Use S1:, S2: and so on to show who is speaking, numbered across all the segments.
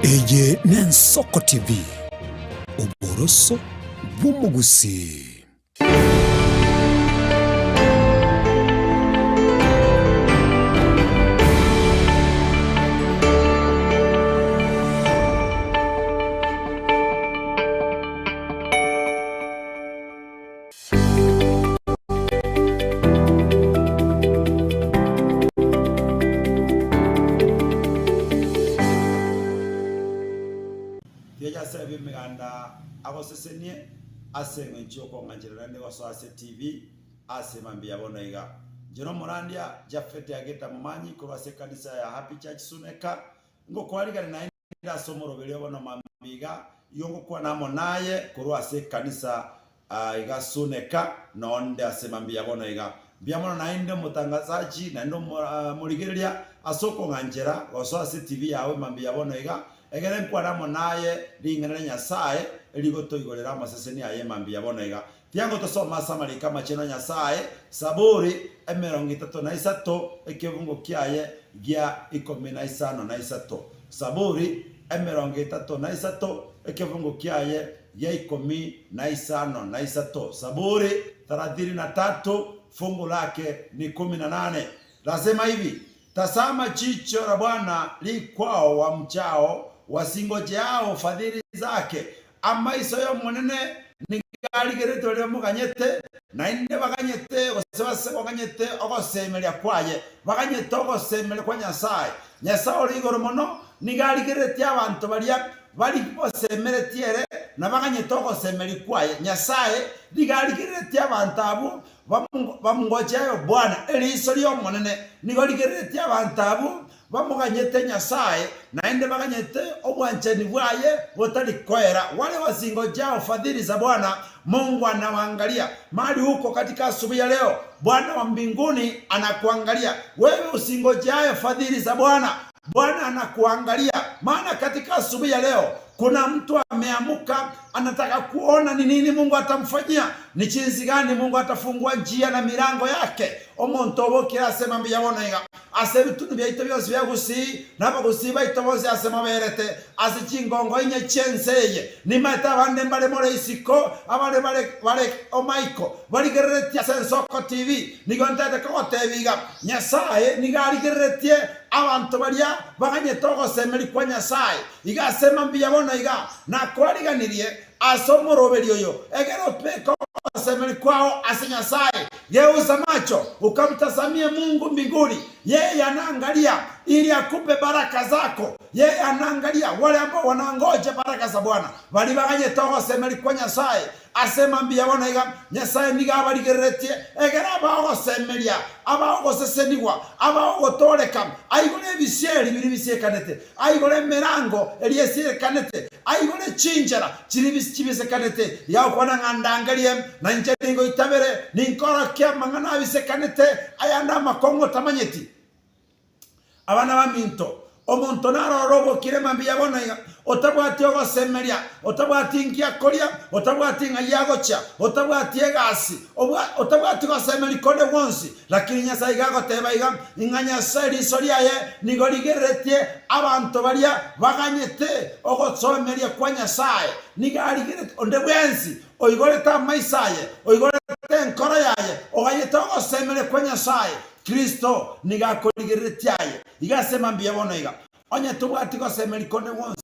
S1: Eye n'Ensoko TV, oboroso bw'omogusii.
S2: Tiga Nyasae bw'Emeganda agosesenie ase engencho y'okong'anchera naende gosoa ase TV ase mambia bono iga. Inche nomorandia Japhet Ageta Momanyi korwa ase ekanisa ya Happy Church Suneka, ngokwarigania naende ase omoroberio bono mambia iga, igo ngokwana amo naye korwa ase ekanisa iga Suneka nonde ase mambia bono iga. Mbuya mono naende omotangazaji naende omorigereria ase okong'anchera gosoa ase TV yao mambia bono iga, egere nkwane amo naye ring'ana ria Nyasae erigotoigorera amaseseni aye mambia bono iga. Tiango tosome ase amariko amachenu a Nyasae, Saburi 33 ekebungo kiaye gia 53. Saburi 33 ekebungo kiaye gia 53. Saburi 33 fungu lake ni 18. Lasema hivi, Tazama jicho la Bwana li kwao wamchao, wazingojeao fadhili zake. Amaiso y'Omonene nigo arigereretie baria bamoganyete, naende baganyete gose base baganyete ogosemeria kwaye, baganyete ogosemeria kwa Nyasae. Nyasae ore igoro mono nigo arigereretie abanto baria bari bosemeretie ere, na baganyete ogosemeria kwaye. Nyasae nigo arigereretie abanto abwo Bamongocheayo Bwana, eriiso ri'Omonene nigo rigereretie abanto abwo bamoganyete Nyasae, naende baganyete obwanchani bwaye botari koera. Wale wazingojeao fadhili za Bwana, Mungu anawaangalia. Mahali uko katika asubuhi ya leo, Bwana wa mbinguni anakuangalia wewe usingojeaye fadhili za Bwana. Bwana anakuangalia, maana katika asubuhi ya leo kuna mtu ameamuka anataka kuona ni nini Mungu atamfanyia, ni jinsi gani Mungu atafungua njia na milango yake. Omonto obokire ase mambia bono iga ase ebitunu biaito bionsi bia Gusii na abagusii baito bonsi ase moberete ase chingongo inye chi'ense eye. Nimaete abande mbare more isiko, abare bare bare omaiko, barigereretie ase Ensoko TV. Nigo ntagete kogotebia iga, Nyasae nigo arigereretie Abanto baria baganyete ogosemeria kwa Nyasae, iga ase mambia bono iga nakoariganirie ase omoroberio oyo, egere otweke ogosemeria kwao ase Nyasae. Geuza macho ukamtazamie Mungu mbinguni, yeye anaangalia ili akupe baraka zako. Yeye anaangalia wale ambao wanangoja baraka za Bwana, baria baganyete ogosemeria kwa Nyasae. Ase mambia bono iga, Nyasae nigo abarigereretie, egere abae ogosemeria, abae ogosesenigwa, abae ogotooreka, aigore ebisieri biria bisiekanete, aigore emerango eria esiekanete, aigore chinchera chiria chibisekanete. Iga agokwana ng'a ndangerie, na inche ningoitabere, ninkorokie amang'ana abisekanete, ayande amakong'u otamanyeti. Abana baminto, omonto narore obokire mambia bono iga, otabwati ogosemeria, otabwati inki akoria, otabwati ng'ai agochia, otabwati egasi, otabwati gosemeria konde gwonsi. Lakini Nyasae iga agoteba iga, ing'a Nyasae riso riaye nigo rigereretie abanto baria baganyete ogosomeria kwa Nyasae. Nigo arigeretie onde bwensi oigorete amaiso aye, oigorete enkoro yaye, oganyete ogosemeria kwa Nyasae. Kristo nigo akorigereretie aye iga ase mambia bono iga. Onye tobwati gosemeria konde gwonsi,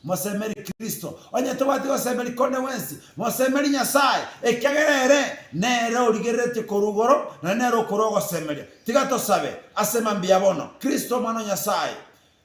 S2: mosemerie Kristo. Onye tobwati gosemeria konde gwensi, mosemerie Nyasae, ekiagera ere nere origereretie korwa igoro, na nere okorua ogosemeria. Tiga tosabe ase mambia bono. Kristo Omwana o Nyasae,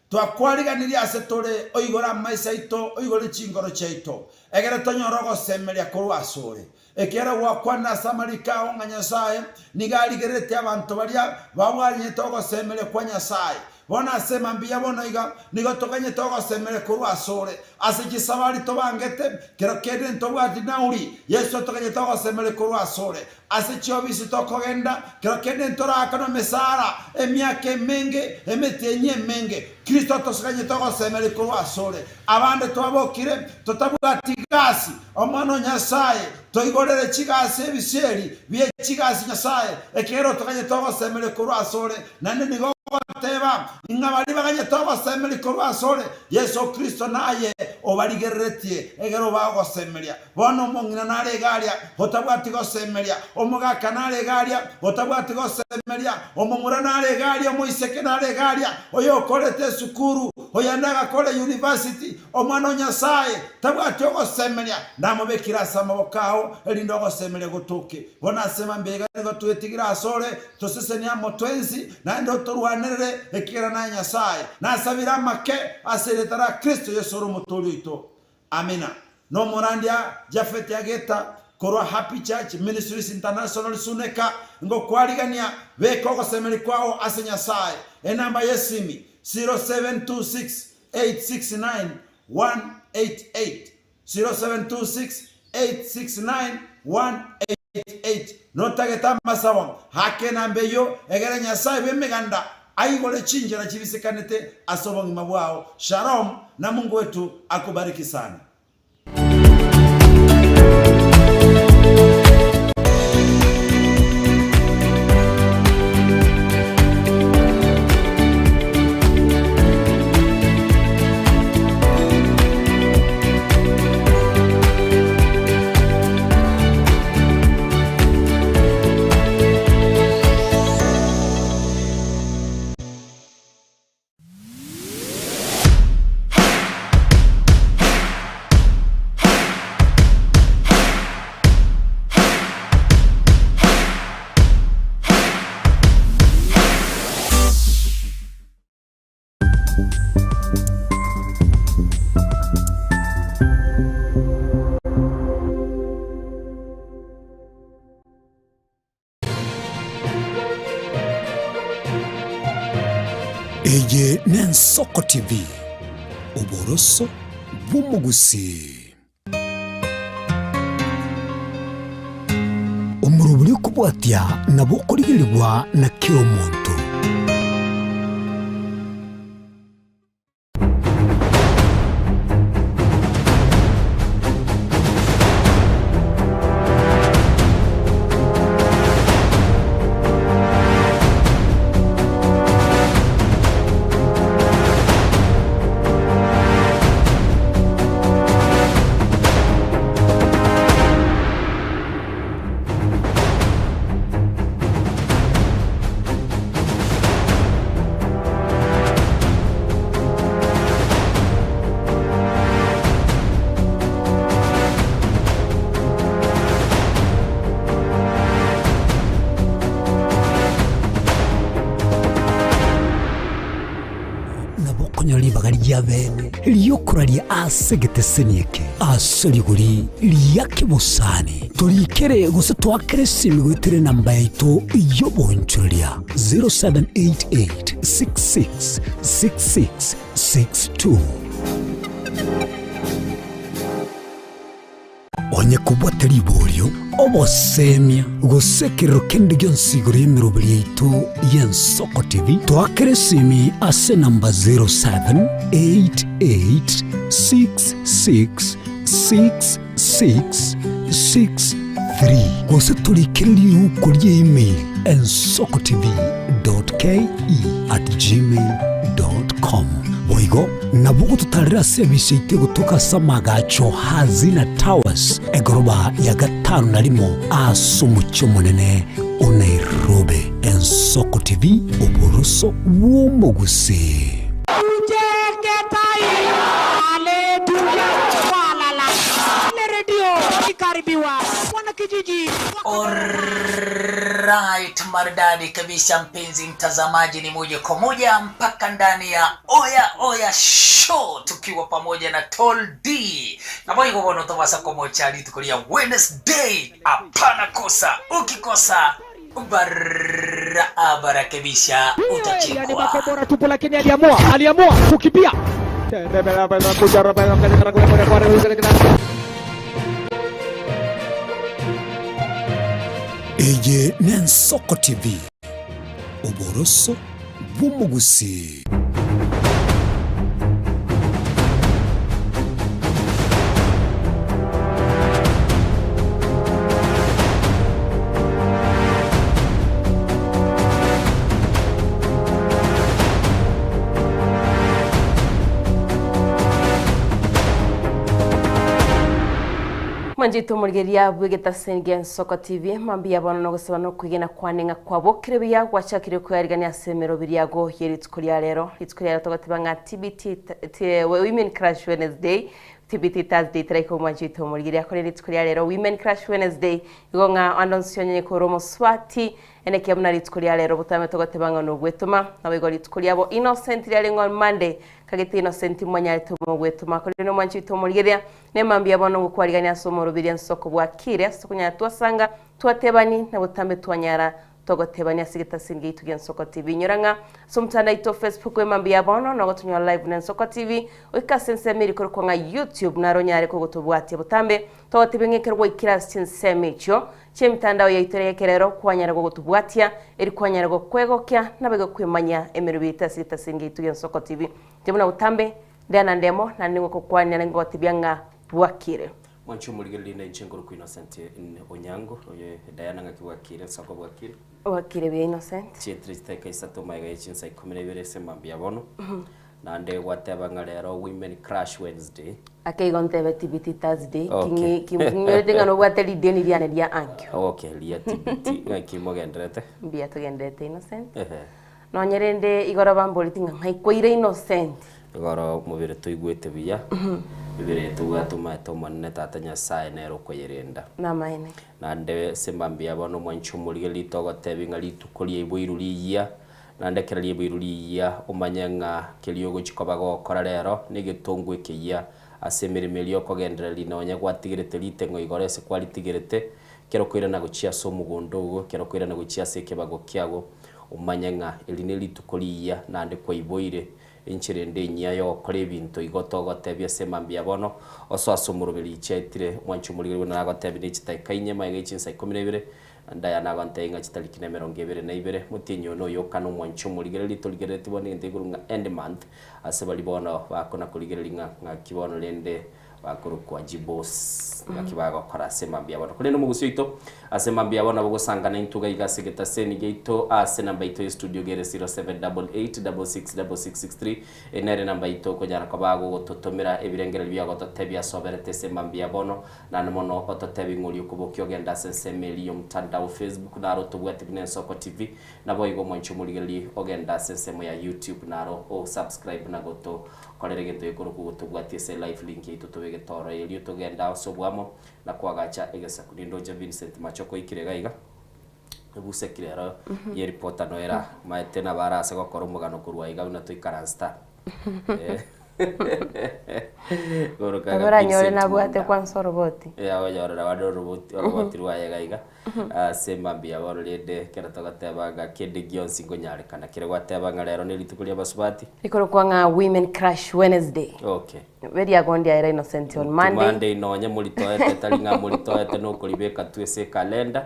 S2: Twakwariganirie ase tore, oigore amaiso aito, oigore chinkoro chiaito, egere tonyore ogosemeria korwa asore. Ekiagera gwakwanire ase amariko ao ng'a Nyasae nigo arigereretie abanto baria babwarinyete ogosemeria kwa Nyasae. Bono ase mambia bono iga nigo toganyete ogosemeria korwa asore. Ase chisabari tobangete, kero kende ntobwati nauri, Yeso toganyete ogosemeria korwa asore. Ase chiofisi tokogenda, kero kende ntoraakana emesara emiaka emenge, emetienyi emenge. Kristo atoseganyete ogosemeria korwa asore. Abande twabokire totabwati gasi. Omwana o Nyasae, toigorere chigasi ebisieri bie chigasi Nyasae, ekiagera otoganyete ogosemeria korwa asore, naende nigo. Ogoteba, Ing'a baria baganyete ogosemeria korwa asore, Yeso Kristo naye obarigereretie, egere obae ogosemeria. Bono omong'ina nare iga aria, otabwati gosemeria, omogaka nare iga aria, otabwati gosemeria, omomura nare iga aria, omoiseke nare iga aria, oyokorete esukuru, oyende agakora eyunivasiti, omwana o Nyasae, tabwati ogosemeria, namobekire ase amaboko ao, erinde ogosemeria gotoke. Bono ase mambia iga nigo twetigire asore, Tosesenie amo twensi, naende otorwanerere, ekiagera naye Nyasae. Nasabire amake ase erieta ria Kristo Yeso ore Omotooria oito. Amina. Nomorandia Jafeti Ageta korwa Happy Church Ministries International Suneka, ngokwarigania, beka ogosemeria kwao ase Nyasae. Enamba y'esimi, 0726 869 188. 0726 869 188 Notagete amasabo ake enamba eyio, egere Nyasae bw'Emeganda aigore chinchera chibisekanete ase obogima bwao. Shalom na Mungu wetu akubariki sana.
S1: Eye n'Ensoko TV, oboroso bw'omogusii. Omorobori okobwatia nabo okorigerigwa na kera omonto. Nabo okonyora ribaga ri'abeene ri'okoraria ase egeteseni eke ase rigori ria kebosani. Torikere gose toakere esimi goetera enamba yaito y'oboonchoreria 0788 66 66 62. Onye kobwate riborio, obosemia, gose ekerero kende gionsi igoro y'emeroberi yaito y'Ensoko TV, toakere esimi ase enamba 0788666663 gose torikere riuko ria email ensokotv.ke@gmail.com. Boigo Nabo gototarera ase ebise yaito egotoka ase amagacho Hazina Towers, egoroba ya gatano na rimo ase omochie omonene o Nairobi. Ensoko TV, oboroso bw'omogusii.
S3: Alright, maridadi kabisa mpenzi mtazamaji, ni moja kwa moja mpaka ndani ya Oya Oya Show tukiwa pamoja na Tall D nabo igo bono tobasa komocha rituko ria Wednesday. Hapana kosa, ukikosa barabara kabisa
S4: Yani
S3: utachekwa.
S4: makombora tupu, lakini aliamua aliamua kukimbia.
S1: Eye n'Ensoko TV, oboroso bw'omogusii.
S5: Mwanchete omorigereria bw'egetaseni gia Ensoko TV, mambia bono nogosaba na okwegena kwane ng'a kwabokire buya gwachakire koyarigania ase emeroberi yago ye rituko ria rero. Rituko ria rero togoteba ng'a TBT Women Crush Wednesday, TBT Thursday teraika omwanchete omorigereria korende rituko ria rero Women Crush Wednesday igo ng'a ande onsi onye kore omosubati Enekia buna rituko ria rero botambe togoteba ng'a nogwetoma, naboigo rituko riabo Innocent riarenge on Monday, kagete Innocent mwanyarete omogwetoma. Korende omwanchi oito omorigereria, nemambia bono ngokwarigania ase omoroberio ensoko bwakire ase tokonyara twasanga, twatebani, na botambe twanyara togotebania ase egetasini giaito gia Ensoko TV. Inyora ng'a ase omotandao oito o Facebook emambia bono nogotonyora live buna Ensoko TV, goika ase ensemo eria ekorokwa ng'a YouTube naro onyare kogotobwatia botambe togotebia ng'a ekero gwaikire ase chinsemo echio Chi'emitandao yaito ere y'ekerero kwanyare gogotobwatia, eri kwanyare gokwegokia, naboigo kwemanya emerobio yaito ase egetasini giaito gi'Ensoko TV. Inche buna botambe, ndea na ndemo, naende nigo ngokokwania na ngogotebia ng'a bwakire.
S6: Mwanche omorigereria na inche nkorokwa Innocent Onyango, oyo Diana ng'aki bwakire, Nsoko bwakire.
S5: Bwakire buya Innocent.
S6: Chietire chidakika isato magega ye chinsa ikomi na ibere ase mambia bono. Naende gwateba ng'a rero Women Crush Wednesday.
S5: Ake igo ntebe TBT Thursday,
S6: Okay.
S5: king'inyorete ng'a nobwate rideni riane ria ankio.
S6: Okay, ria TBT. Ng'aki mogendererete?
S5: Mbuya togendererete Innocent.
S6: Ehe.
S5: Nonye rende igoro bamboreti ng'a ng'ai kwaire Innocent.
S6: Igoro mobere toigwete buya, mebere tobwate omaete Omonene Tata Nyasaye nere okoyerenda.
S5: Namaene.
S6: Naende ase mambia bono omwanchi omorigereria togotebi ng'a rituko riaiboirwe riiyia, Naende ekero rieboirwe riyia, omanye ng'a keria ogochia koba gokora rero negetongwa ekeyia ase emeremo eria okogendereria nonya gwatigerete riteng'o igoro ase kwaritigerete, ekero okoirana gochia ase omogondo ogo, ekero okoirana gochia ase ekebago kiago, omanye ng'a eri nerituko riyia naende kwaiboire enchera ende enyia yogokora ebinto. Igo togotebia ase mambia bono, osoe ase omoroberi chiaetire, mwanche omorigereria buna nagotebia ne chidakika inye magega ye chinsa ikomi na ibere, Ndaya nagontebia ng'a chitariki nemerongo ebere na ibere, motienyi one oyo okana omwanche omorigereria, torigerereti bono egento gekorwa ng'a end month, ase baria bono bakona korigereria ng'a ng'aki bono rende bakorokwa jibos, ng'aki bagokora ase mambia bono. Korende omogusii oito ase mambia bono nabo ogosangana intwe iga iga ase egetaseni giaito ase enamba yaito ya estudio iga ere 0788666663, eye nere enamba yaito okonyara koba gogototomera ebirengererio biagototebia ase oberete ase mambia bono. Naende mono ototebi ng'a oria okobokia ogende ase ensemo eria y'omotandao Facebook naro otobwati buna Ensoko TV, naboigo omwanchi omorigereria ogende ase ensemo ya YouTube naro o subscribe na gotokorera egento gekorokwa gotobwatia ase live link yaito tobegete oro erio togende ase oboamo na koagacha egesaku. Nindoche Vincent Machoko oikire iga iga ebusekire ero ye reporter noera maete nabo arase gokora omogano korwa iga buna toikaranste aa.
S5: Nabo oranyore nabwate kwansa oroboti.
S6: Agonyorera bande oroboti oroboti rwaye iga iga ase mambia bono rende ekero togoteba ng'a kende gionsi nkonyarekana kere gwateba ng'a rero ne rituko ria abasubati.
S5: Rikorokwa ng'a Women Crush Wednesday.
S6: Okay.
S5: Beriagondi aye Innocent on Monday.
S6: Monday nonye moritoete tari ng'a moritoete nokoribeka tu ase ekalenda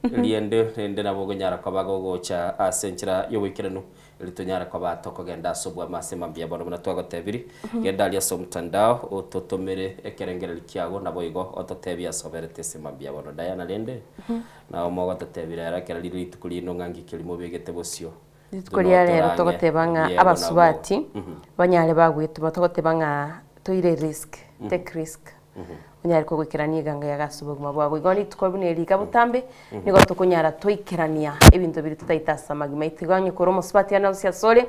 S6: riende rende nabo okonyara koba gogocha ase enchera yoboikeranu Erio tonyare koba tokogenda ase obwamo ase mambia bono buna twagotebirie, genda aria ase omotandao, ototomere ekerengererio kiago, naboigo ototebie ase oberete ase mambia bono. Diana rende, nao mogototebia rero ekero rire rituko riaino ng'a ngiki erio mobegete bosio,
S5: Rituko ria rero togoteba ng'a abasubati banyare bagwetoma togoteba ng'a toire risk, take risk. Onyare kogoikerania eganga yago ase obogima bwago. Igo rituko buna eri iga botambe, nigo tokonyara twaikerania ebinto biria totaete ase amagima aito. Igo onye kore omosubati ande onsi asore,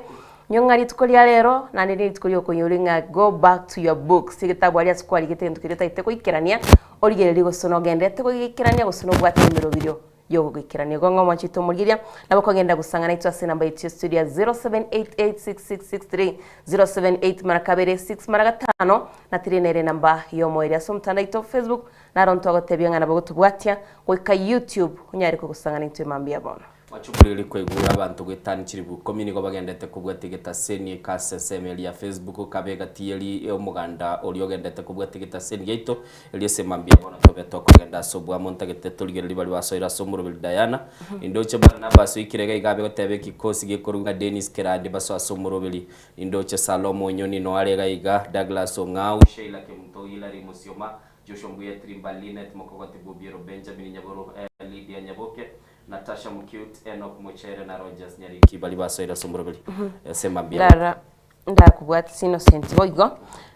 S5: nywa ng'a rituko ria rero naende ne rituko ria okoinyora ng'a go back to your books, egetabu aria ase kwarigete egento keria otaete goikerania, origererie gose nogenderete goikerania gose nobwate emeroberio y'ogoikerania. Igo ng'a omwanchete omorigereria, nabo okogenda gosang'ana naintwe ase enamba yaito ya studio ya 07886663 078 mara kabere 6 mara gatano, na tiri nere enamba y'omoerio ase omotandao oito o Facebook, naro ntwagotebia ng'a nabo gotobwatia goika YouTube onyare kogosang'ana intwe mambia bono.
S6: Machumuriri koigura abanto goetania chilifu ikomi nigo bagendete kobwatia egetaseni eke ase ensemo eria ya Facebook, kabe egati eri omoganda oria ogendete kobwatia egetaseni giaito Erio ase mambia bono tobe tokogenda ase oboamo ntagete torigererie baria basoire ase omoroberi Diana, nindoche Barnabas oikire iga iga abe goteba ekikosi gekorwa ng'a Dennis Kerandi basoe ase omoroberi, nindoche Salomo Onyoni noyo are iga iga, Douglas Ong'au, Sheila Kemunto, Hillary Musioma, Joshua Mbuya Tirimba, Linet Mokogoti Bobiero, Benjamin Nyaboro, Lydia Nyaboke, Natasha Mukiut, Enock Mochere na Rogers Nyariki baria basoire ase omoroberi ase mambia bono.
S5: Rara. Ndakobwatisia Innocent boigo,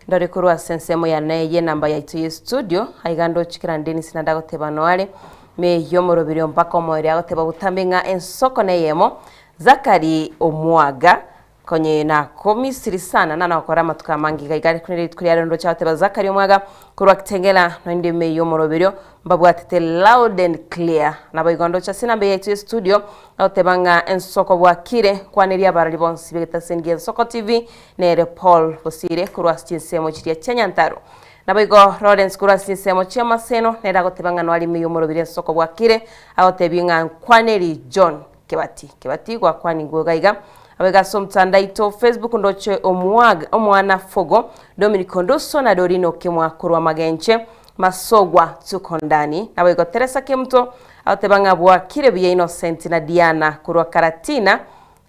S5: ndore korwa ase ensemo yane y'enamba yaito ye studio, aiga ndoche kera Dennis naende agoteba noare, meyio omoroberio mpaka omoerio agoteba botambe ng'a ensoko neyemo, Zachary Omwaga, konye nakomisiri sana na nokora amatuko amange iga iga rende rituko riarero ndoche agoteba Zachary Omwaga korwa Kitengela noende meyio omoroberio mbabwatete loud and clear. Naboigo ndoche ase enamba yaito ye studio Agoteba ng'a ensoko bwakire, nkwanerie abarori bonsi b'egetaseni gi'Ensoko TV, nere Paul Bosire korwa ase chinsemo chiria chia Nyantaru. Naboigo Lawrence korwa ase chinsemo chia Maseno nere agoteba ng'a noare ime y'omorobiri ensoko bwakire, agotebie ng'a nkwaneri John Kebati. Kebati gwakwanigwe iga iga. Abaiga ase omotandao aito Facebook ndoche omwag omwana Fogo, Dominic Onduso na Doreen Okemwa korwa Magenche, Masogwa tuko ndani. Naboigo Teresa Kemuto agoteba ng'a bwakire buya Innocent na Diana korwa Karatina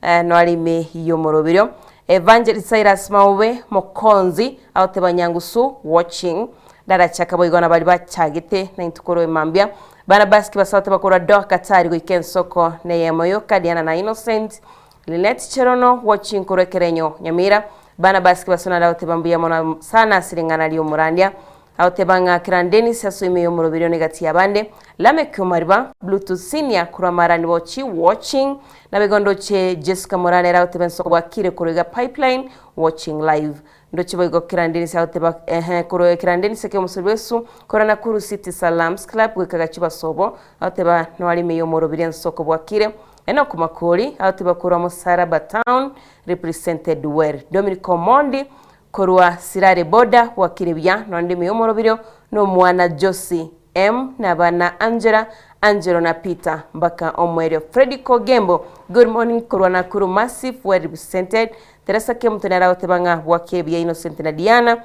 S5: eh, noare ime y'omoroberio. Evangelist Cyrus Maobe Mokonzi agoteba Nyangusu watching. Darachaka boigo na baria bachagete naintwe korwa emambia. Barnabas Kibasa agoteba korwa Doha Qatar goika ensoko neyemo yoka Diana na Innocent. Linet Cherono watching korwa Ekerenyo Nyamira. Barnabas Kibasa naende agoteba mbuya mono sana ase ring'ana ri'omorandia. Agoteba ng'a kera Dennis asoe ime y'omoroberio negati y'abande, Lameck Omariba, Bluetooth Senior korwa Marani Bochi watching, Naboigo ndoche Jessica Morana ere agoteba ensoko bwakire korwa iga Pipeline watching live. Ndoche boigo kera Dennis agoteba ehe korwa kera Dennis eke omosori bwesu korwa Nakuru City Salams Club goika Gachuba Sobo agoteba noare ime y'omoroberio ensoko bwakire. Enock Makori agoteba korwa Musaraba Town represented well. Dominic Omondi Korwa Sirare boda bwakire buya nonde ime y'omoroberio nomwana Josie M na abana Angela, Angelo na Peter mbaka omoerio Freddy Kogembo good morning korwa Nakuru Massive well represented Teresa Kemuto nere agoteba ng'a bwakire buya Innocent na Diana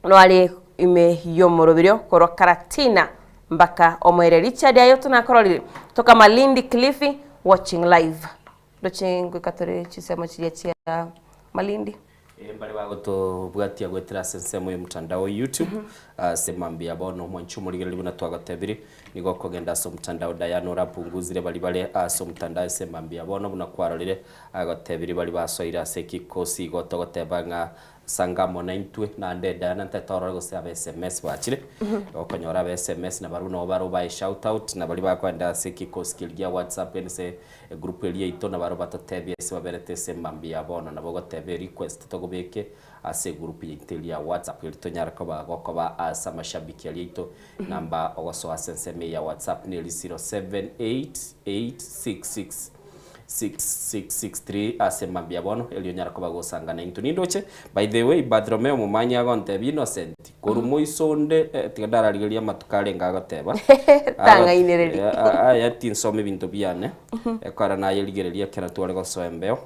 S5: noare ime y'omoroberio korwa Karatina mbaka omoerio Richard Ayoto nakororire toka Malindi Kilifi watching live Ndoche ngoika tore chinsemo chiria chia Malindi.
S6: Ee, mbare bagotobwatia goetera ase ensemo y'omotandao o YouTube, ase mambia bono mwanche omorigereria buna twagotebire, nigo okogenda ase omotandao Diana orapunguzire baria bare ase omotandao ase mambia bono buna kwarorire agotebire baria basoire ase ekikosi igo togoteba ng'a Sanga amo naintwe, naende Diana ntaete orore gose aba sms bachire, okonyora aba sms nabarabwo nabo bare obae shout out, na baria bakoenda ase ekikosi keria gia WhatsApp ense Egroup eria yaito nabaro batotebie ase baberete ase emambia ya bono nabo ogoteba erequest togobeke ase egroup yaito eria ya WhatsApp erio tonyare koba gokoba ase amashabiki aria aito namba ogosoa ase ensemo eye ya WhatsApp neri 0788666663 ase emambia ya bono erio onyare koba gosanga naintwe nindoche by the way Bartholomeo Momanyi agontebia Innocent Korwa moiso onde, tiga ndararigererie amatuko arenge agoteba.
S5: Tang'ainereria.
S6: Aya tinsoma ebinto biane, ekero nayerigereria ekero tware gosoa embeo.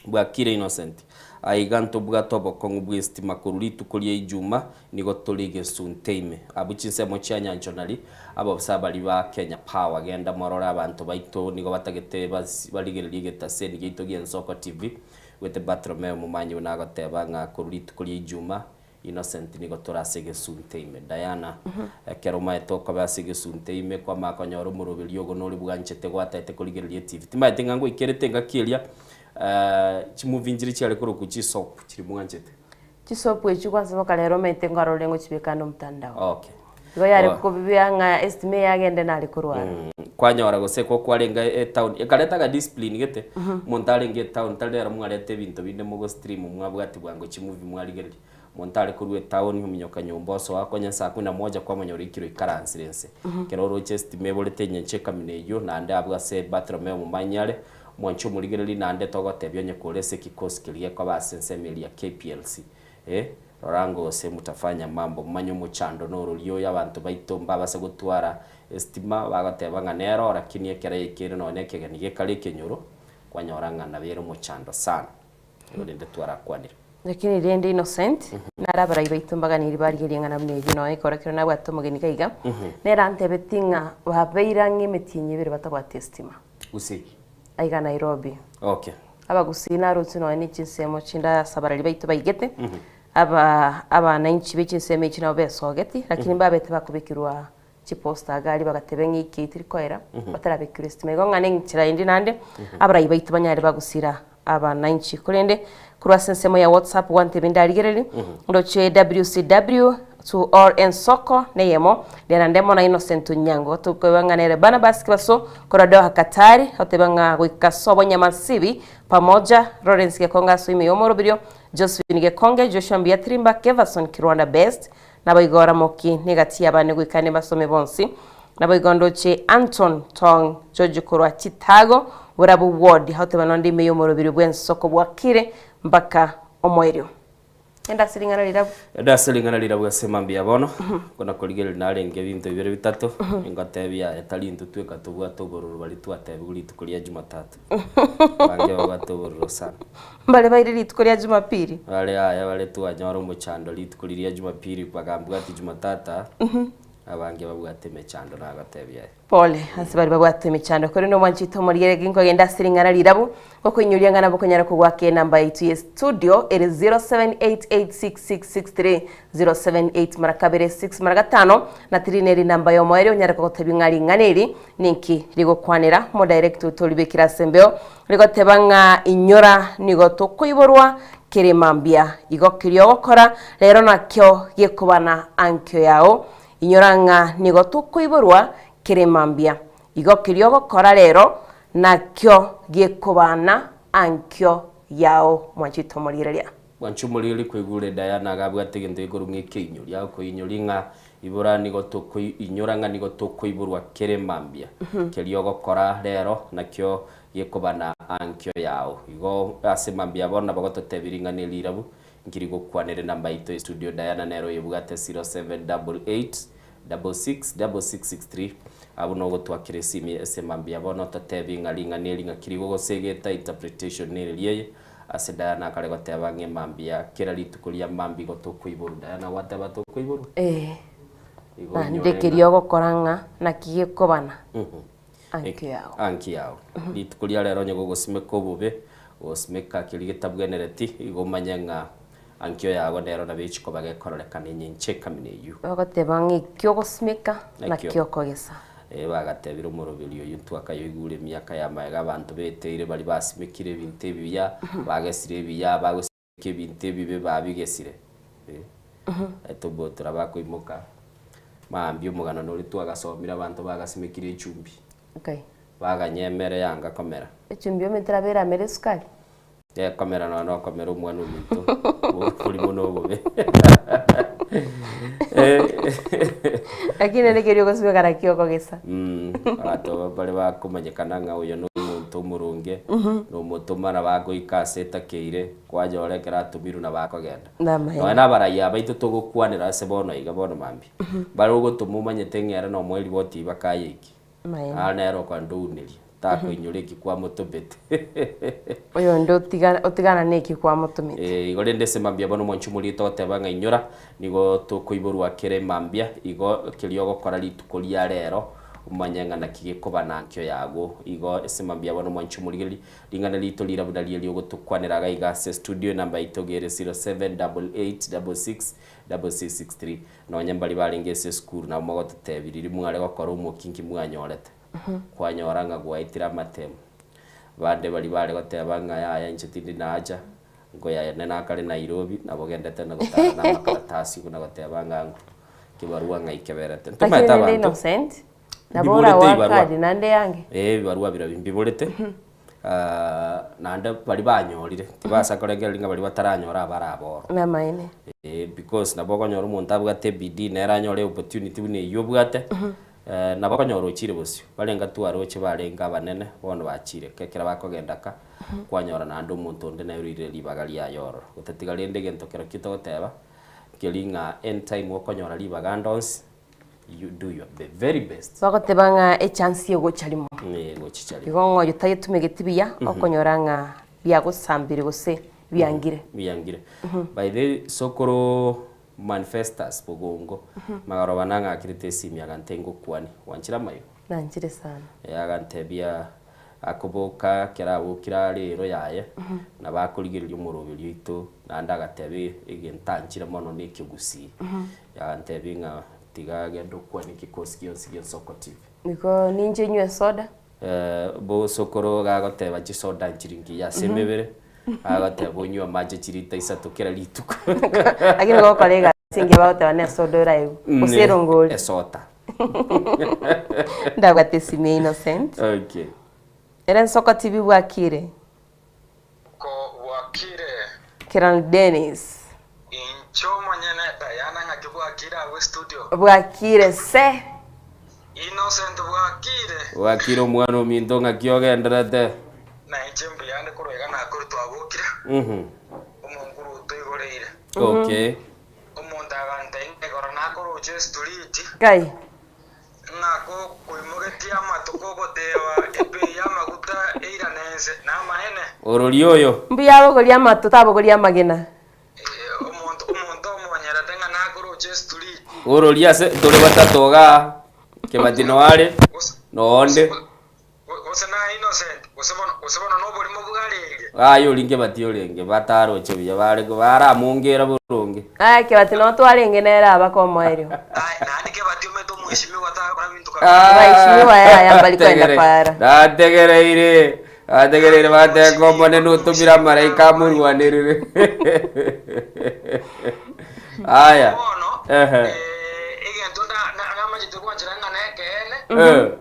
S6: Bwakire Innocent, aiga ntobwate obokong'u bw'estima korwa rituko ria Ijuma nigo tore egesunte ime. Abwo chinsemo chia Nyanchonari, abobisa baria ba Kenya Power genda morore abanto baito nigo batagete bas barigererie egetaseni giaito gi'Ensoko TV, goete Bartolomeo Momanyi buna agoteba ng'a korwa rituko ria Ijuma Innocent nigo tore ase egesunte ime. Diana, ekero omaete okoba ase egesunte ime kwamanya konyora omoroberio ogo nore bwanchete gwataete korigereria etivi. Timanyete ng'a ngoikerete engaki eria chimovie nchire chiare korokwa chisoap chiria mwanchete.
S5: Chisoap echio kwanza boka rero omanyete nkorora ngochibeka ande omotandao.
S6: Okay.
S5: Igo yare kobibea ng'a estima eye agende nare korwara.
S6: Kwanyora gose ko kwarenge etown, ekareta aga discipline gete, omonto arenge etown tari rero mwareta ebinto binde mogo stream mwabwati bwango chimovie mwarigereria. Omonto are korwa etown ominyoka nyomba osoa konya saa kumi na moja kwamonyora oikire oikaransire nse. Ekero oroche estima eborete enyencho ekamina eywo naende abwo ase Bartolomeo omomanyi are, mwanche omorigereria naende togotebia onye kore ase ekikosi keria gekoba ase ensemo eria ya KPLC. Eh, rora ngose mutafanya mambo, momanye omochando norori oyo abanto baito mbabase gotwara estima, bagoteba ng'a nero, lakini ekero yaikeire nonya ekegeni gekare ekenyoro, kwanyora ng'a nabo ere omochando sana. Igo rende twarakwanire.
S5: Lakini rende Innocent, nare abarai baito mbaganiri barigerie ng'a buna eyio nonya ekero ekero nabwate omogeni iga iga, nere antebetie ng'a babeire ang'e emetienyi ebere batabwati estima.
S6: Gusii?
S5: Aiga Nairobi.
S6: Okay.
S5: Abagusii naroche nonya ne chinsemo chinde ase abarari baito baigete, aba abananchi be chinsemo echi nabo besogeti, lakini mbabete bakobekerwa chiposta iga aria bagateba ng'a eki teri koera, batarabekerwa estima. Igo ng'a ne enchera ende naende, abarai baito banyare bagusira abananchi. Korende. Korwa ase ensemo ya WhatsApp gwantebia ndarigererie, ndoche WCW to all ensoko neyemo, Diana Ndemo na Innocent Onyango. Tokoigwa ng'a nere Barnabas Kibaso korwa Doha Qatar, oteba ng'a goika sobo Nyamasibi pamoja, Lawrence Gekonge ase ime y'omoroberio, Josephine Gekonge, Joshua Mbiatirimba, Keverson Kirwanda Best, Naboigo Ramoki negati y'abane goika nebasome bonsi. Naboigo ndoche Anton Tong George korwa Chitago, Borabu Ward, agoteba nonde ime y'omorobiri bw'ensoko bwakire mpaka omoerio. Enda ase ring'ana rirabu.
S6: Enda ase ring'ana rirabu ase mambia bono, kona korigereria narenge ebinto bibere bitato, ningotebia aye tari intwe tweka tobwate obororo baria twatebigwe rituko ria Jumatatu. Abange babwate obororo sana.
S5: Mbare baire rituko ria Jumapili.
S6: Bare aya bare twanyora omochando rituko riria Jumapili bakambwati Jumatata, abange babwate emechando nagotebia aye.
S5: Pole ase baria babwate emechando. Korende omwanchete omorigereria ginkogenda ase ring'ana rirabu, gokoinyoria ng'a nabo okonyara kogoaka enamba yaito ye studio ere 07886663 078 mara kabere 6 mara gatano na tiri neri namba y'omoerio onyare kogotebia ng'a ring'ana eri ninki rigokwanera omodirect oito oribekire ase embeo Rigoteba ng'a inyora nigo tokoiborwa kere mambia, igo keria ogokora rero nakio gekobana ankio yao. Inyora ng'a nigo tokoiborwa kere mambia, igo keria ogokora rero nakio gekobana ankio yao. Mwanchete omorigereria.
S6: Mwanche omorigereria koigure Diana iga abwate egento gekorwa ng'a ekeinyori, agokoinyori ng'a ibora nigo tokoi inyora ng'a nigo tokoiborwa kere mambia, keria ogokora rero nakio gekobana ankio yao. Igo ase mambia bono nabo gototebia ring'ana eri rirabu, nkiri gokwanera enamba yaito ya studio Diana nere oyebwate 0788 66 6663 abwo nogotwakera esimi ase mambia bono totebi ng'a ring'ana eri ng'aki rigogosegeta interpretation nere riaye ase Diana akare goteba ng'a emambia kera rituko ria mambia igo tokoiborwa Diana gwateba tokoiborwa
S5: Ee,
S6: igo
S5: naende
S6: onyore
S5: keria
S6: ng'a
S5: ogokora ng'a naki gekobana. Ankio yao.
S6: Ankio yao. Rituko ria rero onye gogosimeka obobe, gogosimeka keria getabwenereti, igo omanye ng'a ankio yago nero nabo echi koba gekororekana enyenche ekamina eyio.
S5: Bagoteba ng'a ekio ogosimeka
S6: Nakio.
S5: nakio okogesa.
S6: Eh, bagatebire omoroberi oyio ntwakayoigure emiaka ya magega abanto beteire baria basimekire ebinto ebiya, bagesire ebiya, bagosimeka ebinto ebibe babigesire. Eh, etobotora bakoimoka, mambia omogano noria twagasomire abanto bagasimekire echumbi,
S5: Okay.
S6: baganya emere yanga komera.
S5: Echumbi omanyete nabo eramere esukari?
S6: Ekomera nonya nokomera omwana ominto, oborimo na obobe.
S5: Lakini nere keria ogosimeka nakio okogesa.
S6: Abanto bare bakomanyekana ng'a oyo na omonto omoronge, na omotomana bagoika ase etakeire, kwanyora ekero atomirwe nabo akogenda.
S5: Namaene.
S6: Nonya na abarai aba baito togokwanera ase bono iga bono mambia, bare ogotoma omanyete ng'a ere nomoe riboti mpaka ayeike.
S5: Amaene.
S6: Aa nere okogenda ouneria, takoinyora eki kwamotomete.
S5: Oyonde otiga otigana na eki kwamotomete.
S6: Eh, igo rende ase mambia bono omwanchi omorito ogoteba ng'a inyora, nigo tokoiborwa kera emambia, igo keria ogokora rituko ria rero, omanye ng'a naki gekoba na nkio yago. Igo ase mambia bono omwanchi omorigereria, ring'ana rito rira buna riria ogotokwanera iga iga ase estudio, enamba yaito iga ere 0788 66 6663. Nonye mbaria barenge ase esukuru nabo mogototebia riria mware gokora omokia inki mwanyorete, kwanyora ng'a gwaetire amatemu. Bande baria bare goteba ng'a yaya inche tindi na haja, nkoyayane nakare Nairobi, nabo gendete na gotara na amakaratasi buna goteba ng'a ng'u kibarua ng'ai keberete.
S5: Lakini
S6: Ntomaete
S5: rende
S6: abanto,
S5: Innocent, nabo
S6: mbiborete
S5: oragoa
S6: ebibarua.
S5: kadi naende yange.
S6: Eh, ebibarua birobio mbiborete, naende baria banyorire, tibasa korengereria ng'a baria bataranyora abaraboro.
S5: Namaene.
S6: Eh, because nabo okonyora omonto abwate ebidii nere anyore opportunity buna eywo obwate, nabo okonyora ochire bosio. Barenge twaroche barenge abanene, bono bachire ka ekero bakogenda ka, kwanyora naende omonto onde naye oirire ribaga riaye ororo. Gotatiga rende egento kerokio togoteba, nkeri ng'a anytime okonyora ribaga ande onsi, you do your the very best.
S5: Bagoteba ng'a echance egocha rimo.
S6: Eh, egochicha rimo.
S5: Igo ng'a oyo tayetumegeti buya, okonyora ng'a biagosambire gose biangire.
S6: Biangire. By the way, sokoro manifestors bogongo, magoroba nang'akerete esimi agantebia ngokwanie, gwanchire amaiga?
S5: Nanchire sana.
S6: Eh, agantebia akoboka ekero abokire are ero yaye, nabo akorigereria omoroberi oito, naende agateba egento anchire mono na ekegusii. Agantebia ng'a tiga agende okwane ekikosi gionsi gia Nsoko TV.
S5: Igo ninche nywe esoda.
S6: Bosokoro gagoteba chisoda nchiri ngiya ase emebere. Agoteba onywe amache chirita isato kera rituko.
S5: Lakini gokora egasi engiya bagoteba na esoda oraigwe, gose erongori.
S6: Esota.
S5: Ndabwate esimi ya Innocent.
S6: Okay.
S5: Ere nsoko TV bwakire.
S7: Ko bwakire.
S5: Kiran Dennis.
S7: Inche omonyene Diana ng'aki bwakire agwo estudio.
S5: Bwakire se.
S7: Innocent bwakire.
S6: Bwakire omwana ominto ng'aki ogenderete.
S7: Na inche mbuya ande korwa iga nakorwa twabokire. Omonkuru otoigoreire.
S6: Okay.
S7: Omonto agantebia ng'a igoro nakoroche estriti.
S5: Kai.
S7: Ng'a koimogetie amatuko ogoteeba ebei y'amaguta eirane ense, namaene.
S6: Ororia oyo.
S5: Mbuya abogorie amato, tabogoria amagena.
S7: Omonto omonto omonyerete ng'a nakoroche esituri.
S6: Ororia ase tore batato igaa, Kebati noare, noonde.
S7: Gose naye Innocent, gose bono, gose bono noborimo bwarenge.
S6: Aye oria Kebati orenge, bataroche buya, bare baramongera boronge.
S5: Aye Kebati noo twarenge nere abaka omoerio.
S7: Aye, naende Kebati omanyete omweshimiwa takora binto kabisa.
S5: Abaeshimiwa yaya mbari koenda para.
S6: Nategereire, nategereire bateba Omonene otomire amaraika amorwanerere. Aya.
S7: Bono,
S6: Ehe.
S7: eh, egento nda- na- namanyete gwanchera ng'a nekeene,
S6: Eh.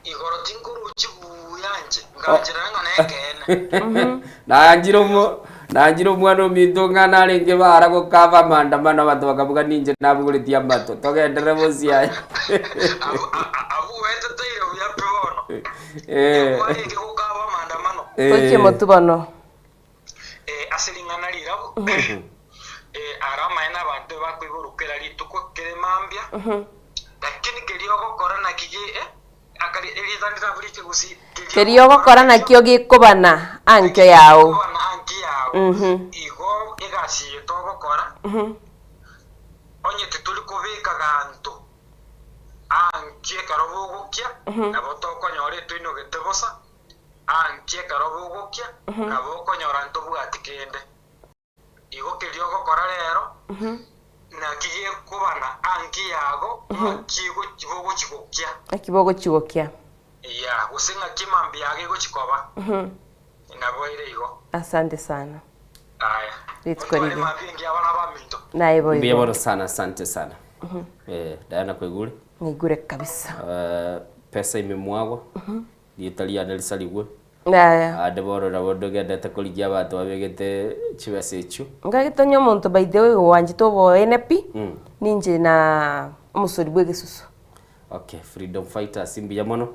S7: Igoro tinkoruchi buya inche, ngancherera ng'a nekeene.
S6: Nanchire omo nanchire omwana ominto ng'a narenge bara gokaba amaandamano abanto bakabuga ninche nabugoretie amato togenderere bosio aye.
S7: Abwo a- a- abwo gweteteire buya pi bono.
S6: Eh.
S7: Ekwarenge gokaba amaandamano.
S5: Tochie motwe bono.
S7: Eh, ase ring'ana rirabo, eh, aro amaene abanto bakoiborwa kera rituko kere mambia, lakini keria ogokora naki ge eh, akari erieta ndirabu rikegusii
S5: Keria ogokora nakio gekobana ankio yao.
S7: gekobana ankio yao.
S5: Mhm.
S7: Igo egasi eye togokora, onye titori kobeka ganto ankio ekero bogokia, nabo tokonyora etoinogete bosa, Anki ekero bogokia, nabo okonyora ntobwati kende. Igo keria ogokora rero, naki gekobana anki yago, ng'aki egochi bogochi gokia.
S5: Naki bogochi gokia.
S7: Yeah, gose ng'aki mambia yago egochi koba. Nabo ere igo.
S5: Asante sana.
S7: Aya.
S5: Rituko
S7: Motware
S5: rigiya.
S7: mambia engiya abana baminto.
S5: Naye boigo.
S6: Mbuya mono sana, asante sana. Eh, Diana kwaigure?
S5: Naigure kabisa.
S6: Eh, pesa imemwagwa. Rieta riane risarigwe.
S5: Yaya.
S6: Aande bono nabo ndogendete korigia abanto babegete chibesa echio.
S5: Ngagete onye omonto by the way oanchete oboene pi, ninche na omosori bwa egesusu.
S6: Okay, freedom fighters mbuya mono.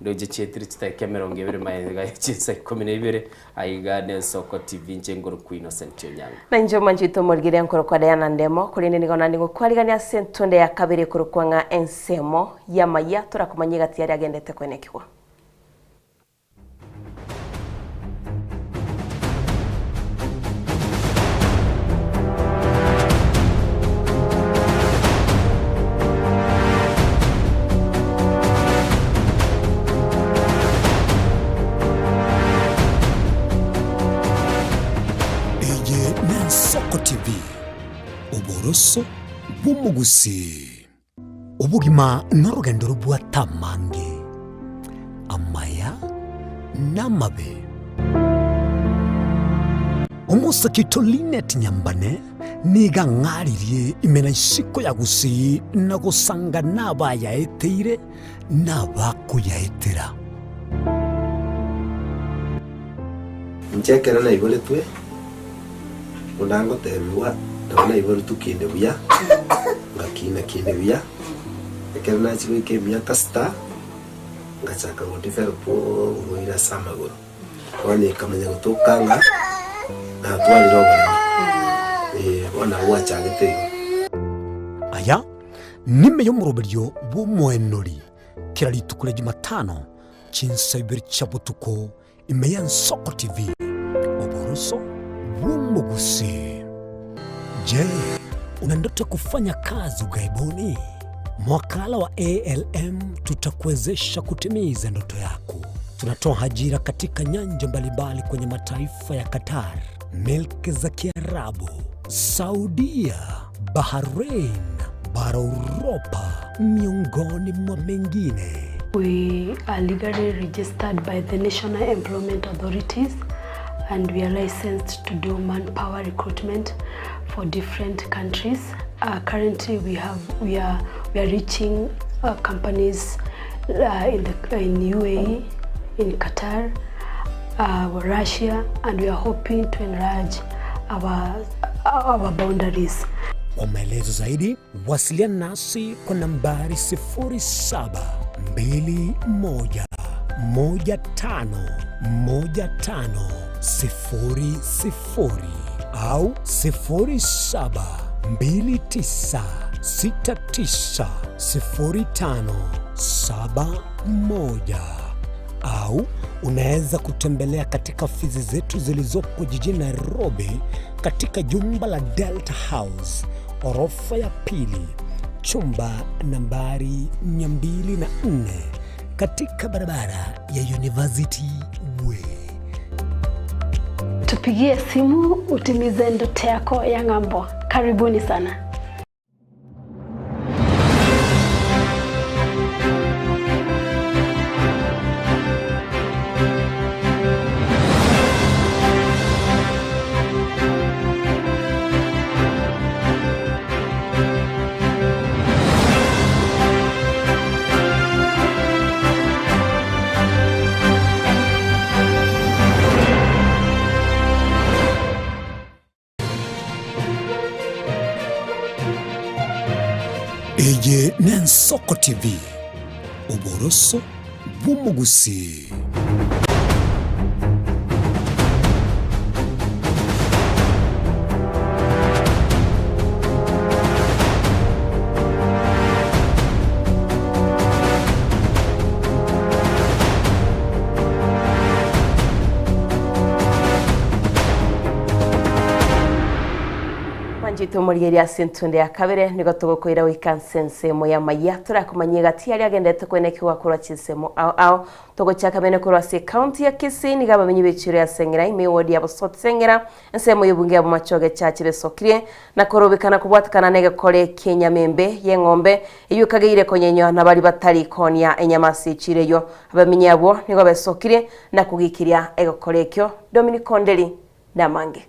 S6: Ndoche chietire chidakika emerongo ebere maega ya chinsa ikomi na ibere aiga ne Ensoko TV inche nkorokwa Innocent Onyango.
S5: Na inche omwanchi oito omorigereria nkorokwa Diana Ndemo, korende nigo naende ngokwarigania ase entonde ya kabere ekorokwa ng'a ensemo y'amayia torakomanyia egati yaria agendete koenekigwa.
S1: Eye n'Ensoko TV, oboroso bw'omogusii. Obogima norogendo robwate amange, amaya na amabe. Omosake oito Linet Nyambane nigo ang'aririe ime na isiko ya Gusii na gosanga nabayaeteire na abakoyaetera.
S8: Inche ekero naiboretwe, buna ngotebigwa, nabo naiboretwe kinde buya, ngakina kinde buya, ekero nachia goika emiaka sita, ngachaka go develop oborwaire ase amagoro. Bono ekamanya gotoka ng'a natwarire oboremo, eh, bono nabo gwachagete igo.
S1: Aya nime y'omoroberio bw'omoenori kera rituko ria Jumatano chinsa ibere chia botuko Ime y'Ensoko TV, oboroso bw'omogusii. Je, una ndoto ya kufanya kazi ughaibuni? Mwakala wa ALM tutakuwezesha kutimiza ndoto yako. Tunatoa ajira katika nyanja mbalimbali kwenye mataifa ya Qatar, milki za Kiarabu, Saudia, Bahrain, bara Uropa, miongoni mwa mengine.
S9: We are legally registered by the National Employment Authorities and we are licensed to do manpower recruitment for different countries. Uh, currently we have we are we are reaching uh, companies uh, in the in UAE, in Qatar, uh, Russia, and we are hoping to enlarge our our boundaries.
S1: Kwa maelezo zaidi wasiliana nasi kwa nambari 0721151500 au 0729690571 au unaweza kutembelea katika ofisi zetu zilizopo jijini Nairobi katika jumba la Delta House orofa ya pili chumba nambari 204 katika barabara ya University Way.
S9: Tupigie simu utimize ndoto yako ya ng'ambo. Karibuni sana.
S1: Eye n'Ensoko TV, oboroso bw'omogusii.
S5: Mwanchete omorigereria ase entunde ya kabere nigo togokoira goika nse ensemo ya maya torakomanyia egati aria agendete kwenekigwa korwa chinsemo ao ao togochaka bene korwa ase ekaunti ya Kisii niga abamenyi b'echiro ya Sengera ime ewodi ya Bosot Sengera ensemo y'obunge ya Bomachoge Church besokirie na korobekana kobwatekana na egekore kia enyama embe ya eng'ombe eywo ekageire konyenywa na baria batari konia enyama ase echiro eywo. Abamenyi abwo nigo besokirie na kogikiria egekore ekio Dominic Onderi namange.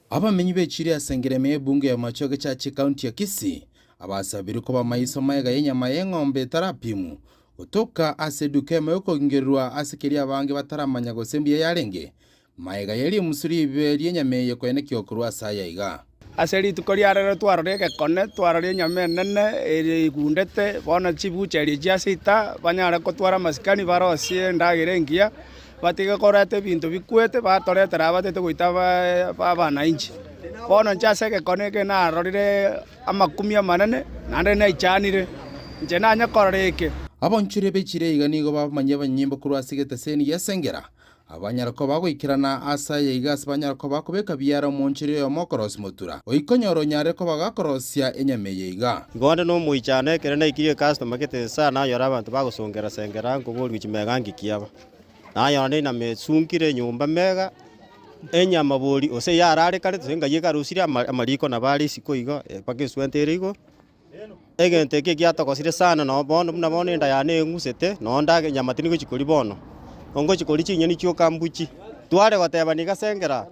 S10: Abamenyi b'echiro ya Sengera ime y'ebunge ya Bomachoge Church ekaunti ya Kisii abasabirwe koba maiso magega y'enyama y'eng'ombe etarapimu gotoka ase eduka emo y'okogingererwa ase keria abange bataramanya gose mbuya yarenge magega ye rimusu ribe ri'enyama eye koenekiwa korwa ase aya iga.
S11: Ase rituko ria rero twarora egekone, twarora enyama enene ere egundete, bono chibucheri chia sita banyare kotwara amasikani barosie endagera engiya, batige koreta ebinto bikwete batoretera abatete goita abanainchi. Bono inche ase egekone eke narorire amakumia amanene, naende naichanire, inche nanye korora eke.
S10: Abonchore be chire iga nigo bamanyie abanyimbo korwa ase egeteseni gi'esengera, abanyara koba bagoikerana ase aya iga ase banyara koba bakobeka biara omoonchori oyomo okorosia motura, oikonyora onyare koba gakorosia enyama eye iga.
S12: Igo onde nomoichano ekero naikirie ecustomer gete esaa nanyora abanto bagosongera sengera nkoboria chimega ngiki aba. Nanyora nenama esunkire enyomba mega, enyama bori gose yarare kare gose ngai ekarusirie amariko nabo are isiko igo mpaka eswenta ere igo. Egento eke egiatogosire sana noo bono buna bono enda yane eng'usete, noo ndage enyama tindi gochia koria bono, ongochia koria chinyeni chioka mbuchi. Tware gotebania gase engera,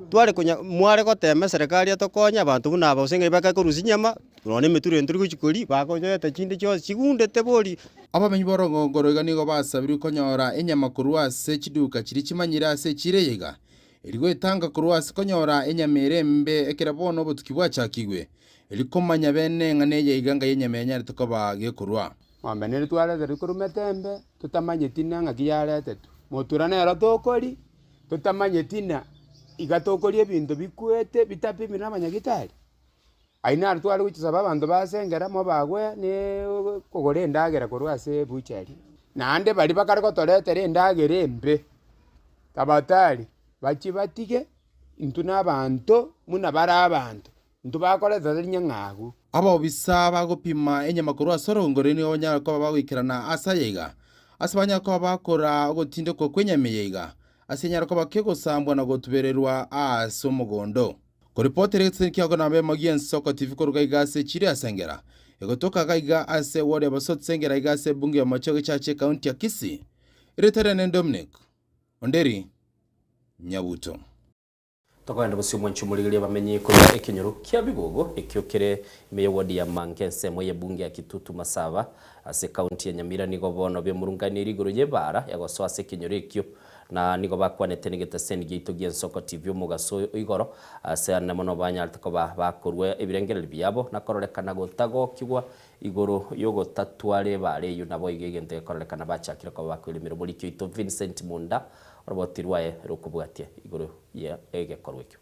S12: tware konya mware gotema eserekari etokonye abanto buna aba gose ng'ai bakae korusia chinyama, nonya na emetura eye ntori gochia koria, bakoyete chinde chionsi chigundete bori.
S10: Abamenyi b'orogongo oro iga nigo basabirwe konyora enyama korwa ase chiduka chiria chimanyire ase echiira eye iga, erio goetanga korwa ase konyora enyama ere embe ekero bono obotuki bwachakigwe, erio komanya bene ng'a neye iga ngai enyama enyarete koba gekorwa.
S11: Ng'ombe nere twareterwe korwa metembe, totamanyeti na ng'aki yaretetwe. Motura nero tokori, totamanyeti na iga tokoria ebinto bikwete bitapimiri na abanyagitari. Ayio naro tware gochia abanto ba Sengera mobagwe ne kogora endagera korwa ase ebuchari. Naende baria bakare gotoretera endagera embe, tabatari bachie batige, intwe na abanto buna bare abanto, intwe bakoreta tari nyang'agu.
S10: Abobisa bagopima enyama korwa ase orogongo roria nigo banyare koba bagoikerana ase aya iga, ase banyare koba bakora ogotindekwa kw'enyama eye iga, ase enyare koba kegosambwa na gotubererwa aase omogondo. Koripotera egeteseni kiago namba emo gi'Ensoko TV koruga iga ase echiro ya Sengera, egotoka iga iga ase eward ya Bosot Sengera iga ase ebunge ya Machoge Church ekaunti ya Kisii. Erieta riane Dominic Onderi. Nyabuto.
S6: Tokogenda bosio mwanche omorigereria abamenyi korwa ekenyoro kia Bigogo ekio kere ime y'eward ya Manga ensemo y'ebunge ya Kitutu Masaba ase ekaunti ya Nyamira nigo bono bemurunganirie igoro y'ebaara egosoa ase ekenyoro ekio na nigo bakwanete negeteseni giaito gi'Ensoko TV omogaso oyo igoro ase ande mono banyarete koba bakorua ebirengererio biabo na kororekana gotagokigwa igoro y'ogotatwara ebaara eyio naboigo egento gekororekana bachakire koba bakoiremera omoriki oito Vincent Munda Oroboti rwaye rokobwatia igoro ye egekorwa ekio.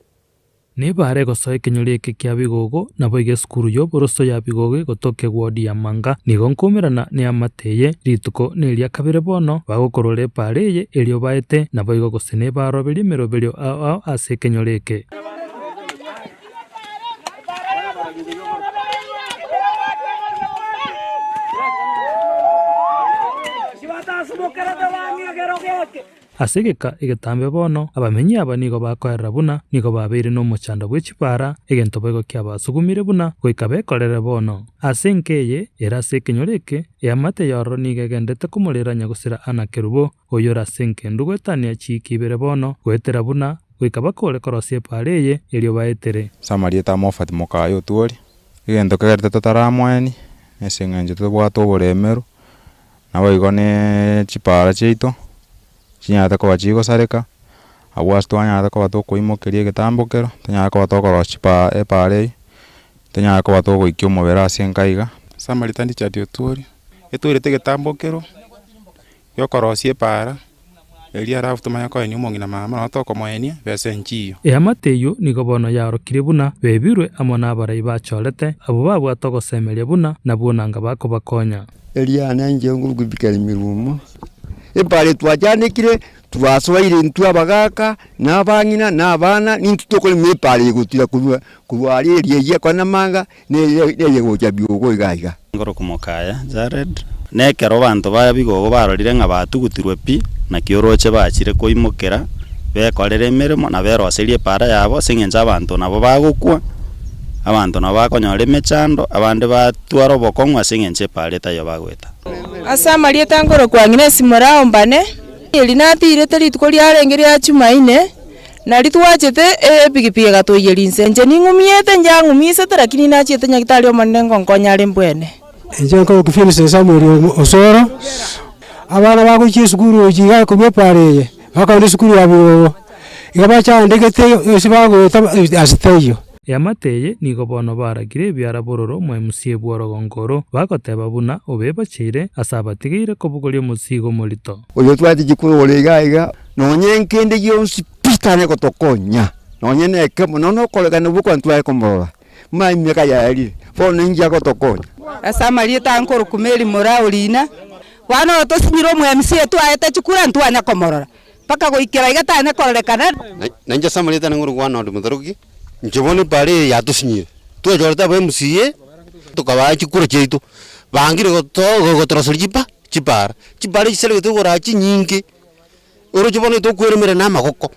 S13: Nebare egosoa ekenyoro eke kia Bigogo, naboigo esukuru y'oboroso ya Bigogo egotoka ewodi ya Manga. Nigo nkoumerana neamate eye rituko neria kabere bono bagokorora epaara eye erio baete, naboigo gose nebaroberie emeroberio ao ao ase ekenyoro eke. Ase egeka egetambe bono, abamenyi aba nigo bakoerera buna nigo babeire nomochando bwe chipara, egento boigo kiabasugumire buna goika bekorere bono. Ase enka eye ere ase ekenyoro eke, eamate y'ororo nigo egendete komorera nyagosira Anna Kerubo, oyore ase engendu goetania chiiki ibere bono, goetera buna goika bakore korosia epaara eye, erio baetere.
S14: Ase amarieta a Moffat Mokaya Otwori, egento kegerete totaramoeni, ase eng'encho tobwate oboremeru, naboigo ne chipaara chiaito, chinyarete koba chigosareka, abwo ase twanyarete koba tokoimokeria egetambokero, tonyare koba tokorosia chipaa epaara eywo, tonyare koba togoikia omobere ase enka iga.
S15: Ase amarieta Richard Otwori, etwerete egetambokero. Giokorosia epaara, erio alafu tomanye koenia omong'ina mama, nabo tokomoenia besa enchiyo.
S13: Eamate eyio nigo bono yaorokirie buna bebirwe amo nabarai bachorete, abwo babwate ogosemeria buna nabwo nanga bakobakonya.
S16: Eriane inche ngokobikera emerumo, epaara etwachandekire, twasoeire intwe abagaka, na abang'ina, na abana, nintwe tokorema epaara eye gotira korwa korwa aria eria eyio ekore namanga, na eye na eye gocha biogo iga iga.
S17: Ngoroku mokaya Jared, na ekero abanto ba bigogo barorire ng'a batugutirwe pi, naki oroche bachire koimokera, bekorere emeremo na beroserie epaara yabo, ase engencho abanto nabo bagokwa, abanto nabo bakonyora emechando, abande batware obokong'u ase engencho epaara etaiyo bagoeta.
S18: Ase amarieta nkorokwa Agnes Morao Mbane, eri natiirete rituko riarenge ria Jumaine, Nario twachete epigipigi egatoiyeria inse. Inche ning'umiete, inche lakini nachiete Nyagetari Omonene ngonkonya are mbwene.
S19: Inche nkorokwa Vincent Samuel Osoro, abana bagochia esukuru gochia iga korwa epara eye, bakogenda esukuru ya Bigogo, iga bachandegete ase bagoeta ase taiyo.
S13: Eamate eye nigo bono baragire ebiara bororo mwa MC bw'orogongo oro, bagoteba buna obebacheire ase abatigeire kobogoria omosigo omorito.
S16: Oyotwate chikurore iga iga, nonye nkende gionsi pi tanya gotokonya, nonye nekemo, nonya nokoregana bw'okwantu tware komorora, maya emiaka yaerire, bono inki agotokonya?
S18: Ase amarieta nkorokwa Mary Moraa Orina, bono oyo tosinyire omo MC twaete chikura ntwanya komorora, mpaka goikera iga tanya kororekana.
S20: Na inche ase amarieta ane nkorokwa Arnold Mutharuki, inche bono epara eye yatosinyire, twechorete aba MCA, tokabaa chikura chiaito, bangire goto gotoroseria chipa chipara, chipara echi chiaregete okoraa chinyinge, oroche bono tokweremera na amagoko.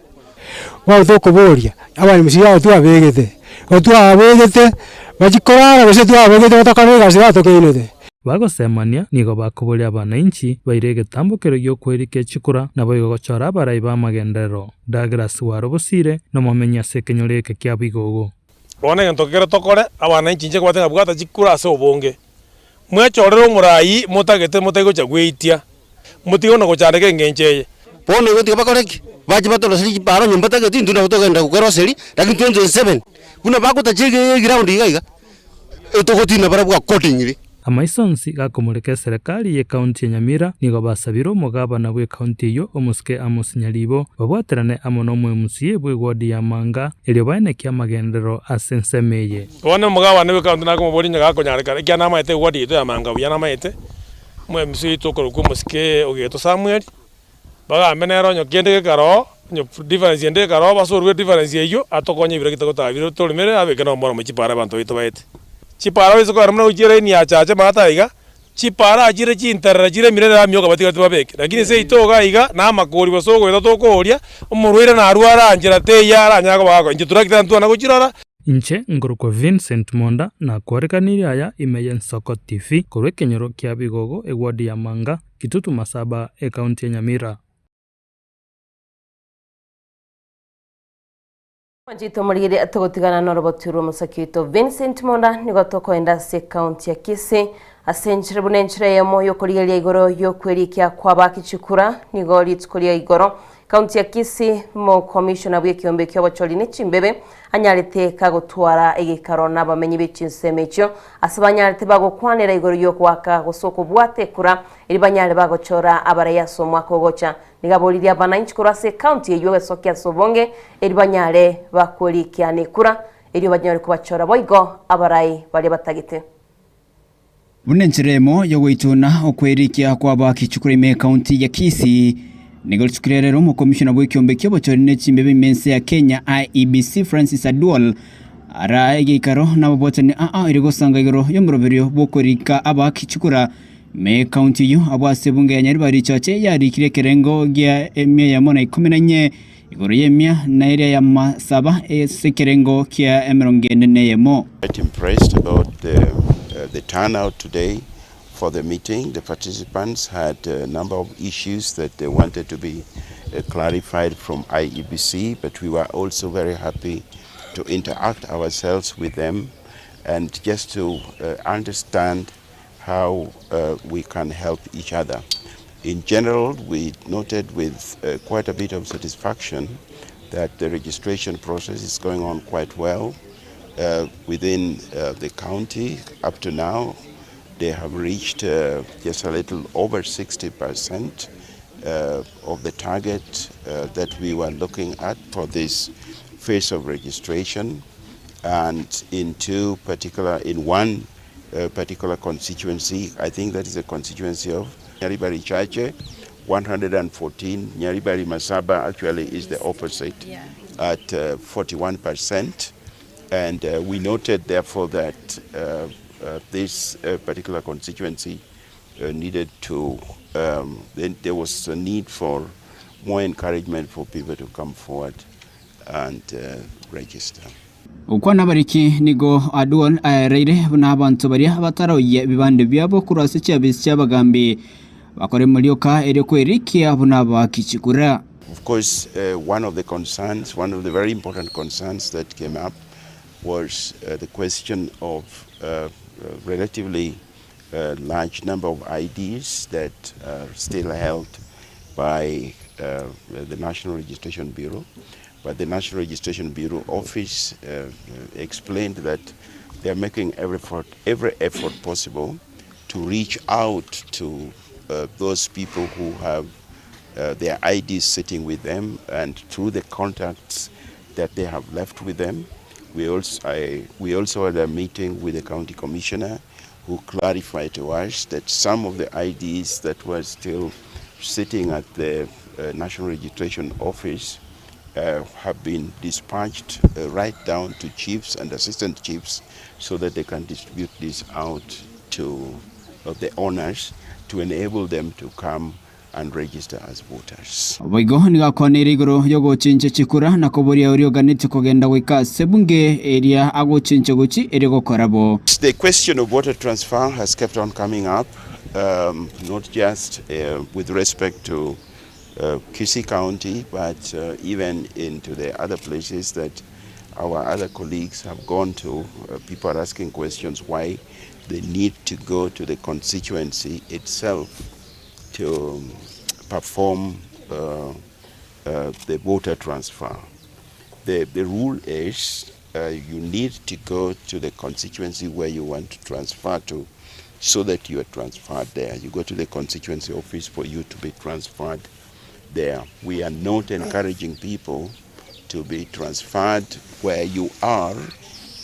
S19: Bono tokoboria, aba MCA aba twabegete, igo twabegete bachie korara gose twabegete batokore egasi batokainete.
S13: Bagosemania, nigo bakoboria abanainchi baire egetambo keria gi'okwerika chikura, naboigo gochora abarai b'amagenderero. Douglas Warobosire nomomenyi ase ekenyoro eke kia Bigogo.
S21: Bono egento kere tokore, abanainchi inche nkobwate ng'a bwata chikura ase obonge, mwechorere omoraai motagete motari gocha gweitia, motige buna gochandeka engencho eye.
S20: Bono igo tiga bakore ki? Bache batoroserie chipara onye mbatageti intwe nabo togenda gokeroseria, lakini 2027 buna bagotacha eground iga iga, etogotina barabwo accordingly.
S13: Amaiso onsi gakomoreka eserekari y'ekaunti ya Nyamira nigo basabire omogabana bw'ekaunti eyio omosike Amos Nyaribo babwaterane amo n'omo-MCA bw'eward ya Manga erio baenekie amagenderero ase ensemo eye.
S21: Bono omogabana bw'ekaunti nakomoboria onye gakonyarekana ekiagera namaete eward yaito ya Manga buya namaete, omo-MCA oito okorokwa omosike Ogeto Samuel, bagambe nere onye kende gekaroo, onye difference ende ekaroo basorwe edifference eyio, atokonye ebiro gitagotaba bire toremere abeke na omoremo chipara abanto baito baete. Chipara oise kogenda buna gochia eraini ya chache maate aiga, chipara chire chinterere chire emirere amioka batigati babeke, lakini seito iga aiga na amakori gose ogoeta tokooria, omorwaire narware anchera teiyo aranyare koba gakora, inche turakitari ntwana gochirora.
S13: Inche nkorokwa Vincent Monda nakwarekanirie aya ime y'Ensoko TV korwa ekenyoro kia Bigogo eward ya Manga, Kitutu Masaba, Ekaunti ya Nyamira.
S5: Mwanchete omorigeri togotigana noroboti rw'omosaki oito Vincent Monda nigo tokoenda ase ekaunti ya Kisii ase enchera buna enchera eyemo y'okorigereria igoro y'okwerikia kw'abaaki chikura nigo rituko ria igoro Ekaunti ya Kisii mokomishona bw'ekeombe ki'obochori ne chimbebe anyarete kagotwara egekaro nabamenyi be chinsemo echio ase banyarete bagokwanera igoro y'ogoaka gose okobwata ekura eri banyare bagochora abarai ase omwaka ogocha Nigo aboririe abanainchi korwa ase ecounty eyio gesokia ase obonge, erio banyare bakorikia nekura, erio banyare kobachora boigo abarai baria batagete.
S2: Buna enchera emo y'ogoituna okwerikia kw'abakichukuru ime ekaunti ya Kisii, nigo rituko riria rero omokomishona bw'ekiombe ki'obochori ne chimbebe ime ense ya Kenya IEBC Francis Aduol ara egeikaro nababwatani aa erio gosanga igoro y'omoroberio bw'okorika abakichukura Ime ekaunti eyio abwo ase ebunge ya Nyaribari Chache yarikire ekerengo gia emia eyemo na ikomi na inye igoro y'emia na eria ya masaba ase ekerengo kia emerongo ene na eyemo.
S22: Quite impressed about the, uh, the turnout today for the meeting. The participants had a number of issues that they wanted to be uh, clarified from IEBC, but we were also very happy to interact ourselves with them and just to uh, understand how uh, we can help each other. In general, we noted with uh, quite a bit of satisfaction that the registration process is going on quite well uh, within uh, the county. Up to now, they have reached uh, just a little over 60 percent uh, of the target uh, that we were looking at for this phase of registration. And in two particular, in one uh, particular constituency, I think that is a constituency of Nyaribari Chache, 114. Nyaribari Masaba actually is the opposite yeah. at 41%. And uh, we noted, therefore, that uh, uh, this uh, particular constituency uh, needed to, um, then there was a need for more encouragement for people to come forward and uh, register.
S2: Gokwana abariki nigo Aduol aereire buna abanto baria bataroyia ebibande biabo korwa ase chiabisi chi'abagambi bakore morioka erio kwerikia buna abaaki chikura.
S22: Of course, uh, one of the concerns, one of the very important concerns that came up was uh, the question of uh, relatively uh, large number of IDs that are still held by uh, the National Registration Bureau. But the National Registration Bureau office uh, explained that they are making every effort, every effort possible to reach out to uh, those people who have uh, their IDs sitting with them and through the contacts that they have left with them. We also, I, we also had a meeting with the county commissioner who clarified to us that some of the IDs that were still sitting at the uh, National Registration Office uh, have been dispatched uh, right down to chiefs and assistant chiefs so that they can distribute this out to uh, the owners to enable them to come and register as voters.
S2: Boigo nigo akwaneire igoro y'ogochincha chikura na koboria oria oganetie kogenda goika ase ebunge eria agochincha gochi erio gokora bo.
S22: The question of voter transfer has kept on coming up, um, not just uh, with respect to uh, Kisii County, but uh, even into the other places that our other colleagues have gone to. Uh, people are asking questions why they need to go to the constituency itself to perform uh, uh, the voter transfer. The, the rule is uh, you need to go to the constituency where you want to transfer to so that you are transferred there. You go to the constituency office for you to be transferred there. We are not encouraging people to be transferred where you are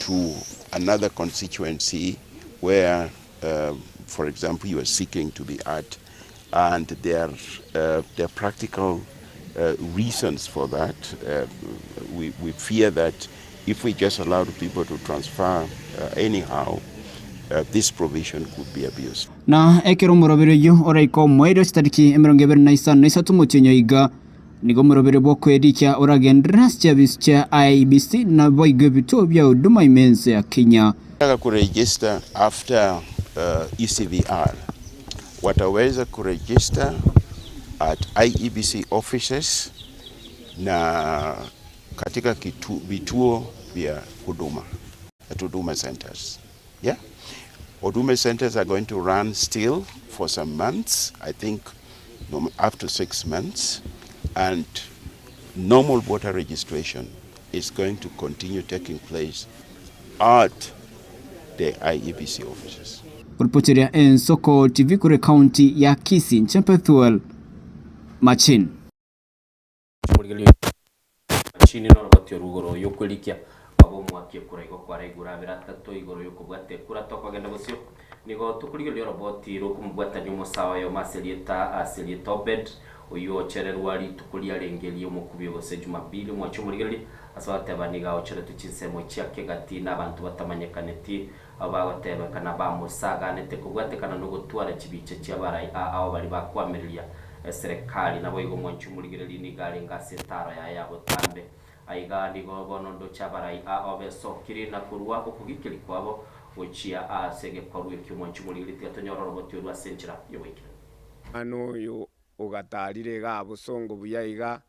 S22: to another constituency where, uh, for example, you are seeking to be at. And there, uh, there are practical uh, reasons for that. Uh, we, we fear that if we just allow people to transfer uh, anyhow, uh, this provision could be abused.
S2: Na ekero omoroberi oyio oraike omoerio chitariki emerongo ebere na isano na isato omotienyi oiga, nigo omoroberi bw'okwerikia oragenderere ase chiabisi chia IEBC naboigo ebituo bia Huduma ime ense ya Kenya.
S22: Nataka kuregister after uh, ECVR wataweza kuregister at IEBC offices na katika kitu, vituo vya huduma at Huduma centers. Yeah? Huduma centers are going to run still for some months, I think up to 6 months, and normal voter registration is going to continue taking place at the IEBC offices.
S2: Kuripotiria Ensoko TV kure county ya Kisii, Nchempethuel Machin.
S6: Machini noroboti orugoro yokwerikia kwaba omwaki ekura igo kwaraigure abere atato igoro yokobwata ekura tokogenda bosio nigo tokorigereria oroboti rokomobwatania omosawa oyomo ase erieta ase erieta Obed oywo ochererwa rituko riarenge ri'omokubio gose Jumapili omwachi omorigereria ase ogoteba nigo aocheretwe chinsemo chia kegati na abanto batamanyekaneti Abwo bagotebekana bamosaganete kobwatekana nogotwara chibicha chi'abarai aa ao baria bakoamereria eserekari. Naboigo omwanchi omorigereria nigo arenge ase etaaro yaye ya botambe. Aiga nigo bono ndoche abarai aa ao besokire na korua okogikeria kwabo gochia aase egekorwa ekio. Omwanchi omorigereria tiga tonyore oroboti orwo ase enchera y'ogoikeranu.
S11: Omwana oyo ogatarire igaa bosongo buya iga,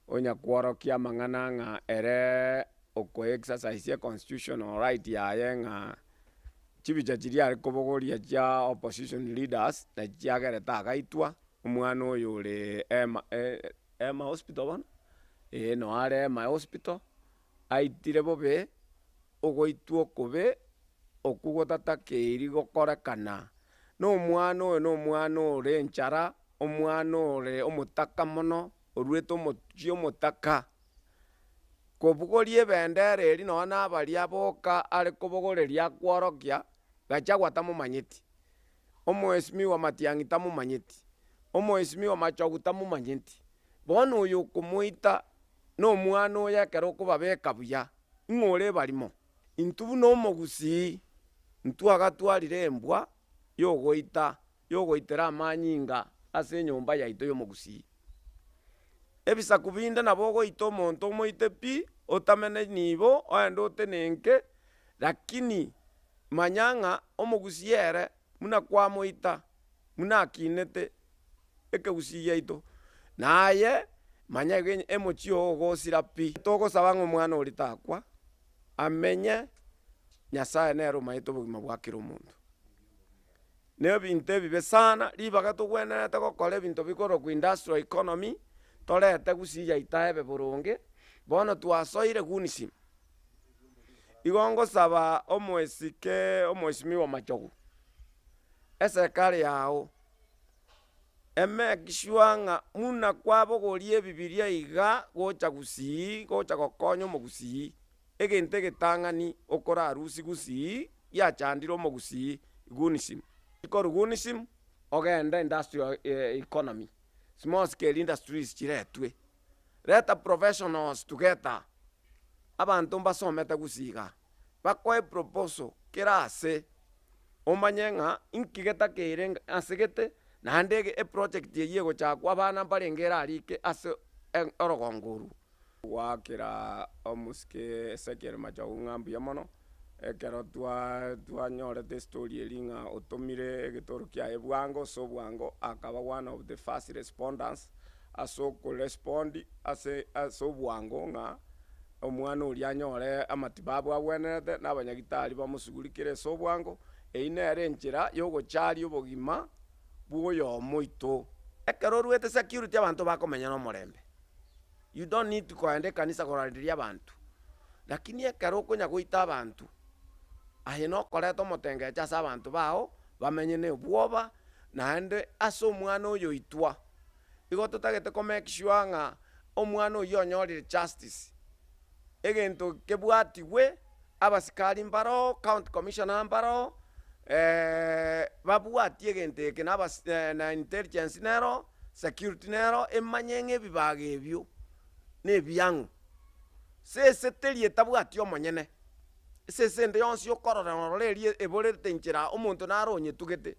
S11: onya kworokia amang'ana ng'a ere oko exercise e constitutional right yaye ng'a chibicha chiria are kobogoria chia opposition leaders nachi chiagerete agaitwa, omwana oyo ore Ema Ema hospital bono, eh noo are Ema hospital, aitire bobe, ogoitwa okobe, okwo gotatakeiri gokorekana, na omwana oyo na omwana ore enchara, omwana ore omotaka mono, oruete omochie omotaka. Kobogoria ebendera eria nonya nabaria boka are kobogoreria akworokia, Gachagua tamomanyeti, Omoesimiwa Matiang'i tamomanyeti, Omoesimiwa Machogu tamomanyeti. Bono oyo okomoita nomwana oye ekero okobabeka buya, ing'o ore ebarimo? Intwe buna omogusii, ntwagatwarire embwa yogoita, yogoitera amanyinga ase enyomba yaito y'omogusii. Ebisaku binde nabo ogoita omonto omoite pi, otamene nibo, oende otenenke, lakini manya ng'a omogusii ere buna kwamoita, buna akinete ekegusii giaito, naye manya iga emochie oo ogosira pi. Togosaba ng'a omwana oria takwa, amenye, Nyasaye nere omanyete obogima bwa kera omonto. Na ebinto ebibe sana, ribaga togwenerete gokora ebinto bikorokwa industrial economy, torete gusii yaito ebe boronge, bono twasoire gunisim. Igo ngosaba omoisike omoisimigwa Machogu, eserikari yago, emake sure ng'a muna kwabogoria ebibiria iga gocha gusii, gocha gokonya omogusii. Egento egetang'ani okorarusie gusii giachandire omogusii gunisim. Korwa gunisim ogende industrial economy, small scale industries chiretwe. Reta professionals together, abanto mbasomete gusii igaa, bakoe proposal kera ase, omanye ng'a inki getakeire ase gete, naende eproject eyio egochakwa abana mbarenge erarike ase orogongo orwo. Goakera omosike Ezekiel Machogu ng'a mbuya mono, ekero twanyorete estory eria ng'a otomire egetoro kiaye bwango ase obwango akaba one of the first responders ase okorespond ase ase obwango ng'a omwana oria anyore amatibabu agwenerete na abanyagitari bamosugurikere ase obwango, eyio nere enchera yogocharia obogima bwa oyomo oito. Ekero oruete security abanto bakomenya na omorembe. You don't need koenda ekanisa koranderia abanto, lakini ekero okonya goita abanto, aye nokoreta omotengecho ase abanto bao, bamenye na obwoba, naende ase omwana oyo oitwa. Igo totagete ko make sure ng'a omwana oyio onyorire justice, egento kebwatigwe, abasikari mbaroo, county commissioner mbaroo, babwatie egento eke na abas na intelligence nero. Security nero emanye ng'a ebibaga ebio nebiang'u. Sese teri etabwati omonyene. Esese ende yonsi okorora norora eria eborerete inchera omonto naro onyetugete.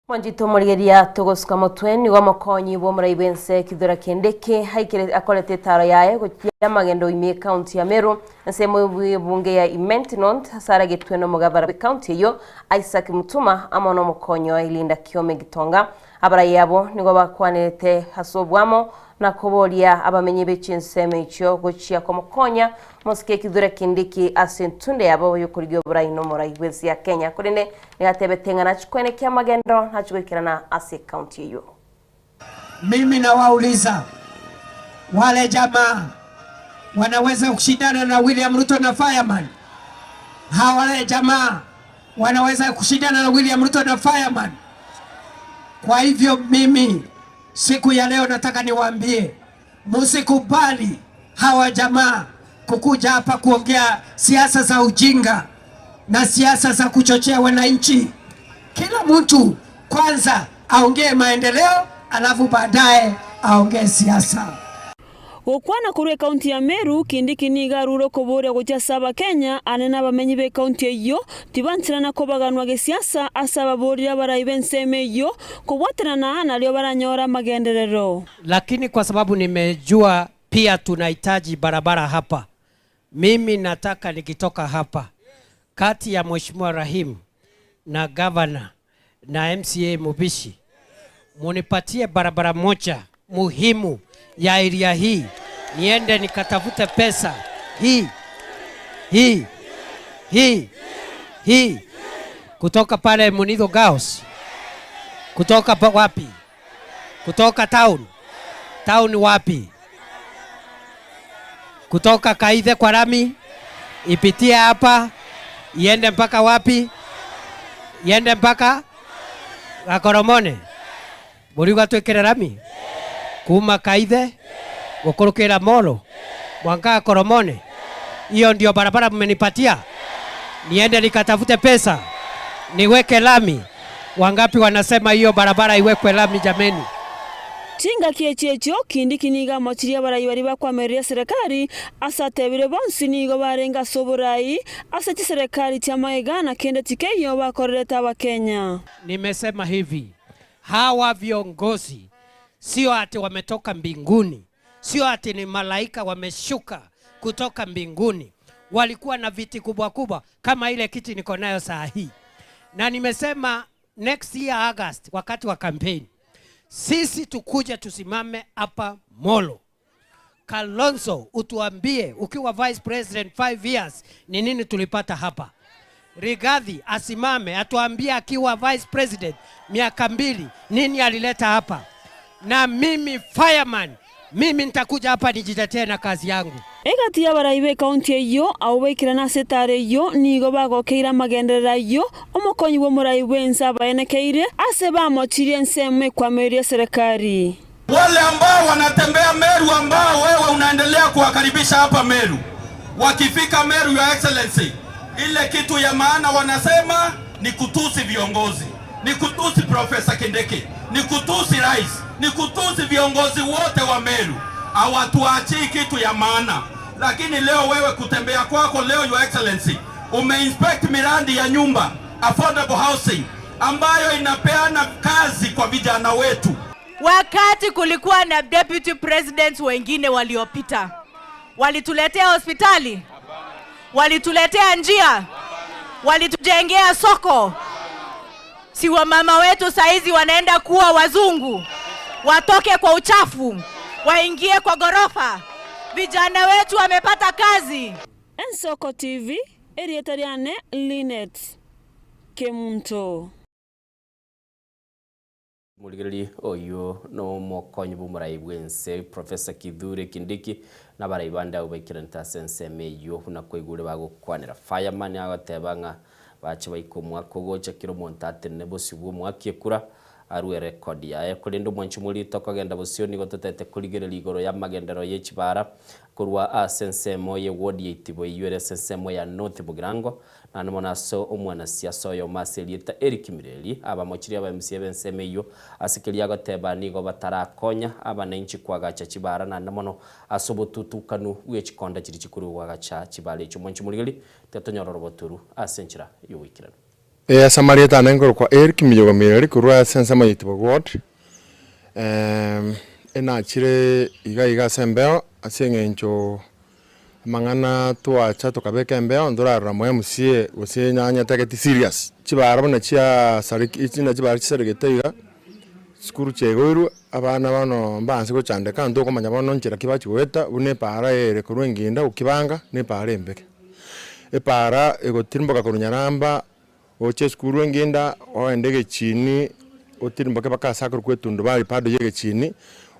S5: Mwanchete omorigereria togosuka motwe nigo omokonyi bw'omorai bw'ense Kithure Kindiki aikere akorete etaro yaye gochia amagendo ime ekaunti ya Meru ensemo y'ebunge ya Imenti North ase aragetwe nomogabara bw'ekaunti eyio Isaac Mutuma amo nomokonyi oye Linda Kiome Gitonga. Abarai abo nigo bakwanerete ase oboamo na koboria abamenyi be chinsemo echio gochia komokonya Mosike Kithure Kindiki ase entunde yabo y'okorigia oborai na omorai bw'ense ya Kenya korende nigo atebete ng'a nachie koenekia amagenderero nachie goikerana ase ekaunti eyio.
S3: Mimi nawauliza wale jamaa wanaweza kushindana na William Ruto na Fireman? Hawa wale jamaa wanaweza kushindana na William Ruto na Fireman? Kwa hivyo mimi siku ya leo nataka niwaambie, msikubali hawa jamaa kukuja hapa kuongea siasa za ujinga na siasa za kuchochea wananchi. Kila mtu kwanza aongee maendeleo, alafu baadaye aongee siasa.
S4: Gokwana korwa ekaunti ya Meru, Kindiki nigo arure okoboria gochia ase Abakenya ane na abamenyi b'ekaunti eyio tibancherana kobaganwa gesiasa ase ababorire abarai b'ensemo eyio kobwaterana nario baranyore amagenderero.
S3: Lakini kwa sababu nimejua pia tunahitaji barabara hapa, mimi nataka nikitoka hapa kati ya Mheshimiwa Rahim na gavana na MCA Mubishi munipatie barabara moja muhimu ya area hii, niende nikatafute pesa hii hii hii hii kutoka pale Munitho Girls, kutoka pa wapi? Kutoka town. Town wapi? Kutoka Kaithe kwa rami ipitie hapa iende mpaka wapi? Iende mpaka Gakoromone. Muriuga twikire rami kuma Kaithe gukurukira Molo mwanka Gakoromone. Hiyo ndio barabara mmenipatia, niende nikatafute pesa niweke lami. Wangapi wanasema hiyo barabara iwekwe lami jameni?
S4: Chingaki echi echio Kindiki nigo amochirie abarai baria bakwamereria eserekari ase atebire bonsi nigo barenge ase oborai ase chiserekari chi'amaiga na kende tikeiyo bakorerete Abakenya.
S3: Nimesema hivi, hawa viongozi sio ati wametoka mbinguni, sio ati ni malaika wameshuka kutoka mbinguni. Walikuwa na viti kubwa kubwa kama ile kiti niko nayo saa hii. Na nimesema next year August, wakati wa campaign, sisi tukuje tusimame hapa Molo. Kalonzo, utuambie ukiwa vice president 5 years ni nini tulipata hapa. Rigathi asimame atuambie akiwa vice president miaka 2 nini alileta hapa. Na mimi fireman, mimi nitakuja hapa nijitetee na kazi yangu.
S4: Egati y'abarai b'ekaunti eyio abo baikirana ase etara eyio nigo bagokeire amagenderero ayio omokonyi bw'omorai bw'ense abaenekeire ase bamochirie ensemo ekwameirie eserekari.
S23: Wale ambao wanatembea Meru ambao wewe unaendelea kuwakaribisha hapa Meru, wakifika Meru, Your Excellency, ile kitu ya maana wanasema ni kutusi viongozi, ni kutusi Profesa Kindiki, ni kutusi rais, ni kutusi viongozi wote wa Meru. Hawatuachii kitu ya maana. Lakini leo wewe kutembea kwako leo, Your Excellency, umeinspect miradi ya nyumba affordable housing ambayo inapeana kazi kwa vijana wetu.
S24: Wakati kulikuwa na deputy presidents wengine waliopita, walituletea hospitali, walituletea njia, walitujengea soko. Si wamama wetu saizi wanaenda kuwa wazungu, watoke kwa uchafu, waingie kwa gorofa. Vijana wetu wamepata kazi.
S4: Ensoko TV, erieta riane Linet Kemunto.
S6: Morigereria oyio nomokonyi bw'omorai bw'ense Professor Kithure Kindiki na abarai bande abwo baikeranete ase ensemo eyio buna kwaigure bagokwanera Fireman agoteba ng'a bache baike omwaka ogocha kera omonto atenene bosio bwa omwaka ekura arue erekodi yaye. Korende omwanchi omorito okogenda bosio nigo totete korigereria igoro y'amagenderero ye chibara korwa ase ensemo ye ward ya Itibo eyio ere ase ensemo ya North Mugirango Naende mono ase omwanasiasa oyomo ase erieta Eric Mireri, abamochirie aba MCA b'ensemo eyio ase keria agoteba nigo batarakonya abananchi koagacha chibara naende mono ase obotutukanu bwe chikonda chiria chikorwa goagacha chibara echio. Mwanche morigeri, tiga tonyore orobotoru ase enchera y'ogoikeranu.
S25: Ee, ase amarieta ane nkorokwa Eric Miyogo Mireri korwa ase ensemo ya Itibo Ward. Enachire iga iga ase embeo ase eng'encho Amang'ana twacha tokabeka embeo ntorarora mo MCA gose enyanya etageti serious. Chibara buna chiasareki buna chibara chisaregete iga, Chisukuru chiaigoirwe, abana bono mbaanse gochandeka, ntokomanya bono nchera ki bachia goeta, buna epaara ere korwa enginda gokibanga, na epaara embeke. Epaara egotirimboka korwa Nyaramba gocha esukuru enginda, ogende egechini, otirimboke mpaka ase akorokwa etundubari bado ya egechini,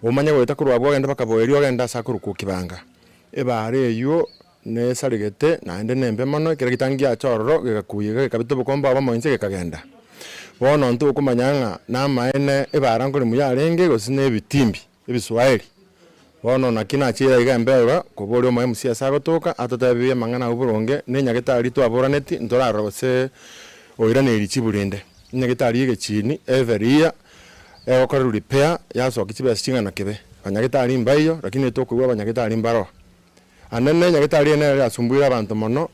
S25: omanye goeta korwa abwo ogende mpaka boerio ogende ase akorokwa okibanga. Ebaara eywo nesaregete naende nembe mono, ekero egetangi giacha ororo gegakuya iga gekabeta obokombe obomo inse gekagenda. Bono ntokomanya ng'a namaene ebaara nkoremwa yarenge gose na ebitimbi, ebiswaeri. Bono naki nachire aiga embeo iga koboria omo MC ase agotoka atotebie amang'ana agwo boronge, na enyagetari twaboraneti ntorarora gose oiraneirie chibu rinde. Enyagetari ya egechini every year egokorerwa repair yasokia chibesa ching'ana kebe. Abanyagetari mbaiyo lakini tokoigwa abanyagetari mbaroo. Anene nyagetari eye nere yasumbuire abanto mono,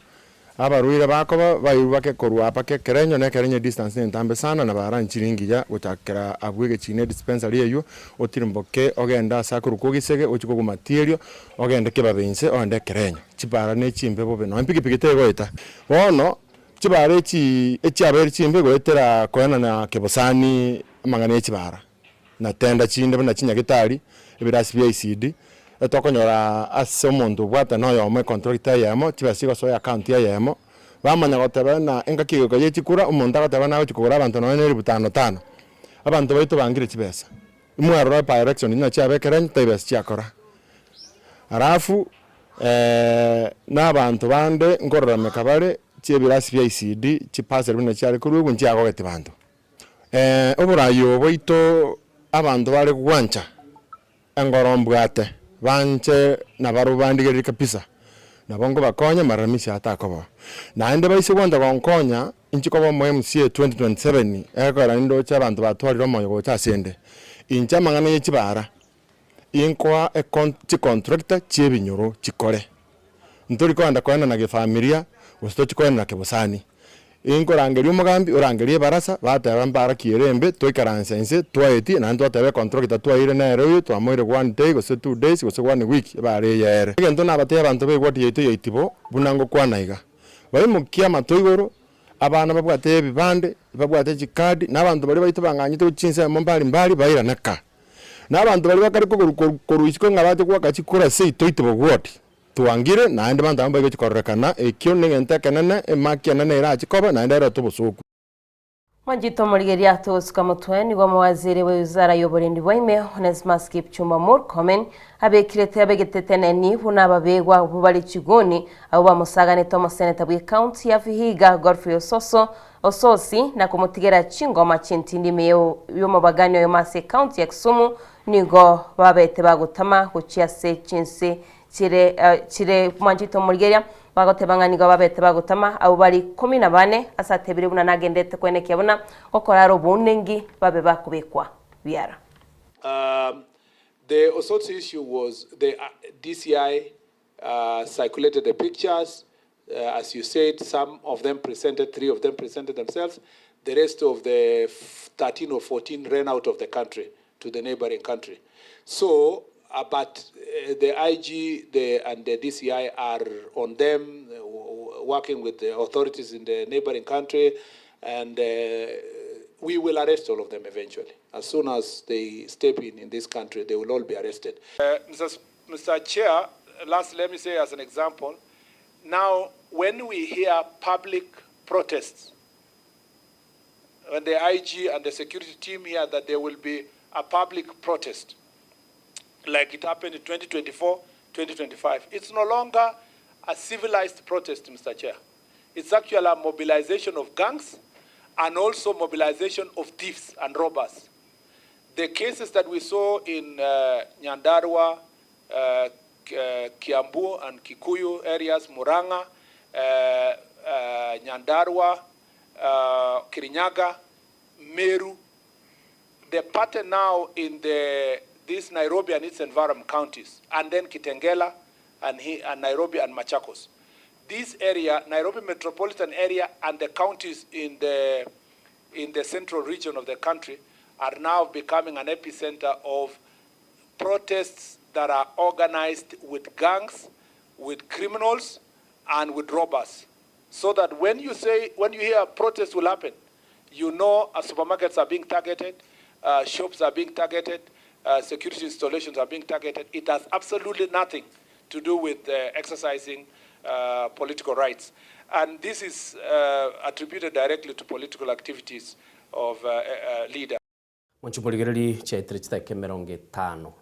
S25: abarwaire bakoba bairwe bake korwa aa mpaka ekerenyo, na ekerenyo edistance nentambe sana, na baranchire engiya gochakera abwo egechini edispensary eywo, otirimboke ogende ase akorokwa ogisege ochie koguma tierio, ogende kebabe inse ogende ekerenyo. Chibara ne chimbe bobe nonya epikipiki tegoeta. Bono, chibara echi echiabeire chimbe goetera koenana kebosani amang'ana ya chibara. na tenda chinde buna chinyagetari, ebirasi bia ECD, etokonyora ase omonto obwate na oyomo econtract eyemo, chibesa chigosoa eaccount eyemo, bamanya goteba ng'a engaki egoika ya chikura, omonto agoteba nagochia kogora abanto nonye na elifu tano tano. Abanto baito bangire chibesa, mwarora by election buna chiabekire tari besa chiakora. Alafu na abanto bande nkorarameka bare, chiebirasi bia ECD, chiparcel buna chiare korwa nchiagogeti banto. Oboraai obo bwaito abanto bare gwancha engoro mbwate, banche nabarobwo bandigererie kabisa, nabo nkobakonya maramisi atakoba. Naende baise gwancha gonkonya, inche koba omo MCA 2027, ekero nindoche abanto batwarire omoyo gocha asende, inche amang'ana ye chibara, inkoa econ chicontractor chia ebinyoro chikore. Ntori kogenda koenana gefamilia, gose tochi koenana kebosani. Inkorangeria omogambi, orangerie ebarasa, bateba mbara ki ere embe, twaikaransa inse, twaetie, naende twateba econtractor twaeire nere oyo, twamoire one day, gose two days, gose one week, ebara eye ere. Egento nabatebie abanto b'eward yaito ya Itibo, buna ngokwana iga, baimokie amato igoro, abana babwate ebibande, babwate chikadi, na abanto baria baito bang'anyete gochia chinsemo mbari mbari, bairane ka. Na abanto baria bakare kogoru koru korwa isiko ng'a bache goaka chikura seito Itibo ward, Twangire, naende banto abwo mbaigochia kororekana, ekio negento ekenene, emaki enene erache koba, naende erete obosooku.
S5: Mwanchete omorigereria togosuka motwe nigo omowaziri bwe wizara y'oborendi bwa ime Onesmus Kipchumba Murkomen abekirete abegete teneni buna ababegwa abwo bare chigoni abwo bamosaganete omoseneta bwe county ya Vihiga Godfrey Ososo Ososi na komotigera chingoma chintindi ime y'omobagani oyomo ase ecounty ya Kisumu nigo babete bagotama gochia ase chinse chire chire mwanchete omorigereria, bagoteba ng'a nigo babete bagotama abwo bare ikomi na bane, ase atebire buna nagenderete koenekia buna gokorara obounengi babe bakobekwa biara.
S1: The Osotsi issue was the DCI circulated the pictures, as you said, some of them presented, three of them presented themselves, the rest of the 13 or 14 ran out of the country to the neighboring country. So, but the IG the, and the DCI are on them, working with the authorities in the neighboring country, and we will arrest all of them eventually. As soon as they step in this country, they will all be arrested. Mr. Mr. Chair, last let me say as an example, now when we hear public protests, when the IG and the security team hear that there will be a public protest, like it happened in 2024, 2025, it's no longer a civilized protest, Mr. Chair. It's actually a mobilization of gangs and also mobilization of thieves and robbers. The cases that we saw in Nyandarua, Kiambu and Kikuyu areas, Murang'a, Nyandarua, Kirinyaga, Meru, the pattern now in the this Nairobi and its environment counties, and then Kitengela and, he, and Nairobi and Machakos. This area, Nairobi metropolitan area, and the counties in the in the central region of the country are now becoming an epicenter of protests that are organized with gangs, with criminals, and with robbers. So that when you say, when you hear protests will happen, you know supermarkets are being targeted, Shops are being targeted, security installations are being targeted. It has absolutely nothing to do with exercising political rights. And this is attributed directly to political activities of leaders.
S6: Mwanche morigererie chiaetire chidakika 52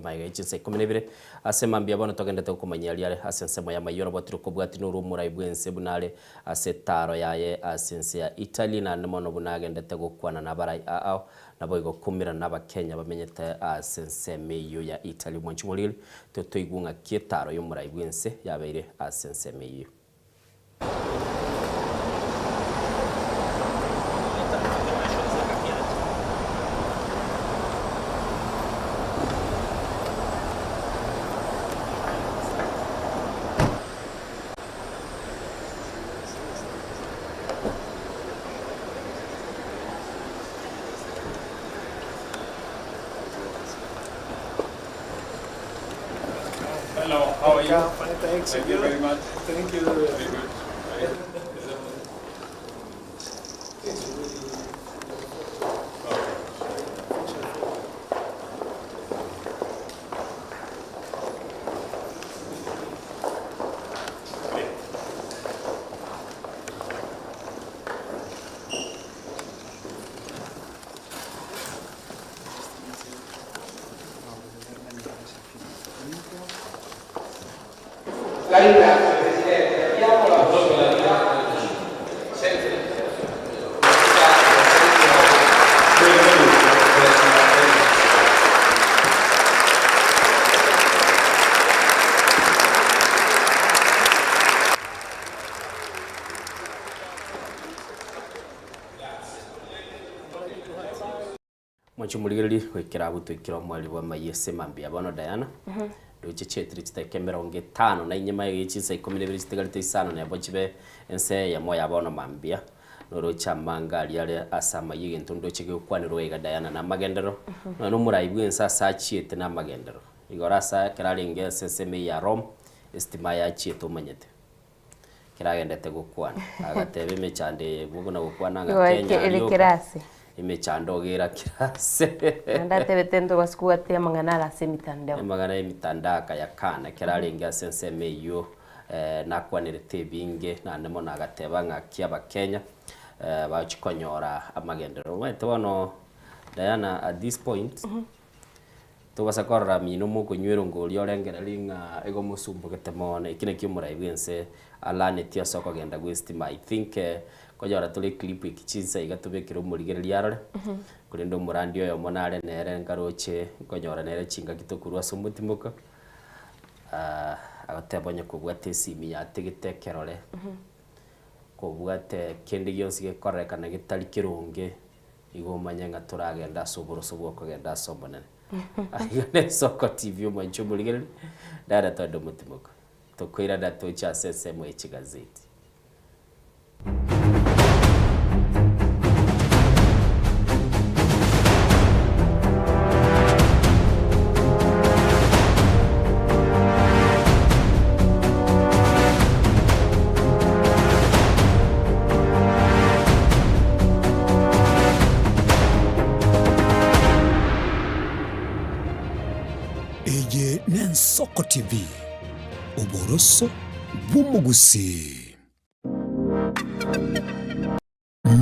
S6: magega ye chinsa 12 ase mambia bono togendete gokomanyia aria are ase ensemo y'amayio oroboti rokobwatia norwo omorai bw'ense buna are ase etaaro yaye ase ense ya Italy naende mono buna agendete gokwana nabarai ao naboigo koumerana nabakenya bamenyete ase ensemo eyio ya Italy. Mwanche morigererie totoigwe ng'aki etaaro y'omorai bw'ense yabeire ase ensemo eyio.
S7: Hello, how are you? Fine, thanks. Thank you very much. Thank you. Very good.
S8: La ringrazio Presidente. Abbiamo la possibilità
S6: Mwanche omorigererie goikera abwo toikire omweri bw'amayio ase mambia bono Diana, ndoche chietire chidakika 54 magega ye chinsa 12 chitigarete isano na ebo chibe ense eyemo ya bono mambia, noroche amanga aria are ase amayio egento ndoche gegokwanerwa iga Diana na amagenderero, nonya na omorai bw'ense ase achiete na amagenderero. Igoro ase ekero arenge ase ensemo eye ya Rome, estima yachiete omanyete. Keragendete gokwana, agateba emechando eye buna gokwana ng'a
S5: Igo
S6: Kenya
S5: ere
S6: aria oka,
S5: kerase.
S6: emechando iga era kerase.
S5: Naende atebete ntobasi kobwatia amang'ana are ase emitandao.
S6: Amang'ana y'emitandao akayakana ekero arenge ase ensemo eyio nakwanerete ebinge naende mono agateba ng'a ki abakenya bagochia konyora amagenderero. Omanyete bono Diana at this point, Tobasa korora mino mokonywera ongoria orengererie ng'a igo mosumbogete mono. Eki nakio omorai bw'ense alanetie ase okogenda gw'estima. I think konyora tore eclip eki chinsa iga tobekere omorigereria arore, korende omorandi oyomo nare nere nkaroche nkonyora nere chingaki tokorwa ase omotimoka, agoteba onye kobwate esimi yategete ekerore, kobwate kende gionsi gekorekana getari keronge. Igo omanye ng'a toragende ase oboroso bw'okogenda ase Omonene. Aiga n'Esoko TV omwanche omorigereria, nere twende omotimoko. Tokoirana toche ase ensemo ye chigazeti.
S9: Eye n'Ensoko TV, oboroso bw'omogusii.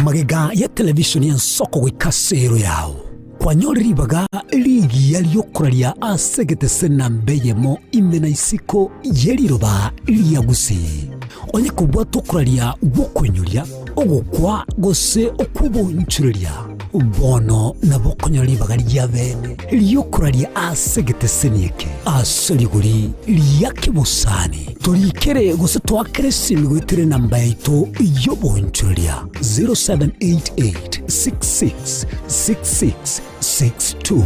S9: Magega ya televishoni y'Ensoko goika ase ero yao, kwanyore ribaga rigiya ri'okoraria ase egetese namba eyemo ime na isiko ye riroba ria Gusii. Onye kobwate okoraria gw'okoinyoria, ogokwa, gose okw'obonchoreria, bono nabo okonyora ribaga ria bene ri'okoraria ase egeteseni eke ase rigori ria kebosani. Torikere gose toakere esimi goetera enamba yaito y'obonchoreria 0788 66 66 62.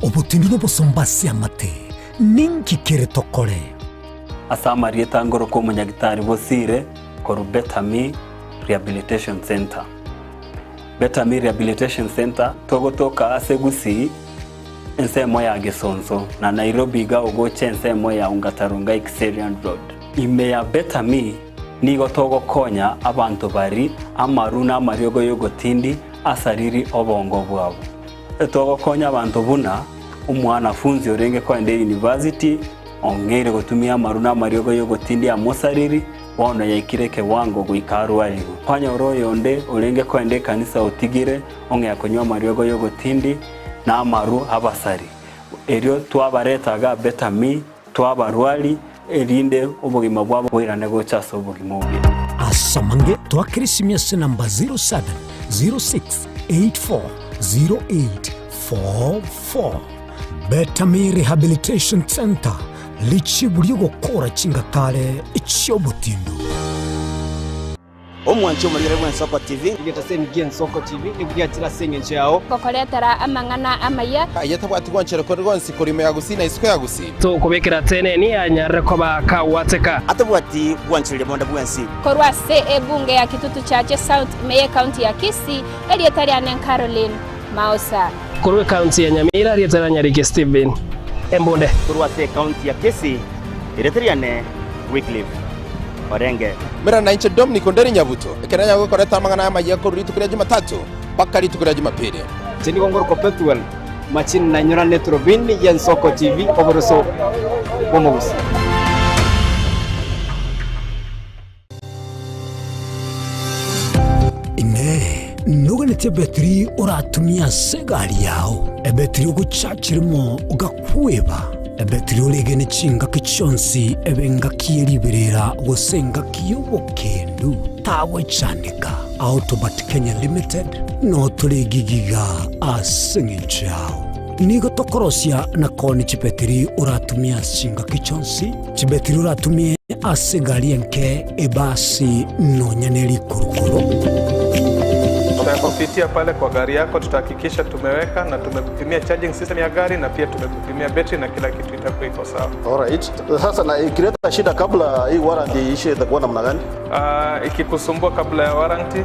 S9: Obotindu nobosomba ase amate, ninki kere tokore?
S10: Ase amarieta ngorokwa omonyagitari Bosire korwa Better Me Rehabilitation Centre. Better Me Rehabilitation Centre togotoka ase Gusii ensemo ya Gesonso na Nairobi iga ogocha ensemo ya Ongata Rongai Kiserian Road. Ime ya Better Me. Nigo togokonya abanto baria amaru na amariogo y'ogotindi asariri obongo bwabo. Togokonya abanto buna omwanafunzi orenge koenda eyunivasiti ong'eire gotumia amaru na amariogo y'ogotindi amosariri, bono yaikire ekewango goika arwarigwe. Kwanyora oyonde orenge koenda ekanisa otigire ong'ea konywa amariogo y'ogotindi na amaru abasari. Erio twabareta iga Betami, twabarwari, erinde obogima bwabo boirane gocha ase obogima obuya.
S9: Ase amange twakere esimi ase enamba 0706840844. Betami Rehabilitation Centre, richibu ri'ogokora chingatare chi'obotindu.
S12: Omwanchi omorigere bw'Ensoko TV.
S8: Egetaseni gi'Ensoko TV nigo giachire ase engencho yao.
S14: Gokoretera amang'ana amaya.
S15: Aye tabwati gwanchera konde gwonsi korwa ime ya Gusii na isiko ya Gusii.
S16: Tokobekera teneni anyarire koba kagwateka.
S12: Atabwati gwanchereria bonde bwensi.
S14: Korwa ase ebunge ya Kitutu Chache South ime y'Ecounty ya Kisii, erieta riane Caroline Maosa.
S16: Korwa ecounty ya Nyamira, erieta ria Nyariki Stephen Embunde.
S12: Korwa ase ecounty ya Kisii, erieta riane Wycliffe Orenge.
S15: Mera nainche Dominic Onderi Nyabuto, ekero nanyare gokoreta amang'ana amayia korwa rituko ria Jumatatu mpaka rituko ria Jumapili.
S8: Inche nigo ngorokwa Pethuel Machini nainyorane eturubini y'Ensoko TV oboroso bw'omogusi.
S9: Inee! Noganetie ebetiri oratumie ase egari yao, ebetiri ogochachirimo ogakweba, ebetiri oregene chingaki chionsi ebe engaki ye riberera gose engaki y'obokendu? Tagwechandeka. Autobat Kenya Limited notore gigiga ase eng'encho yao. Nigo tokorosia na koonia chibetiri oratumie ase chingaki chionsi, chibetiri oratumie ase egari enke, ebasi, nonya ne rikurukuru.
S7: Tutakupitia pale kwa gari yako, tutahakikisha tumeweka na tumekupimia charging system ya gari na pia tumekupimia betri na kila kitu itakuwa iko sawa.
S17: Alright. Sasa na ikileta shida kabla hii warranty iishe itakuwa namna gani?
S7: Ikikusumbua kabla ya warranty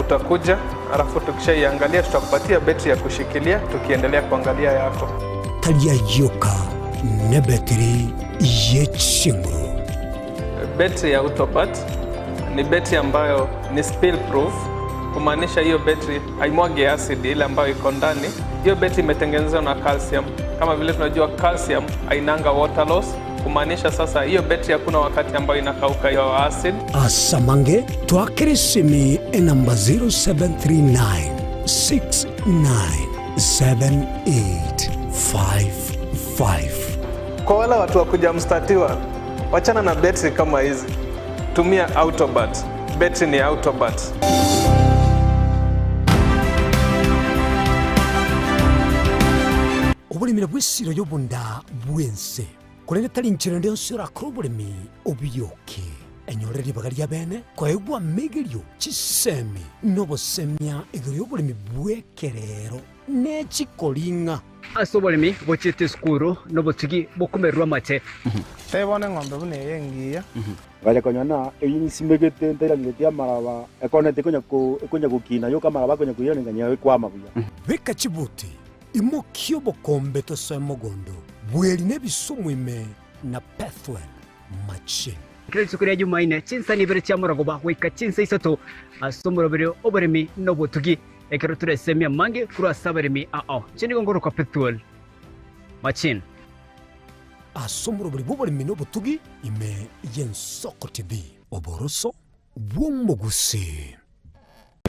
S7: utakuja, alafu tukishaiangalia tutakupatia betri ya kushikilia tukiendelea kuangalia yako.
S9: Tari ayioka nebetiri ye chinguru.
S7: Betri ya Autobat ni betri ambayo ni spill proof, kumaanisha hiyo betri haimwagi acid ile ambayo iko ndani. Hiyo betri imetengenezwa na calcium. Kama vile tunajua calcium hainanga water loss, kumaanisha sasa hiyo betri hakuna wakati ambayo inakauka hiyo acid.
S9: Ase amange twakere esimi enamba 0739 697855.
S7: Kwa wale watu wa kuja mstatiwa, wachana na betri kama hizi, tumia Autobat. Betri ni Autobat.
S9: Oboremi nabwo esiro y'obonda bw'ense, korende tari inchera ende yonsi orakore oboremi obiyoke. Enyore ribaga ri'abeene koegwa amegerio, chisemi, na obosemia igoro y'oboremi bw'ekerero ne chikoring'a.
S8: Ase oboremi bochiete esukuru nobotugi bokomererwa amache.
S7: Tebia bono eng'ombe buna eye engiya.
S26: Ngacha konyora ng'a eyio nsimegete ntairangeretie amaraba, ekona tekonya ko ekonya gokina yoka amaraba akonya koiranengania ekwama buya.
S9: Beka chibuti, imokia obokombe tosoe mogondo, bweri na ebisumu ime na Pethuel machine.
S8: Kera rituko ria Jumaine, chinsa nibere chia morogoba goika chinsa isato ase omoroberi oboremi na obotugi, ekero toresemie amange korwa ase abaremi ao. Inche nigo ngorokwa Pethuel Machine.
S9: Ase omoroberi bw'oboremi na obotugi ime y'Ensoko TV, oboroso bw'omogusii.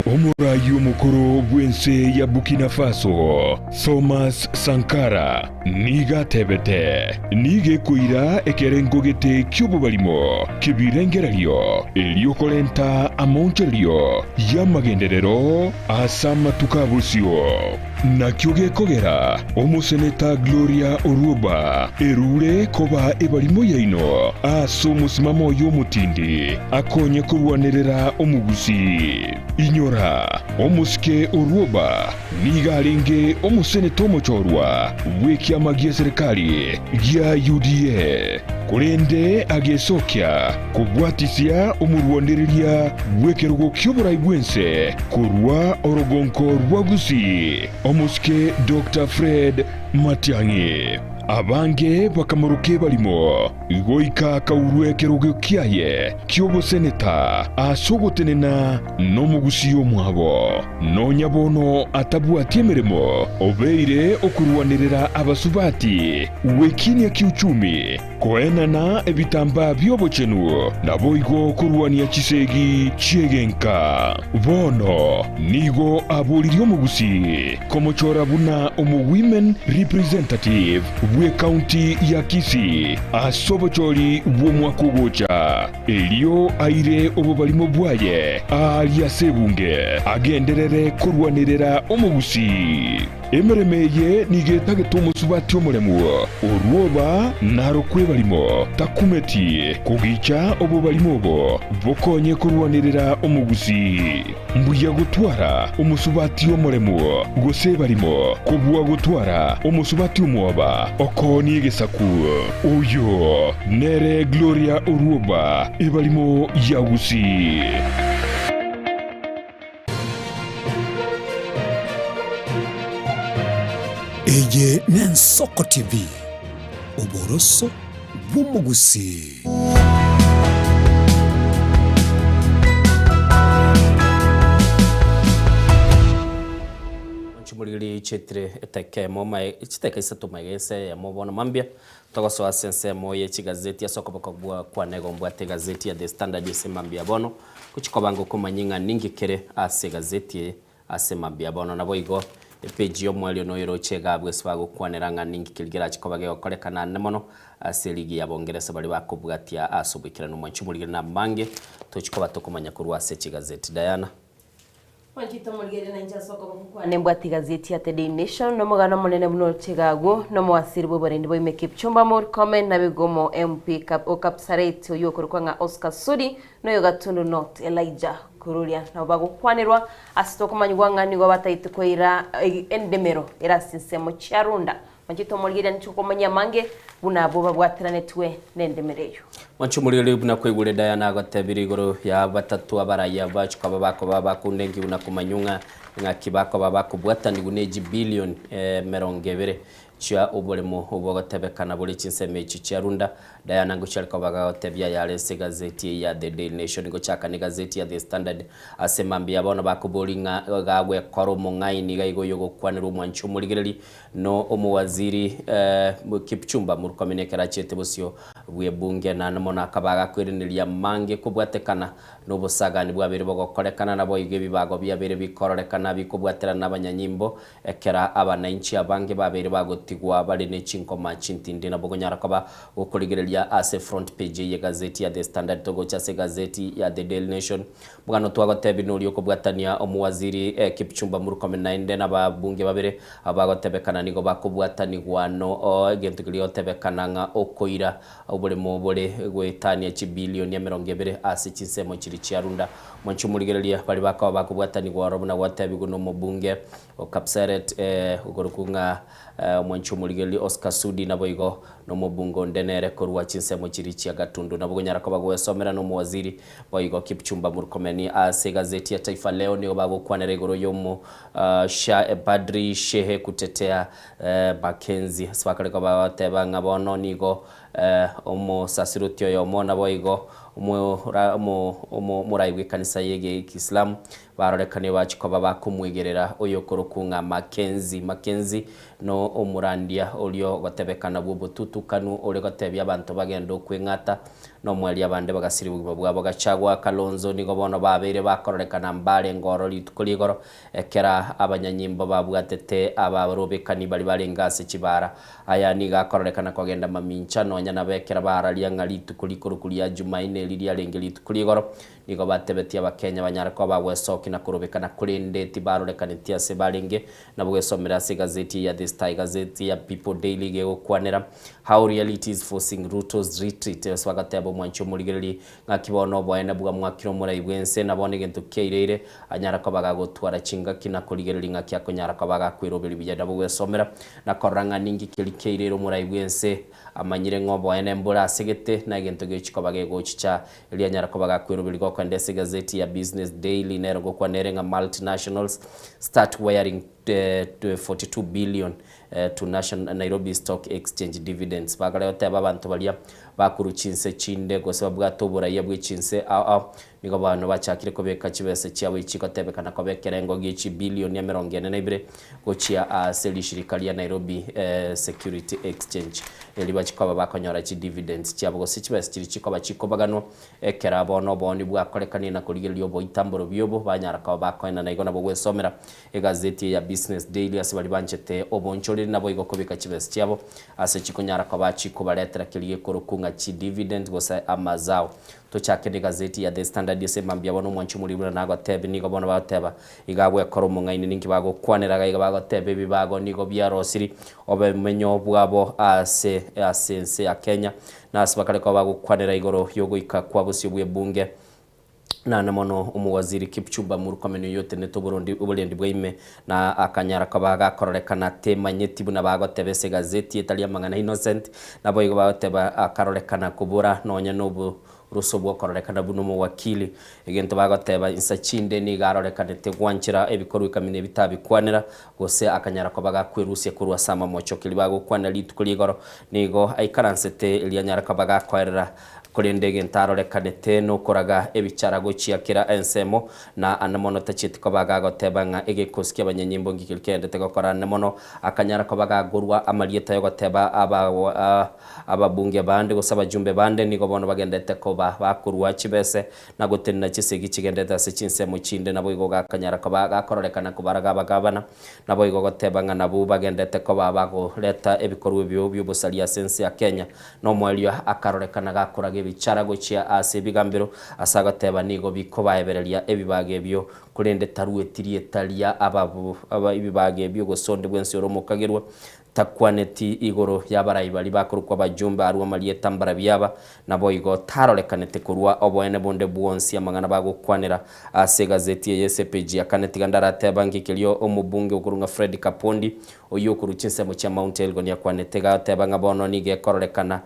S27: Omoraai omokoro bw'ense ya Burkina Faso, Thomas Sankara, nigo atebete, Nigo ekoira ekerengo gete ki'obobarimo ki'ebirengererio erio korenta amaonchorerio y'amagenderero ase amatuko a bosio. Nakio gekogera omoseneta Gloria Orwoba erure koba ebarimo yaino ase omosimamo oye omotindi akonye korwanerera omogusii. Inyora, omosike Orwoba nigo arenge omoseneta omochorwa bw'ekiama gi'eserekari gia UDA, korende agesokia kobwatisia omorwanereria bw'ekerogo ki'oborai bw'ense korwa orogonko rwa Gusii, omosike Doctor Fred Matiang'i. Abange bakamoroka ebarimo, goika akaurwa ekerogo kiaye ki'oboseneta ase ogotenena nomogusii omwabo. Nonya bono atabwati emeremo, obeire okorwanerera abasubati gwekinia kiuchumi, koenana ebitambaa bi'obochenu, naboigo korwania chisegi chi'egenka. Bono nigo aboririe omogusii komochora buna omo-women representative bw'ecounty ya Kisii ase obochori bw'omwaka ogocha, erio aire obobarimo bwaye aaria ase ebunge, agenderere korwanerera omogusii. Emeremo eye nigo etagete omosubati omoremu, orwoba narokwe ebarimo, takumeti kogicha obobarimo obo bokonye korwanerera omogusii. Mbuya gotwara omosubati omoremu gose ebarimo, kobua gotwara omosubati omwoba okoonia egesaku. Oyo nere Gloria Orwoba, ebarimo ya Gusii.
S9: Eye n'Ensoko TV, oboroso bw'omogusii.
S6: Chimorigiri chietire eteka emo mae chiteka isato magega ense eyemo bono mambia togosoa ase ensemo ye chigazeti ase okoboko gwa kwane igo mbwate egazeti ya The Standard ase mambia bono. Gochia kobanga okomanya ng'a ninki kere ase egazeti eye ase mambia bono. Naboigo epeji y'omoerio noyeroche iga abwo ase bagokwanera ng'a ninki keria kerache koba gegokorekana ande mono ase eligi ya Bongeresa baria bakobwatia ase oboikeranu mwanche omorigeri na amange tochia koba tokomanya korwa ase chigazeti. Diana.
S5: Mwanchete omorigeri na inche ase okoboko kwane mbwate egazeti ya The Daily Nation nomogano omonene buna oroche iga agwo nomowasiri bw'oborendi bwa ime Kipchumba Murkomen naboigo omo MP o Kapsaret oyio okorokwa ng'a Oscar Sudi noyo Gatundu North Elijah Kururia nabo bagokwanerwa ase tokomanyigwa ng'a nigo bataete koira endemero ere ase chinsemo chia Runda Mwanchete omorigereria ninche okomanyia amange buna abwo babwateranetwe nendemero eyio.
S6: Mwanche omorigereria buna kwaigure Diana agotebirie igoro ya batato abarayia bachikoba bakoba bakunda enki buna komanywa ng'a ng'aki bakoba bakobwatanigwa ne chibillion emerongo ebere chia oboremo obogotebekana bore chinsemo echi chia Runda. Diana ngochia koba gagotebia ayare ase egazeti eye ya The Daily Nation gochaka ne egazeti ya The Standard ase mambia bono bakoboria ng'a gagwekora omong'aini iga igo oyogokwanerwa omwanchi omorigereria No omowaziri Kipchumba Murkomen ekero achiete bosio bw'ebunge naende mono akaba agakweraneria mange kobwatekana nobosagani bwabeire bogokorekana naboigo ebibago biabeire bikororekana bikobwaterana nabanyanyimbo ekero abanainchi abange babeire bagotigwa bare ne chinkoma chintindi nabo okonyara koba gokorigereria ase front page y'egazeti ya The Standard togocha ase egazeti ya The Daily Nation Omogano twagotebi noria okobwatania omowaziri Kipchumba Murkomen naende nababunge babere abagotebekana nigo bakobwatanigwa no egento keria gotebekana ng'a okoira oboremo bore goetania chibilioni 20 ase chinsemo chiria chia Runda. Mwanche omorigereria baria bakoba bakobwatanigwa oro buna gwatebigwe nomobunge o Kapseret okorokwa ng'a Omwanchi omorigereria Oscar Sudi naboigo nomobunge onde nere korwa chinsemo chiria chia Gatundu nabo gonyara koba gwesomera nomowaziri Boigo Kipchumba Murkomen ase egazeti ya Taifa Leo nigo bagokwanera igoro y'omo Sha Badri Shehe kutetea Mackenzie ase bakare koba bagoteba ng'a bono nigo omosasiroti oyomo naboigo omorai bw'ekanisa y'Egeisilamu barorekane bachia koba bakomwegerera oyokorokwa ng'a Mackenzie. Mackenzie no omorandia oria ogotebekana bw'obotutukanu ore gotebia abanto bagende okweng'ata Nomoerio abande bagasiria obogima bwabo. Gachagua, Kalonzo nigo bono babeire bakororekana mbarenge oro rituko rigoro ekero abanyanyimbo babwatete abarobekani baria barenge ase chibara. Aya nigo akororekana kogenda mamincha nonya nabo ekero bararia ng'a rituko rikoroku ria Jumaine eri riarenge rituko rigoro nigo batebetie abakenya banyare koba bagwesokia na korobekana korende tibarorekaneti ase barenge Nabo gwesomera ase egazeti eye ya The Star, egazeti ya People Daily iga egokwanera How reality is forcing Ruto's retreat, ase bagateba omwanchi omorigereria ng'aki bono oboene bwamwakire omorai bw'ense na bono egento kiaireire anyara koba gagotwara chingaki na korigereria ng'aki akonyara koba gakweroberia buya. Nabo gwesomera na korora ng'a ninki keria kiaireire omorai bw'ense amanyire ng'a oboene mbore asegete na egento gechi koba gegochicha erio anyara koba gakweroberia gokoenda ase egazeti ya Business Daily nero gokwana ere ng'a multinationals start wearing. 42 billion to National Nairobi Stock Exchange dividends. Bakare goteba abanto baria bakorwa chinse chinde gose babwate oboraia bwe chinse ao ao nigo bono bachakire kobeka chibesa chiabo echi gotebekana koba ekerengo gie chibilioni emerongo ene na ibere gochia ase rishirika ria Nairobi Security Exchange erio bachie koba bakonyora chidividends chiabo gose chibesa chiria chikoba chikobaganwa Ekero bono obooni bwakorekanire na korigereria oboitamboro biobo, banyara koba bakoenana igo nabo gwesomera egazeti eye ya Business Daily ase baria banchete obonchoreri naboigo kobeka chibesa chiabo ase chikonyara koba chikobaretera keria gekorokwa ng'a chidividend gose amazao. Tochake negazeti ya The Standard ase mambia bono omwanchi omoriri buna nagotebia nigo bono bagoteba iga agwekora omong'aini ninki bagokwanera iga iga bagoteba ebibago nigo biarosiri obomenyo bwabo ase ase ense ya Kenya Na ase bakare koba bagokwanera igoro y'ogoika kwa bosio bw'ebunge, naende mono omowaziri Kipchumba Murkomen oyio otenenete oborendi oborendi bwa ime, na akanyara koba gakororekana temanyeti buna bagoteba ase egazeti etari amang'ana Innocent, naboigo bagoteba akarorekana kobora nonya nobo roso bw'okororekana buna omowakili. Egento bagoteba insa chinde nigo arorekanete gwanchera ebikorwa ikamina ebi tabikwanera, gose akanyara koba gakwerusia korwa ase amamocho. Keria bagokwanera rituko ria igoro nigo aikaransete erio anyare koba gakoerera, korende egento arorekanete nokoraga ebichara gochia kera ensemo, na ande mono tachieti koba gagoteba ng'a egekosi ki'abanyanyimbo nki keria kegendete gokora ande mono akanyara koba gagorwa amarieta yogoteba aba Ababunge bande gose abajumbe bande nigo bono bagenderete koba bakorua chibese na gotenena chisegi chigenderete ase chinsemo chinde, naboigo gakanyara koba gakororekana kobaraga abagabana, naboigo goteba ng'a nabwo bagenderete koba bagoreta ebikorwa ebio bi'obosaria ase ense ya Kenya. Nomoerio akarorekana gakoraga ebichara gochia ase ebigambero ase agoteba nigo bikobaebereria ebibaga ebio, korende tarueti rieta ria ebibaga ebio gose onde bwensi ore omokagerwa. Takwaneti igoro y'abarai baria bakorokwa abajumbe arue amarieta mbarabio aba, naboigo tarorekanete korwa oboene bonde bwonsi amang'ana bagokwanera ase egazeti eye ase epeji ya kane. Tiga ndarateba ng'iki erio omobunge okorwa ng'a Fred Kapondi oyio okorwa chinsemo chia Mount Elgon akwanete iga agoteba ng'a bono nigo ekororekana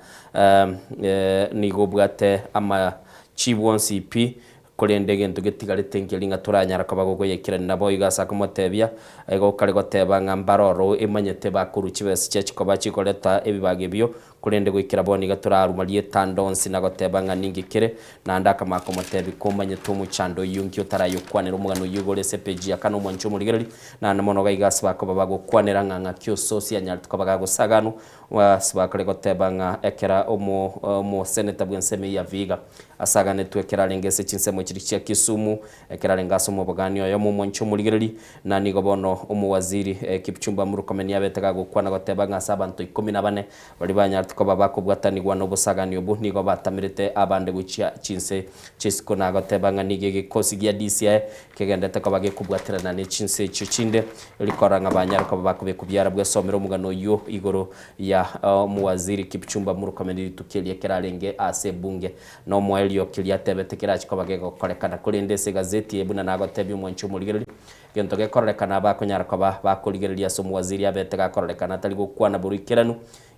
S6: nigo obwate amachibu onsi pi Korende egento getigarete nkeria ng'a toranyara koba gokoyaikerania. Naboigo ase akomotebia, igo okare goteba ng'a mbare oro emanyete bakorua chibesa chia chikoba chikoreta ebibago ebio, korende goikera bono iga toraruma rietanda onsi na goteba ng'a ninki kere. Naende akamanya komotebia, Komanyete omochando oyio nki otarayokwanera omogano oyio igoro ase epeji ya kane omwanche omorigereria? Naende mono gaiga ase bakoba bagokwanera ng'a ng'aki ososi anyarete koba gagosaganwa, ase bakare goteba ng'a ekera omo omoseneta bw'ensemo eyio ya Vihiga Asaganetwe ekero arenge ase chinsemo chiria chia Kisumu, ekero arenge ase omobogani oyomo omwanche omorigereri, na nigo bono omowaziri Kipchumba Murkomen abete gagokwana goteba ng'a ase abanto ikomi na bane baria banyarete koba bakobwatanigwa nobosagani obwo nigo batamerete abande gochia chinse chi'isiko na goteba ng'a nigo egekosi gia DCI kegendete koba gekobwaterana ne chinse echio chinde rikorora ng'a banyare koba bakobekwa biara bwesomera omogano oyio igoro ya Omowaziri Kipchumba Murkomen rituko erio ekero arenge ase ebunge na omoerio keria atebete kerache koba gegokorekana. Korende ase egazeti eye buna nagotebia omwanchi omorigereria, gento gekororekana abakonyara koba bakorigereria ase omowaziri abete gakororekana atari gokwana boruikeranu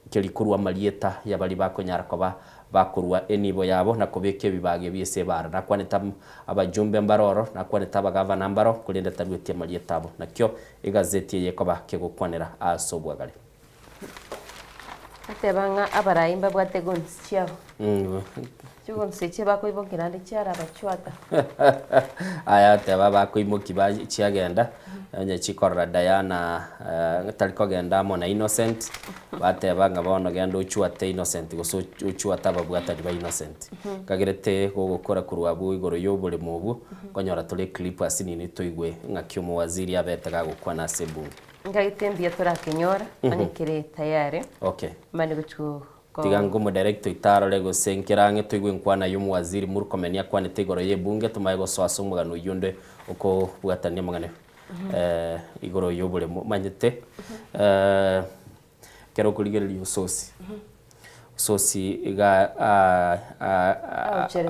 S6: nkeri korwa amarieta ya baria bakonyara koba bakorua enibo yabo na kobeka ebibago ebi ase ebaara. Nakwanete abajumbe mbare oro, nakwanete abagavana mbaro, korende tarueti amarieta abo. Nakio egazeti eye ekoba kegokwanera ase obwagare.
S5: Ateba ng'a abarai mbabwate guns chiabo. Chiguns echio bakoimokia naende chiarabachwata.
S6: Aya ateba bakoimokia ba chiagenda, onye chikorora Diana tari kogenda amo na Innocent, bateba ng'a bono genda ochwate Innocent gose ochwate ababwatani ba Innocent. Kagerete gogokora korwa abwo igoro ya oboremo obwo, nkonyora tore eclip ase nini toigwe ng'aki omowaziri abete gagokwana ase ebunge.
S5: Ngagete mbuya torakenyora, onye kere tayari.
S6: Okay.
S5: Mani gochia ko.
S6: Tiga ngomodirect oito arore gose nkere ang'e toigwe enkwana y'omowaziri Murkomen akwanete igoro y'ebunge tomaye gosoa ase omogano oyio onde okobwatania amang'ana igoro y'oboremo. Omanyete ekero okorigereria ososi, ososi iga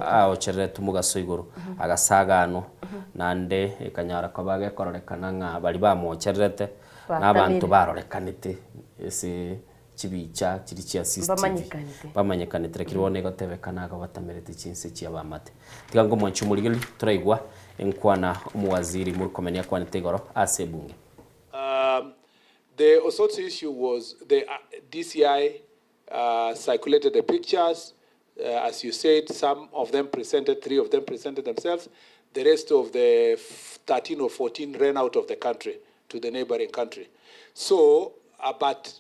S6: aochereretwe mogaso igoro, agasaganwa, naende ekanyara koba gekororekana ng'a baria bamochererete, na abanto barorekanete ase chibicha chiria chia CCTV, bamanyekanete lakini bono egotebekana iga batamerete chinse chi'abamate. Tiga ngomwanche omorigereria, toraigwa enkwana omowaziri Murkomen akwanete igoro ase ebunge.
S1: The Osotsi issue was the DCI circulated the pictures, as you said, some of them presented, three of them presented themselves. The rest of the 13 or 14 ran out of the country to the neighboring country. So, but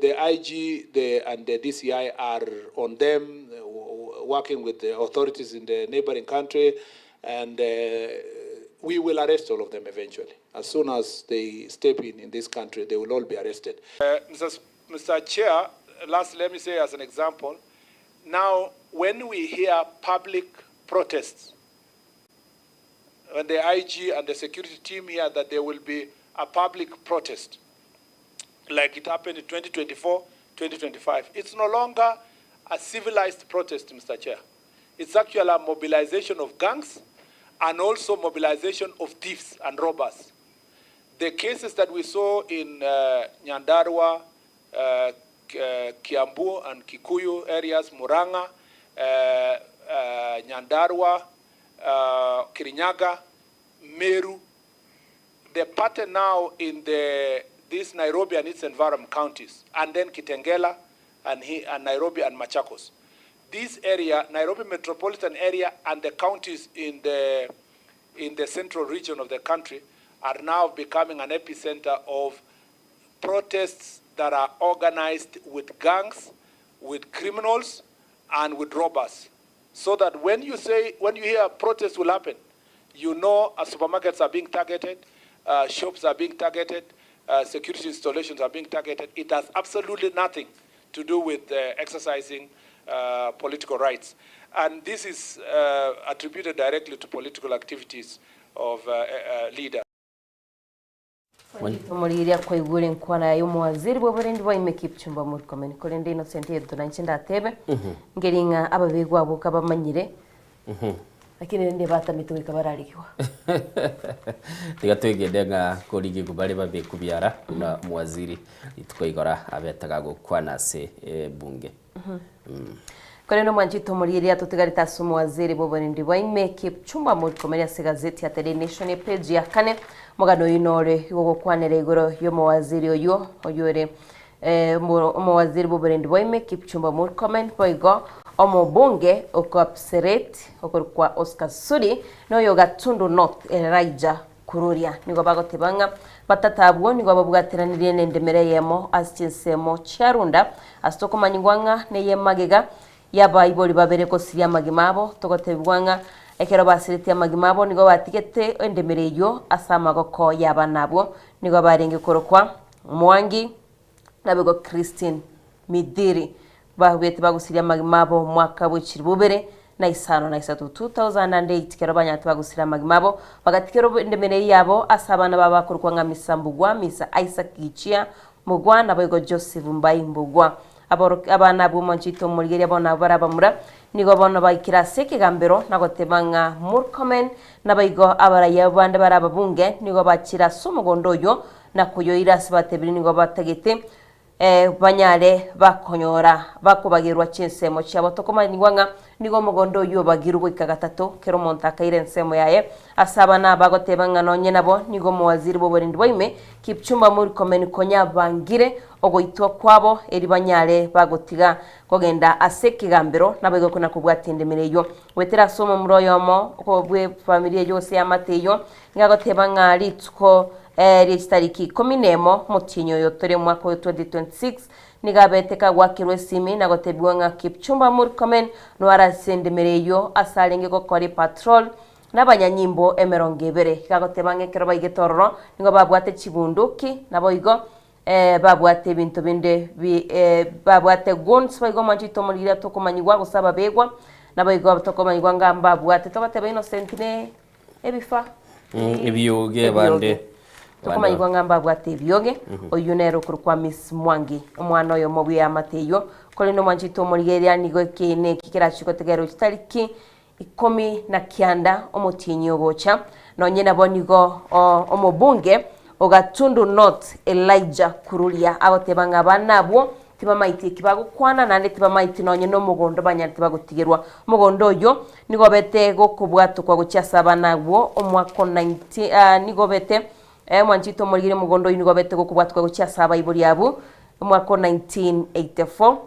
S1: the IG the, and the DCI are on them, working with the authorities in the neighboring country, and we will arrest all of them eventually. As soon as they step in in this country, they will all be arrested. Mr. Mr. Chair, last let me say as an example, now when we hear public protests, when the IG and the security team hear that there will be a public protest, like it happened in 2024, 2025, it's no longer a civilized protest, Mr. Chair. It's actually a mobilization of gangs and also mobilization of thieves and robbers. The cases that we saw in Nyandarua, Kiambu and Kikuyu areas, Murang'a, Nyandarua, Kirinyaga, Meru, the pattern now in the this Nairobi and its environment counties, and then Kitengela and, he, and Nairobi and Machakos. This area, Nairobi metropolitan area, and the counties in the, in the central region of the country are now becoming an epicenter of protests that are organized with gangs, with criminals, and with robbers. So that when you say, when you hear protests will happen, you know supermarkets are being targeted, shops are being targeted, security installations are being targeted. It has absolutely nothing to do with exercising political rights. And this is attributed directly to political activities of leaders.
S5: Omorigereria kwaigure enkwana ya omowaziri bw'oborendi bwa ime Kipchumba Murkomen korende Innocent Eduna inche ndatebe nkeri ng'a ababegwa abwo kabamanyire lakini rende batamete goika bararigigwa.
S6: Tiga twegende ng'a korigigwa bare babeku biara buna omowaziri rituko igora abetaga gokwana ase ebunge.
S5: Korende omwanchete omorigereria totigarete ase omowaziri bw'oborendi bwa ime Kipchumba Murkomen ase egazeti ya The Daily Nation epage ya kane omogano oyio nore igo ogokwanera igoro y'omowaziri oyio oyore omowaziri bw'oborendi bwa ime Kipchumba Murkomen boigo omobunge o Kapseret okorokwa Oscar Sudi na oyo Gatundu North Elijah Kururia nigo bagoteba ng'a batata abwo nigo babwateranirie nendemero eyemo ase chinsemo chia Runda ase tokomanyigwa ng'a ney'emagega y'abaibori babere gosiria amagima abo togotebigwa ng'a ekero basiretie amagima abo nigo batigete endemero eyio ase amagoko y'abana abwo nigo barenge korokwa Mwangi naboigo Christine Mithiri babete bagosiria amagima abo omwaka bwe chilifu bibere na isano na isato, 2008, ekero banyarete bagosiria amagima abo bagatigera endemero eyio yabo ase abana babo bakorokwa ng'a Misa Mbugua, Misa Isaac Gichia Mbugua naboigo Joseph Mbai Mbugua. Aborokia abana abwo omonchete omorigereria bono abwo bare abamura, nigo bono baikire ase ekegambero na goteba ng'a Murkomen nabaigo abaraiyo bande bare ababunge nigo bachire ase omogondo oyio na koyoira ase batebire nigo batagete banyare bakonyora bakobagerwa chinsemo chiabo. Tokomanyigwa ng'a nigo omogondo oyio obagirwe goika gatato, kera omonto akaira ensemo yaye. Ase abana aba agoteba ng'a nonye nabo nigo omowaziri bw'oborendi bwa ime, Kipchumba Murkomen konya abangire ogoitwa kwabo eri banyare bagotiga kogenda ase ekegambero naboigo kona kobwatia endemero eyio. Goetera ase omomura oyomo bw'efamiri eyio gose eamate eyio, nigo agoteba ng'a rituko rie chitariki ikomi nemo omotienyi oyo tore omwaka oyo 2026, nigo abete kagwakerwa esimi na gotebigwa ng'a Kipchumba Murkomen noare ase endemero eyio ase arenge gokora epatrol nabanyanyimbo emerongo ebere. Iga agoteba ng'a ekero baigete ororo nigo babwate chibunduki naboigo babwate ebinto binde bi babwate guns boigo omwancho oito omoriri tokomanyigwa gose ababegwa naboigo tokomanyigwa ng'a mbabwate togoteba Innocent ne ebifa
S6: Ebioge bande.
S5: Tokomanyigwa ng'a mbabwate ebioge oyio nere okorokwa Miss Mwangi omwana oyomo bw'eamate eyio korende omwancho oito omorigereria nigo ekeene eki kerachie gotegererwa chitariki Ikomi na kianda omotienyi ogocha, nonye nabo nigo omobunge o Gatundu North Elijah Kururia agoteba ng'a abana abwo tibamaeti eki bagokwana naende tibamaeti nonye nomogondo banyarete bagotigerwa. Omogondo oyio nigo obete gokobwatokwa gochia ase abana abwo omwaka o 19 nigo obete. Mwanchete omorigire omogondo oyio nigo obete gokobwatwa gochia ase abaibori abwo omwaka o 1984,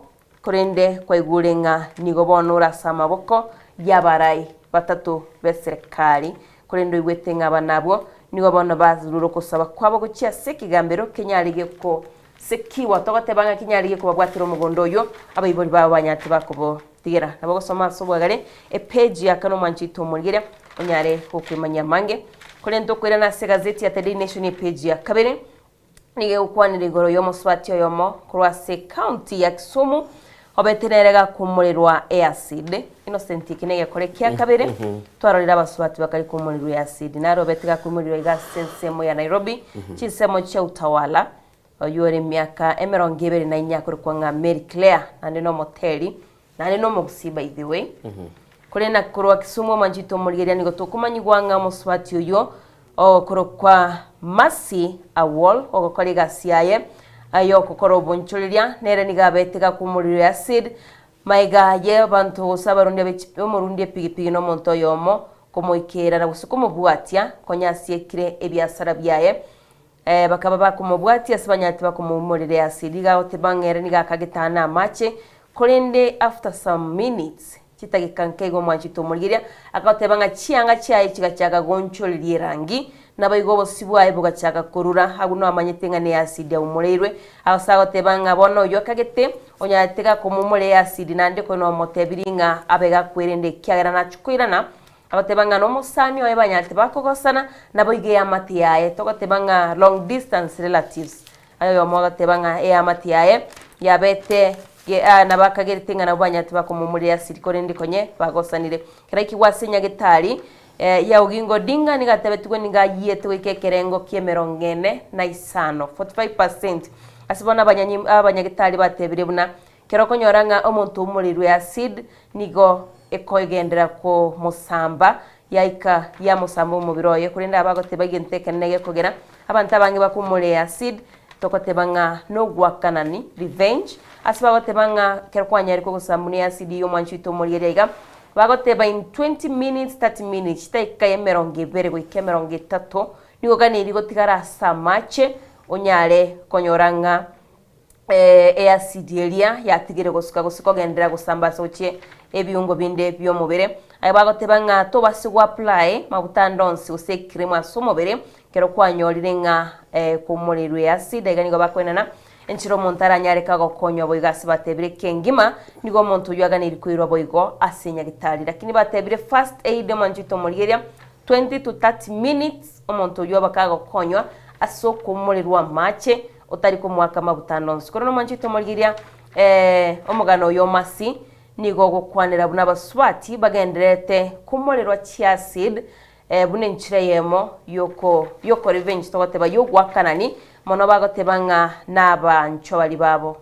S5: korende kwaigure ng'a nigo bono ore ase amaboko y'abarai batato b'eserekari, korende oigwete ng'a abana abwo nigo bono barure okosaba kwabo gochia ase ekegambero kenyare gekosekiwa, togoteba ng'a kenyare gekobabwatera omogondo oyio abaibori babo banyarete bakobotigera. Nabo ogosoma ase obwagare epeji ya kane omwanchete omorigere onyare gokwemanyia amange. Korende tokoirana ase egazeti ya The Daily Nation epeji ya kabere, nigo egokwanera igoro y'omosubati oyomo korwa ase ecounty ya Kisumu obete nere gakoumorerwa eacid. Innocent eke negekore kia kabere twarorire abasubati bakari koumorerwa eacid. Naro obete gakoumorerwa iga ase ensemo ya Nairobi, chinsemo chia Utawala, oyio ore emiaka emerongo ebere na inya akorokwa ng'a Mary Claire, naende nomoteri, naende nomogusii by the way. Korende na korwa Kisumu omanchete omorigereria nigo tokomanyigwa ng'a omosubati oyio okorokwa Mercy Awol ogokora egasi yaye y'ogokora obonchoreria nere nigo abete gakwomorire acid magega aye abanto gose abarundi abe omorundi epigipigi na omonto oyomo komoikera na gose komobwatia konya asiekire ebiasara biaye Bakaba bakomobwatia ase banyarete bakomoumorera easidi, iga agoteba ng'a ere nigo akagete na amache, korende after some minutes, chitageka nke igo omwanchete omorigeria, akagoteba ng'a chianga chiaye chigachaka gonchoreria erangi, naboigo obosio bwaye bogachaka korura, agwo nomanyete ng'a neasidi aumoreirwe. Ase agoteba ng'a bono oyio akagete, onyarete gakomoumorera easidi naende korende omotebirie ng'a abe gakwerenda ekiagera nachia koirana, Agoteba ng'a nomosani oye banyarete bakogosana, naboigo eamate yaye, togoteba ng'a long distance relatives. Aye oyomo agoteba ng'a eamate yaye yabete ge ah nabo akagerete ng'a nabo banyarete bakomomurera asiri korende konye bagosanire. Ekero aikigwe ase nyagetari ya Oginga Odinga nigo atebetigwe nigo ayiete goika ekerengo kia emerongo ene na isano, 45%. Ase bono abanyanyi abanyagetari batebire buna Ekero okonyora ng'a omonto omorirwe acid nigo ekogenderera komosamba, yaika yamosamba omobere oye, korende aba agoteba egento ekenene gekogera abanto abange bakomorea acid, togoteba ng'a nogwakanani, revenge, ase bagoteba ng'a ekero kwanyarire kogosambwa ne acid ya omwanchi oito omorigereria iga, bagoteba in 20 minutes, 30 minutes, chidakika emerongo ebere goika emerongo etato, nigo oganeiri gotigara ase amache, onyare konyora ng'a easidi eria yatigire gosuka gose kogenderera gosamba ase gochia ebiungo binde bi'omobere. Aye bagoteba ng'a tobase go apply maguta ande onsi gose ecream ase omobere ekero kwanyorire ng'a komoreirwe eacid, aiga nigo bakoenana enchera omonto aranyare kagokonywa boigo ase batebire kengima nigo omonto oyio aganeirie koirwa boigo ase nyagetari. Lakini batebire first aid omwanchete omorigereria 20 to 30 minutes omonto oyio obe kagokonywa ase okoumorerwa amache otari komoaka amaguta ande onsi. Korende omwanchete omorigereria omogano oyo omasi nigo ogokwanera buna abasubati bagendererete komorerwa chiacid buna enchera eyemo yoko yoko revenge togoteba yogoakanani mono bagoteba ng'a nabanchwa baria babo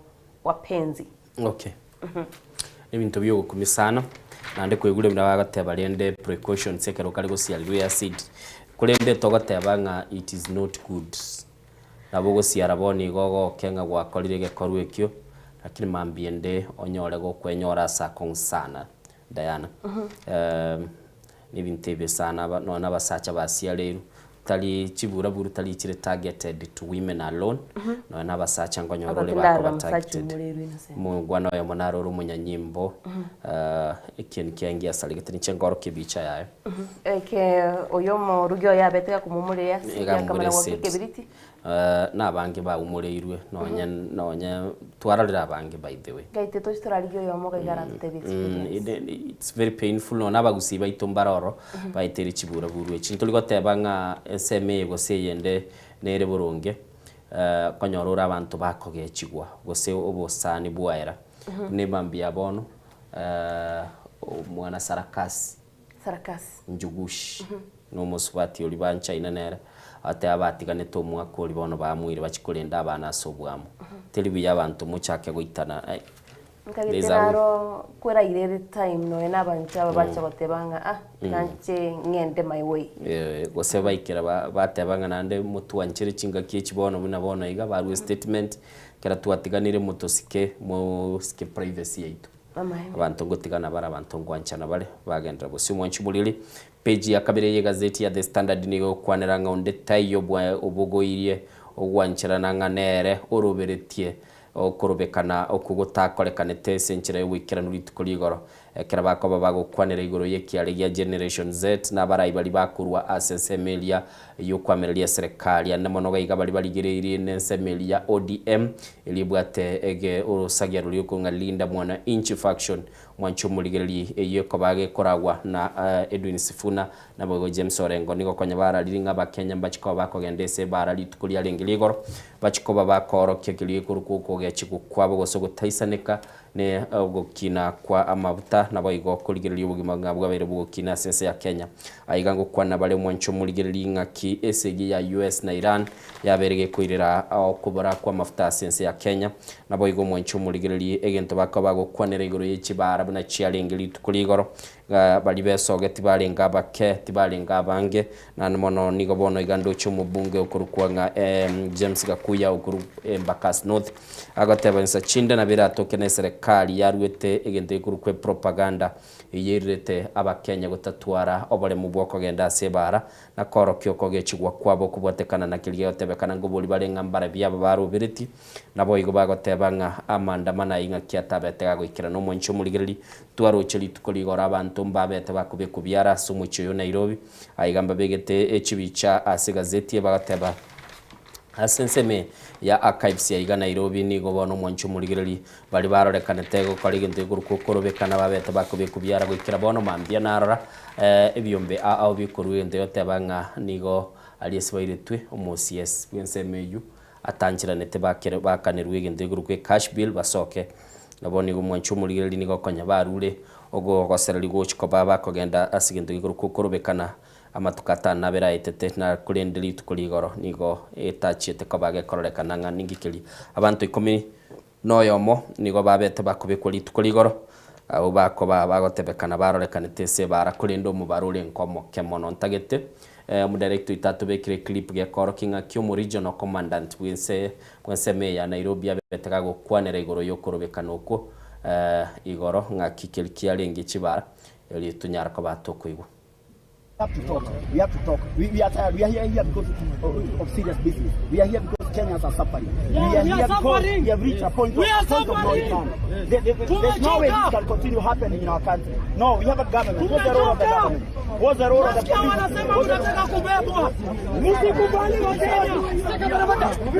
S5: wapenzi.
S6: Okay. Ebinto biogokumia sana, naende kwaigure buna bagoteba rende precautions ekero kare gosiarirwa eacid, korende togoteba ng'a it is not good. Nabo ogosiara bono igo ogoke ng'a gwakorire egekorwa ekio, lakini mambia ende onyore gokwenyora ase akong'u sana Diana. Nebinto ebibe sana aba nonya na abasacha basiareirwe, tari chiburaburu tari chire targeted to women alone, nonya na abasacha nkonyora ore
S5: Abanto ndarora
S6: bakoba
S5: omosacha
S6: targeted.
S5: omoreirwe Innocent.
S6: Omongwana oyomo naro ore omonyanyimbo, ekieni kiaye ngiasaregete ninche nkorokia ebicha yaye.
S5: Eke oyo omorugi oye abete gakomomorera ase
S6: Iga
S5: akamana goaka
S6: amorese.
S5: ekebiriti.
S6: Nabange baumoreirwe nonye nonye twarorire abange by the way.
S5: Gaite tochi torarigie oyomo iga iga aratotebie experience.
S6: It's very painful nonye abagusii baito mbare ororo baeteire chiburaburu echi. Ntori goteba ng'a ensemo eye gose eyende nere boronge, okonyora ore abanto bakogechigwa gose obosani bwaera. Buna emambia ya bono, omwana Sarakasi.
S5: Sarakasi.
S6: Njugush, na omosubati oria banchaine nere, agateba batiganete omwaka oria bono bamoire bachie korenda abana ase oboamo. Teri buya abanto mochake goitana ai.
S5: Nkagete
S6: There's a way.
S5: naro kweraire ere time nonya na abanto aba bacha goteba ng'a ah nanche ng'ende my way.
S6: Eh, gose baikera ba- bateba ng'a naende motwanchere chingaki echi bono buna bono iga barue statement, ekero twatiganire motosike mosike privacy yaito.
S5: Amaene.
S6: Abanto ngotigana bare, abanto ngwanchana bare, bagenderera bosio. Omwanchi omoriri, page ya kabere y'egazeti ya The Standard nigo egokwanera ng'a onde taiyo bwa obogoirie ogwancherana ng'a nere oroberetie okorobekana okwo gotakorekanete ase enchera y'oboikeranu rituko rigoro. Ekero bakoba bagokwanera igoro y'ekiare gia Generation Z na abarai baria bakorwa ase ensemo eria y'okoamereria eserekari ande mono gaiga baria barigereirie nensemo eria ya ODM eria ebwate ege orosagia roria okong'a Linda Mwananchi Faction mwanche omorigererie eyio ekoba gekoragwa na Edwin Sifuna naboigo James Orengo nigo konya barariri ng'a abakenya mbachi koba bakogenda ase ebara rituko riarenge rigoro bachi koba bakoorokia keria gekorokwa okogechigwa kwabo gose ogotaisaneka Ne ogokina kwa amabuta, naboigo korigereria obogima ng'a bwabeire bogokina ase ense ya Kenya. Aiga ngokwana bare omwancho omorigereria ng'aki esegi ya US na Iran yabeire gekoirera okobora kwa amafuta ase ense ya Kenya. Naboigo omwancho omorigereria egento bakoba bagokwanera igoro ye chibara buna chiarenge rituko rigoro ng'a baria besogeti barenge abake tibarenge abange naende mono nigo bono iga ndoche omobunge okorokwa ng'a James Gakuya okorwa Embakasi North Agoteba insa chinde nabo eratoke na eserekari yaruete egento gekorokwa epropaganda eyio erirete abakenya gotatwara oboremu bw'okogenda ase ebaara na koorokia okogechigwa kwabo kobwatekana na keria gegotebekana ngobori bare ng'a mbarabio aba baroberetie. Naboigo bagoteba ng'a amaandamano ayio ng'aki atabete gagoikerana omwanchi omorigereria twaroche rituko rigoro abanto mbabete bakobekwa biara ase omochie oyo Nairobi. Aiga mbabegete echibicha ase egazeti bagoteba Ase ensemo ya Archives ya iga Nairobi nigo bono omwanchi omorigereria baria barorekanete gokora egento gekorokwa okorobekana babete bakobekwa biara goikera bono mambia narora ebiombe ao bikorwa egento egoteba ng'a nigo aria ase bairetwe omo OCS bw'ensemo eywo atancheranete bakere bakanerwe egento gekorokwa ecash bill basoke. Nabo nigo omwanchi omorigereria nigo konya barure ogogosereria gochi koba bakogenda ase egento gekorokwa okorobekana Amatuko atan'abere aetete, na korende rituko rigoro nigo etachiete koba gekororekana ng'a ninki keria. Abanto ikomi noyomo nigo babete bakobekwa rituko rigoro, abwo bakoba bagotebekana barorekanete ase ebaara, korende omobaro orenge omoke mono. Ntagete omodirector oito atobekere eclip gekoorokia ng'aki omoregional commandant bw'ense bw'ensemo eye ya Nairobi abete gagokwanera igoro y'okorobekana okwo igoro ng'aki keria kiarenge chibara, erio tonyare koba tokoigwa.
S2: have to talk. We have to talk. We, we are tired. We are here, here because of, of serious business. We are here because Kenyans are suffering.
S13: Yeah,
S2: we are
S13: we are
S2: here because
S13: suffering.
S2: we have reached a point of,
S13: We are
S2: point of no
S13: suffering.
S2: return. There, there, there's no way this can continue happening in our country. No, we have a government. What's the role of the government? What's the role of the
S13: Nasikia
S2: police?
S13: wanasema
S2: What's the
S13: mnataka kubebwa. Msikubali Wakenya.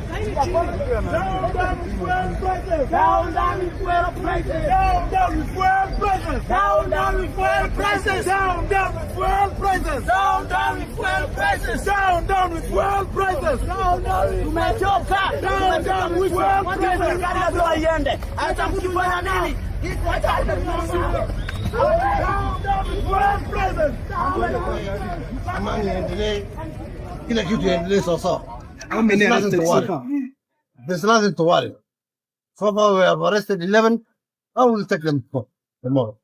S2: Down, down with fuel prices. Down, down with fuel prices. Down, down with fuel prices. Down, down with fuel prices. Down, down with fuel prices. Down, down with fuel prices. Down, down. Tumechoka. Down, down with fuel prices. Serikali lazima iende. Hata mkifanya nini? Down, down with fuel prices.
S17: Amani iendelee, kila kitu iendelee sawasawa.
S18: How many
S17: There's nothing
S18: arrested
S17: to
S18: so
S17: worry.
S18: far?
S17: There's nothing to worry. So far we have arrested 11. I will take them to court tomorrow.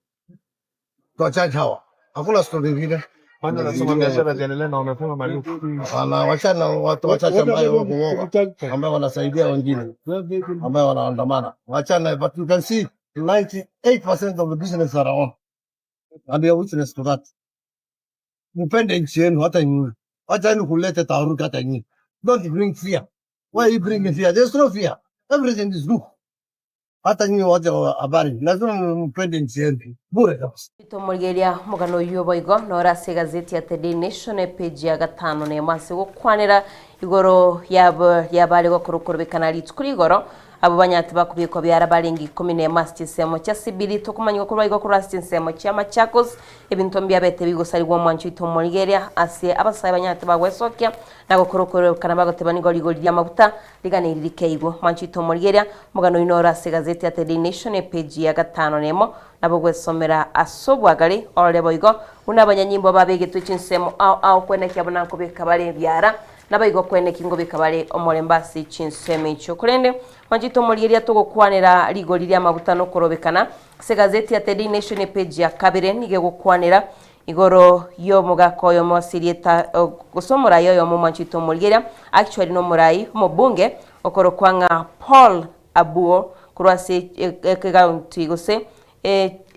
S17: Tuwacharge hawa. Hakuna story ingine.
S25: Kwanza nasema biashara ziendelee na wamefunga maduka.
S17: Hapana, wachana watu wachache ambayo wako woga, ambayo wanasaidia wengine, ambayo wanaandamana. Wachana, but you can see 98% of the business are on. And we are witness to that. Mpende nchi yenu hata nyinyi. Wacha kuleta taharuki hata nyinyi. Don't bring fear. Why are you bringing fear? There's no fear. Everything is good. Hata nyinyi wote wa habari, lazima mpende nchi yenu. Bure kabisa.
S5: Tomorigeria omogano oyio boigo nore ase egazeti ya The Daily Nation epage ya gatano na emo ase gokwanera igoro yabo yabare gokora okorobekana rituko rigoro. Abwo banyarete bakobekwa biara barenge ikomi nemo ase chinsemo chia Sibiri, tokomanyigwa korwa igo korwa ase chinsemo chia Machakos, ebinto mbiabete bigosarigwa omwancho oito omorigereria ase abasae banyarete bagwesokia na gokora okorurekana bagoteba nigo rigori ri'amaguta riganeiri rikeigwe. Omwancho oito omorigereria, omogano oino ore ase egazeti ya The Daily Nation epeji ya gatano nemo, nabo ogwesomera ase obwagare orore boigo buna abanyanyimbo babegetwe chinsemo ao ao kwenekia buna nkobeka bare ebiara Naboigo kweneki ngobeka bare omorembe ase chinsemo echio. Korende mwanchete omorigereria togokwanera rigori ri'amaguta nokorobekana. Ase egazeti ya The Daily Nation epeji ya kabere nigo egokwanera igoro y'omogaka oyomo ase erieta gose omorai oyomo mwanchete omorigereria actually nomorai omobunge okorokwa ng'a Paul Abuo korwa ase ekegaunti gose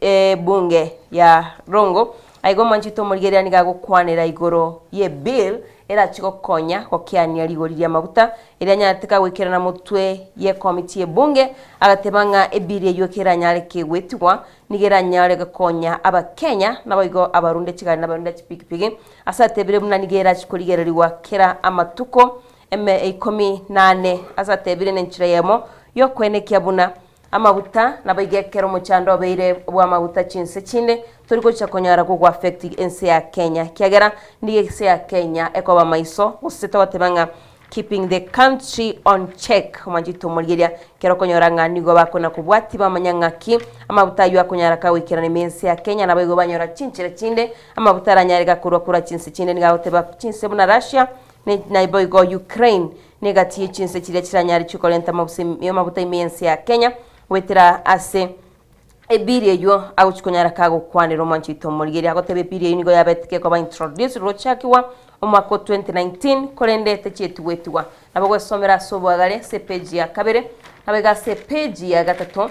S5: Ebunge ya Rongo, aiga omwanchete omorigereria nigo agokwanera igoro y'ebill erache gokonya gokeania rigori ri'amaguta eria anyarete kagoikerana motwe y'ekomiti y'ebunge agateba ng'a ebill eyio ekeranyare kegoetigwa nigo eranyare gokonya abakenya naboigo abarunde chigari na abarunde chipikipiki ase atebire buna nigo erache korigererigwa kera amatuko eme ikomi na ane ase atebire nenchera eyemo y'okoenekia buna Amaguta, naboigo ekero omochando obeire bw'amaguta chinse chinde, tori gocha konyara gogo affect ense ya Kenya, ekiagera nigo ense ya Kenya ekoba maiso, gose togoteba ng'a keeping the country on check, omwanchete omorigeria, ekero okonyora ng'a nigo bakona kobwatia bamanya ng'aki amaguta aywo akonyara kagoikerana ime ense ya Kenya, naboigo banyora chinchera chinde amaguta aranyare gakorwa korwa chinse chinde nigo agoteba chinse buna Russia, ne naboigo Ukraine. Negati ye chinse chiria chiranyare chikorenta amabuta ime y'ense ya Kenya goetera ase ebiri eywo agochi konyara kagokwanera omwanchi oito omorigereria agoteba ebiri eywo nigo yabete gekoba introduced gochakigwa omwaka o 2019 korende techieti goetigwa. Nabo gwesomera ase obwagare ase epage ya kabere nabo iga ase epage ya gatato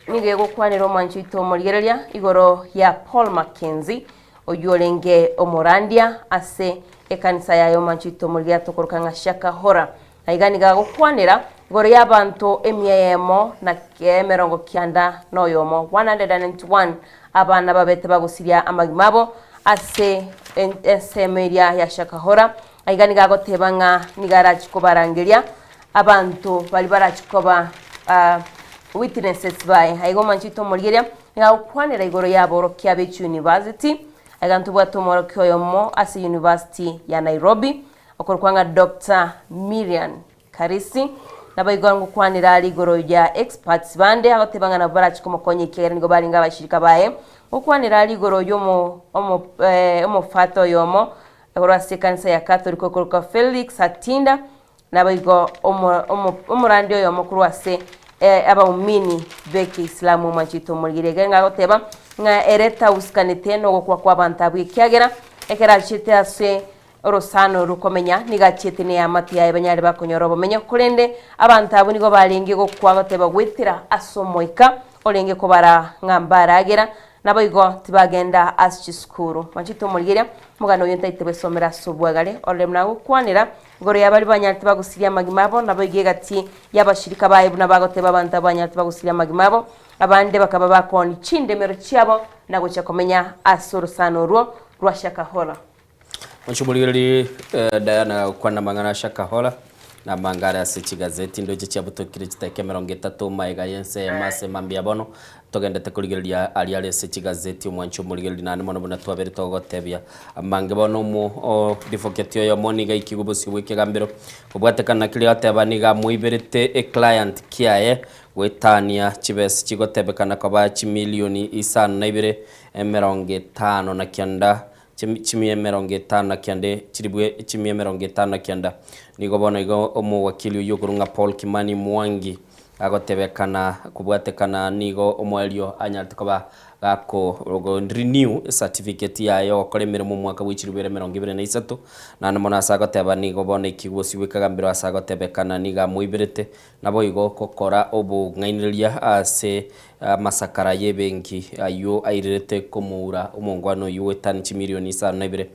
S5: nigo egokwanera omwanchi oito omorigereria igoro ya Paul Mackenzie Oyio orenge omorandia ase ekanisa yaye omanchete omorigia tokoroka ng'a Shakahora. Na iga nigo agokwanera igoro y'abanto emia eyemo na emerongo kianda na oyomo, 191, abana babete bagosiria amagima abo ase ensemo eria ya Shakahora. Na iga nigo agoteba ng'a nigo arachie kobarangeria abanto baria barachie koba witnesses baye. Aiga omanchete omorigeria Nigo agokwanera igoro y'aborokia be chiuniversity, aiga ntobwate omworokia oyomo ase University ya Nairobi, okorokwa ng'a Doctor Miriam Karisi, naboigo ngokwanera are igoro ya experts bande, agoteba ng'a nabwo barache komokonya ekiagera nigo barenge abashirika baye. Ngokwanera are igoro y'omo omo omofata oyomo igoro ase ekanisa ya Catholic okorokwa Felix Atinda, Naboigo omorandia oyomo korwa ase abaumini b'Ekiislamu omwanchete omorigeri egenga agoteba ng'a ere tahusikanete nogokwa kw'abanto abwo ekiagera ekero achiete ase orosano rokomenya nigo achiete neamate yaye banyare bakonyora obomenyo korende abanto abwo nigo barenge gokwa goteba goetera ase omoika orenge kobara ng'a mbaragera Naboigo tibagenda ase chisukuru. Mwanchete omorigeria, omogano oyo ntaete gwesomera ase obwagare, orore buna agokwanera igoro ya baria banyarete bagusirie amagima abo, naboigo egati y'abashirika baye buna bagoteba abanto abo banyarete bagusirie amagima abo, abande bakaba bakoonia chindemero chiabo na gochia komenya ase orosana orwo rwa Shakahola.
S6: Mwanche omorigereria Diana gokwana amang'ana a Shakahola na amanga are ase chigazeti ndoche chiabutokire chiteka emerongo etato magega y'ense eyemo ase mambia bono togendete korigereria aria are ase chigazeti omwanche omorigereria naende mono buna twabere togotebia amange bono omo odifoketi oyomo nigo aikigwe bosio bwa ekegambero kobwatekana na keria agoteba nigo amoiberete eclient kiaye goetania chibesa chigotebekana koba chimilioni isano na ibere emerongo etano na kianda Chimia emerongo etano na kianda chilifu chimia emerongo etano na kianda. Nigo bono iga omowakili oyio okorwa ng'a Paul Kimani Mwangi agotebekana kobwatekana nigo omoerio anyarete koba gako renew certificate yaye yogokora emeremo omwaka bwe chilifu ibere emerongo ibere na isato. Naende mono ase agoteba nigo bono ekigosibwa ekegambero ase agotebekana nigo amoiberete Naboigo gokora obong'ainereria ase amasakara y'ebenki ayio airerete komoura omongwana oyio goetania chimilioni isano na ibere.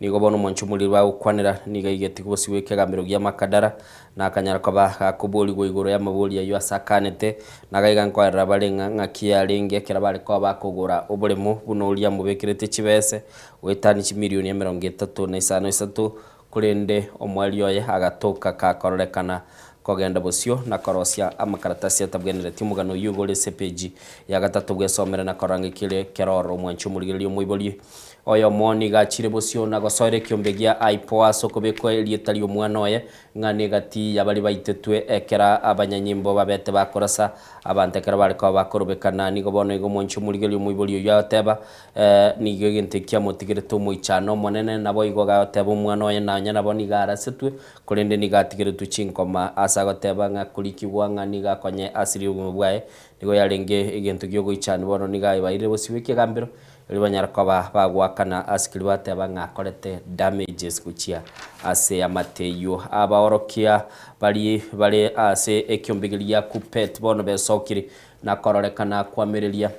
S6: Nigo bono omwancho omoriri bagokwanera nigo aigete bosio bw'ekegambero gia Makadara na akanyara koba gakoborigwa igoro y'amabori ayio ase akanete na gaiga nkoerera bare ng'a ng'aki yarenge ekero bare koba bakogora oboremo buna oria amobekerete chibese goetania chimilioni emerongo etato na isano isato korende omoerio oye agatoka kakororekana. kogenda bosio na korosia amakaratasi atabwenereti omogano oyio igoro ase epeji ya gatato bwesomere na korora ng'a kere keroro omwanchi omorigereria omoibori oyomo nigo achire bosio na gosoera ekiombe gia IPOA ase okobekwa erieta ri'omwana oye ng'a negati y'abaria baitetwe ekero abanyanyimbo babete bakorasa abanto ekero bare koba bakorobekana. Nigo bono iga omwanchi omorigereria omoibori oyio agoteba Nigo egento ekio kiamotigerete omoichano omonene, naboigo gagoteba omwana oye nonya nabo nigo arasetwe, korende nigo atigeretwe chinkoma ase agoteba ng'a korikigwa ng'a nigo akonye asirie obogima bwaye, nigo yarenge egento gi'ogoichania bono nigo ayebairire bosio bw'ekegambero, erio banyare koba bagoakana ase keria bateba ng'a akorete damages gochia ase amate eyio. Abaorokia baria bare ase ekiombe gia Kuppet bono besokire na kororekana kwamereria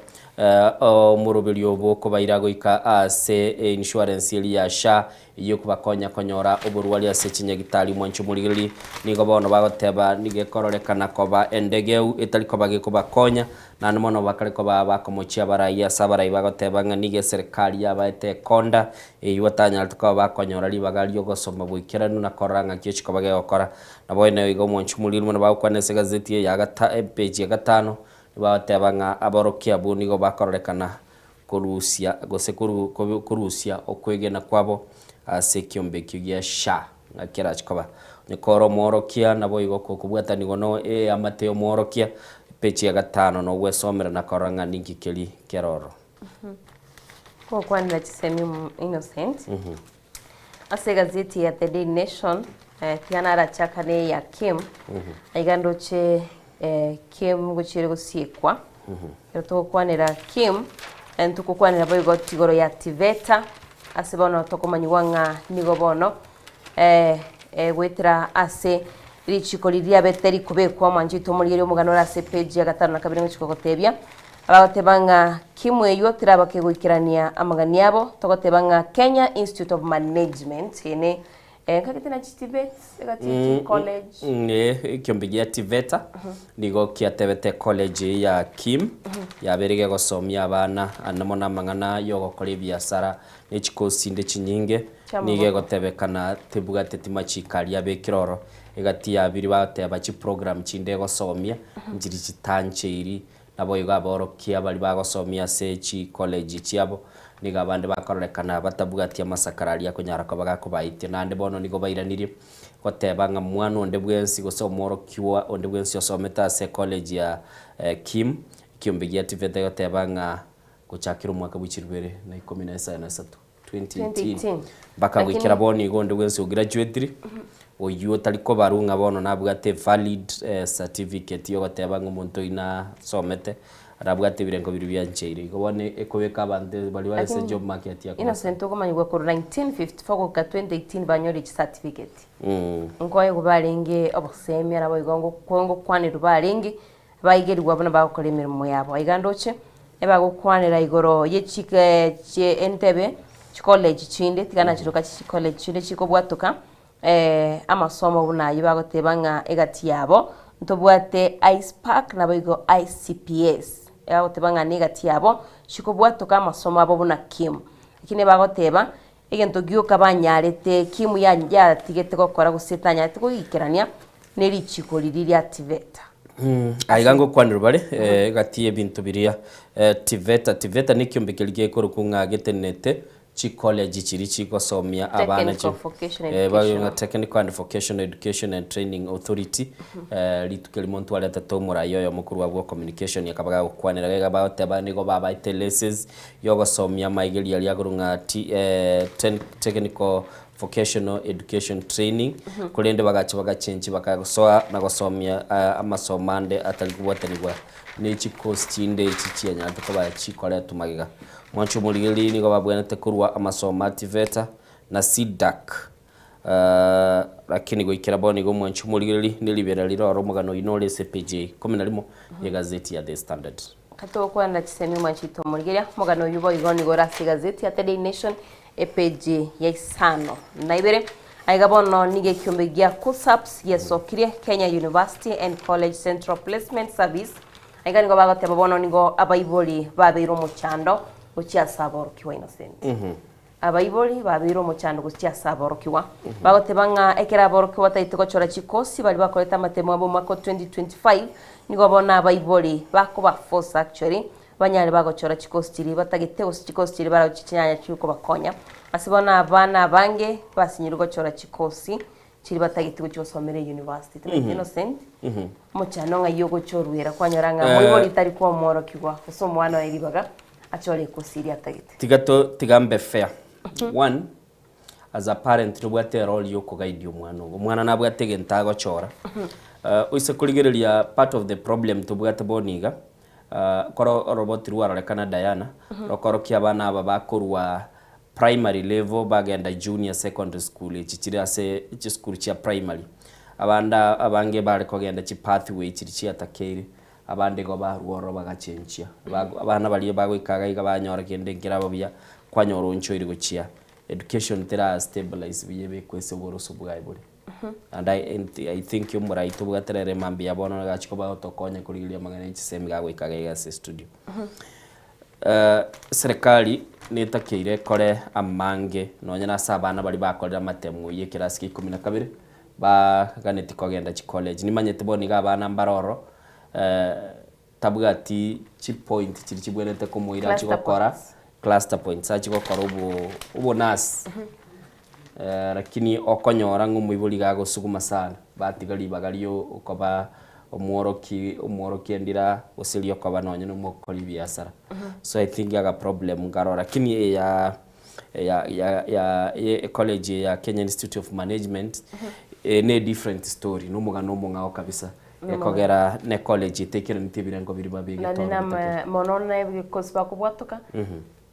S6: omoroberio bw'okobaira goika ase einsurance eria ya SHA eyio ekobakonya konyora oborwari ase chinyagitari. Omwanchi omorigereria nigo bono bagoteba nigo ekororekana koba endegeu etari koba gekobakonya naende mono bakare koba bakomochia abarai ase abarai bagoteba ng'a nigo eserekari yabaete ekonda eyio batanyarete koba bakonyora ribaga ri'ogosoma boikeranu na korora ng'aki ochikoba gegokora. Nabono igo omwanchi omorigereria buna bagokwana ase egazeti eye ya gata epeji ya gatano Nigo ng'a aborokia abwo nigo bakororekana korusia gose korusia okwegena kwabo ase ekiombe ekio gia SHA ng'a kerache koba. Onye kore omworokia naboigo okobwatanigwa no eamate y'omworokia, epeji ya gatano nogwesomera na korora ng'a ninki keri kere ororo.
S5: Gokwanera chisemi Innocent. Ase egazeti ya The Daily Nation, tiga narachaka ne ya Kim, aiga ndoche Kim gochiire gosiekwa. Ekero togokwanera Kim, ntokokwanera boigo igoro ya Tiveta, ase bono tokomanyigwa ng'a nigo bono goetera ase richiko riria riabete rikobekwa omwancho oito omorigereria omogano ore ase epage ya gatano na kabere ngochia kogotebia. Bagoteba ng'a kimwe eywo teraba kegoikerania amagani abo, togoteba ng'a Kenya Institute of Management eye ne nkagete na chiTVET egati chicollege.
S6: Ekiombe gia TVETA nigo kiatebete college eye ya Kim yabeire gegosomia abana ande mono amang'ana yogokora ebiasara ne chikosi chinde chinyinge nigo egotebekana tebwateti machiko aria abekire oro egati ya biria bagoteba chiprogram chinde egosomia nchiri chitancheiri Naboigo aborokia baria bagosomia ase chicollege chiabo, nigo abande bakororekana batabwati amasakara aria akonyara koba gakobaitia. Naende bono nigo bairanirie goteba ng'a mwana onde bwensi gose omworokiwa onde bwensi osomete ase ecollege ya Kim, ekiombe gia TVET egoteba ng'a gochakera omwaka bwe chilifu ibere na ikomi na isano na isato, 2018, mpaka goikera bono igo onde bwensi ograduatire, oyio otari kobarwa ng'a bono nabwate evalid certificate yogoteba ng'a omonto oyio nasomete, arabwate ebirengo biria biancheire. Igo bono ekobeka abanto baria bare ase job market ya
S5: Innocent okomanyigwa korwa 1954 goika 2018 banyorire chicertificate. Nkoegwa barenge obosemia naboigo ngokwanerwa barenge Baigerigwa buna bagokora emeremo yabo. Aiga ndoche ebagokwanera igoro ye entebe chicollege chinde tiga nachiroka chicollege chinde chikobwatoka amasomo buna ayio bagoteba ng'a egati yabo ntobwate ICPAK naboigo ICPS bagoteba ng'a negati yabo chikobwatoka amasomo abo buna KIM. Lakini bagoteba egento gioka banyarete KIM yatigete gokora gose etanyarete goikerania nerichiko riria ria TVETA.
S6: Aiga ngokwanera bare egati y'ebinto biria TVETA. TVETA nekiombe keria gekorokwa ng'a getenenete chicollege chiria chigosomia abana
S5: Technical Vocational Education.
S6: Technical and Vocational Education and Training Authority. Rituko erimo ntwaretete omorai oyomo korwa abwo communication akaba gagokwanera iga bagoteba nigo babaete lessons yogosomia amaigerio aria akorwa ng'a Technical Vocational Education Training, korende bagacha bagachenchi bakagosoa na gosomia amasomo ande atari kobwatanigwa ne chicourse chinde echi chianyarete koba chikoretwa magega. Mwanche omorigereria nigo babwenerete korwa amasomo a TVETA na CDACC lakini goikera bono iga omwanche omorigereria ne ribera rire oro omogano oyio nore ase epage ya ikomi na rimo ya egazeti ya The Standard.
S5: Katogokwana chisemi omwanche oito omorigereria, omogano oyio boigo nigo ore ase egazeti ya The Daily Nation Epeji ya isano na ibere. Aiga bono nigo ekiombe gia KUCCPS giesokirie, Kenya University and College Central Placement Service. Aiga nigo bagoteba bono nigo abaibori babeire omochando gochia ase aborokigwa Innocent. Abaibori babeire omochando gochia ase aborokigwa, bagoteba ng'a ekero aborokigwa batagete gochora chikosi baria bakorete amatemo abo omwaka o 2025, nigo bono abaibori bakobaforce actually banyare bagochora chikosi chiria batagete gose chikosi chiria baragochia chinyanya chikobakonya. Ase bono abana abange basinyirwe gochora chikosi chiria batagete gochia gosomera eyunivasiti. Tobete Innocent, omochando ng'ai ogochorwera kwanyora ng'a moibori tari kwomworokigwa gose omwana oye ribaga achore ekosi eria atagete.
S6: Tiga to tiga mbe fair. One, as a parent nobwate erole ya okoguide omwana ogo. Omwana nabwate egento agochora. Oise korigereria part of the problem tobwate bono iga, koro oroboti rwarorekana Diana, rokorokia abana aba bakorwa primary level bagenda junior secondary school echi chire ase chisukuru chia primary. Abande abange bare kogenda chipathway chiria chiatakeire, Abande igo barua ororo bagachenchia. Bago abana baria bagoika iga iga banyora kende nkeraba buya, kwanyora onchoire gochia education tera stabilize buya ebekwe ase oboroso bwaye bore. And I and I think omorai tobwate rero emambia bono nigo achia koba agotokonya korigereria amang'ana ya chisemi gagoika iga iga ase estudio. Serikali netakeire ekore amange nonye na ase abana baria bakorire amatemo ya ekerasi kia ikomi na kabere, Baganetie kogenda chicollege. Nimanyete bono iga abana mbare ororo, tabwati chipoint chiria chibwenerete komoira achie
S5: Cluster
S6: gokora
S5: points.
S6: cluster points achie gokora obo obonurse. Lakini okonyora ng'a omoibori iga agosuguma sana, batiga ribaga rio okoba omworoki omworokia endira gose riokoba nonye na omokori ebiasara. So I think aga problem nkarora lakini eya ya ya ya ye ecollege ya Kenya Institute of Management eye ne different story na omogano omong'ao kabisa ekogera ne college etekeraneti ebirengo biria babegete
S5: Naende
S6: ororo
S5: nama
S6: bitakeri.
S5: mono na ebikosi bakobwatoka,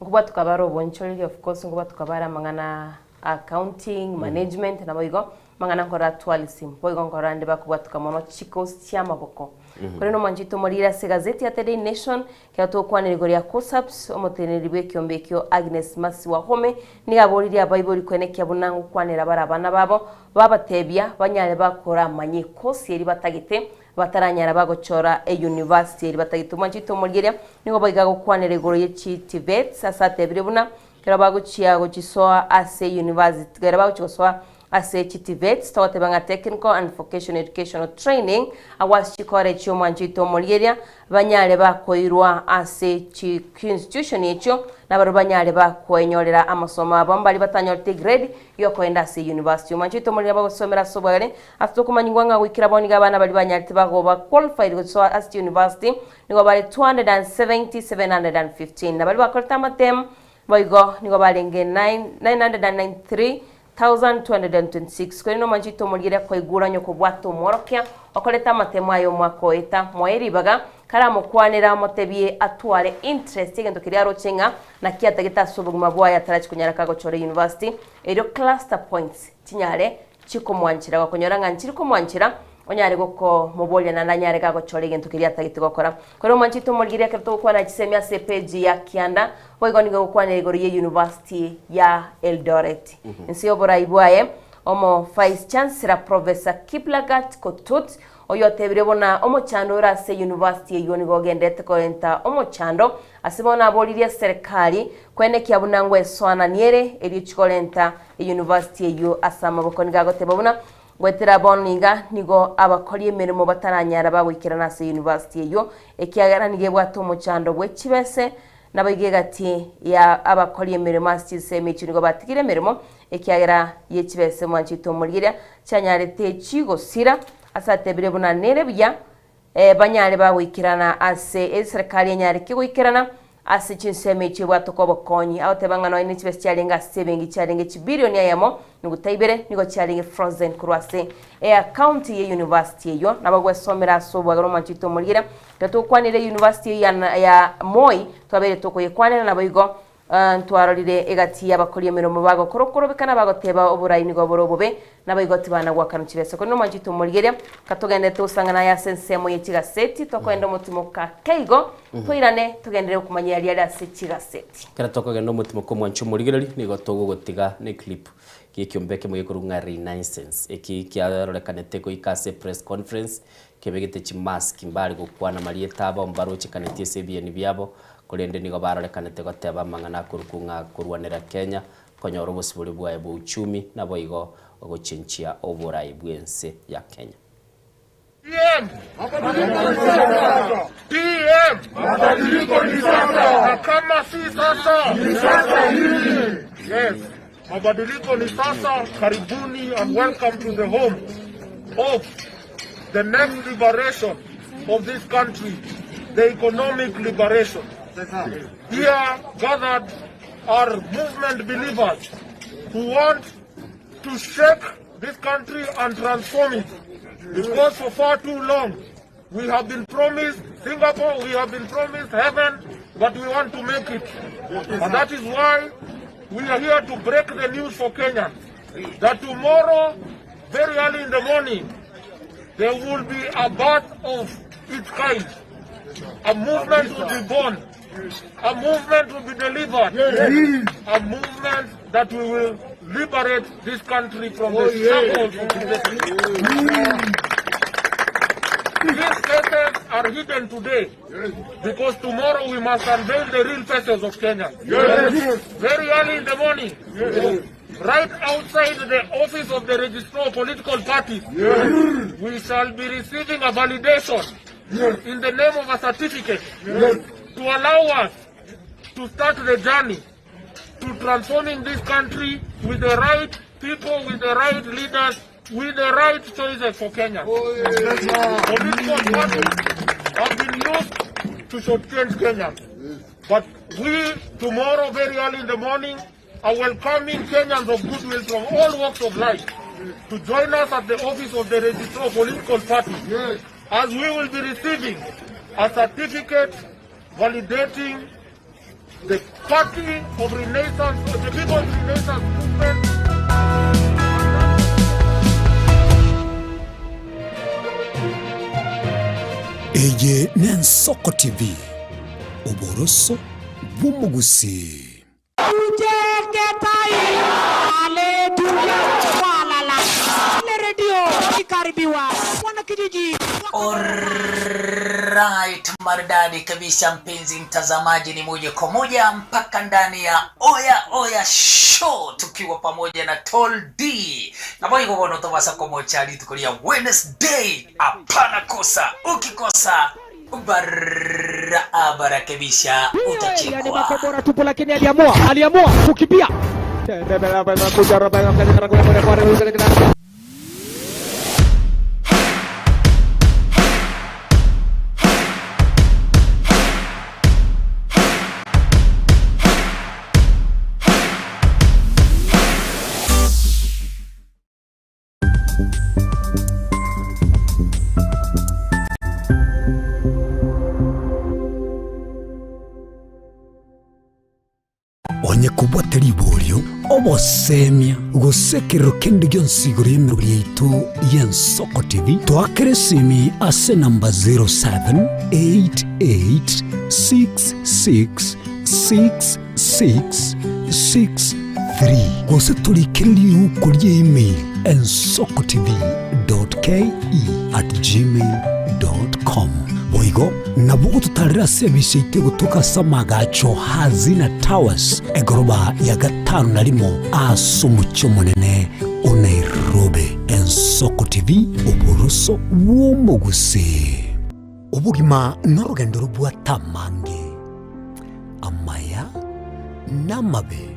S5: nkobwatoka bare obonchoreri of course nkobwatoka bare amang'ana accounting, management nabo igo, Amang'ana nkorora tourism, boigo nkorora ande bakobwatoka mono chikosi chi'amaboko. Korende omwancho oito omorire ase egazeti ya The Daily Nation, ekero togokwanera igoro ya KUSAPS, omoteneneri bw'ekiombe ekio Agnes Mercy Wahome nigo aboririe abaibori koenekia buna ngokwanera bare abana babo, babatebia banyare bakoramanye ekosi eria batagete bataranyara bagochora eyunivasiti eria batagete. Omwancho oito omorigeria nigo boigo agokwanera igoro ye chiTVETs ase atebire buna Ekero bagochia gochisoa ase university, ekero bagochia gosoa ase chiTVETs, togoteba ng'a Technical and Vocational Educational Training, agwo ase chikore chi'omwancho oito omorieria, banyare bakoirwa ase chi institution echio, nabarobwo banyare bakoenyorera amasomo abo mbaria batanyorete egrade yokoenda ase university. Omwancho oito omorieria bagosomera ase obwagare, ase tokomanyigwa ng'a goikera bono iga abana baria banyarete bagoba qualified gosoa ase chiuniversity, Nigo bare 270, 715, na baria bakorete amatemu boigo nigo barenge 993,226. Korende omwancho oito omorigereria koigure onye kobwata omworokia okorete amatemu aye omwaka oeta, moe ribaga karamokwanera omotebie atware interest egento keria aroche ng'a naki atagete ase obogima bwaye atarachi konyara kagochora university erio cluster points chinyare chikomwanchera, gokonyora ng'a nchiri komwanchera, onyare gokomoboria naende anyare gagochora egento keria atagete gokora. Korende omwanchete omorigereria ekero togokwana chisemi ase epeji ya kianda, boigo nigo egokwanera igoro ye University ya Eldoret. Inse y'oborai bwaye, omo Vice Chancellor Professor Kiplagat Kotut, oyotebire buna omochando ore ase university eyio nigo ogenderete korenta omochando ase bono aboririe eserekari koenekia buna ngwesoanania ere erio chikorenta Eyunivasiti eyio ase amaboko nigo agoteba buna goetera bono iga nigo abakori emeremo bataranyara bagoikerana ase eyunivasiti eyio ekiagera nigo ebwate omochando bwe chibese. Naboigo egati ya abakori emeremo ase chinsemo echio nigo batigire emeremo ekiagera ye chibese mwanchete omorigeria chianyarete chigosira ase atebire buna nere buya banyare bagoikerana ase eserekari enyare ki goikerana ase chinsemo echio ebwatoka obokonyi. Agoteba ng'a nonya ne chibesa chiarenge ase ebenki chiarenge chibilioni eyemo nuguta ibere nigo chiarenge frozen korwa ase eaccount ye university eyio. Nabo gwesomera ase obwagare omwancho oito omorigereria. Ekero togokwanera eyunivasiti eyio ya ya Moi twabeire tokoyekwanera naboigo Ntwarorire egati y'abakori emeremo bagokora okorobekana bagoteba oborai nigo bore obobe, naboigo tibana goakanwa chibesa. Korende omwanchete omorigeria, katogenderete gosang'ana aye ase ensemo ye chigaseti, tokoenda omotimoka ake igo, toirane togenderere gokomanyia aria are ase chigaseti.
S6: Ekero tokogenda omotimoka omwanche omorigereria, nigo togogotiga ne clip y'ekiombe ekemo gekorwa ng'a Renaissance. Eki kiarorekanete goika ase press conference, kebegete chimask, mbare gokwana marieta abo, mbarochekaneti ase ebieni biabo, Korende nigo barorekanete goteba amang'ana akorokwa ng'a korwanera Kenya, konyora obosibore bwaye bwa uchumi naboigo gochenchia oborai bw'ense ya Kenya.
S3: PM. PM. Mabadiliko ni sasa. Na kama si sasa, ni sasa hivi. Yes. Mabadiliko ni sasa. Karibuni and welcome to the home of the next liberation of this country, the economic liberation. Here gathered are movement believers who want to shake this country and transform it. Because for far too long, we have been promised Singapore, we have been promised heaven, but we want to make it. And that is why we are here to break the news for Kenyans that tomorrow, very early in the morning, there will be a birth of its kind. A movement will be born. A movement will be delivered. A movement that we will liberate this country from the shackles of dictatorship. These faces are hidden today because tomorrow we must unveil the real faces of Kenya.
S2: Yes.
S3: Very early in the morning, right outside the office of the registrar of political parties, we shall be receiving a validation in the name of a certificate to allow us to start the journey to transforming this country with the right people, with the right leaders, with the right choices for Kenya. Political parties have been used to shortchange Kenyans. But we, tomorrow, very early in the morning, are welcoming Kenyans of goodwill from all walks of life to join us at the office of the Registrar of Political Parties as we will be receiving a certificate validating the party of Renaissance, the People's Renaissance Movement.
S9: Eye n'Ensoko TV, oboroso bw'omogusii.
S11: Alright, maridadi kabisa mpenzi mtazamaji, ni moja kwa moja mpaka ndani ya Oya Oya Show tukiwa pamoja na Tol D na boigo bono tobasa komochari tukulia Wednesday. Hapana kosa, ukikosa barabara kabisa utachekwa.
S13: Makombora tupu, lakini aliamua aliamua kukimbia.
S9: Onye kobwate riborio, obosemia, gose ekerero kende gionsi igoro y'emeroberi yaito y'Ensoko TV, toakere esimi ase enamba 0788666663 gose torikere riuko ria email ensokotv.ke@gmail.com. Boigo nabo gototarera ase ebise yaito egotoka ase amagacho Hazina Towers egoroba ya gatano na rimo ase omochie omonene o Nairobi. Ensoko TV, oboroso bw'omogusii. Obogima norogendo robwate amange, amaya na amabe.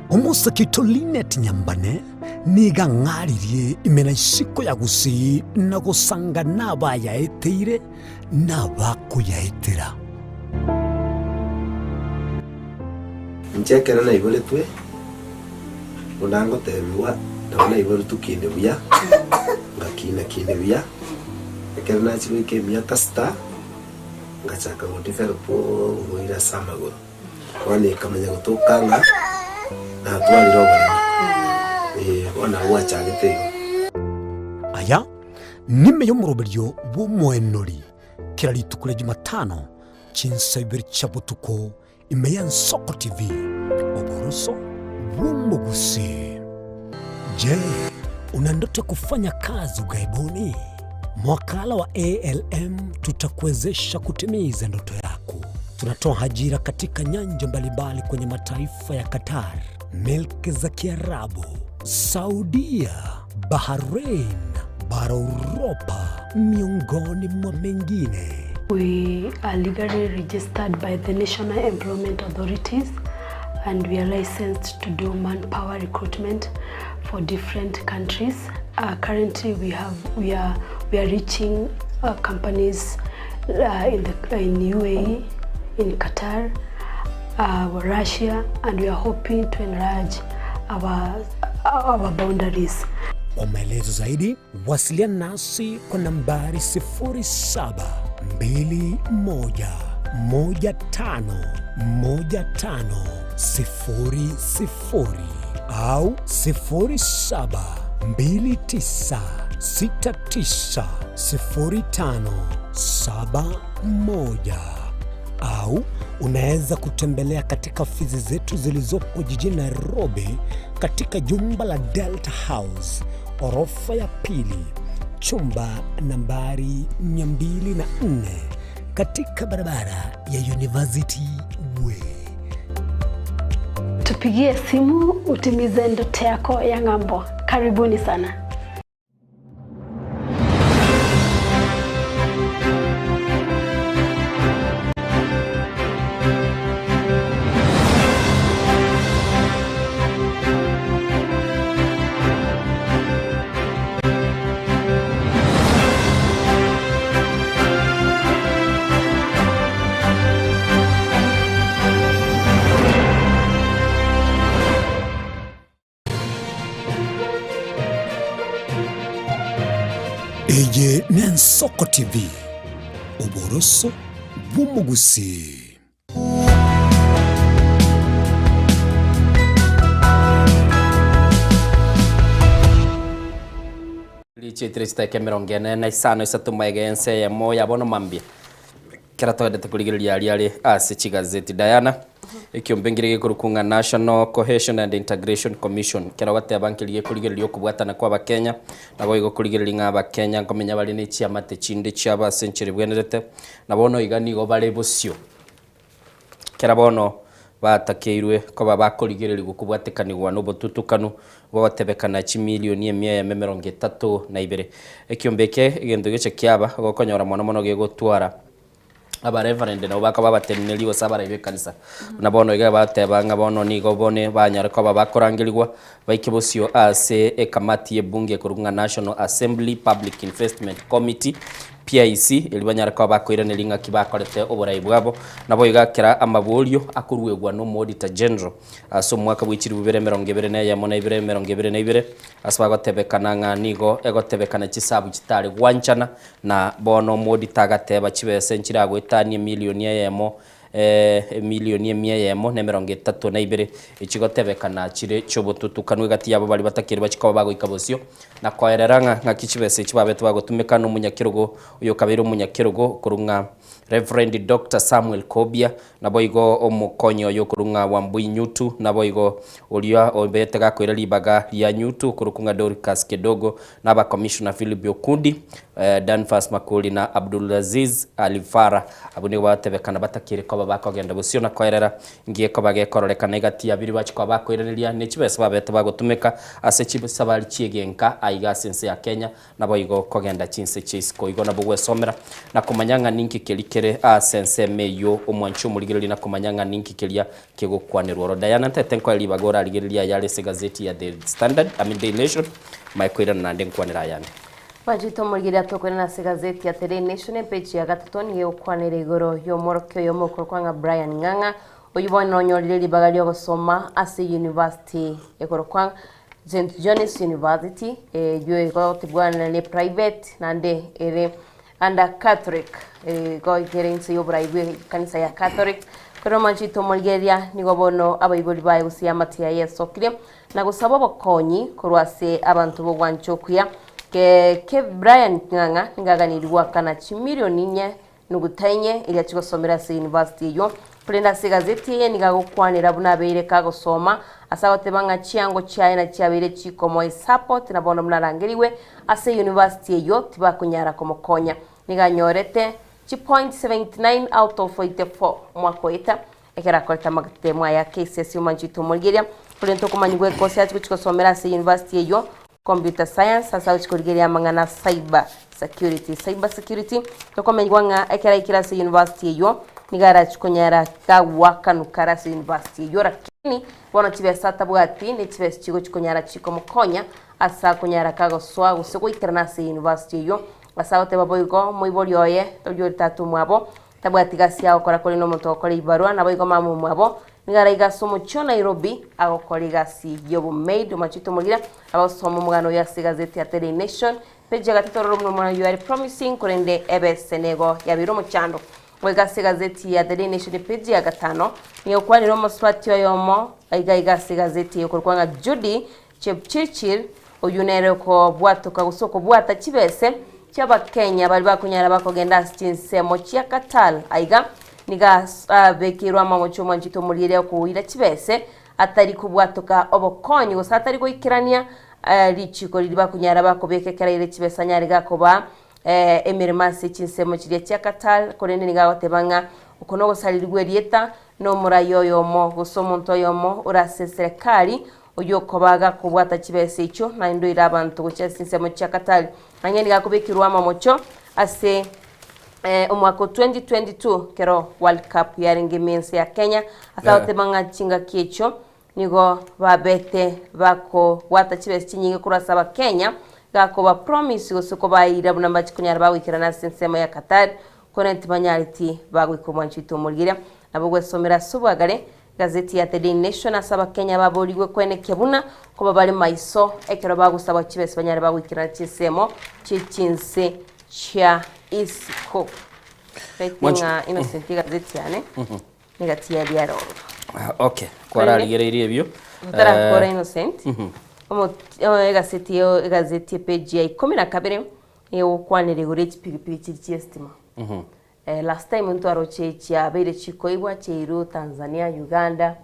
S9: Omosake oito Linet Nyambane nigo ang'aririe ime na isiko ya Gusii na gosanga nabayaeteire na abakoyaetera.
S18: Inche ekero naiboretwe, buna ngotebigwa, nabo naiboretwe kinde buya, ngakina kinde buya, ekero nachia goika emiaka sita, ngachaka go develop oboira ase amagoro. Bono ekamanya gotoka ng'a natwarire oboremo, eh, bono nabo gwachagete igo.
S9: Aya nime y'omoroberio bw'omoenori kera rituko ria Jumatano chinsa ibere chia botuko ime y'Ensoko TV, oboroso bw'omogusii. Je, una ndoto ya kufanya kazi ughaibuni? Mwakala wa ALM tutakuwezesha kutimiza ndoto yako. Tunatoa ajira katika nyanja mbalimbali kwenye mataifa ya Qatar, milki za Kiarabu, Saudia, Bahrain, bara Uropa, miongoni mwa mengine.
S4: We are legally registered by the National Employment Authorities and we are licensed to do manpower recruitment for different countries. Currently we have we are we are reaching companies in the in UAE, in Qatar, Russia and we are hoping to enlarge our our boundaries.
S9: Kwa maelezo zaidi wasiliana nasi kwa nambari 0721151500 au 0729690571 au unaweza kutembelea katika ofisi zetu zilizopo jijini Nairobi katika jumba la Delta House orofa ya pili chumba nambari 204 katika barabara ya University Way.
S4: Tupigie simu utimize ndoto yako ya ng'ambo. Karibuni sana.
S9: Eye n'Ensoko TV, oboroso bw'omogusii.
S6: Richietire chidakika emerongo ene na isano isato magega y'ense eyemo ya bono mambia. Ekero togendete korigereria aria are ase chigazeti Diana, ekiombe nkere gekorokwa ng'a National Cohesion and Integration Commission, ekero ogoteba nkeri gekorigereria okobwatana kwa abakenya, naboigo korigereria ng'a abakenya nkomenya bare ne chiamate chinde chiabo ase enchera ebwenerete, na bono iga nigo bare bosio. Ekero bono batakeirwe koba bakorigererigwa kobwatekanigwa na obotutukanu bogotebekana chimilioni emia eyemo emerongo etato na ibere. Ekiombe eke egento geche kiaba ogokonyora mono mono gegotwara abareverend nabo bakoba abateneneri gose abarai b'ekanisa. Buna bono iga bateba ng'a bono nigo bone banyare koba bakorangerigwa baike bosio ase ekamati y'ebunge ekorokwa ng'a National Assembly Public Investment Committee, PIC, erio banyare koba bakoiraneria ng'aki bakorete oborai bwabo. Naboigo kera amaborio akoruegwa n'Omoauditor General ase omwaka bwe chilifu bibere emerongo ebere na eyemo na ibere emerongo ebere na ibere, ase bagotebekana ng'a nigo egotebekana chisabu chitare gwanchana, na bono Omoauditor agateba chibesa nchiragoetanie emilioni eyemo emilioni emia eyemo na emerongo etato na ibere, echigotebekana chire chiobotutukanu egati yabo baria batakeri bachie koba bagoika bosio, na koerera ng'a ng'aki chibesa echi babete bagotumeka na omonyakerogo oyokabeire omonyakerogo korwa ng'a Reverend Doctor Samuel Kobia, naboigo omokonyi oye okorwa ng'a Wambui Nyutu, naboigo oria obete gakoira ribaga ria Nyutu okorokwa ng'a Dorcas Kedogo, na abacommissioner Philip Okundi, Danfas Makori na Abdulaziz Ali Farah. Abwo nigo bagatebekana batakire koba bakogenda bosio na koerera ngiye koba gekororekana egati ya biria bachia koba bakoiraneria ne chibesa babete bagotumeka ase chisabari chi'egenka aiga ase ense ya Kenya naboigo kogenda chinse chia isiko. Igo nabo gwesomera na komanya ng'a ninki keria kere ase ensemo eyio omwanchi omorigereria na komanya ng'a ninki keria kegokwanerwa oro. Diana ntete nkoe ribaga orarigererie ayare ase egazeti ya The Standard, I mean Daily Nation, mae koirana naende nkwanere ayande.
S5: Mwanchete omorigereria tokoirana ase egazeti ya The Daily Nation epeji ya gatato nigo egokwanera igoro y'omworokia oyomo okorokwa ng'a Brian Ng'ang'a oyio bono onyorire ribaga ri'ogosoma ase university ekorokwa St John's University eyio egotibwana ne private naende ere under Catholic igo ere inse y'oborai bw'ekanisa ya Catholic. Korende omwanchete omorigereria nigo bono abaibori baye gose eamate yaye yesokire na gosaba obokonyi korwa ase abanto b'ogwancha okuya. Ke ke Brian Ng'ang'a nigo aganeirie goakana chimilioni inye nuguta inye eria chigosomera ase university eyio. Korende ase egazeti eye nigo agokwanera buna abeire kagosoma ase agoteba ng'a chiango chiaye na chiabeire chikomoa esupport na bono buna arangerigwe ase university eyio tibakonyara komokonya. Nigo anyorete. Chipoint 79 out of 84 omwaka oeta ekero akorete amagetemo aya KCSE omanchete omorigereria korende tokomanyigwa ekosi achi gochia gosomera ase university eyio Computer Science ase agochia korigereria amang'ana a cyber security, Cyber security, tokomenyigwa ng'a ekero aikire ase university eyio nigo arachi konyara gagoakanuka are ase university eyio lakini bono chibesa atabwati ne chibesa chigochi konyara chikomokonya ase akonyara kagosoa gose goikerana ase university eyio. Ase agoteba boigo omoibori oye oyio ore tata omwabo tabwati gasi agokora korende omonto ogokora ebibarua naboigo mama omwabo nigo araiga ase omochie o Nairobi agokora egasi y'obomaid omachete omorire abagosoma omogano oyo ase egazeti ya Daily Nation page ya gatato ororo buna omwana oyio are promising korende ebese nigo yabeire omochando goika ase egazeti ya The Daily Nation page ya gatano nigo ekwanire omosubati oyomo aiga iga ase egazeti eye okorokwa ng'a Judy Chepchirchir, oyio nere okobwatoka gose okobwata chibese chi'Abakenya baria bakonyara bakogenda ase chinsemo chia Qatar. Aiga nigo abekeirwe amagocho omwanchete omorieria okoira chibese atari kobwatoka obokonyi gose atari goikerania richiko riria bakonyara bakobeka ekero aire chibese anyare gakobaa emeremo ase chinsemo chiria chia Qatar korende nigo agoteba ng'a oko nogosarerigwa erieta nomorai oyomo gose omonto oyomo ore ase eserekari Oyio okoba gakobwata chibesa echio, naende oire abanto gochia ase chinsemo chia Katari. Ang'e nigo akobekerwa amamocho ase omwaka o 2022 kero World Cup yarenge ime ense ya Kenya. Ase agoteba ng'a chingaki echio nigo babete bakobwata chibesa chinyinge korwa ase Abakenya, gakoba promise gose kobaira buna mbache konyara bagoikerana ase ensemo ya Katari, korende tibanyareti bagoika omwancho oito omorigeria. Nabo gwesomera ase obwagare Gazeti ya The Daily Nation ase Abakenya baborigwe kwenekia buna koba bare maiso ekero bagosabwa chibesa banyare bagoikerana chinsemo chie chinse chia isiko. Taiti
S6: Mwanchi-
S5: ng'a Innocent egazeti yane negati ya riaroro.
S6: Ah, okay kwararigereirie ebio
S5: Totarakora
S6: Eh,
S5: Innocent omo- eh, egaseti yo egazeti epage ya ikomi na kabere egokwanera igoro ye chipigipigi chiri chia estima. Last time ntwaroche chiabeire chikoibwa chiairwe Tanzania, Uganda,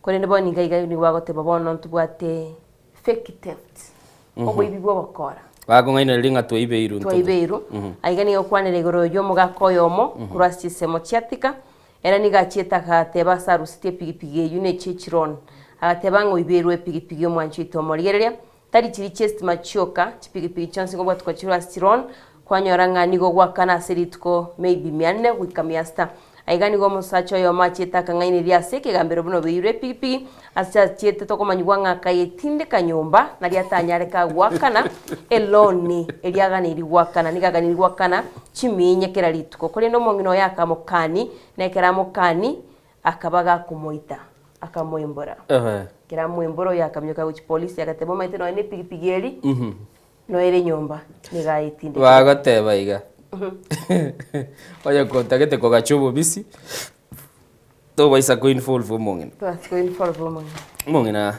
S5: korende bono iga iga nigo bagoteba bono ntobwate fake theft, oboibi bwa obokora.
S6: Bakong'ainereria ng'a twaibeirwe ntobe.
S5: Twaibeirwe. Aiga nigo okwanera igoro ya omogaka oyomo korwa ase chinsemo chia Thika, ere nigo achiete agateba ase arusetie epigipigi eyio ne chie chiloan, agateba ng'a oibeirwe epigipigi omwanchi oito omorigereria, Tari chiria chi'esitima chioka, chipigipigi chionsi nkobwatokwa chirwe ase chiloan, kwanyora ng'a nigo gwakana ase rituko maybe mia nne goika mia sita. Aiga nigo omosacha oyomo achiete akang'aineria ase ekegambero buna obeirwe epigipigi, ase achiete tokomanyigwa ng'a akayetindeka nyomba nario atanyare kagoakana eloan eria aganeiri goakana, nigo aganeiri goakana chiminya kera rituko. Korende omong'ina oye akamokani, na ekero amokani akaba gakomoita. Akamoimbora. Ekero amoimbora oyo akaminyoka gochia polisi agateba omanyete nonya ne epigipigi eri noyo ere nyomba nigo ayetindekire.
S6: Bagoteba iga, onye kotagete kogacha obobisi, tobaisa ko involve omong'ina.
S5: Tobaisa ko involve omong'ina.
S6: Omong'ina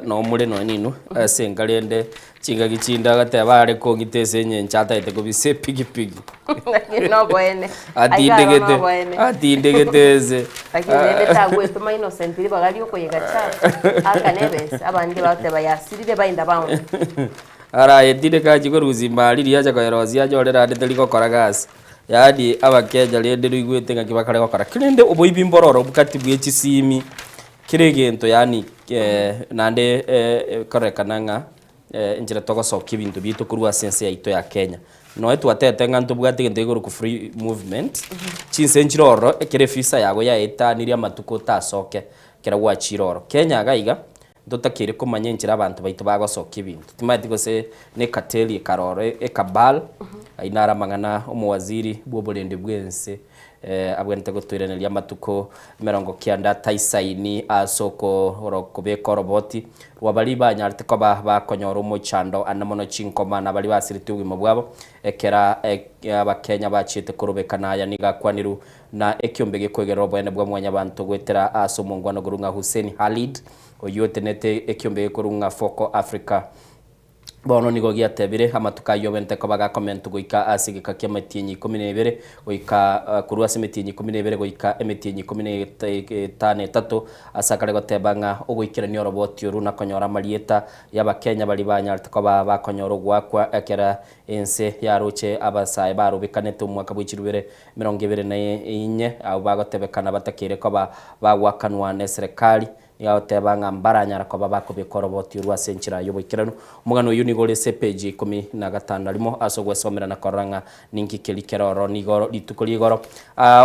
S6: nomore nonya ninwe ase enka rende chingaki chinde agateba are kong'ita ase eng'encho atagete kobisa epigipigi.
S5: Lakini noboene. Aiga aro
S6: Atindegete
S5: noboene.
S6: atindegete ase.
S5: Lakini rende tagwetoma innocent ribaga riokoyegacha akane ebesa abande bagoteba yasirire baenda baone.
S6: Arayetindeka achie korusia imari riria acha koyerosia anyore naende tari gokora gasi. Yaani abakenya rende noigwete ng'aki bakare gokora ki rende oboibi mboro oro obokati bwe chisimi. Kera egento yaani naende ekorekana ng'a enchera togosokia ebinto biaito korwa ase ense yaito ya Kenya. Nonya twatebete ng'a ntobwate egento gekorokwa free movement, chinse nchire ororo ekero evisa yago yaetanirie amatuko otasoke ekero gwachire ororo. Kenya iga iga, ntotakeire komanya enchera abanto baito bagosokia ebinto. Timanyeti gose na ekateli ekare ororo ekabal, ayio naro amang'ana omowaziri bwa oborendi bwa ense Abwenerete gotoiraneria amatuko emerongo kianda ataisaini ase okobeka oroboti rwa baria banyarete koba bakonyora omochando ande mono chinkoma na baria basiretie obogima bwabo ekera Abakenya bachiete korobekana. Aya nigo akwanirwe na ekiombe gekoigerera oboene bwa mwanyabanto goetera ase omongwana okorwa ng'a Hussein Khalid oyio otenete ekiombe gekorwa ng'a Foco Africa. Bono nigo giatebire, Amatuko ayio obente koba gakomentwa goika ase egeka ki'emetienyi ikomi na ebere, goika korwa ase emetienyi ikomi na ebere goika emetienyi ikomi na etano etato, ase akare goteba ng'a ogoikerania oroboti orwo nakonyora amarieta y'Abakenya baria banyarete koba bakonyora ogoakwa ekero ense yaroche abasae barobekanete omwaka bwe chirubere 24 abwo bagotebekana batakeire koba bagoakanwa neserekari. Nigo agoteba ng'a mbaranyara koba bakobeka oroboti orwo ase enchera y'oboikeranu. Omogano oyio nigo ore ase epeji ya 15 ase ogwesomera na korora ng'a ninki keria kere ororo. Nigo rituko ri'igoro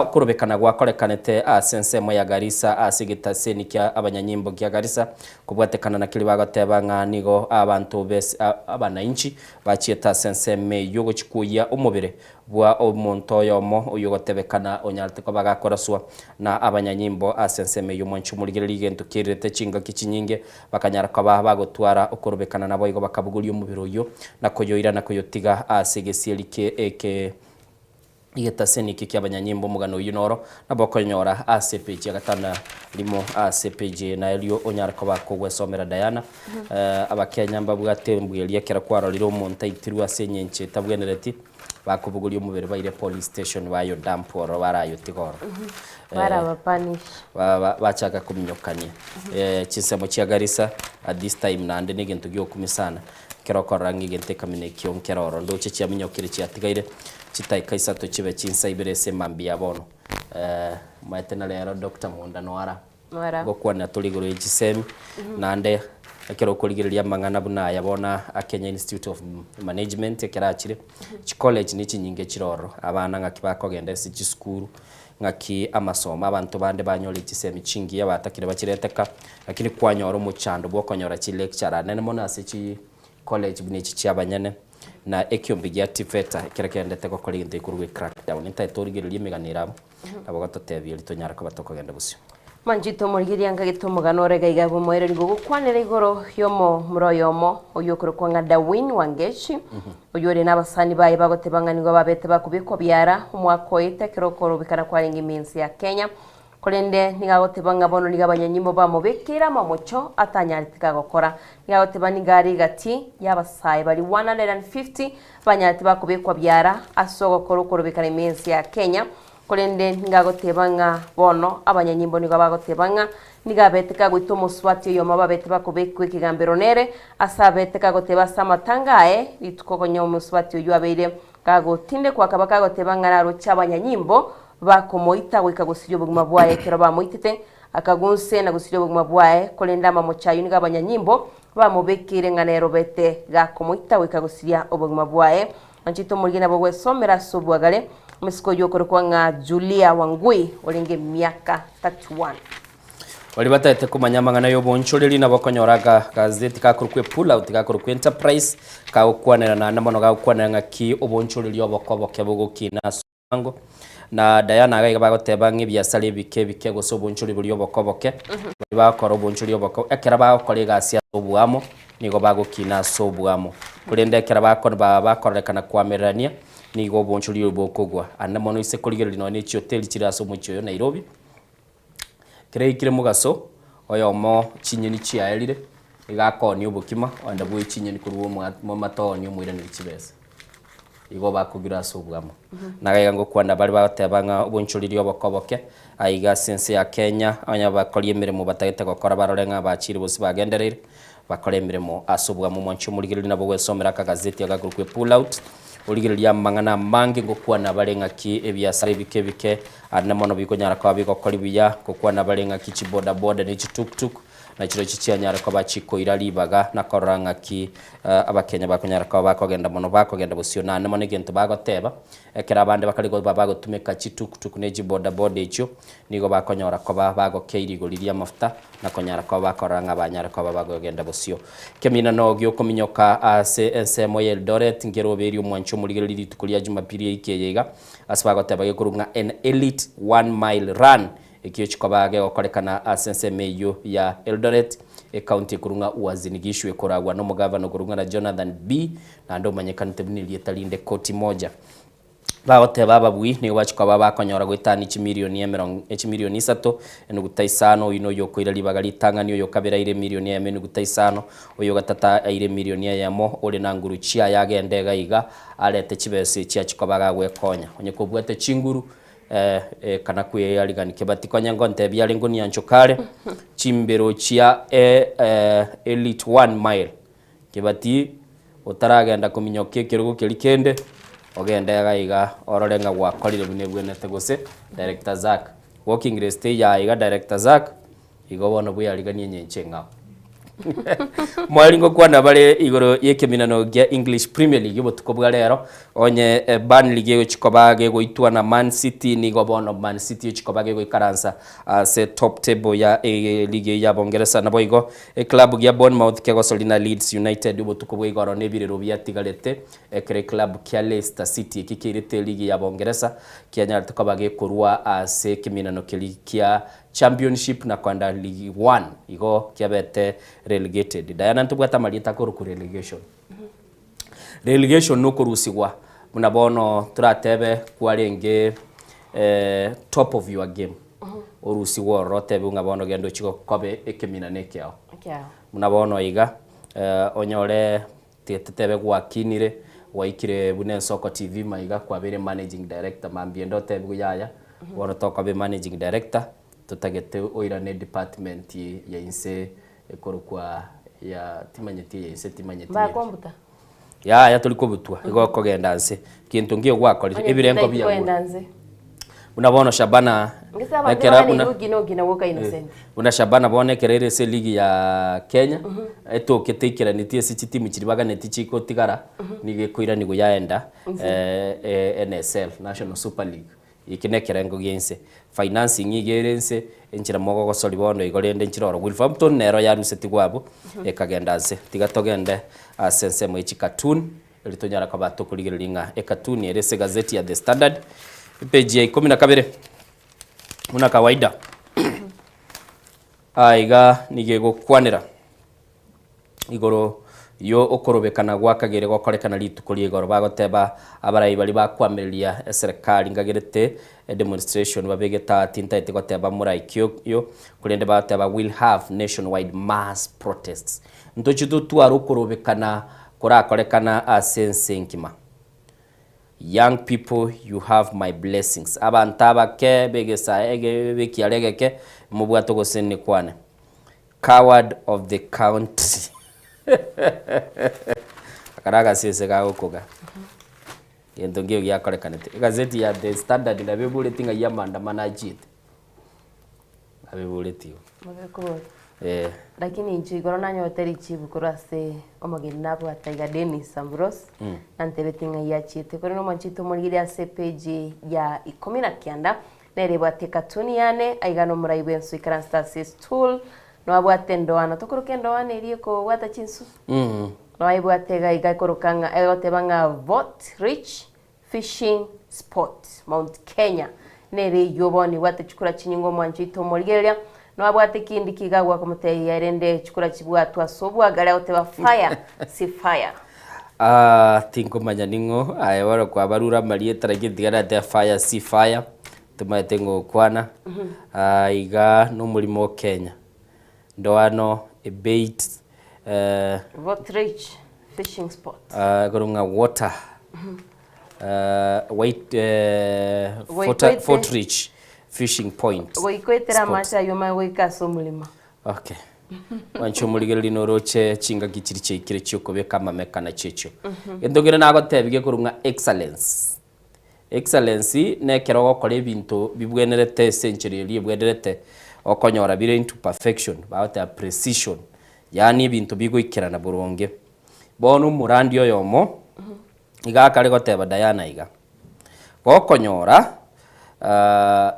S6: okorobekana gwakorekanete ase ensemo ya Garissa ase egetaseni kia abanyanyimbo gia Garissa kobwatekana na keria bagoteba ng'a nigo abanto bes abanainchi bachiete ase ensemo eyio gochia kwoyia omobere bwa omonto oyomo oyogotebekana onyarete koba gakoraswa na abanyanyimbo ase ensemo eyio. Mwanche omorigererie egento kiairerete chingaki chinyinge, bakanyara koba bagotwara okorobekana naboigo bakabogoria omobere oyio na koyoira na koyotiga ase egesieri kie eke egetaseni eke ki'abanyanyimbo. Omogano oyio noro nabo okonyora ase epeji ya gatano na rimo ase epeji eye nario onyare koba kogwesomera Diana. Abakenya mbabwate embweria ekero kwarorire omonto aitirwe ase engencho etabwenereti. Bakobogoria omobere baire police station bayo dump ororo barayotiga ororo.
S5: Baraba punish.
S6: Bachaka kominyokania chinsemo chia Garissa at this time naende na egento gia okumia sana ekero okorora ng'a egento ekamina ekio nkere ororo ndoche chiaminyokire chiatigaire chitaika isato chibe chinsa ibere ase emambia ya bono. Omanyete na rero Doctor Monda noara. Ngokwanera tore igoro ye chisemi, naende ekero okorigereria amang'ana buna aya bono a Kenya Institute of Management ekero achire, chicollege ne chinyinge chire ororo, abana ng'aki bakogenda ase chisukuru, ng'aki amasomo abanto bande banyore chisemi chingiya batakire bachirete ka, lakini kwanyora omochando bwa okonyora chilecturer nene mono ase chicollege buna echi chia abanyene, na ekiombe gia TVETA ekero kegenderete gokora egento gekorwa ecrackdown. Ntaete origererie emegano ere abwo. Nabo gototebia erio tonyare koba tokogenda bosio.
S5: Manchete omorigereria nkagete omogano ore gaiga bw'omoereri gogokwanera igoro y'omomura oyomo oyio okorokwa ng'a Darwin Wangechi, oyio ore n'abasani baye bagoteba ng'a nigo babete bakobekwa biara omwaka oete ekero okorobekana kwarenge ime ense ya Kenya. Korende nigo agoteba ng'a bono nigo abanyanyimbo bamobekeire amamocho atanyarete kagokora. Nigo agoteba nigo are egati y'abasae baria 150 banyarete bakobekwa biara ase ogokora okorobekana ime y'ense ya Kenya, korende nigo agoteba ng'a bono abanyanyimbo nigo bagoteba ng'a nigo abete kagoita omosubati oyomo babete bakobekwa ekegambero nere ase abete kagoteba ase amatanga aye rituko konya omosubati oyio abeire kagotindekwa akaba kagoteba ng'a naroche abanyanyimbo bakomoita goika gosiria obogima bwaye ekero bamoitete akagunse na gosiria obogima bwaye korende amamocho ayio nigo abanyanyimbo Bamobekeire ng'a nerobete gakomoita goika gosiria obogima bwaye. Anchete omorige nabo gwesomera ase obwagare. Omosike oyio okorokwa ng'a Julia Wangui orenge emiaka 31.
S6: Baria batagete komanya amang'ana y'obonchoreri nabo okonyora aga gazeti gakorokwa Epullout gakorokwa Enterprise kagokwanera naende mono gagokwanera ng'aki obonchoreri oboko oboke bogokina ase Bwango na Diana iga iga bagoteba ng'a ebiasara ebike ebike gose obonchori boria oboke oboke, baria bagokora obonchori oboke ekero bagokora egasi ase oboamo nigo bagokina ase oboamo. Korende ekero bako ba bakororekana koamererania nigo obonchori obo bokogwa. Ande mono ase korigereria nonya ne chihoteli chire ase omochie oyo Nairobi, ekero yaikire mogaso, oyomo chinyeni chiaerire, iga akoonia obokima, oenda bwoe chinyeni korwa omwa omatooni omoiranerie chibesa. Igo bakogirwe ase obwamo. Nagaiga ngokwana baria bagoteba ng'a obonchoreri oboke oboke aiga ase ense ya Kenya, onye abakori emeremo batagete gokora barore ng'a bachire gose bagendereire, bakore emeremo ase obwamo. Mwanche omorigereria nabo ogwesomera akagazeti aka gakorokwa Pull Out, origererie amang'ana amange ngokwana bare ng'aki ebiasara ebike ebike ande mono bikonyara koba bigokori buya, ngokwana bare ng'aki chibodaboda ne chituktuk na chirochio chianyare koba chikoira ribaga na korora ng'aki Abakenya bakonyara koba bakogenda mono bakogenda bosio naende mono egento bagoteba, ekero abande bakare koba bagotumeka chituktuk ne chibodaboda echio, nigo bakonyora koba bagokei rigori ri'amafuta na konyara koba bakorora ng'a banyare koba bagogenda bosio. Ekeminano giokominyoka ase ensemo ya Eldoret nkeroberie omwancho omorigereria rituko ria Jumapili eiki eye iga, ase bagoteba gekorwa ng'a an elite one mile run Ekio chikoba gegokorekana ase ensemo eyio ya Eldoret, ecounty ekorwa ng'a Uasin Gishu ekoragwa nomogavana okorwa ng'a Jonathan Bii, naende omanyekanete buna erieta rinde Koti Moja. Bagoteba ababui nigo bachia koba bakonyora goetania chimilioni emerongo echimilioni isato enuguta isano, oyio noyo okoira ribaga ritang'ani, oyo kabere aire emilioni eyemo enuguta isano, oyo gatato aire emilioni eyemo, ore na nguru chiaye agende iga iga arete chibesa echi achia koba gagwekonya. Onye kobwate chinguru eh, eh, kana kwearigani kebati konya ngontebia are ngonianchoka are chimbero chia eh, eh, elite one mile Kebati, otaragenda kominyokia ekerogo keria kende, ogende iga iga orore ng'a gwakorire buna ebwenerete gose, Director Zack. Walking list eye iga Director Zack, igo bono bweariganie enyencho eng'ao. Mwari ngokwana bare igoro y'ekeminano gia English Premier League obotuko bwa rero, onye Burnley gegochi koba gegoitwa na Man City, nigo bono Man City egochi koba gegoikaransa ase top table ya eligi eye ya Bongeresa. Naboigo Eclub gia Bournemouth kegosoria na Leeds United obotuko bwa igoro nebirero biatigarete ekero eclub kia Leicester City eki keirete eligi ya Bongeresa kianyarete koba gekorua ase ekeminano keria kia Championship na koenda League One igo kiabete relegated. Diana ntobwate amarieta akorokwa relegation. Relegation nokorusigwa buna bono toratebe kwarenge top of your game orusigwe ororo otebiwe ng'a bono genda ochie kobe ekemina na ekiao. Buna bono iga onyore tiga totebe gwakinire gwaikire buna Ensoko TV maiga kwabeire managing director mambia ende otebiwe yaya bono tokoba emanaging director totagete oirane edepartment ya inse Ekorokwa ya timanyeti eye inse timanyeti
S5: Mbaya
S6: neri.
S5: kombuta.
S6: Yaya tori kobutwa igo okogenda nse gento nkiyo gwakorire
S5: Onye
S6: ebirengo
S5: titaiti
S6: biago.
S5: koenda nse.
S6: Buna bono Shabana
S5: Ngese abanto
S6: ekera
S5: bagane
S6: buna
S5: iruki na okina gwoka Innocent.
S6: buna Shabana bono ekero ere ase eligi ya Kenya etokete eikeraneti ase chitimu chiria baganeti chigotigara nigo ekoiranigwa yaenda
S5: Nse.
S6: NSL National Super League. Eke nekerengo gia inse. Financing iga ere inse, enchera mogogosori bono igo rende enchera oro. Wolverhampton nero yarusetigwe abwo, ekagenda nse. Tiga togende ase ensemo ye chicartoon, erio tonyare koba tokorigereria ng'a ecartoon ere ase egazeti ya The Standard, epage ya ikomi na kabere, buna kawaida. Aiga nigo egokwanera. Igoro yo okorobekana gwakagere gokorekana rituko ria igoro bagoteba abarai baria bakoamereria eserekari ngagerete edemonstration babegete aa tintaeti goteba morai ki oyo korende bagoteba will have nationwide mass protests ntochi totware okorobekana korakorekana ase ense engima. Young people you have my blessings abanto abake begesae ege bekiara egeke mobwate ogosesenia kwane. Coward of the country. Aka nagasese gagokoga. Gento nkeiyo giakorekanete. Egazeti ya The Standard nabo eboreti ng'ai amaandamano achiete. Nabo eboreti igo.
S5: Mabekobori.
S6: Eh.
S5: Lakini inche igoro nanyorete richibu korwa ase omogeni nabwate iga Dennis Ambrose
S6: Mm.
S5: nantebeti ng'ai achiete korende omwanchete omorigereria ase epage ya ikomi na kianda Nere ebwate ekatuni yane, aiga nomorai bw'ensu oikaransete ase estool, noabwate endoana, tokoroka endoana eria ekobwata chinsu? Noaebwate iga iga ekoroka ng'a egoteba ng'a Vote Rich Fishing Spot, Mount Kenya. Nere eyio bono ebwate chikura chinyinge omwancho oito omorigereria, noabwate kindi kiga agwo akomotebia erende chikura chibwatwe ase obwagare agoteba fire si fire.
S6: Aah tinkomanya ning'o aye bono kwabarure amarieta lakini tiga natebe fire si fire tomaete ng'okwana aah iga nomorimo o Kenya ndoano ebeit eh,
S5: Vote rich fishing spot.
S6: Ekero ng'a water white
S5: Goikoete-
S6: Fort Rich fishing point
S5: Goikoetera
S6: spot.
S5: amache ayio omanye goika ase omorimo.
S6: Okay. Mwanche omorigereria noroche chingaki chiri chiaikire chiokobeka amameka na chiechio. Gento kere nagotebi gekorwa ng'a excellence. Excellence nekero ogokora ebinto bibwenerete ase enchera eria ebwenerete okonyora bire into perfection bagoteba precision yaani ebinto bigoikerana boronge. Bono omorandi oyomo iga akare goteba Diana iga, gokonyora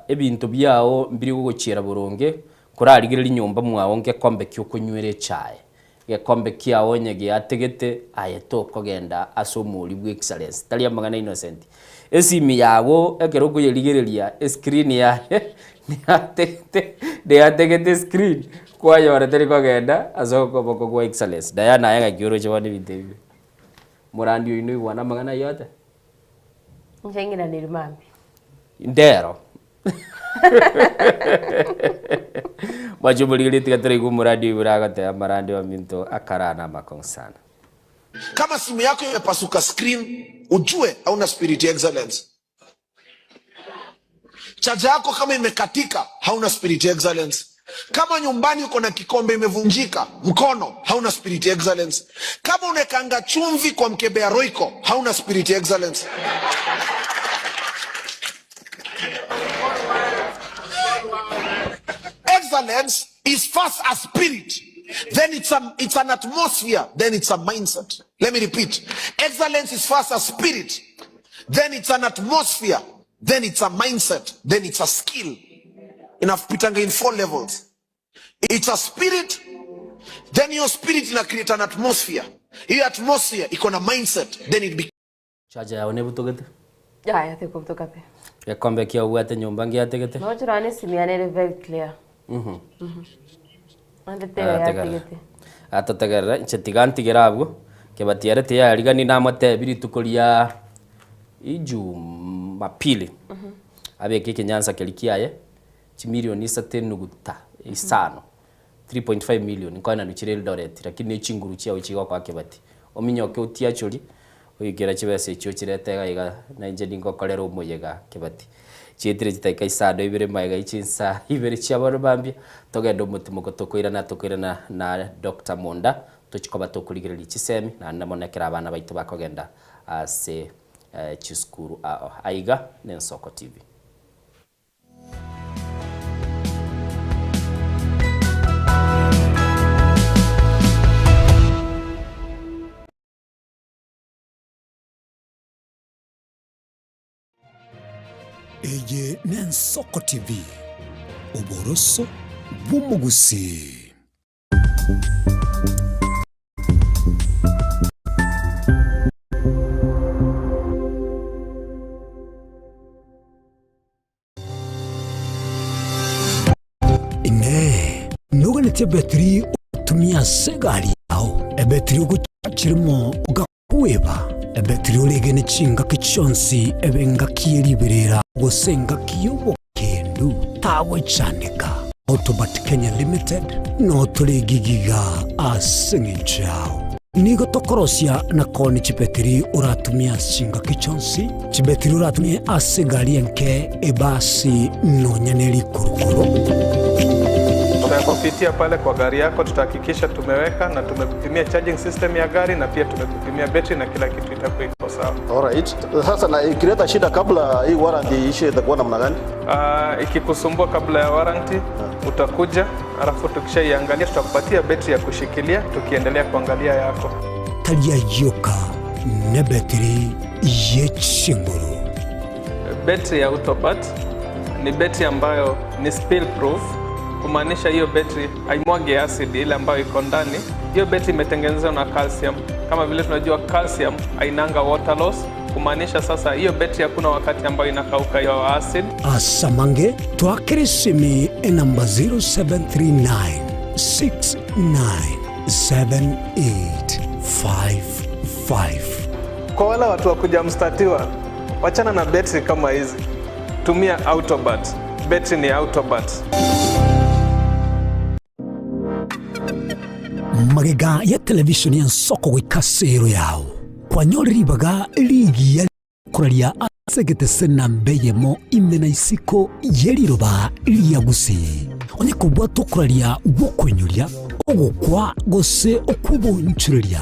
S6: ebinto biao mbiri gogochiera boronge Korarigererie nyomba mwao ngekombe ki'okonywera echae, gekombe kiao onye giategete, aye tokogenda ase omori bw'excellence. Tari amang'ana Innocent. Esimi yago ekero okoyerigereria escreen yaye neategete neategete escreen, kwanyora teri kogenda ase okoboko gwa excellence. Diana aye ng'aki oroche bono ebinto ebi? Morandi oino oigwane amang'ana ayio ate?
S5: Inche ng'iraneri mambia.
S6: Ndero. Mwache omorigereria tiga toraigwe omorandi oibore agoteba amarandi ominto akarana amakong'u sana.
S10: Kama simu yako imepasuka screen, ujue hauna spirit ya excellence. Chaja yako kama imekatika, hauna spirit ya excellence. Kama nyumbani uko na kikombe imevunjika mkono, hauna spirit ya excellence. Kama unekanga chumvi kwa mkebe ya Royco, hauna spirit ya excellence. Excellence is first a spirit, then it's, a, it's an atmosphere, then it's a mindset. Let me repeat. Excellence is first a spirit, then it's an atmosphere, then it's a mindset, then it's a skill. Inapitanga in four levels. It's a spirit, then your spirit ina create an atmosphere. Hiyo atmosphere iko na mindset, then it becomes
S6: Chaja yao nebutogete
S5: Yaya tikubutoka pe.
S6: Gekombe kia obwate nyomba ngiategete.
S5: No chirane esimu yane ere very clear.
S6: Mhm.
S5: Mhm. Ande tebe yategete.
S6: Atotegerere inche tiga ntigere abwo kebati ere tiyarigani namotebi rituko ria ijumapili abeke ekenyansa keria kiaye chimilioni isato enuguta isano 3.5 million nkoenanu chire Eldoret lakini ne chinguru chiago chigokoa kebati ominyoke otiachori Goikera chibesa echio chirete iga iga, na inche ningokorera omoyega Kebati. Chietire chidakika isano ibere magega ye chinsa ibere chia bono mambia, togende omotimoko tokoirana tokoirana na Doctor Monda, tochie koba tokorigereria chisemi, naende mono ekero abana baito bakogenda ase chisukuru ao. Aiga n'Ensoko TV.
S9: Eye n'Ensoko TV, oboroso bw'omogusii. Inee! Noganetie ebetiri otumie ase egari yao, ebetiri ogochachirimo ogakweba, ebetiri oregene chingaki chionsi ebe engaki ye riberera gose engaki y'obokendu? Tagwechandeka. Autobat Kenya Limited notore gigiga ase eng'encho yao. Nigo tokorosia na koonia chibetiri oratumie ase chingaki chionsi, chibetiri oratumie ase egari enke, ebasi, nonya ne rikurukuru.
S7: Tutakupitia pale kwa gari yako, tutahakikisha tumeweka na tumekupimia charging system ya gari na pia tumekupimia betri na kila kitu itakuwa iko sawa.
S17: Alright. Sasa na ikileta shida kabla hii warranty iishe itakuwa namna gani?
S7: Uh, ikikusumbua kabla ya warranty utakuja, alafu tukishaiangalia tutakupatia betri ya kushikilia tukiendelea kuangalia yako.
S9: Tari ayio ka nebetiri ye chinguru.
S7: Betri ya Autobat ni betri ambayo ni spill proof, kumaanisha hiyo betri haimwagi acid ile ambayo iko ndani. Hiyo betri imetengenezwa na calcium. Kama vile tunajua calcium hainanga water loss, kumaanisha sasa hiyo betri hakuna wakati ambayo inakauka hiyo acid.
S9: Asamange twakere esimi enamba 0739 697855.
S7: Kwa wale watu wa kuja mstatiwa, wachana na betri kama hizi, tumia Autobat. Betri ni Autobat.
S9: Magega ya televishoni y'ensoko goika ase ero yao, kwanyore ribaga rigiya rikoraria ase egetese namba eyemo ime na isiko ye riroba ria Gusii. Onye kobwata okoraria gw'okoinyoria, ogokwa gose okw'obonchoreria,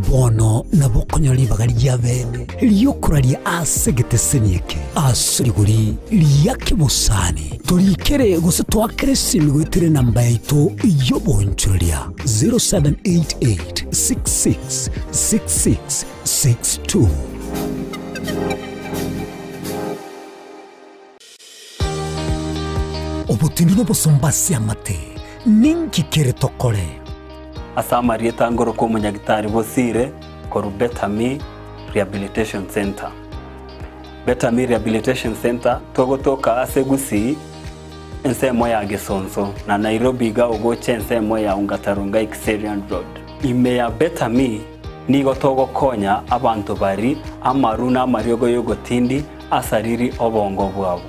S9: bono nabo okonyora ribaga ria bene ri'okoraria ase egeteseni eke ase rigori ria kebosani. Torikere gose toakere esimi goetera enamba yaito y'obonchoreria 0788 66 66 62. Obotindi nobosomba ase amate, ninki kere tokore?
S19: Ase amarieta ngoroka omonyagitari Bosire korwa Better Me Rehabilitation Centre. Better Me Rehabilitation Centre togotoka ase Gusii ensemo ya Gesonso na Nairobi iga ogocha ensemo ya Ongata Rongai Kiserian Road. Ime ya Better Me Nigo togokonya abanto bari amaru na amariogo y'ogotindi asariri obongo bwabo.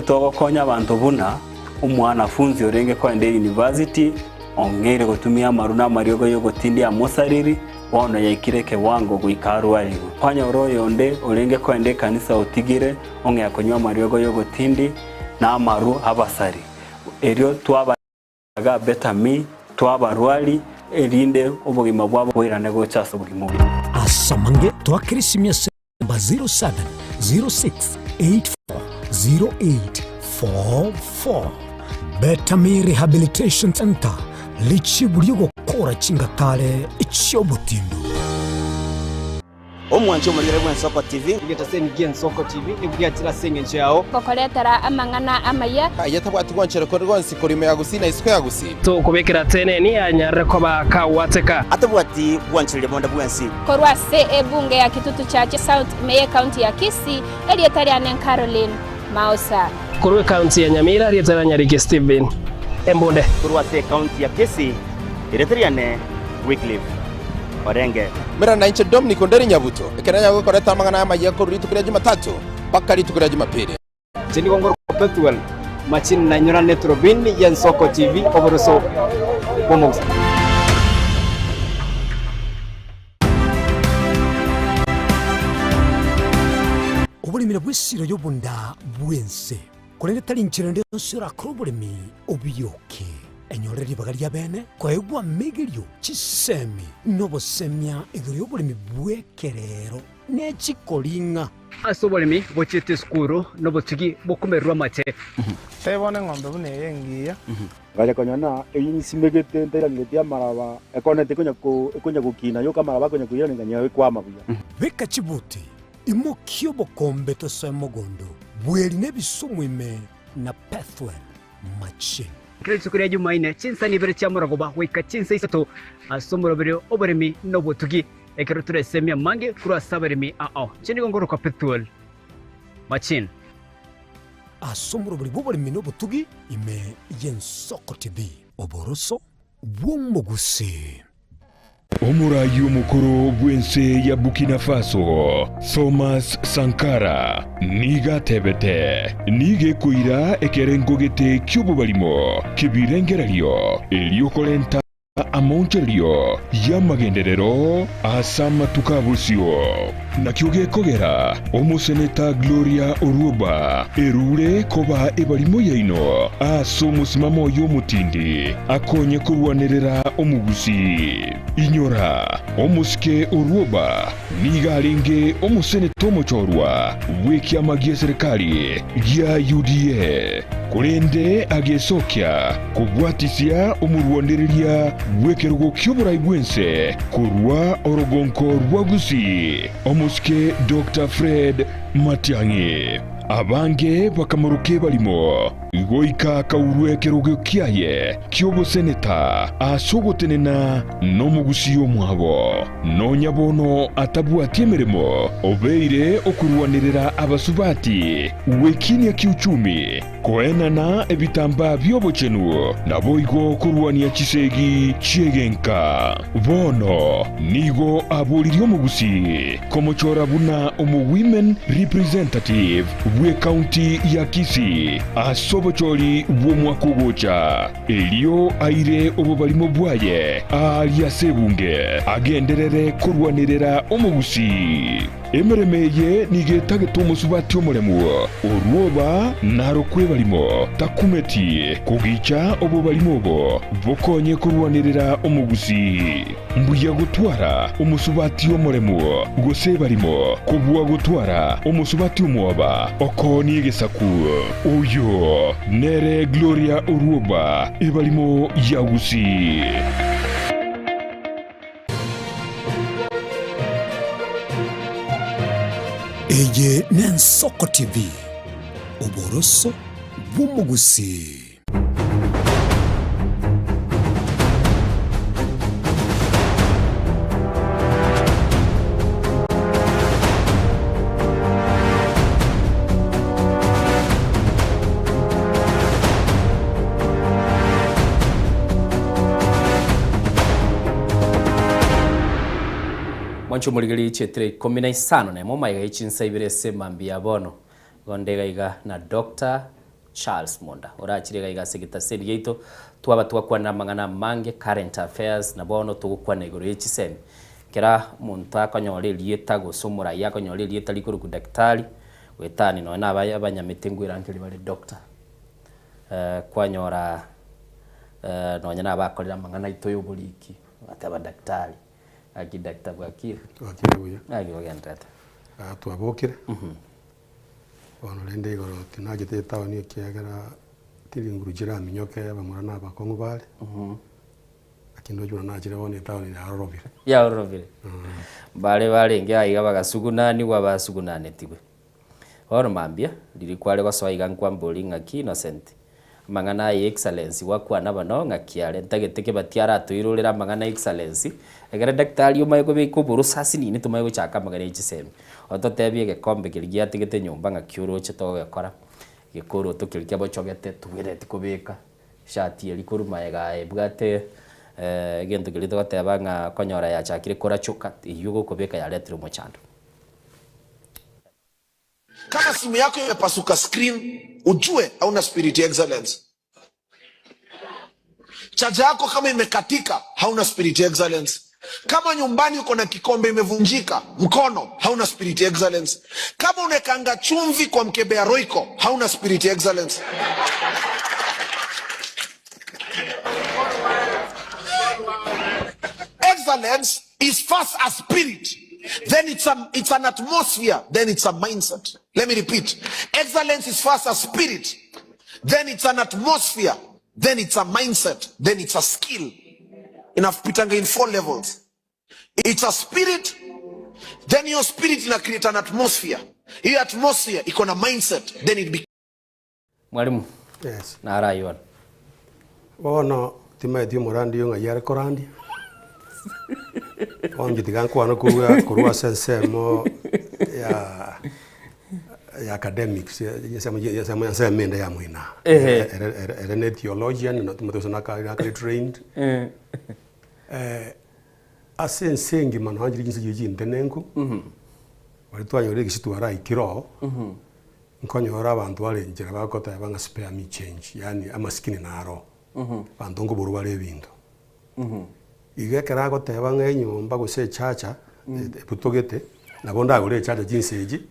S19: Togokonya abanto buna omwanafunzi orenge koenda eyunivasiti ong'eire gotumia amaru na amariogo y'ogotindi amosariri, bono yaikire ekewango goika arwarigwe. Kwanyora oyonde orenge koenda ekanisa otigire ong'ea konywa amariogo y'ogotindi na amaru abasari. Erio twaba. Iga Betami twabarwari, erinde obogima bwabo boirane gocha ase obogima obuya.
S9: Ase amange twakere esimia ase namba 0706840844. Betami Rehabilitation Centre, richibu ri'ogokora chingatare chi'obotindu.
S12: Omwanche omorigere bw'Ensoko TV.
S8: Egetaseni gi'Ensoko TV nigo giachire ase engencho yao.
S14: Gokoretera amang'ana amaya.
S15: Aye tabwati gwanchera kore gwonsi korwa ime ya Gusii na isiko ya Gusii.
S16: Tokobekera teneni anyarire koba kagwateka.
S12: Atabwati gwanchereria bonde bwensi.
S14: Korwa ase ebunge ya Kitutu Chache South ime y'ecounty ya Kisii, erieta riane Caroline Mausa.
S16: Korwa ecounty ya Nyamira, erieta ria Nyariki Stephen Embunde.
S12: Korwa ase ecounty ya Kisii, erieta riane Wycliffe Orenge.
S15: Mera nainche Dominic Onderi Nyabuto, ekero nanyare gokoreta amang'ana amayia korwa rituko ria Jumatatu mpaka rituko ria Jumapili.
S8: Inche nigo ngorokwa Pethuel Machini na inyorane eturubini y'Ensoko TV oboroso bw'omogusii.
S9: Oboremi nabwo esiro y'obonda bw'ense, korende tari nchera ende yonsi orakore oboremi obiyoke. Enyorere ribaga ri'abeene koegwa amegerio, chisemi, na obosemia igoro y'oboremi bw'ekerero ne chikoring'a.
S8: Ase oboremi bochiete esukuru nobotugi bokomererwa amache.
S20: Tebona eng'ombe buna eye engiya.
S26: Ngacha konyora ng'a eyio nsimegete ntairangeretie amaraba, ekoneti ekonya ko ekonya gokina yoka amaraba akonya koiraneria ng'a ekwama buya.
S9: Beka chibuti, imokia obokombe tosoe mogondo, bweri na ebisumu ime na Pethuel machine.
S8: Kera rituko ria Jumaine, chinsani ibere chia morogoba goika chinsa isato ase omoroberi oboremi na obotugi, ekero toresemie amange korwa ase abaremi ao. Inche nigo ngorokwa Pethuel Machine.
S9: Ase omoroberi bw'oboremi na obotugi ime y'Ensoko TV, oboroso bw'omogusii.
S27: Omoraai omokoro bw'ense ya Burkina Faso, Thomas Sankara, nigo atebete, Nigo ekoira ekerengo gete ki'obobarimo ki'ebirengererio erio korenta amaonchorerio y'amagenderero ase amatuko a bosio. Nakio gekogera omoseneta Gloria Orwoba erure koba ebarimo yaino ase omosimamo oye omotindi akonye korwanerera omogusii. Inyora, omosike Orwoba nigo arenge omoseneta omochorwa bw'ekiama gi'eserekari gia UDA, korende agesokia kobwatisia omorwanereria bw'ekerogo ki'oborai bw'ense korwa orogonko rwa Gusii, omosike Doctor Fred Matiang'i. Abange bakamoroka ebarimo goika akaurwa ekerogo kiaye ki'oboseneta ase ogotenena nomogusii omwabo. Nonya bono atabwati emeremo, obeire okorwanerera abasubati gwekinia kiuchumi, Koenana ebitambaa bi'obochenu, naboigo korwania chisegi chi'egenka. Bono nigo aboririe omogusii komochora buna omo-women representative bw'ecounty ya Kisii ase obochori bw'omwaka ogocha, erio aire obobarimo bwaye aaria ase ebunge agenderere korwanerera omogusii. Emeremo eye nigo etagete omosubati omoremu, orwoba narokwe ebarimo, takumeti kogicha obobarimo obo bokonye korwanerera omogusii. Mbuya gotwara omosubati omoremu gose ebarimo kobua gotwara omosubati omwoba okoonia egesaku. Oyo nere Gloria Orwoba, ebarimo ya Gusii.
S9: Eye n'Ensoko TV, oboroso bw'omogusii.
S6: Mwanche omorigereria chietire ikomi na isano na emo maiga ye chinsa ibere ase emambia ya bono. Igo nde iga iga na Doctor Charles Monda orachire iga iga ase egetaseni giaito twaba twakwanera amang'ana amange current affairs na bono togokwana igoro ye chisemi. Kera omonto akonyora erieta gose omoraia akonyora erieta rikorokwa daktari goetani nonya na abaye abanyamete nkoerangeria bare doctor. Kwanyora nonya na abakorire amang'ana aito ya oboriki bateba daktari. Gaki Doctor bwakire?
S1: Bwakire buya.
S6: Gaki ogenderete?
S1: Ah, twabokire. Bono rende igoro tinachete etown ekiagera tiri nguru chiraminyoke abamura na abakong'u bare. Lakini ndoche buna nachire bono etown yarorobire.
S6: Yarorobire. Mbare barenge aiga bagasugunanigwa basugunanetigwe. Bono mambia, riria kware gosoa iga nkwamboria ng'aki Innocent, amang'ana aya Excellency gwakwana bono ng'aki are, ntagete kebati aratoirorere amang'ana Excellency, ekere daktari omanye kobeka oborosasi nini tomanye gochaka amang'ana ya chisemi. Ototebie egekombe keria giatigete nyomba ng'aki oroche togegekora, gekoroto keria kiabochogete tobwenereti kobeka, eshati eria korwa magega aye ebwate egento keria togoteba ng'a okonyora yachakire korachoka, eywo gokobeka yaretire omochando.
S10: Kama simu yako imepasuka screen, ujue hauna spirit ya excellence. Chaja yako kama imekatika, hauna spirit ya excellence. Kama nyumbani uko na kikombe imevunjika mkono, hauna spirit ya excellence. Kama unekanga chumvi kwa mkebe ya Royco, hauna spirit ya excellence. Excellence is first a spirit, then it's, a, it's an atmosphere, then it's a mindset. Let me repeat. Excellence is first a spirit, then it's an atmosphere, then it's a mindset, then it's a skill. Inapitanga in four levels. It's a spirit, then your spirit ina create an atmosphere. Hiyo atmosphere iko na mindset, then it becomes
S6: Mwalimu,
S1: Yes.
S6: naro aywo ano.
S1: Bono timaeti omorandi oyo ng'ai are korandia, bono inche tiga nkwane korwa korwa ase ensemo ya ya academics ensemo ya ensemo ensemo ende ya moino aa.
S6: Ehe.
S1: Ere ere ere ne theologian na timanyeti gose naka nakare trained. Ase ense engima nonya chire chinse chiria chintenenku, baria twanyorire egesi twaraikire oo, Nkonyora abanto bare enchera bagoteba ng'a spare me change, yaani amasikini naro, abanto nkoborwa bare ebinto. Igo ekero agoteba ng'a enyomba gose echacha ebutogete, nabo ndagore echacha chinsa echi,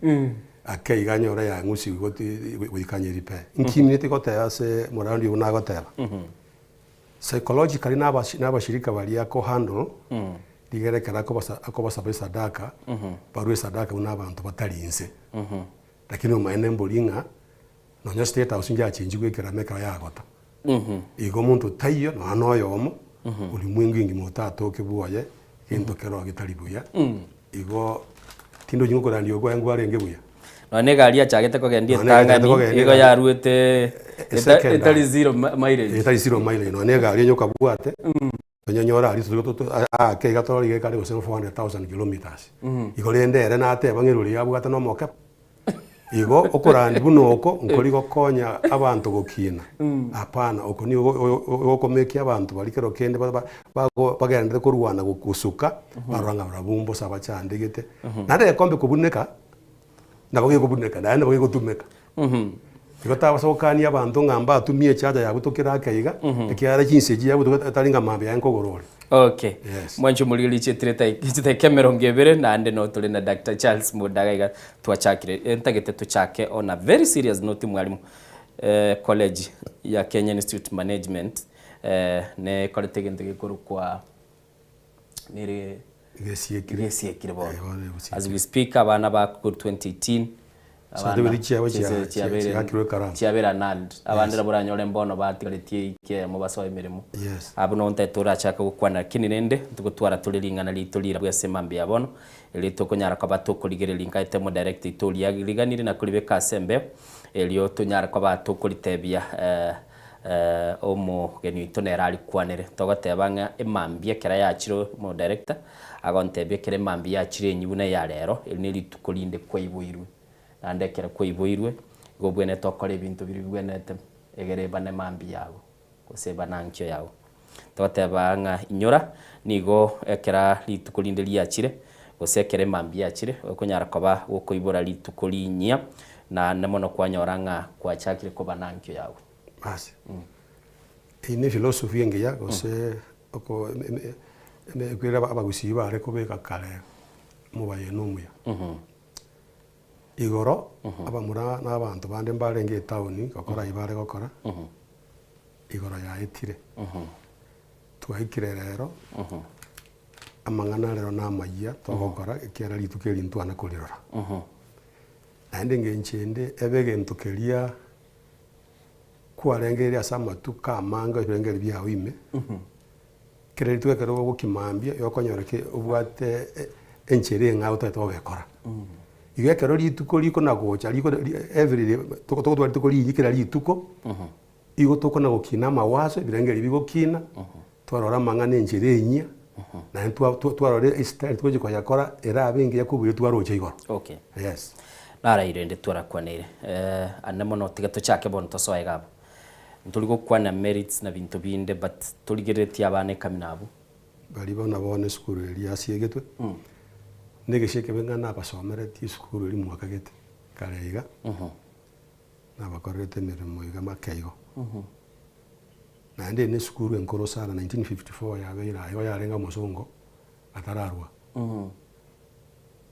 S1: ake iga anyore yang'usigwe goti goika nyeripe. Nkimineti goteba ase morandi oyo buna agoteba, psychologically na na abashirika baria ako handle, rigere ekero akobasa akobasaba esadaka, barwe esadaka buna abanto batari inse. Lakini omaene mbori ng'a nonya state house nchiachenchigwe ekerama ekero yagota. Igo omonto taiyo nonya na oyomo orimwengu engima otatoke bwoye gento keroo getari buya. Igo tindochi ngokorandia okwo aye nkwarenge buya.
S6: Nonya na egari yachagete kogendia
S1: Nonya na egari
S6: etang'ani
S1: yachagete kogendia
S6: igo
S1: egari.
S6: yaruete
S1: Second
S6: etari
S1: hand.
S6: zero mileage.
S1: Etari zero mileage nonya na egari onye okabwate. Tonyonyore aria aake iga torore iga ekare gose 400,000 kilometres. Igo rende ere nateba ng'a erori yabwate na omokebe. Igo okorandia buna oko nkori gokonya abanto gokina, hapana, oko nigo ogokomekia abanto baria kero kende bagenderete korwana gosuka, barora ng'a barabwo mbosa bachandegete. Naende egekombe kobuneka, nabo gekobuneka naende nabo gegotumeka. Igo tabasa gokania abanto ng'a mbatumie echacha yabo tokere ake iga, ekiagera chinsa echi yabutoka etari ng'a mambia aye nkogora ore.
S6: Okay.
S1: Yes.
S6: Mwanche omorigereria chietire chidakika emerongo ebere naende no tore na Doctor Charles Mudaga iga twachakire eh, ntagete tochake on a very serious note mwalimu eh, college ya Kenya Institute Management eh, nekorete egento gekorokwa nere
S1: Gesiekire.
S6: gesiekire bono
S1: Eh, bono egosiekire.
S6: as we speak abana ba korwa 2018
S1: Certificate chiabo chia- chia- chiakirwe ekaramu.
S6: chiabere annulled abande
S1: Yes.
S6: nabo oranyore mbono batigaretie eke eyemo basoe emeremo
S1: Yes.
S6: Abwo nabo ntaete orachake gokwana lakini rende ntogotwara tore ring'ana rito rira bw'ase mambia bono erio tokonyara koba tokorigereria nkaete omodirect oito oria riganire na koribeka ase embeo erio tonyare koba tokoritebia eh, Omogeni oito nere arikwanere. Togoteba ng'a emambia ekero yachire omodirector agontebia ekero emambia yachire enyia buna eya rero, eri ne rituko rinde kwaiboirwe. Naende ekero kwaiboirwe, igo obwenerete okore ebinto biria bibwenerete egere ebane mambia yago, gose ebane ankio yago. Togoteba ng'a inyora, nigo ekera rituko rinde riachire, Gose ekero emambia yachire, okonyara koba gokoibora rituko rinyia, naende mono kwanyora ng'a kwachakire koba nankio yago.
S1: Basi, eyio ne philosophy engiya gose oko ekwere abagusii bare kobeka kare omobayeno omuya. Igoro, abamura na abanto bande mbarenge etaoni gokora ayio bare gokora, igoro yaetire. Twaikire rero, amang'ana arero namayia togokora ekiagera rituko eri ntwana korirora. Naende engencho ende, ebe egento keria kwarengereria ase amatuko amange ebirengererio biago ime, kera rituko ekero ogokia mambia igo okonyora ki obwate enchera eng'ao otagete gogekora. Igo ekero rituko rikona gocha riko every day togotwara rituko rinyia kera rituko, igo tokona gokina amawaso ebirengererio bigokina, twarora amang'ana enchera enyia, naende twarora estyle togochia koyakora erabe engiya kobua eria twaroche igoro.
S6: Okay.
S1: Yes.
S6: Naraire ende twarakwaneire ande mono tiga tochake bono tosoe iga abwo. Ntori gokwana merits na binto binde but torigereretie abana ekamina abwo.
S1: Baria bono bono esukuru eria yasiegetwe, na egesio ekebe ng'a nabasomeretie esukuru eria mwakagete kare iga, nabakorerete emeremo iga make igo. Naende eye nesukuru enkoro sana 1954 yabeire aye igo yarenge omosongo atararwa.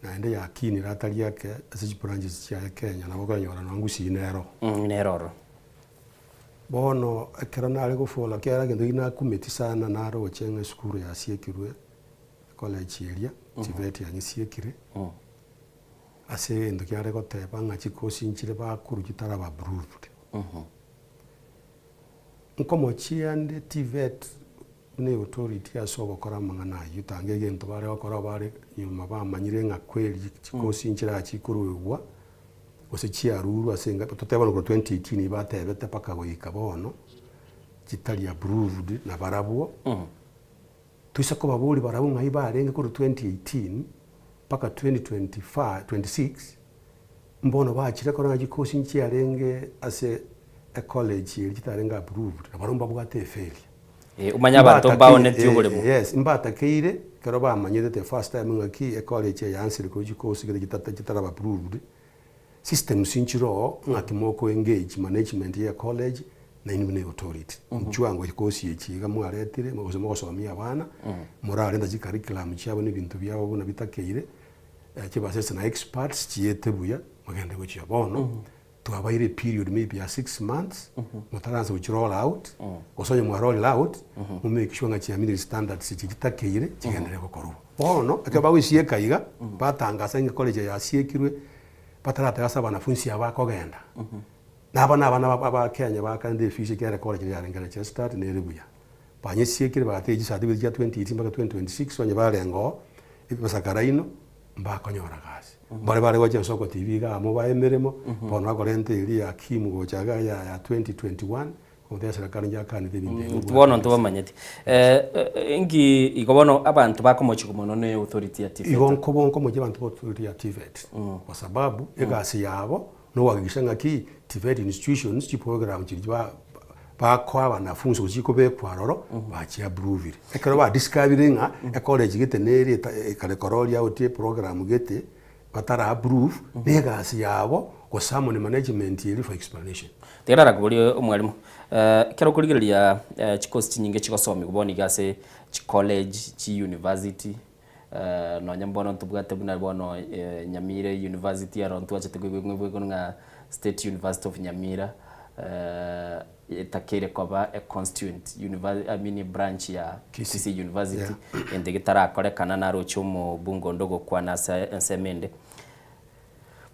S1: Naende yakinire atari ake ase chibranches chiaye Kenya nabo okonyora nonye Gusii nero.
S6: Nero ororo.
S1: Bono ekero nare gofola ekiagera egento ekio nakumeti sana naroche ng'a esukuru yasiekirwe ecollege eria, TVET yanyesiekire, ase egento kiare goteba ng'a chikosi nchire bakorwa chitaraba approved. Nkomochia nde TVET buna eauthority ase ogokora amang'ana ayio, tanga egento bare gokora bare nyuma bamanyire ng'a kweri chikosi nchirachi koruegwa gose chiarurwe ase enga totebe bono korwa 2018 batebete mpaka goika bono, chitari approved nabarabwo, toise kobaboria barabwo ng'ai barenge korwa 2018 mpaka 2025 26, mbono bachire korora ng'a chikosi nchiarenge ase ecollege eria chitarenge approved, nabarabwo mbabwate efailure.
S6: Eh, omanye abanto mbaonetie oboremo.
S1: Yes, mbatakeire ekero bamanyete the first time ng'aki ecollege eye yansire korwa chikosi gete chitata chitaraba approved, systems nchire oo ng'aki moko engage management ya ecollege nainwe buna eauthority. Inchuo ango chikosi echi iga mwaretire gose mogosomia abana, morarenta chicurriculum chiabo na ebinto biabo buna bitakeire, chibasese na experts chiete buya, mogende gochia. Bono, twabaire eperiod maybe ya 6 months, motaransa gochi roll out, gose onye mwa roll out, mo make sure ng'a chiaminiri standards echi chitakeire, chigenderere gokorwa. Bono, ekero bagoisieka iga, batangasa ng'a ecollege eye yasiekirwe, batarateba ase abanafunsi aba bakogenda, naba na abana ba Kenya bakarenta efees ekiagera ecollege yarenge registered nere buya. Banyesiekire bagatebia chicertificate chia 2018 mpaka 2026 onye barenge oo, ebisakara ino, mbakonyora gasi. Mbare bare gocha Ensoko TV iga amo bae emeremo, bono bakorenta eria ya Kim gocha iga ya ya 2021, goteba serikali njakanete ebinto ebi obwate
S6: Bono
S1: gasi.
S6: ntobamanyeti. Inki igo bono abanto bakomochigwa mono ne authority ya TVET?
S1: Igo nkobo nkomochia abanto ba authority ya TVET, kwa sababu egasi yabo nogohakikisha ng'aki TVET institutions chiprogram chiria ba bakoa abanafunsi gose chikobekwa aroro bachiapprovire. Ekero badiscoverire ng'a ecollege gete nere eta ekare kororia out eprogram gete batara approve, na egasi yabo gosummon management eria for explanation.
S6: Tiga narakoborie omwalimu, ekero okorigereria chikosi chinyinge chigosomigwa bono iga ase chicollege, chiuniversity, Nonya mbono ntobwate buna bono Nyamira University ero ntwachete koigwa ng'a State University of Nyamira etakeire koba a constituent I mean branch ya Kisii University ende getarakorekana naroche omobunge onde ogokwana ase ensemo ende.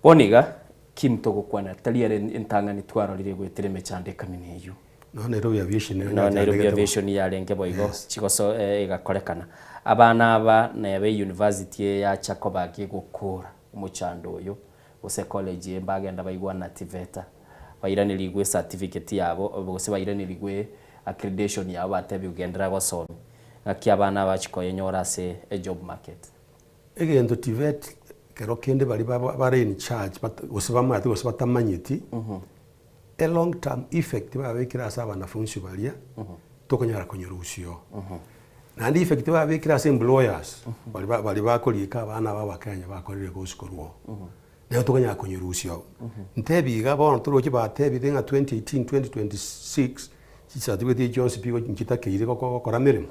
S6: Bono iga Kim togokwana tari ere entang'ani twarorire egoetera emechando ekamina eyio.
S1: Nonya Nairobi Aviation nero
S6: Nonya Nairobi
S1: yachandegete bo.
S6: Aviation yarenge boigo chigoso egakorekana. Abana aba neba eyunivasiti eye yacha koba gegokora omochando oyo gose ecollege eye mbagenda baigwana na TVETA bairanerigwe ecertificate yabo gose bairanerigwe accreditation yabo batebiwe genderera gosomia. Ng'aki abana aba bachia koyenyora ase ejob market.
S1: Egento TVET kero kende baria bare in charge gose bamanyete gose batamanyeti, A long term effect babekire ase abanafunsi baria tokonyara konyerusia oo. Naende effect babekire ase employers, baria ba baria bakorika abana aba abakenya bakorire ecourse korwa oo, nero tokonyara konyerusia oo. Ntebi iga bono toroche batebire ng'a 2018, 2026, chicertificate echi chionsi pi nchitakeire goko gokora meremo,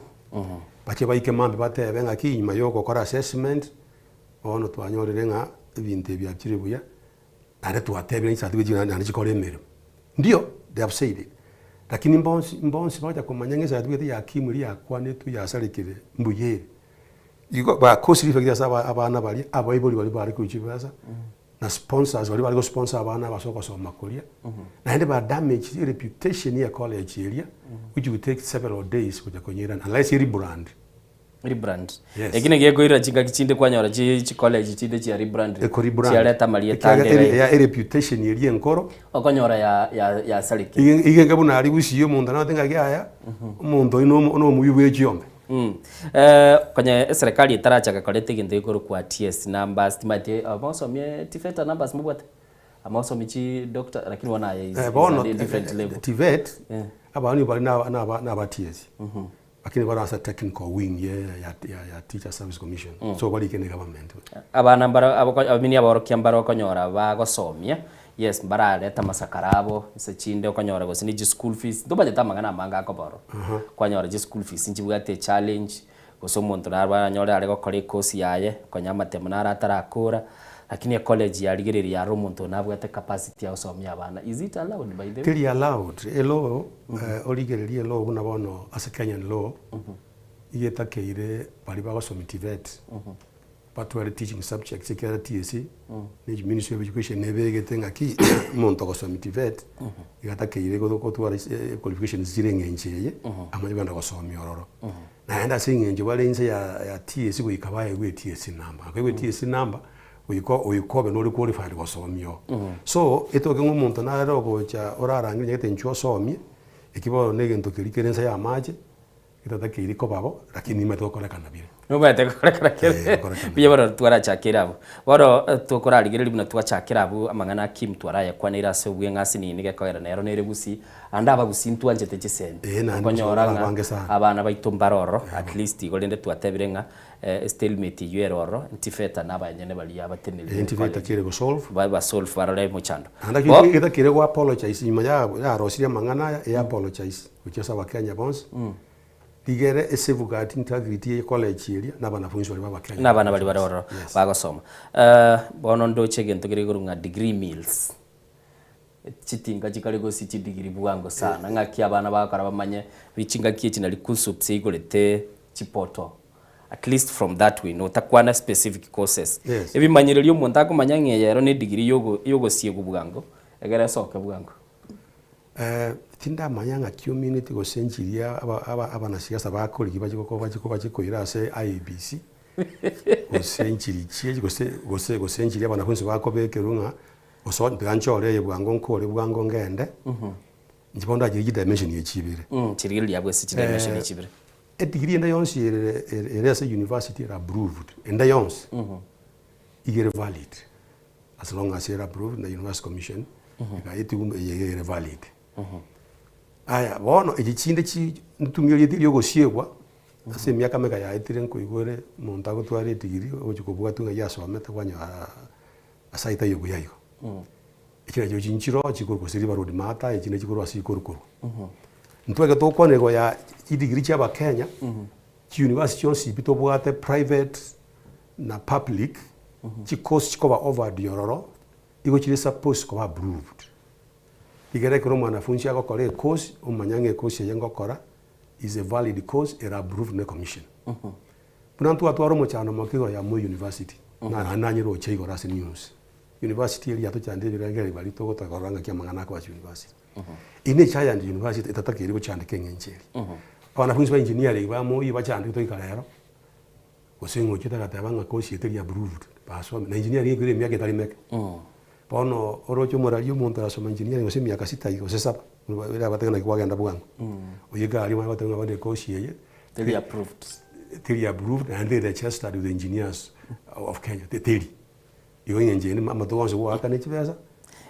S1: bache baike mambia batebe ng'aki nyuma ya ogokora assessment, bono twanyorire ng'a ebinto ebi biachire buya, naende twatebire chicertificate echi naende chikore emeremo. Ndio, they have said it, lakini mbonsi mbonsi bagocha komanya ng'a ecertificate ya Kim eria yakwanetwe yasarekire mbuya ere. Igo bakosire effect ase aba abana baria, abaibori baria bare korwa chibesa, na sponsors baria bare gosponsor abana aba ase ogosoma koria, naende ba damaged ereputation ye ecollege eria, which will take several days gocha konyeirana unless erebrand.
S6: Rebrand.
S1: Yes.
S6: Eki naki gekoirera chingaki chinde kwanyora chi chicollege chinde chia rebrand
S1: Ekorebrand.
S6: chiareta amarieta ande
S1: Ekiagera
S6: iga.
S1: ya ereputation eria enkoro,
S6: Okonyora ya ya yasarekire.
S1: Ige iga enga buna aria gusii omonto nagote ng'aki yaya, omonto oyio nomo nomoyio bwe chiombe.
S6: Mm. Eh, konye eserekari etarachaka koreta egento gekorokwa TSC numbers, timanyeti mosomie TVETA numbers mobwate? Ama osomie chi doctor lakini bono aye is,
S1: Eh,
S6: is
S1: bono
S6: a different level.
S1: TVET,
S6: Eh.
S1: abana bari na na na aba TSC. Lakini bare ase technical wing ye ya ya ya Teacher Service Commission. So barike ne government.
S6: Abana mbaro aboko abamini aborokia mbare okonyora bagosomia, yes mbararete amasakara abo, ase chinde okonyora gose ne chischool fees, ntomanyete amang'ana amange akoba ororo. Kwanyora chischool fees nchibwate echallenge, gose omonto naro aranyore are gokora ecourse yaye, konya amatemo naro atarakora, lakini ecollege yarigereria yarora omonto oyo nabwate capacity ya gosomia abana, is it allowed by the way?
S1: Teri allowed, elaw origererie elaw buna bono ase Kenyan law, iga etakeire baria bagosomia TVET, batware teaching subjects ekiagera TSC, ne ministry of education nebegete ng'aki omonto ogosomia TVET, iga atakeire gotwara qualifications chire eng'encho eye, amanye kogenda gosomia ororo. Naende ase eng'encho bare inse ya ya TSC goika baegwe eTSC number, nakoegwa eTSC number, goika goika obe nore qualified gosomia oo. So, etoke ng'a omonto nare ogocha orarangerie onye gete inchuo osomie, eki bono na egento keria kere inse ya amache, getatakeiri koba bo, lakini nimanyete gokorekana bire.
S6: Nomanyete gokorekana kere.
S1: Eh, gokorekana.
S6: Mbuya bono twarachakere abwo. Bono tokorarigereria buna twachakera abwo amang'ana a Kim twarayakwaneire ase obweng'asi nini gekogera nero nere gusii, Ande abagusii ntwanchete chisemi,
S1: Ee, naende
S6: okonyora
S1: gose
S6: ng'a
S1: abange sana.
S6: abana baito mbare ororo, at least igo rende twatebire ng'a estalemate eyio ere ororo, ntifeta na abanyene baria abateneneri
S1: Ee, ntifeta kere gosolve.
S6: Ba basolve barore mochando.
S1: Naende
S6: Bo.
S1: ki getakire go apologize nyuma ya yarosirie amang'ana aya, e apologize gochia ase abakenya bonsi, rigere e safeguard integrity ye college eria na abanafunzi baria ba abakenya.
S6: Na abana baria bare ororo
S1: Yes.
S6: bagosoma. Bono ndoche egento kere igoro ng'a degree mills. Chitinga chikare gose chidigiri bwango sana ng'aki abana bagokora bamanye chingaki echi nari KUSSPS eigorete chipoto at least from that we know takwana specific courses
S1: Yes.
S6: ebimanyererio omonto akomanya ng'a eye ero ne edigiri yogo yogosiegwa bwango egere esoke bwango.
S1: Tindamanya ng'aki omineti gose nchiria aba aba abanasiasa bakorigia bache goko bache bache koira ase IEBC, gose nchiri chie gose gose gose nchiria abanafunsi bakobekerwa ng'a Gose onye tiga nchore eye bwango nkore bwango ngende, inche bono ndachire chidimension echi ibere.
S6: Chirigereria abwo ase chidimension echi ibere.
S1: Edegree ende yonsi ere ere ase university ere approved, ende yonsi, iga ere valid, as long as ere approved na university commission, ekaetigwa eye iga ere valid. Aya bono echi chinde chi ntumia erieta eria ogosiegwa, ase emiaka meka yaetire nkoigwa ere omonto agotwara edegree ogochia kobwatwa ng'ai asomete kwanyora Ase ayio taiyo buya igo. Echi nachio chinchiro chikorwa gose riba road matter echi nachi ase chikorwa korwa. Ntweke tokwana igo ya chidegree chia abakenya, chiuniversity chionsi pi tobwate private na public, chicourse chikoba offered ororo, igo chire supposed koba approved. Rigere ekero omwanafunzi agokora ecourse, omanya ng'a ecourse eye ngokora is a valid course ere approved na ecommission. Buna ntwatwara omochando moke igoro ya Moi University, na naende nanyeroche igoro ase news. University eria yatochandire ebirengererio baria togotaka korora ng'aki amang'ana akoba ase university. Eyio ne giant university etatakeire gochandeka eng'encho eria. Abanafunzi ba engineering ba Moi bachandetwe goika rero, gose ng'a ochete agateba ng'a course eye teri approved, basome. Na engineering ekorire emiaka etari meke. Bono oroche omoraria omonto arasoma engineering gose emiaka sita iga gose saba, erabatebe naki kwagenda bwango. Oyio egari omanye goteba ng'a bono ecourse eye,
S6: Teri approved.
S1: Teri approved naende teri registered with the engineers of Kenya, teri. Igo eng'encho ende amatuko onsi goakana chibesa,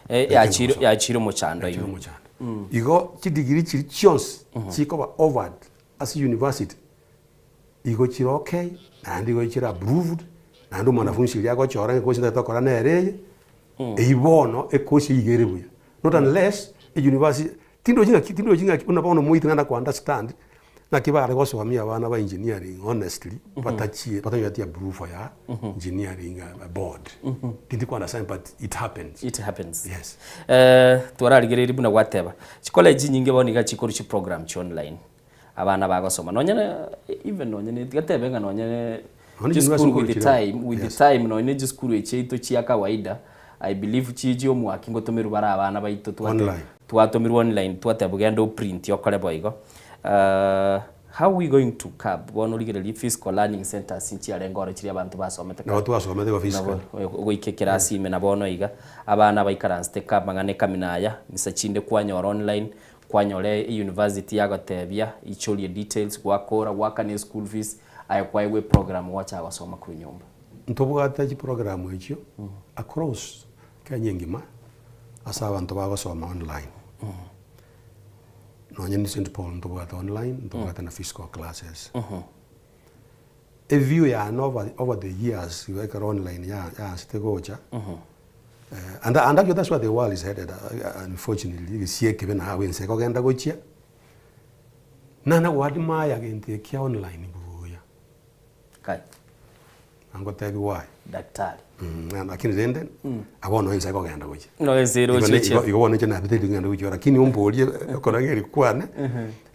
S6: Yachire yachire omochando
S1: yachire
S6: ime.
S1: omochando. Igo chidegree chiria chionsi chikoba offered ase university. Igo chire okay, naende igo chire approved, naende omwanafunsi oria agochora ng'a ekosi ntagete gokora nere eye, eywo bono ekosi eywo iga ere buya. Not unless euniversity, tindochi ng'aki tindochi ng'aki buna bono moite naende ko understand ng'aki bare gosomia abana ba engineering honestly, batachie batanyoreti approval ya engineering board. Tindi ko understand but it happens.
S6: It happens.
S1: Yes.
S6: Twararigereiri buna gwateba, chicollege chinyinge bono iga chikorwa chiprogram chia online. Abana bagosoma nonye ne even nonye ne tiga tebe ng'a nonye ne
S1: Nonye
S6: chisukuru
S1: chinyunivasiti
S6: with the
S1: nkorwa chire.
S6: time with the
S1: Yes.
S6: time nonye ne chisukuru echi chiaito chia kawaida I believe chi chia omwaki ngotomerwa bare abana baito twate
S1: Online.
S6: twatomerwa online twatebwa genda oprint okore boigo how we going to curb bono origererie physical learning centers nchiarenge oro chiria abanto basomete
S1: Nabo twasomete igo physically.
S6: Nabo goika ekerasi ime na bono iga abana baikaransete ka amang'ana ekamina aya misa chinde kwanyora online Kwanyora e university yagotebia ichorie details gwakora gwakana eschool fees aye kwaegwa eprogram gwachaka gosoma korwa nyomba.
S1: Ntobwate chiprogram echio across Kenya engima ase abanto bagosoma online. Nonye ne St Paul ntobwate online, ntobwate na physical classes. Eview yane over over the years igo ekero online ya yaansete gocha, and and actually that's where the world is headed unfortunately egesie ekebe naye ense ekogenda gochia, nana go admire gento ekia online buya.
S6: Kai.
S1: Nangotebi why.
S6: Daktari.
S1: Lakini rende, abwo bono ense ekogenda gochia.
S6: No ense
S1: Igo
S6: eroche
S1: ne-
S6: gochia.
S1: igo igo bono inche nabete ng'ende gochia lakini omborie okorang'eria kwane,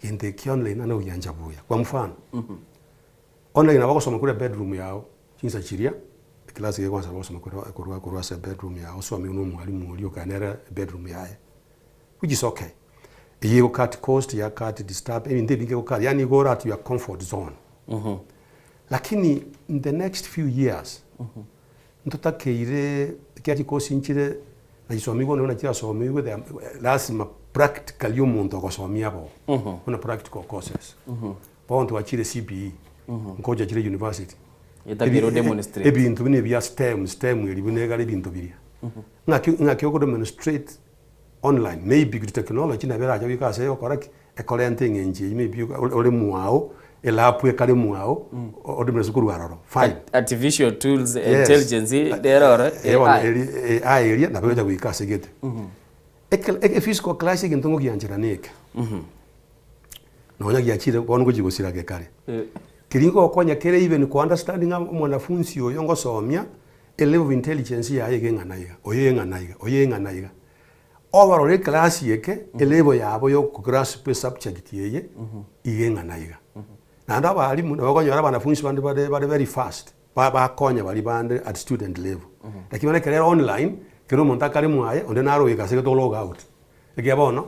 S1: gento ekia online nane gogiancha buya. Kwa mfano, Online nabo ogosoma korwa ebedroom yao chinsa chiria, eclass gekwansa nabo ogosoma korwa korwa korwa ase ebedroom yao osome na omwalimu oria okare nere ebedroom yaye, which is okay. Eyio ego cut cost, ya cut disturb, ebinto ebinge ego cut, yaani igo ore at your comfort zone. Lakini in the next few years, ntotakeire ekiagera chikosi nchire nachisomigwe nonya nachirasomigwe they are lasima practically omonto ogosomia aboo, buna practical courses. Bono twachire CBE, nkocha chire university.
S6: Etakeire odemonstrate.
S1: Ebinto buna ebia STEM, STEM eria buna egare ebinto biria. Ng'aki ng'aki okodemonstrate online, maybe with technology nabo erache goika ase egokora ki, ekorenta eng'encho eyio maybe ore ore mwao, elap ekare mwao, odemonstrate korwa aroro, fine.
S6: Artificial tools,
S1: Yes.
S6: intelligence, nere oro,
S1: Eh, bono
S6: AI.
S1: eri AI eria nabo egocha goika ase gete. Ekero ephysical class egento ngogianchera neke. Nonya giachire bono ngochia gosira gekare. Keria ngokonya kere even ko understand ng'a omwanafunsi oyo ngosomia, e level of intelligence yaye iga eng'ana iga, oyo eng'ana iga, oyo eng'ana iga. Obarore eclass eke, elevel yabo ya okograsp esubject eye, iga eng'ana iga. Naende abalimu nabo okonyora abanafunsi bande bare bare very fast, ba bakonya baria bande at student level. Lakini bono ekero ere online, kera omonto akare mwaye, onde naro oika ase gete olog out. Ekiagera bono,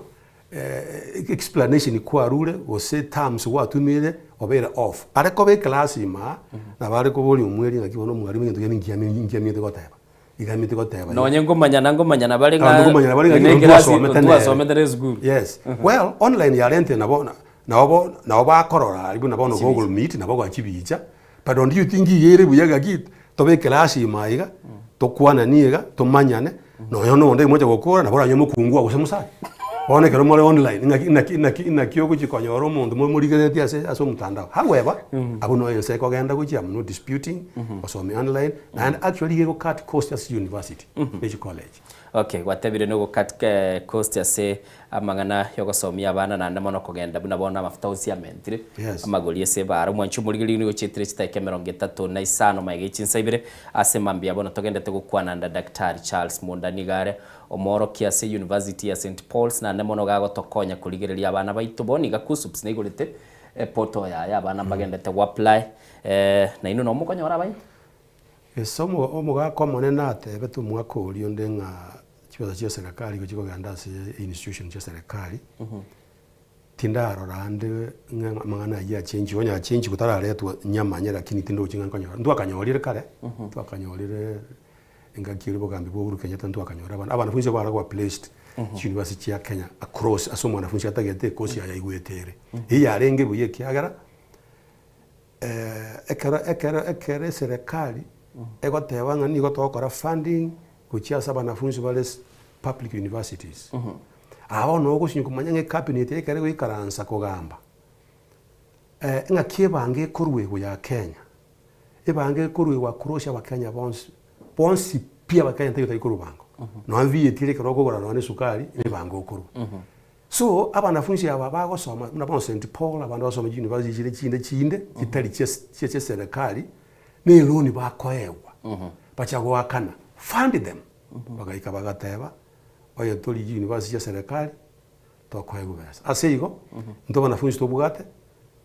S1: explanation kwarure gose terms gwatumire obeire off. Are koba eclass ime aa, nabo are koboria omweri ng'aki bono omwalimu egento kiane nkiame nkiamiete goteba, iga amiete goteba iga.
S6: Nonye nkomanyana nkomanyana bare
S1: Abanto
S6: ng'a
S1: nkomanyana bare ng'aki
S6: ne
S1: nonye
S6: ekerasi
S1: twasomete nere.
S6: twasomete na esukuru.
S1: Yes. Well, online yarentire nabo nabo bo nabo bakorora aria buna bono
S6: Chibicha.
S1: Google Meet nabo goa chibicha, but don't you think iga ere buya gaki tobe eclass ime aiga, tokwananie iga, tomanyane, nonya na onde moche gokora nabo oranyore mokungu oo gose mosacha. Bono ekero more online ng'aki naki naki naki ogochia konyora omonto momorigereretie ase ase omotandao. However, abwo noyo ense ekogenda gochia am not disputing, gosomia online, naende actually iga ego cut cost ase chiuniversity ne chicollege.
S6: Okay, gwatebire nogo cut cost ase Amang'ana y'ogosomia abana naende mono kogenda buna bono amafuta onsi amentire,
S1: Yes.
S6: amagori ase ebaara. Omwanchi omorigereria nigo ochietire chidakika 35 magega ye chinsa ibere ase mambia bono togendete gokwana nda Daktari Charles Munda nigo are omoorokia ase University ya St Paul's naende mono gagotokonya korigereria abana baito bono iga KUSSPS neigorete eportal yaye abana mbagendete go apply nainwe nabo mokonyora abaino.
S1: Ase omogaka omonene atebete omwaka oria onde ng'a Chibesa chia serikali igo chikogenda ase institution chia serikali, tindarora ande ng'a amang'ana ayio achenchiwe, onye achenchiwe tararetwa nyamanye lakini tindochi ng'a nkonyora, ntwakanyorire kare, ntwakanyorire engaki eria obogambi bwa Uhuru Kenyatta ntwakanyora abana, abanafunsi bare koba placed chiuniversity chia Kenya across ase omwanafunsi atagete ekosi yaye aigwete ere. Eyio yarenge buya ekiagera. Ekero ekero ekero eserekari egoteba ng'a nigo togokora funding gochia ase abanafunsi bare public universities, aba bono ogosinywa komanya ng'a ecabinet ekero egoikaransa kogamba, Ng'aki ebango ekoruegwa ya Kenya, ebango ekoruegwa across abakenya bonsi, bonsi pi abakenya taiyo tari korwa bango. Nonya VAT ere ekero okogora nonya na esukari, na ebango okorwa. So, abanafunsi aba bagosoma buna bono St Paul, abande basome chiuniversity chire chinde chinde, chitari chia chia chia serikali, na eloni bakoegwa, bacha goakana, fund them. Bagaika bagateba, oye tori chiuniversity chia serikali, tokoegwa besa. Ase igo, intwe abanafunsi tobwate,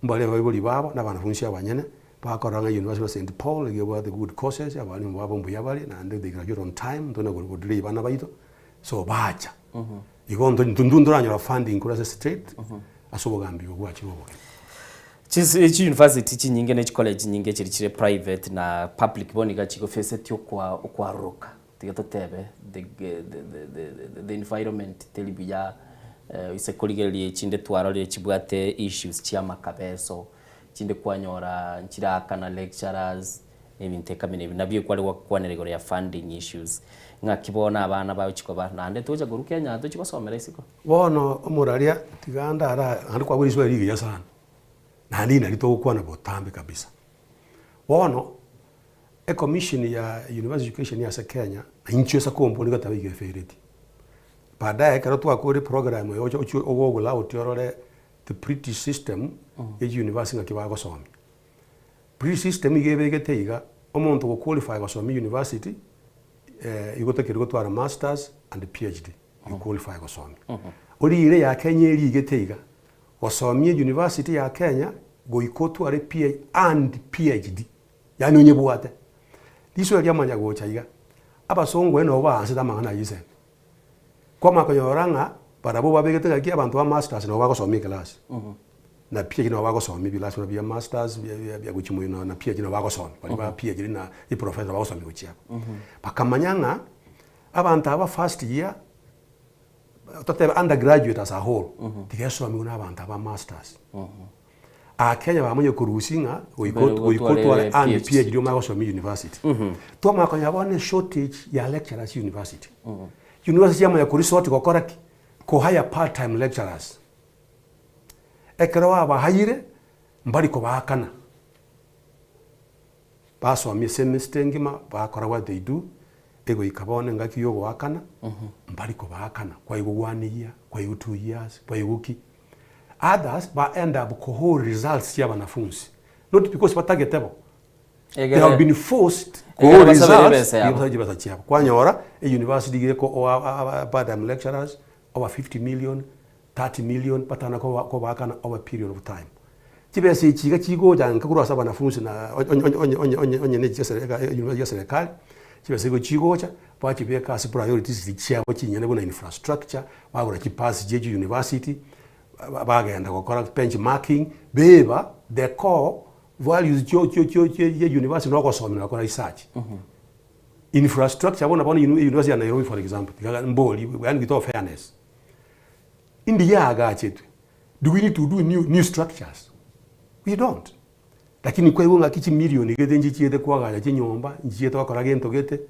S1: mbare abaibori babo na abanafunsi abanyene, bakorora ng'a university ya St Paul nigo ebwate good courses, abalimu babo mbuya bare, naende they graduate on time, ntonyara ko delay abana baito, so bacha. Igo ntwe intwe ntoranyora funding korwa ase state, ase obogambi obo bwachire obogima.
S6: Chis chiuniversity chinyinge ne chicollege chinyinge chiri chire private na public bono iga chigofesetie okwa okwaroka. Tiga totebe the the the environment teri buya ase korigereria chinde twarorire chibwate issues chia amakabeso, chinde kwanyora nchirakana lecturers, na ebinto ekamina ebio. Nabio kware gokwanera igoro ya funding issues, ng'aki bono abana bagochia koba naende togocha korwa Kenya tochia gosomera isiko.
S1: Bono omoraria tiga ndara naende kwabua riswali rigiya sana, naende nario togokwana botambe kabisa. Bono. Ecommission ya University Education ase Kenya, na inche ase kompuni gataba iga efereti. Baadaye ekero twakorire program eye oche ochie ogoogle out orore the British system ya chiuniversity ng'aki bagosomia. British system iga ebegete iga, omonto ogoqualify gosomia university, igo otakeire gotwara masters and PhD, you qualify gosomia. Orire ya Kenya erigete iga, gosomia university ya Kenya goika otware PH and PhD. Yaani onyebwate. Risoe riamanya gocha iga, abasongo aye nabo baansete amang'ana ayio iseme. Kwamanya konyora ng'a barabwo babegete ng'aki abanto ba masters nabo bagosomia eclass, na PhD nabo bagosomia ebilasi buna bia masters bia bia bia gochia moino na PhD nabo bagosomia, baria ba PhD na eprofessor nabo bagosomia gochia abwo. Bakamanya ng'a abanto aba first year, totebe undergraduate as a whole, tiga esomiwe na abanto aba masters. Aa Kenya bamanye korusia ng'a goika
S6: Mbere
S1: ot- goika
S6: gotwara
S1: otware
S6: ere
S1: and
S6: PhD.
S1: PhD omanye gosomia university. Twamanya konya bono eshortage ya lecturers university. University yamanya koresort gokora ki? Kohire part time lecturers. Ekero babahaire, mbari kobaakana. Basomia esemester engima, bakora what they do, egoika bono engaki ya ogoakana, mbari kobaakana, kwaigwa one year, kwaigwa 2 years, kwaigwa ki. Others ba end up kohold results chia abanafunzi, not because batagete bo, they have been forced
S6: Egere
S1: kohold
S6: basabere
S1: results
S6: ebesa yabo.
S1: basabere chibesa chiabo. Kwanyora, euniversity iga eko part time lecturers over 50 million, 30 million, batana koba kobaakana over period of time. Chibesa echi iga chigocha nka korwa ase abanafunzi na onye onye onye onye onye ne chia university ya serikali, chibesa igo chigocha, bachibeka ase priorities chiria chiabo chinyene buna infrastructure, bagora chibus chia chiuniversity, bagenda gokora benchmarking, beba the core values chio chio chio chio chia university na ogosomia na gokora research. Infrastructure bono bono university ya Nairobi for example, tiga mbori yaani with all fairness, Indiya yaagachetwe, do we need to do new, new structures? We don't. Lakini kwaigwa ng'aki chimilioni gete nchichiete koagacha chinyomba, nchichiete gokora gento gete,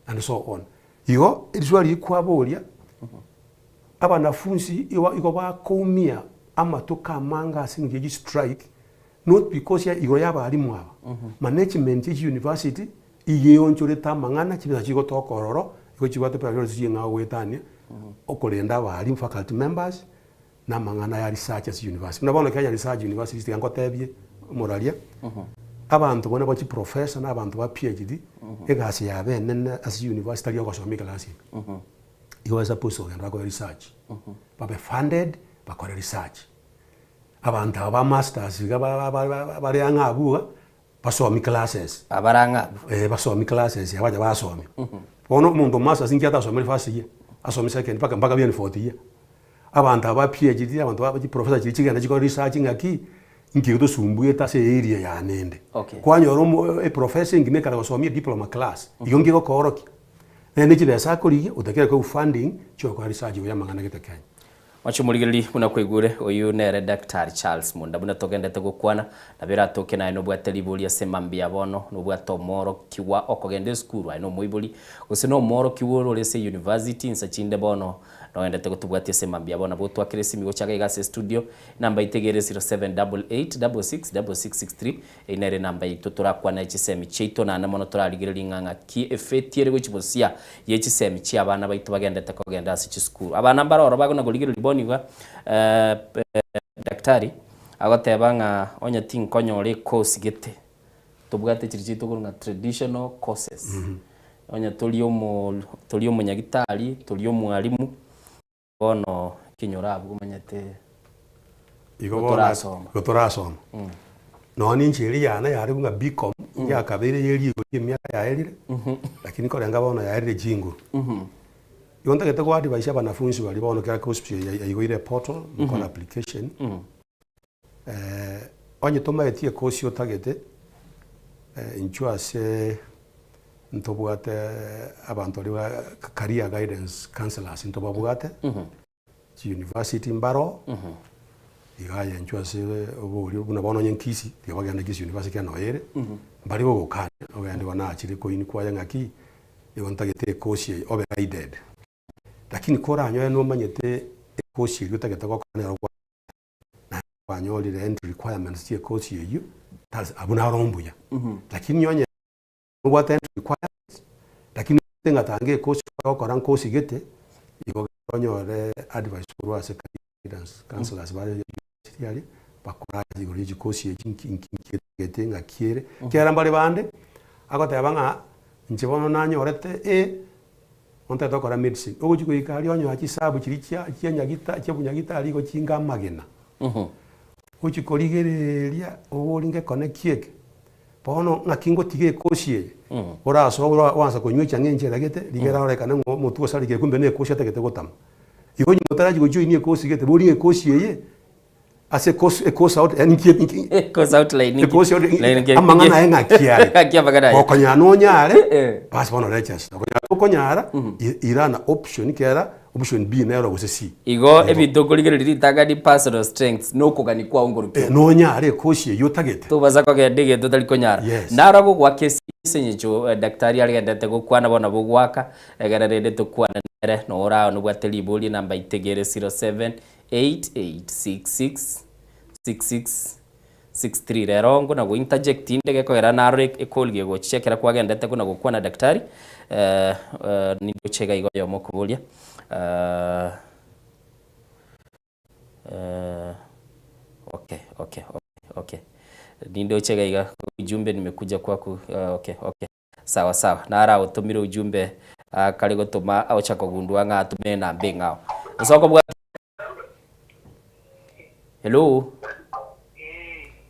S1: and so on. Igo, eriswali riria kwaboria, abanafunsi igo igo bakoumia amatuko amange ase eng'encho ya chistrike, not because ya igoro ya abalimu aba, management ya chiuniversity, iga eonchorete amang'ana, chibesa chigotoka ororo, igo chibwate priorities ching'ao goetania, okorenda abalimu, faculty members, na amang'ana ya research ase university. Buna bono Kenya Research University tiga nkotebie omoraria, abanto bono ba chiprofessor na abanto ba PhD, egasi yabo enene ase university tari ogosoma eclass ime. Igo bare supposed kogenda bakore research, babe funded bakore research. Abanto aba ba masters iga ba- ba- ba- bare ang'e abwo iga, basomi classes.
S6: Abare ang'e abwo.
S1: Eh, basomi classes abacha basomia. Bono omonto omasters inki atasomire first year, asome second mpaka mpaka abe fourth year. Abanto aba ba PhD, abanto ba chiprofessor chiria chigenda chikore research ng'aki, nki getosumbuete ase area yane ende.
S6: Okay.
S1: Kwanyora omo eprofessor engima ekare gosomia ediploma class, igo nki egokoorokia? Naende chibesa akorigia, otakire koigwa funding chiogokora research igoro ya amang'ana gete Kenya.
S6: Mwanche omorigereria buna kwaigure, oyio nere Daktari Charles Munda buna togendete gokwana, nabo eratoke naye nobwate ribori ase mambia bono, nobwate omoorokigwa okogenda esukuru aye nomoibori, gose nomoorokigwa ore ore ase university insa chinde bono nogendete gotobwatia ase mambia bono nabo otwakere esimi gochaka iga ase estudio, enamba yaito iga ere 0788 66 66 63, Eyio nere enamba yaito torakwane chisemi chiaito naende mono torarigererie ng'a ng'aki efeti ere gochia bosia ye chisemi chia abana baito bagendete kogenda ase chisukuru. Abana mbare ororo bagona korigereria bono iga daktari agoteba ng'a onye tinkonyora ecourse gete, tobwate chiria chiaito korwa ng'a traditional courses, onye tori omo tori omonyagitari, tori omwalimu, Bono ekenyoro abwo omanyete
S1: Igo bono
S6: gotorasoma.
S1: gotorasoma. Nonya ninche eria yane yare buna BCom, yakabeire ye rigo ria emiaka yaerire, lakini korenga bono yaerire chinguru. Igo ntagete go advise abanafunsi baria bono kera KUCCPS yaigoire eportal, mokore application, onye tomaeti ekosi otagete, inchuo ase ntobwate abanto baria ba career guidance counsellors ntobabwate, chiuniversity mbaro, iga aye inchuo ase oboria buna bono onye Kisii, tiga bagende Kisii University ekero noyo ere, mbari gogokania ogende igo nachire koini kwaye ng'aki, igo ntagete ekosi eye obe guided. Lakini koranyore nomanyete ekosi eria otagete gokora nero naende kwanyorire entry requirements chia ecourse eyio, that's abwo naro mbuya. Lakini onye nobwate entry requirements, lakini omanyete ng'a tanga ecourse ogokora nkosigete, igo onyore advice korwa ase guidance counsellors bare university aria, bakorae igoro ya chicourse echi nki nki nki etagete ng'aki ere, ekiagera mbare bande, agoteba ng'a inche bono nanyorete A, Ontagete gokora medicine, ogochia goika aria onyore chisabu chiria chia chia nyagita chia obonyagitari igo chinga amagena. Ochia korigereria obori ngekone ki eke, bono ng'aki ngotiga ekosi eye, orasoa ora oansa konywa echang'a enchera gete, riga erarorekane ng'a omotwe osarigire kumbe na ekosi otagete gotama. Igo onye motarachia gojoinia ekosi gete, bori ng'a ekosi eye, ase course ecourse out yaani nki nki
S6: Course outline nki?
S1: ecourse out
S6: Line nki-
S1: amang'ana aye ng'aki are
S6: Ng'aki amang'ana aye.
S1: gokonyara nonyare
S6: Eh.
S1: basi bono register okonyara tokonyara irana option kera option B nero gose C
S6: Igo ebinto okorigereria ritang'ani personal strengths nokogania kwao nkorokio.
S1: Eh, nonyare ecourse eywo otagete
S6: Tobasa kogenda egento otari konyara.
S1: Yes.
S6: Naro agogoaka ase eng'encho daktari agendete gokwana bono bogoaka, egere rende tokwane nere, noro ao nobwate riborio enamba itegere 07 88666663 rero ngona go interject inde gekogera narore ecall gegochicha ekero kwagendete kona gokwana daktari eh, eh, nindoche iga iga oyomo okoboria eh, eh, okay okay okay okay nindoche iga iga ujumbe nimekuja kwaku eh, okay okay Sawa sawa, naro agotomire ujumbe akare gotoma agocha kogundua ng'a atumire enamba eng'ao. Nsoko bwa Hello?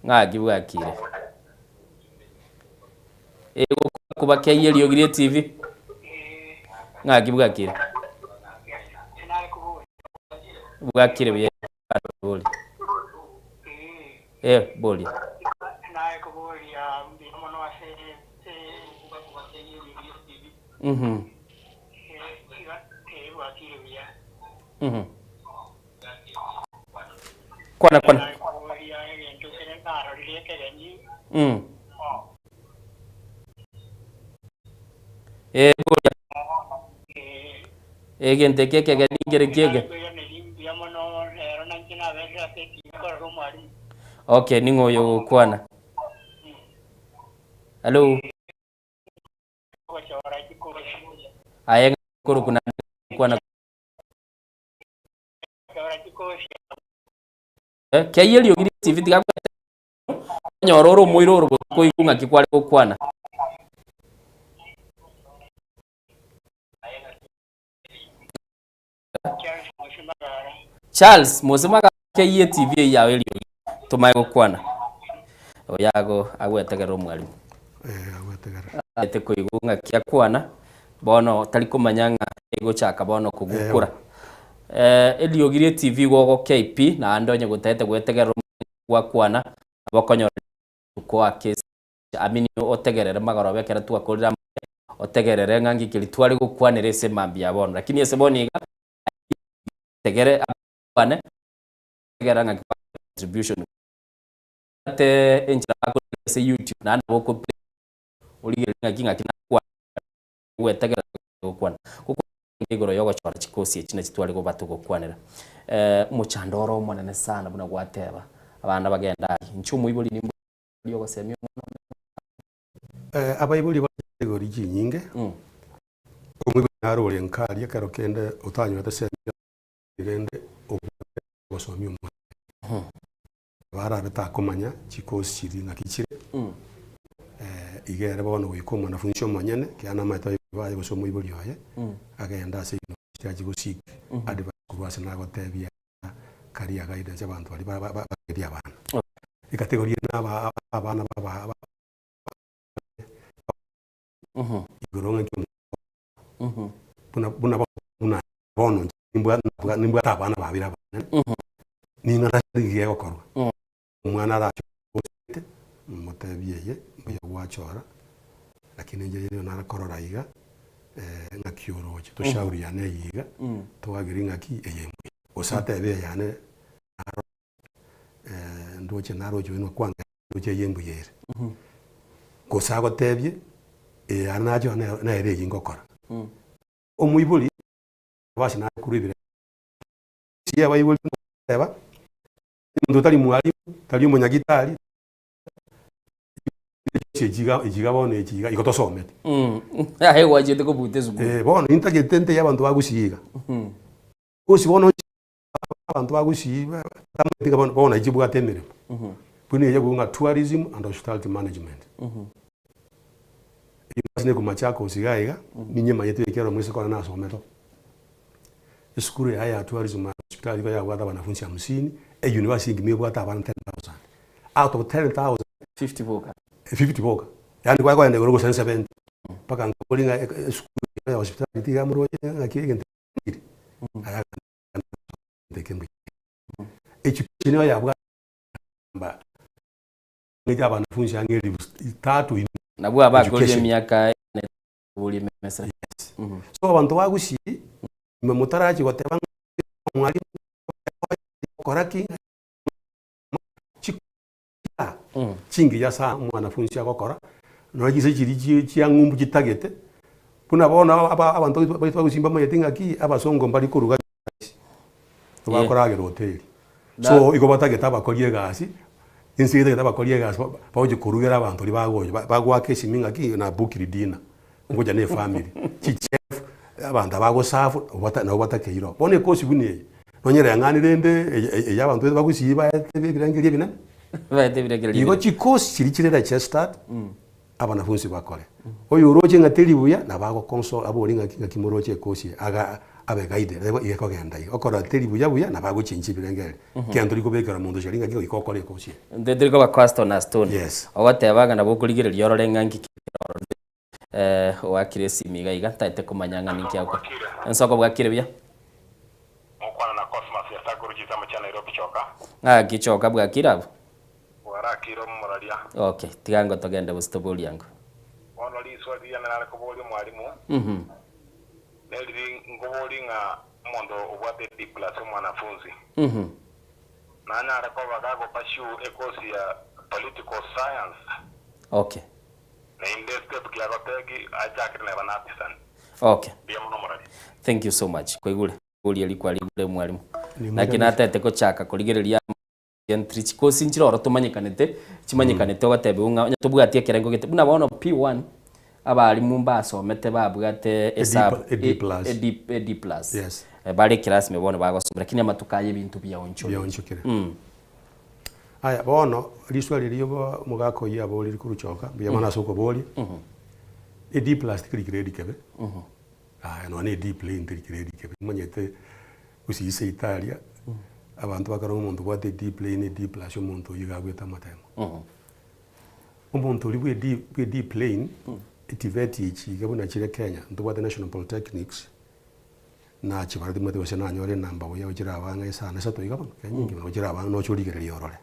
S6: Ng'aki bwakire? Egokuba kei eriogi rie TV? Ng'aki bwakire? Bwakire buya bori. Eh, boria. Mhm. Mhm. Kwana kwana. Mm. Eh, boria. Egento eke ekegeni nkere kiege. Okay, ning'o oyo ogokwana? Hello? Aye ng'a korokwa naende gokwana. Eh, kei eriogi ria TV tiga onyore ore omoiro ore botuko oigwe ng'aki kware gokwana. Charles mose magakeiye TV eyio yao eriogi tomae gokwana. Oyo ago agwetegerera omwalimu.
S1: Eh, agwetegerera.
S6: Aete koigwa ng'aki akwana bono tari komanya ng'a egochaka bono kogukura. Eh, eriogi rie TV igo ogokei pi naende onye gotaete gwetegerera omwalimu gwakwana nabo okonyora rituko ake Amini otegerere magoroba ekero twakorire amaya, otegerere ng'a ng'iki keria tware gokwanera ase emambia ya bono. Lakini ase bono iga, tegere. Kwane egera ng'aki contribution ate enchera bakorigereria ase YouTube naende nabo oko play origererie ng'aki ng'aki nakwana gwetegera gokwana. Gokwana igoro ya ogochora chikosi echi nachi tware koba togokwanera. Omochando ore omonene sana buna gwateba, abana bagende aria, inche omoibori nimbo ogosemia omwana one.
S1: Abaibori bare chigori chinyinge, omoibori naro ore nka aria ekero kende otanyorete semi rende obwate gosomia omwana. Barabe takomanya chikosi chiria ng'aki chire, iga ere bono goika omwanafunsi omonyene, ekiagera namanyete abaibori baye gose omoibori oye, agende ase university achie go seek advice korwa ase nagotebia career guidance abanto baria ba- ba- bareria abana. Ecategory ende naba abana baba igoro ng'aki buna buna buna bono inche nimbwa nabwa nimbwate abana babere abanene, ning'ana rigiya egokorwa, omwana arache osete, motebie eye mbuya gwachora, lakini inche riria nare korora iga, ng'aki oroche toshauriane eye iga, toagiri ng'aki eye mbuya. Gose atebe eyane naro ndoche naroche oinwe kwange ndoche eye mbuya ere. Gose agotebie, eyane nachora nero nere eyio ngokora. Omoibori basi nakorwa ebire ase abaibori goteba, omonto otari mwalimu, tari omonyagitari, echi iga echi iga bono echi iga igo tosomete.
S6: Aye gwachete kobuta esukuru.
S1: Eh, bono intagete ntebi abanto ba Gusii iga, gose bono abanto ba Gusii ba batamanyeti ng'a bono bono chibwate emeremo, buna eye ng'a tourism and hospitality management. Ase ne Machakos iga iga, ninyemanyete ekero omoiseke one nasomete oo. Esukuru yaye ya tourism and hospitality igo yabwate abanafunsi hamsini, e university engima ebwate abana 10,000. Out of 10,000,
S6: 50 boka.
S1: 50 boka. Yaani kware kogenda igoro gose 70. Mpaka nkabori ng'a esukuru ya hospitality iga moroche ng'aki egento kere. Aya eke mbuya. Education nigo yabwate namba ng'eche abanafunsi ang'e elifu tatu ime.
S6: Nabwo abakorire
S1: Education.
S6: emiaka ene boria emesere.
S1: Yes. So abanto ba Gusii, ime motarachie goteba ng'a omwalimu okora ki, chikora chingiya sana omwanafunsi agokora, nonya chinse chiria chie chia ng'umbu chitagete, buna bono aba abanto baito ba Gusii mbamanyeti ng'aki abasongo mbari koruga rice, bakoragera hoteli. So igo batagete abakori egasi, ense etagete abakori egasi ba- bagochi korugera abanto baria bagocha ba- bagoaka esimi ng'aki na bookiri dinner, ngocha na efamiri, chichef, abanto aba bagoserve obata nabo batakeire oo. Bono ekosi buna eye, nonye ereng'ani rende eye eye eye abanto bagusii baete ebirengerio ebinene.
S6: Baete ebirengererio
S1: Igo
S6: ebinene.
S1: chikosi chiria chire registered, abanafunsi bakore. Oyo oroche ng'a teri buya, nabo agoconsol abori ng'aki ng'aki moroche ekosi eye, aga abe guided igo iga ekogenda iga. Okorora teri buya buya, nabo agochenchia ebirengererio. Kegento rikobekera omonto shari ng'aki goika okore ekosi eye.
S6: Intwe teri koba cast on a stone.
S1: Yes.
S6: Ogoteba ng'a nabo okorigereria orore ng'a nki kere ororo. Oakire esimi iga iga, ntaete komanya ng'a ninki agokora. Ensoko bwakire buya?
S2: Mokwana na Cosmas Yasakuru chisemo chia Nairobi choka.
S6: Ng'aki choka bwakire abwo?
S2: Bwarakire omoraria.
S6: Okay, tiga ango togende gose toborie ango.
S2: Bono riswali riane nare koboria omwalimu, neriri nkoborie ng'a omonto obwate D plus omwanafunzi, nanyare koba gago pursue ecourse ya political science?
S6: Okay.
S2: Naende step ki agoteki achakere neba napisani?
S6: Okay.
S2: Mbuya mono omoraria.
S6: Thank you so much. Kwaigure? Boria rikwa rigure mwalimu. Naki natete kochaka korigereria entry chikosi nchire oro tomanyekanete, chimanyekanete ogotebiwa ng'a onye tobwati ekerengo gete buna bono P1 abalimu mbasomete babwate esabu
S1: A D plus.
S6: A D, A D plus.
S1: Yes.
S6: Bare ekerasi ime bono bagosoma lakini amatuko aya ebinto biaonchorire.
S1: Biaonchokire. Aya bono riswali riria obo omogaka oyio aborire korwa choka, mbuya mono ase okoboria, A D plus tikeri grade kebe, aya nonya na A D plain teri grade kebe, omanyete gose ise itaria, abanto bakare omonto obwate A D plain, A D plus omonto oyio iga agwete amatemo. Omonto oria bwa A D bwa A D plain, eTVET echi iga buna chire Kenya, ntobwate National Polytechnics, Nachibara timanyeti gose nanyore enamba buya gochira abang'e isano isato iga bono, kenya engima gochira abang'e noche origereria orore.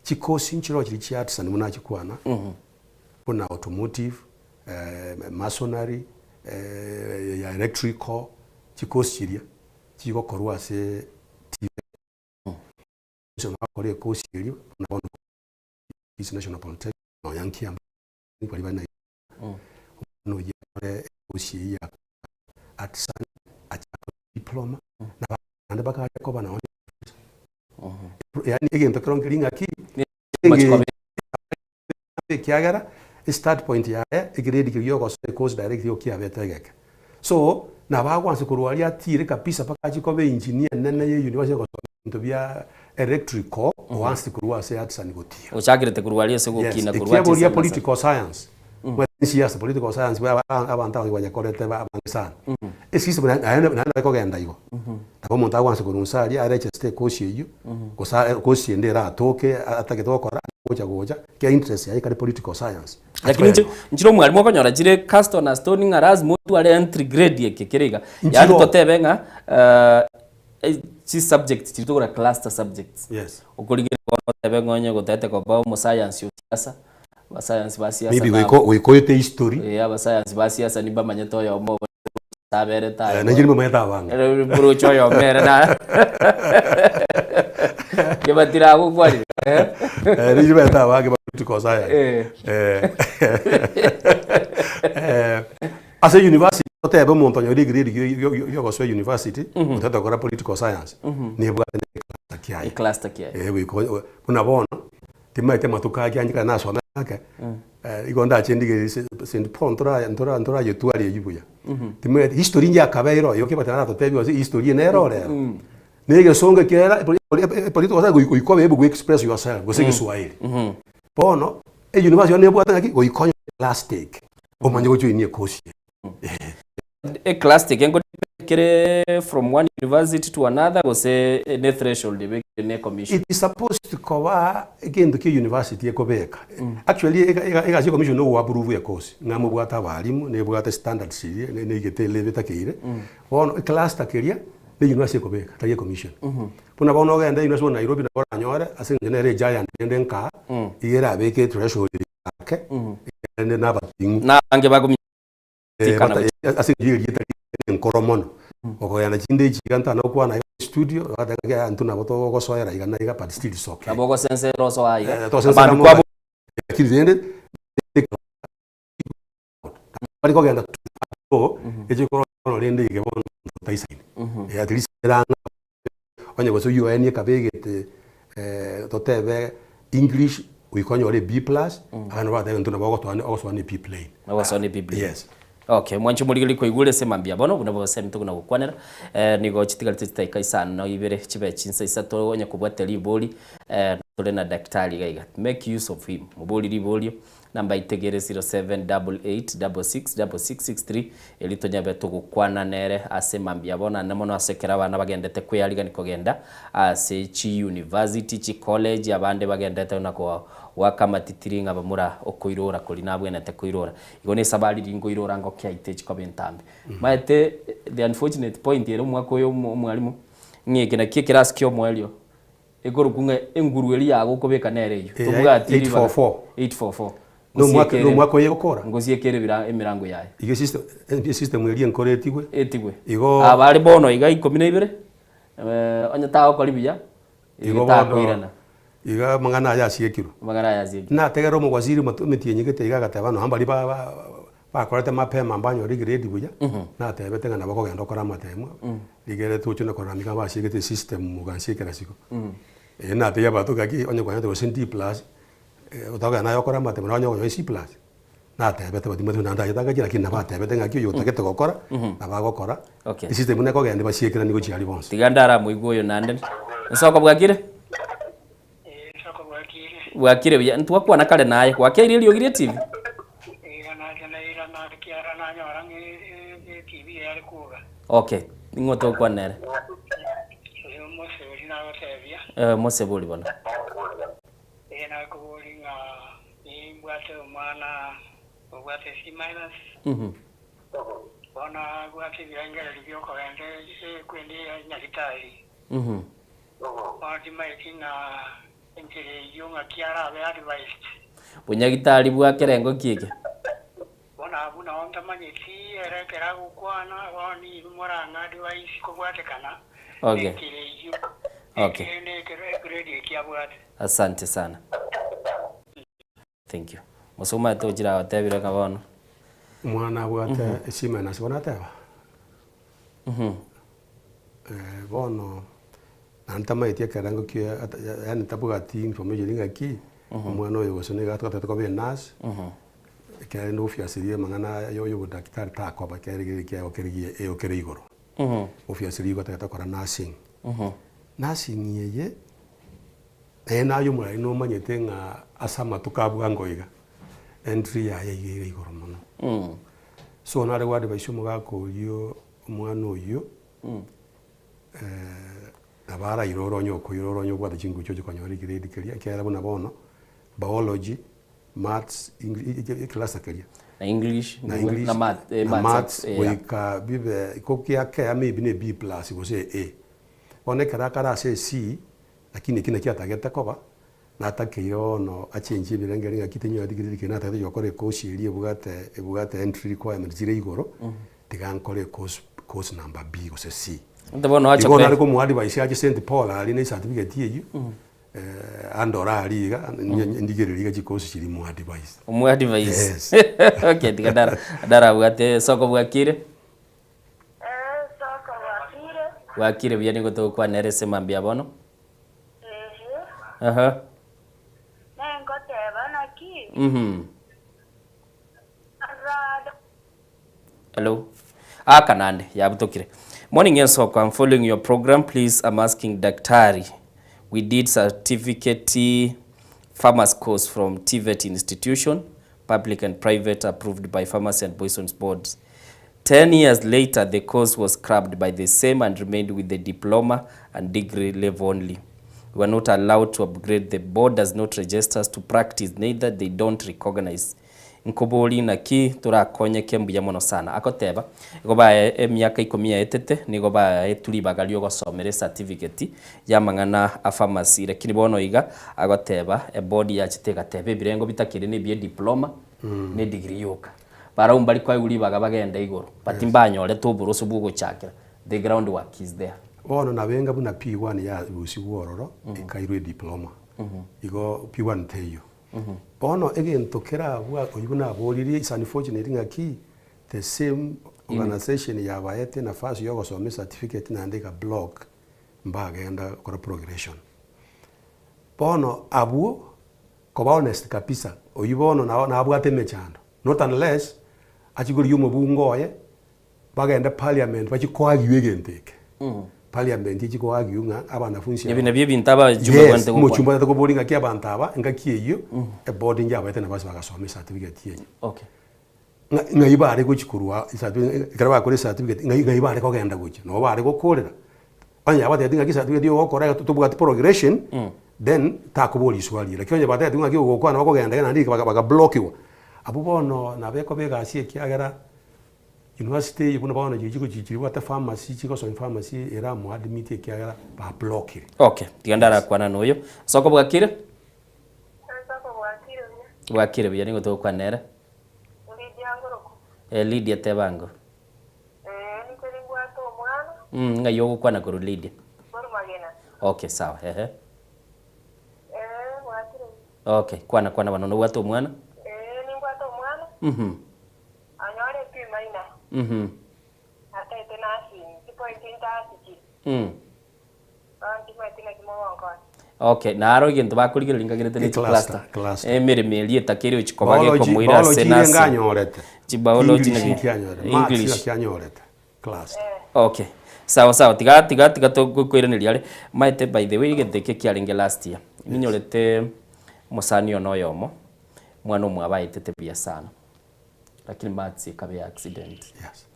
S1: Chikosi nchiroo chiria chia artisan buna nachikwana, buna automotive, masonry, ya electrical, chikosi chiria chigokorwa ase. bonsi bakore ekosi eria buna bono Kisii National Polytechnic nonya nkiambu baria bare Nairobi. Omwana oyio akore ekosi eyio ya artisan achake diploma na abande bakaria koba nonye Yaani egento kero nkeri ng'aki ekiagera estart point yaye egrade keria ogosoa ecourse direct igo kiabete egeke. So nabo agwansa korwa aria atire kabisa mpaka achie koba engineer enene ya university egosoma ebinto bia electrical oansie korwa ase artisan gotira.
S6: Ochakerete korwa aria ase
S1: Yes,
S6: gokina korwa
S1: ekiaboria
S6: artisan ase.
S1: political science, omanyete siasa political science bwa abanto abange banyakorete abange sana. Esystem naende naende ekogenda igo. Nabo omonto agwansa korwa inse aria aregeste ecourse eyio, gose course ende eratoke atagete gokora, gocha gocha, ekiagera interest yaye ekare political science.
S6: Lakini inche nchire omwalimu okonyora chire cast on a stone ng'a lazima otware entry grade eke kere iga. Yaani
S1: Nchiro.
S6: totebe ng'a chisubjects chiria tokora cluster subjects.
S1: Yes.
S6: Okorigereria bono otebe ng'a onye gotete koba omosayansi o siasa, abasayansi ba siasa
S1: Maybe
S6: nabo.
S1: goika goika oete history.
S6: Eh, abasayansi ba siasa nimbamanyete oyomo obo aberete aye
S1: Eh, nainche nimbamanyete abange.
S6: Ere moroche oyomo ere na kebatire agokwanire eh?
S1: Eh, nainche nimanyete abange ba political science.
S6: Eh.
S1: Eh. Eh, ase university otebe omonto onyore egrade giogosoa university, otagete gokora political science, nebwate ne ecluster kiaye.
S6: Ecluster kiaye.
S1: Eh, goika onye buna bono, Timaeti amatuko ake anche kare nasomete ake, igo ndache ndigererie St Paul ntora ntora ntorayetwaria eywo buya. Timaeti history ngiakabeire oyo ki bataratotebi gose history eye nere orero. Na egesongo ekiagera political science goika obe able go express yourself gose egeswahili. Bono, e university bono nebwate ng'aki goika onyore plastic omanye gojoinia ecourse eye.
S6: Eclass eke kere from one university to another gose ne threshold ebekire ne commission.
S1: It is supposed koba egento kia university ekobeka. Actually egasi ya commission no go approve ecourse ng'a mobwate abalimu nebwate standards chiria neigete elevel etakeire. Bono ecluster keria ne university ekobeka tari ecommission. Buna bono ogende university buna Nairobi nabo oranyore ase eng'encho nere egiant rende nkaa iga erabeke threshold ake rende nabating'u.
S6: Nabange bagomi tikana gochia.
S1: Ase engencho y'erieta riaye nenkoro mono, okogenda chinde echi iga ntana gokwana iga studio, ogoteba ng'a yaya intwe nabo togosoera iga na iga but still it's okay.
S6: Nabo ogosensera osoa iga,
S1: Eh, togosensera
S6: abanto
S1: mono,
S6: kwabo
S1: lakini rende bari kogenda too, eche korora bono rende iga bono taisaini. Eh, at least erang'a onye gose UN ekabegete totebe English goika onyore B plus, abana bagateba intwe nabo ogotoa ogosoa ne B plain.
S6: Ogosoa ne B plain.
S1: Yes.
S6: Okay, mwanche omorigereria koigure ase mambia bono buna bosemi tokona gokwanera eh, nigo chitigarete chidakika isano na ibere chibe chinsa isato onye kobwate ribori eh, tore na daktari iga iga make use of him mobori riborio Namba itegere 0788666663 erio tonyabe togokwana nere ase mambia bono ande mono ase ekero abana bagendete kwearigani kogenda ase chi university, chi college abande bagendete na goaka amatitiri ng'a bamura okoirora koria nabwenete koirora. Igo ne esabari riria nkoirora ngokia aite chikoba entambe. Maete the unfortunate point ere omwaka oyo omwalimu ng'a eke nakio ekerasi kia omoerio. Ekorokwa ng'a enguru eria yago okobeka nere eyio.
S1: Eh,
S6: Tobwati ribaga.
S1: 844.
S6: 844.
S1: Nomwaka nomwaka oye egokora?
S6: Ngosiekere ebira emirango yaye.
S1: Iga esystem esystem eria enkoro etigwe.
S6: Etigwe.
S1: Igo
S6: Aba are bono iga ikomi na ibere, onye tagokori buya,
S1: Igo
S6: igo
S1: bono
S6: takoirana.
S1: iga amang'ana aya asiekirwe.
S6: Amang'ana aya asiekirwe.
S1: Nategerera omowaziri emetienyi gete iga agateba nonya mbaria ba ba bakorete mapema mbanyore egrade buya, natebete ng'a nabo okogenda okore amatemo, Rigere toche na korora nigo abasiegete esystem mogansia ekera siko. Eeh natebia abanto gaki onye kwanyete gose D plus, otagokenda naye okore amatemo naye onye okonyora C plus. Natebete but timanyeti buna ndachete agachia lakini nabo atebete ng'aki oyo otagete gokora, nabo agokora,
S6: Okay.
S1: esystem buna ekogenda ebasiekeranie gochia aria bonsi.
S6: Tiga ndaramoigwe oyo naende. Nsoko bwakire? Bwakire buya. Ntwakwana kare naye. Gwakeire eriogi ria TV? Okay. Ning'o togokwana nere? Eh, mosebori bono. Mhm. Mhm. Bonyagitari bwa kerengo ki eke? Okay. Okay.
S3: Rende ekero egrade eki abwate.
S6: Asante sana. Thank you. Mosoma tochire agotebire ng'a bono.
S1: Omwana abwate C minus bono ateba? Bono naende tamaeti ekerengo kia ata yaani tabwati information ng'aki, omwana oyo gose nigo atagete koba enurse, ekero rende obviously amang'ana aya ya obodaktari takoba ekere kere ekiago kere giya eo kere igoro. Obviously igo atagete gokora nursing. Nursing eye, naye naye omorari nomanyete ng'a ase amatuko a bwango iga, entry yaye iga ere igoro mono. So nare go advise omogaka oyio, omwana oyio, nabo araire ore onye okoira ore onye obwate chinguru chia ochi konyora egrade keria, ekiagera buna bono, biology, maths, English, eclass keria.
S6: Na English,
S1: na English,
S6: na math, eh,
S1: na
S6: maths,
S1: maths,
S6: eh, yeah.
S1: goika bibe ko kiakea maybe ne B plus gose A. Bono ekero akare ase ec, lakini eki nakio atagete koba, natakeire bono achenchie ebirengererio ng'aki tinyoreti grade keria natagete gokora ecourse eria ebwate ebwate entry requirement chire igoro, tiga nkore ecourse course number B gose C.
S6: Ante bono acha
S1: Igo
S6: kwe-
S1: nare komoadvise ache St Paul aria ne certificate eyio, andore aria iga, ndigererie iga chicourse chiria moadvise.
S6: Omoadvise.
S1: Yes.
S6: Okay, tiga ndara ndarabwate soko bwakire. Bwakire buya nigo togokwana ere ase mambia bono. Aha. Mhm. Hello. Aka nande yabutokire. Morning Ensoko, I'm following your program. Please, I'm asking Daktari. We did certificate farmers course from TVET institution, public and private, approved by Pharmacy and Poisons Boards. 10 years later, the course was scrubbed by the same and remained with the diploma and degree level only. We were not allowed to upgrade. The board does not register us to practice, neither they don't recognize. Nkobori naki torakonyeke mbuya mono sana. Agoteba, igo baye emiaka ikomi yaetete, nigo baetwe ribaga riogosomera ecertificate y'amang'ana a pharmacy. Lakini bono iga, agoteba, eboard yachete egateba ebirengo bitakeri na ebia ediploma, na edegree yoka. Barabwo mbari koegwa ribaga bagende igoro, but mbanyorete oboroso bwa ogochakera, the ground work is there.
S1: Bono nabenga buna P1 ya rusigwe ororo, ekairwa ediploma. Igo P1 teiyo. Bono egento kerabua oyio buna aboririe is unfortunate ng'aki the same organisation yabaete nafasi ya ogosoma ecertificate naende eka block mbagenda gokora progression. Bono abwo koba honest kabisa oyio bono nao nabwate emechando not unless achie korigia omobunge oye bagende parliament bachie ko argue egento eke. Parliament echi ko argue ng'a abanafunsi
S6: Ebi nabio ebinto abachumba
S1: Yes,
S6: bwanete gokwana.
S1: omochumba otagete koboria ng'aki abanto aba engaki eyio eboard njabaete nabasi bagasoma ecertificate eye.
S6: Okay.
S1: Ng'a ng'ai bare gochi korwa ecertificate ekero bakora ecertificate ng'ai ng'ai bare kogenda gochia nabo bare gokorera. Onye yabatebetie ng'aki ecertificate ogokora iga tobwati progression then takoboria riswali eri. Lakini onye batebetie ng'aki ogokwana bakogenda iga naende bakablockiwa, abwo bono nabo ekoba egasi ekiagera University eye buna bono chiria chigochi chiribwate pharmacy chigosomia pharmacy ere amo admit ekiagera ba blockire.
S6: Okay, tiga ndarakwana noyo. Soko bwakire? Bwakire buya nigo togokwana nere. Eh, Lydia tebango. Ng'ai ogokwana korwa Lydia? Okay, sawa, ehe. Okay, kwana kwana bono nobwate omwana?
S11: Anyore epimaina, ataete nursing, chipointi ntaasichiri, bono timanyeti naki mogonkonya.
S6: Okay, naro egento bakorigereria nkagerete ne
S1: Ecluster,
S6: chicluster.
S1: cluster.
S6: Emeremo eria etakeire gochi koba
S1: Biology,
S6: gekomoira
S1: biology
S6: ase
S1: ere
S6: nursing.
S1: nganyorete.
S6: Chibiology
S1: English
S6: naki-
S1: nkianyorete, maths
S6: English.
S1: nkianyorete. Cluster.
S6: Okay. Sawa sawa tiga tiga tiga tokoiraneria are. Maete by the way egento eke kiarenge last year. Ninyorete omosani one oyomo, omwana omwabo aetete buya sana. Lakini maths ekaba ya accident.
S1: Yes.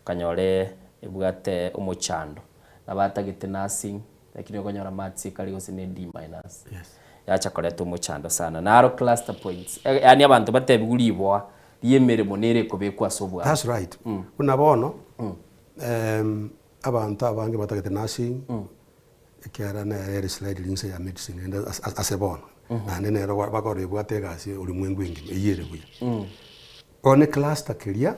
S6: Okanyora ebwate omochando. Nabo atagete nursing, lakini okonyora maths ekare gose ne D minus.
S1: Yes.
S6: Yacha koreta omochando sana. Naro cluster points. Yaani abanto batebigwe riboa riemeremo nere ekobekwa ase obwabo.
S1: That's right. Buna bono, abanto abange batagete nursing, Ekiagera nere ere slightly inse ya medicine rende ase bono, naende nere bakora ebwate egasi orimwengu engima, eyio ere buya. Bono ecluster keria,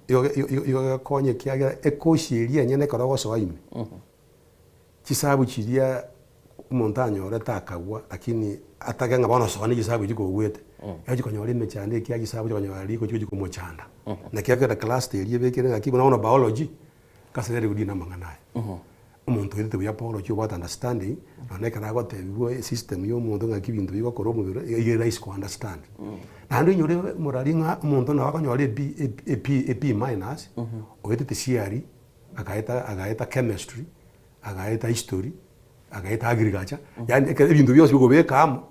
S1: igo igo gegokonya ekiagera ekosi eria enyene ekero ogosoa ime, chisabu chiria. omonto anyorete akagwa lakini atage ng'a bono soa na echisabu echio kogwete, ochia konyora emechando ekiagera chisabu ochia konyora riko chigochia komochanda. Naki ekero class eria ebekire ng'aki buna bono biology, Ase ere riria namang'ana aya. Omonto oetete buya Paulo obwate understanding, nonya ekero agotebiwa esystem ya omonto ng'aki ebinto bigokora omobere, iga ere rahisi ko understand. Naende oinyore morari ng'a omonto nabo akonyora e B e B e B minus, oetete CRE, agaeta agaeta chemistry, agaeta history, agaeta agriculture, yaani ekero ebinto bionsi bikobeka amo,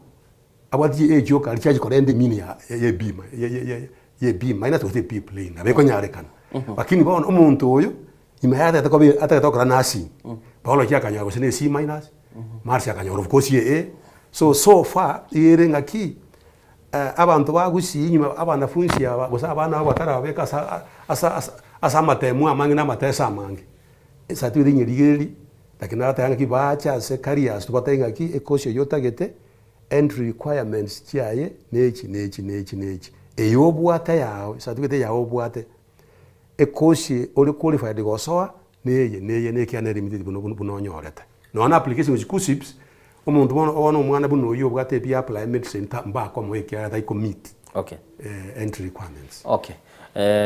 S1: abwate chi A chioka aria chiachia korenda emini ya ya B ya ya B minus gose B plain nabo ekonyarekana. Lakini bono omonto oyo, nyuma yaye atagete koba atagete gokora nursing, biology akanyora gose ne C minus, maths akanyora of course e A, so so far iga ere ng'aki abanto ba gusii nyuma abanafunsi aba gose abana aba batarabeka asa asa asa ase amatemu amange na amateso amange, esatifiketi nyerigereria, lakini narateba ng'aki bache ase careers tobatebie ng'aki ekosi eywo otagete. Entry requirements chiaye nechi nechi nechi nechi, eye obwate yao certificate yao obwate, ecourse ore qualified gosoa neye neye neye ekiagera nere limited buna buna onyorete. Nonya na application gochia KUCCPS, omonto bono bono omwana buna oyio obwate ebi apply medicine ta mbakomoa ekiagera tai ko meet
S6: Okay.
S1: entry requirements.
S6: Okay.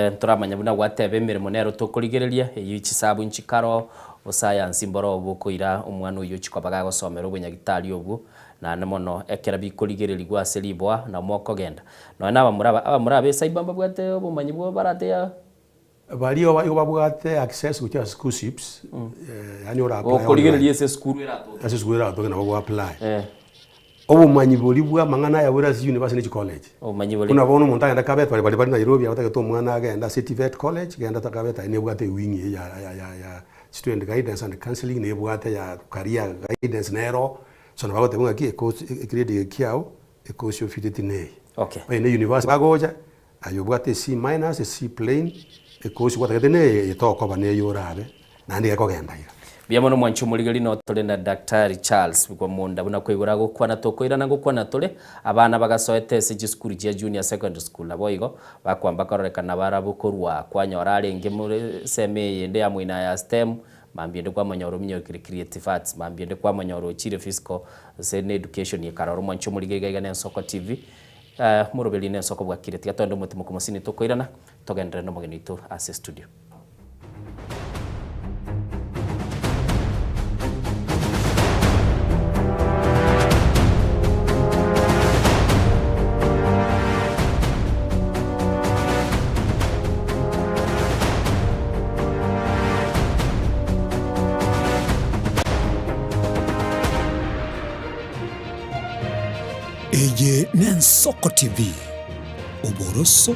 S6: Ntoramanya buna gwateba emeremo nero tokorigereria, eyio chisabu nchikaro, obosayansi mboro bokoira omwana oyio ochia koba gagosomera obonyagitari obwo, Naende mono ekero bikorigererigwa ase riboa, nao mokogenda. Nonya nabamura aba, abamura aba esaiba mbabwate obomanyi bwo barate ya.
S1: Baria igo babwate access gochia ase KUCCPS, yaani ora apply online.
S6: Okorigereria ase esukuru eratoke.
S1: Ase esukuru eratoke nabo ogo apply. Obomanyi boria bwa amang'ana aya bore ase university ne chicollege.
S6: Obomanyi boria.
S1: Buna bono omonto agenda Kabete, baria bare Nairobi abatagete omwana agende ase TVET college, genda ta Kabete aye nebwate ewing eye ya ya ya student guidance and counselling, nebwate ya career guidance nero. So nabo bagoteba ng'aki ekosi egrade eye kiao ekosi ofiteti neye.
S6: Okay.
S1: Onye ne university bagocha, aye obwate C minus, C plain, ekosi gwatagete neye eye tokoba neye orabe, naende gekogenda iga.
S6: Mbuya mono mwanche omorigeri no tore na Daktari Charles Bigwamunda buna koigora agokwana tokoirana ngokwana tore abana bagasoete ase chisukuru chia junior secondary school naboigo bakwamba kororekana barabwo korwa kwanyora arenge more seme eyende ya moina ya STEM Mambia ende kwamonyora ominyorokire creative arts, mambia ende kwamonyora ochire physical gose ne education ekarora omwanche omorige iga iga ne Ensoko TV. Moroberi ne Ensoko bwakire tiga togende omotimoko mosini tokoirana togenderere na omogeni oito ase estudio.
S9: Eye n'Ensoko TV, oboroso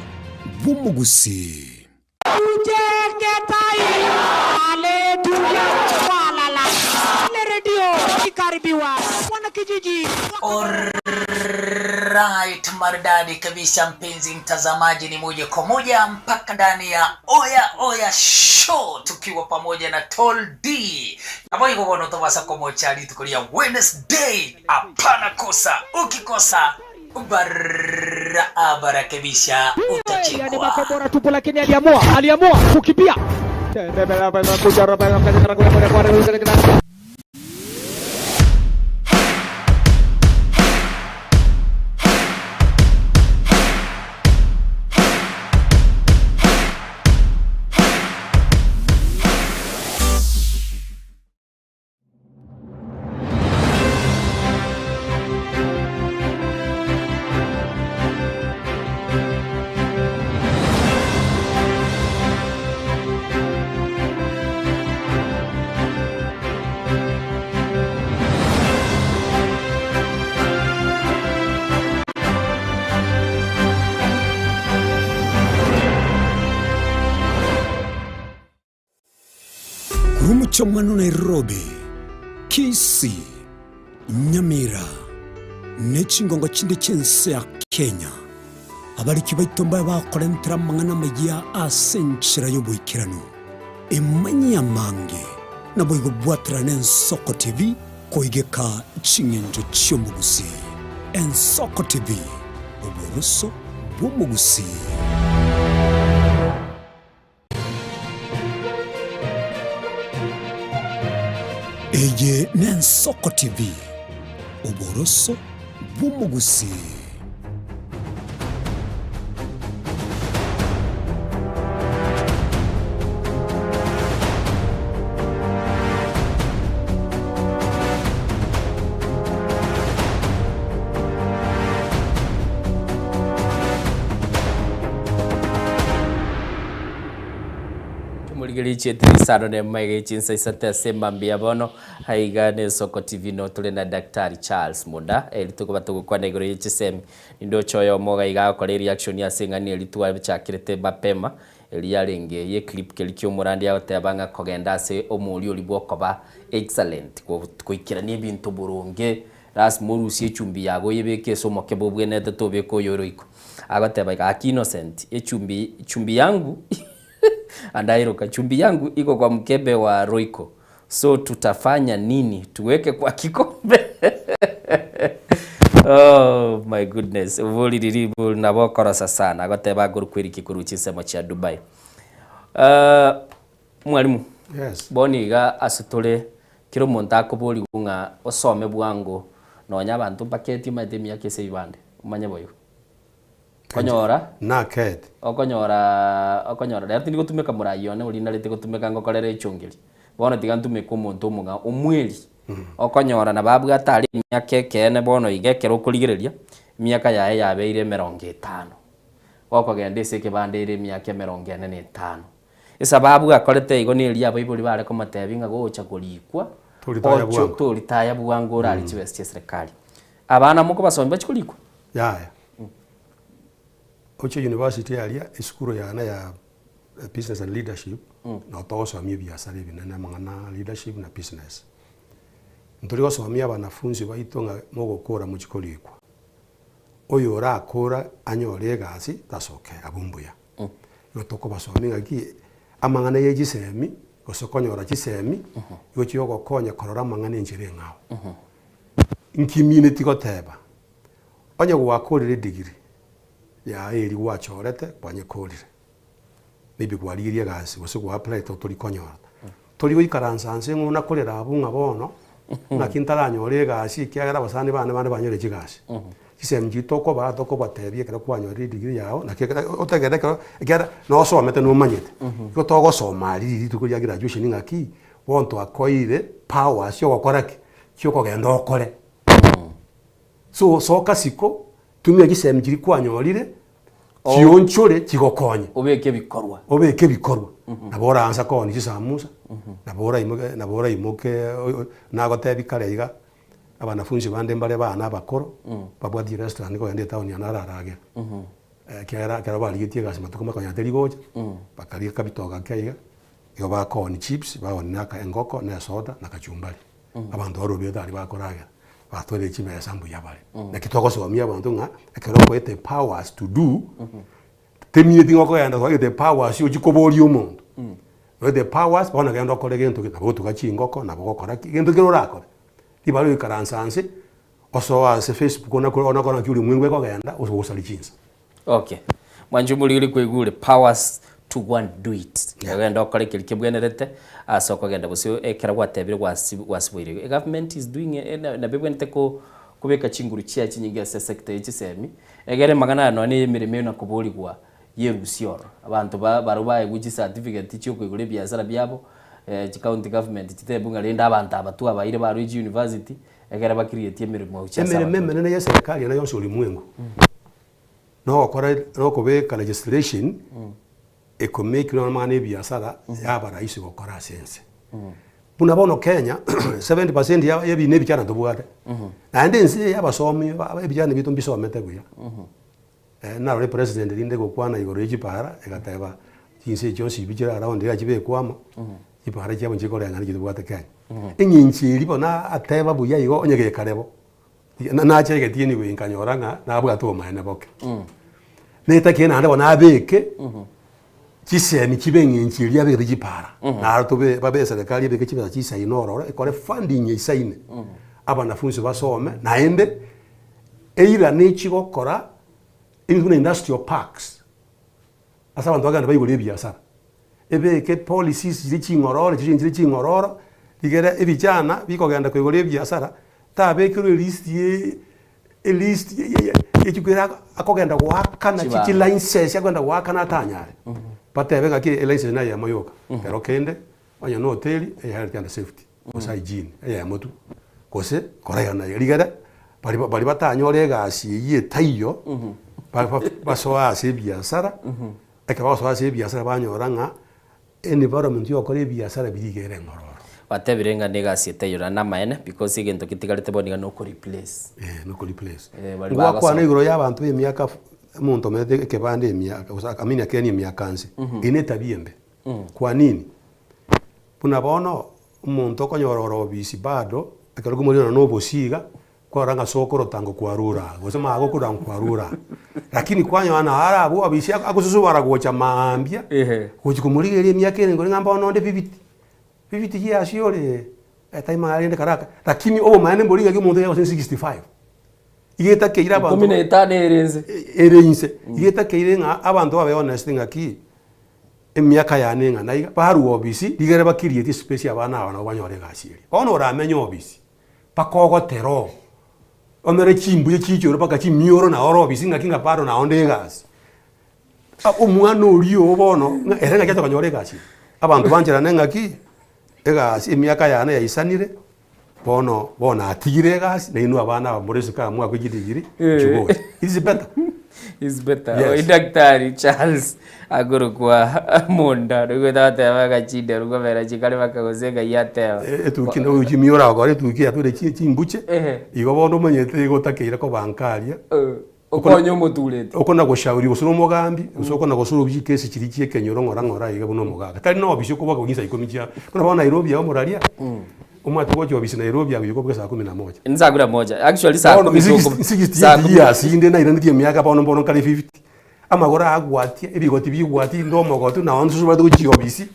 S9: bw'omogusii.
S13: Alright, maridadi kabisa mpenzi mtazamaji, ni moja kwa moja mpaka ndani ya Oya Oya Show tukiwa pamoja na Tall D naboigo bono tobasa komocha rituko ria Wednesday. Hapana kosa, ukikosa barabara kabisa utachekwa.
S18: Makombora tupu, lakini aliamua aliamua kukimbia.
S9: Korwa omochie omwana o Nairobi, Kisii, Nyamira, ne chingongo chinde chi'ense ya Kenya, abariki baito mbabe bakorentera amang'ana amayia ase enchera y'oboikeranu. Emanyie amange, naboigo bwaterane Ensoko TV koigeka ching'encho chi'omogusii. Ensoko TV, oboroso bw'omogusii. Eye n'Ensoko TV. Oboroso bw'omogusii.
S6: Omorigereria chietiri isano na emo iga echinsa isato ase mambia bono Aiga n'Esoko TV noo tore na Daktari Charles Munda, eri tokoba togokwana igoro ye chisemi. Nindoche oyomo iga iga agokora ereaction ase eng'ana eria twachakirete mapema, eria yarenge ye clip keria kia omorandi agoteba ng'a kogenda ase omoria oria bwokoba excellent, goikerania ebinto boronge, lasima orusie echumbi yago oyebeke ase omokebe obwenerete tobeka oyore iko. Agoteba iga, Aki Innocent, echumbi chumbi yangu andairoka, chumbi yangu iko kwa mkebe wa Royco. So tutafanya nini tuweke kwa kikombe oh my goodness oboriri ribu nabo okorosa sana agoteba akorokwa Eric korwa chinsemo chia Dubai uh, mwalimu
S1: Yes.
S6: bono iga ase tore kera omonto akoborigwa ng'a osome bwango nonya abanto mbaketi omanyete emiaka ase ebibande omanye boigo. Okonyora.
S1: Naked.
S6: Okonyora okonyora rero tindi gotumeka morai one oria narete gotumeka ngokorera echongeri. Bono tiga ntumeke omonto omong'ao omweri. Okonyora nabo abwate are emiaka ekeene bono iga ekero okorigereria, emiaka yaye yabeire emerongo etano. Gokogenda ase ekebanda ere emiaka emerongo ene na etano. Esababu akorete igo neria abaibori bare komotebia ng'a gocha korikwa,
S1: Toritaya
S6: oche
S1: bwango.
S6: toritaya bwango orari chibesa chia eserekari. Abana mokobasomia bachie korikwa?
S1: Yaya. Oche university aria esukuru yane ya business and leadership nabo togosomia ebiasara ebinene amang'ana leadership na business. Ntori gosomia abanafunzi baito ng'a mogokora mochie korikwa. Oyo orakora anyore egasi tasoke abwo mbuya. Igo tokobasomia ng'aki amang'ana ye chisemi gose konyora chisemi igo chiogokonya korora amang'ana enchera eng'ao. Nkimineti goteba, onye gwakorire edigiri yaye eria gwachorete kwanyekorire, maybe kwarigirie egasi gose gwa applyete tori konyora, tori goikaransa nse ng'a onakorera abwo ng'a bono naki ntaranyore egasi ekiagera abasani bane bande banyore chigasi. Chisemi chiria tokobaa tokobatebia ekero kwanyorire edigiri yago naki ekero otegerere ekero ekiagera nosomete nomanyete, igo togosoma aria rituko ria graduation ng'aki, bono twakoeire powers chiogokora ki? Chiokogenda okore. So soka siko, tumia chisemi chiria kwanyorire, chionchore chigokonye.
S6: Obeke ebikorwa.
S1: Obeke ebikorwa. Nabo oraansa koonia chisamusa, nabo oraimoke nabo oraimoke nagotebia kare iga, abanafunzi bande mbare bana abakoro, babwate chirestaurant kogenda etown eye nararagera. Ekiagera ekero barigetie egasi matuko makonya teri gocha, bakaria kabitoka ake iga, Igo bakooni chips, baonie na engoko, na esoda, na kachumbari. Abanto barobete aria bakoragera, batwarire chibesa mbuya bare. Naki togosomia abanto ng'a ekero okoete powers to do, temineti ng'a okogenda twagete powers ochie koboria omonto. Oete powers, bono genda okore gento gete, nabo ogotuga chingoko, nabo ogokora ki, gento kere orakore. Ribare oikaranse anse, osoe ase facebook ona ona kora naki ulimwengu ekogenda, ase ogosaria chinsa.
S6: Okay. Mwanche omorigeri kwaigure powers to go and do it. Ogende okore keria kebwenerete ase okogenda gose ekero gwatebire gwasi gwasiboire. E government is doing e na nabo ebwenerete ko kobeka chinguru chiaye chinyinge ase esector ye chisemi, egere amang'ana aya nonye na emeremo eye nakoborigwa yerusia ororo. Abanto ba barabwo baegwe chicertificate chiokoigora ebiasara biabo, chicounty government chitebwe ng'a rende abanto aba twabaeire barwe chiuniversity, egere ba create emeremo gochia ase
S1: Emeremo
S6: abanto.
S1: emenene ya eserekari ere yonsi ulimwengu. Nogokora nokobeka legislation ekomake nonya amang'ana ebiasara yaba rahisi gokora ase ense. Buna bono Kenya 70% ya ebina ebichana tobwate, naende ense eye abasomi ba ebichana biaito mbisomete buya. Narore president rinde gokwana igoro ya chipara egateba chinse echi chionsi pi chire around iga chibekwe amo, chipara chiabo nchikoreng'ana echi tobwate Kenya. Eng'encho eria bono ateba buya igo onye gekare bo. Nache egetieni goika nkanyora ng'a nabwate obomaene boke. Netakeire naende bono abeke chisemi chibe eng'encho eria abegete chipara, naro tobe babe eserekari ebeke chibesa chisaine ororo ekore funding eisaine, abanafunsi basome naende either nechigokora ebinto buna industrial parks, ase abanto bagende baigore ebiasara, ebeke policies chiria ching'ororo chiria chire ching'ororo, rigere ebichana bikogenda koigora ebiasara. Tabekerwa elist ye elist ye chikwera akogenda goakana
S6: Chibando.
S1: chilicense akogenda goakana atanyare. Batebe ng'aki elicense na eyemo yoka. Kero kende, onye na hoteli, eye health and safety, gose hygiene, eyemo tu. Gose korairana iga rigere, bari bari batanyore egasi eywo etaiyo, ba- ba- basoe ase ebiasara, ekero bagosoa ase ebiasara banyora ng'a environment ya gokora ebiasara biria iga ere eng'ororo.
S6: Gwatebire ng'a negasi etaiyo naende namaene because egento getigarete bono iga noko replace.
S1: Eh, noko replace.
S6: Eh, bari
S1: Ngwakwana
S6: bagosoma.
S1: igoro ya abanto ba emiaka omonto omanyete ekebande emiaka gose I mean akeni emiaka nse, eye ne etabia embe. Kwa nini? Buna bono, omonto okonyora ore obisi bado, ekero komoriana na obosie iga, Kwarora ng'a sokoro tango kwarure aa, gose magokoro tango kwarure aa. Lakini kwanyora nao are abwo obisi agosusubara gocha maambia, gochia komorigereria emiaka ere nkore ng'a mbono onde bibiti, bibiti giasie ore etime aye rende karaka, lakini obomaene mbori ng'aki omonto oyo gose 65. Iga etakeire abanto
S6: Ikomi na etano ere inse.
S1: Ere inse. Iga etakeire ng'a abanto babe honest ng'aki, emiaka yane eng'ana iga, barwa obisi, rigere ba create espace abana aba nabo banyore egasi eria. Bono oramenye obisi. Mpaka ogotera oo, omere chimbuya chiichore mpaka chimioro na ore obisi ng'aki ng'a bado nao onde egasi. Omwana oria oo bono ng'a ere ng'aki acha konyora egasi eye. Abanto bancherane ng'aki, egasi emiaka yane yaisanire, bono bono natigire egasi, nainwe abana aba more isiko aa mwakwa chidigiri, chigocha. It's better.
S6: It's better.
S1: Yes.
S6: Oyo Daktari Charles akorokwa Monda nigo tateba ng'a chinderu kobera chikare mpaka gose ng'ai ateba.
S1: Etuki na chimioro agokora etuki yatwire chimbuche,
S6: Ehe.
S1: igo bono omanyete igo otakeire koba nka aria.
S6: Okonye omotureti.
S1: Okona goshauri gose na omogambi, gose okona gosorobi chikesi chiria chia ekenyoro ng'ora ng'ora iga buna omogaka. Tari na obisi okoboka gochia saa ikomi chia, buna bono Nairobi agwo moraria, omwate gocha obisi Nairobi agoika oboke saa kumi na moja.
S6: Ni saa kumi na moja. Actually saa
S1: Bono
S6: kumi
S1: sixty 68 years inde nairaneti emiaka bono mbono nkare 50. Amagoro agwatia, ebigoti bigwatia inde omogotu nao nsusubarete gochia obisi.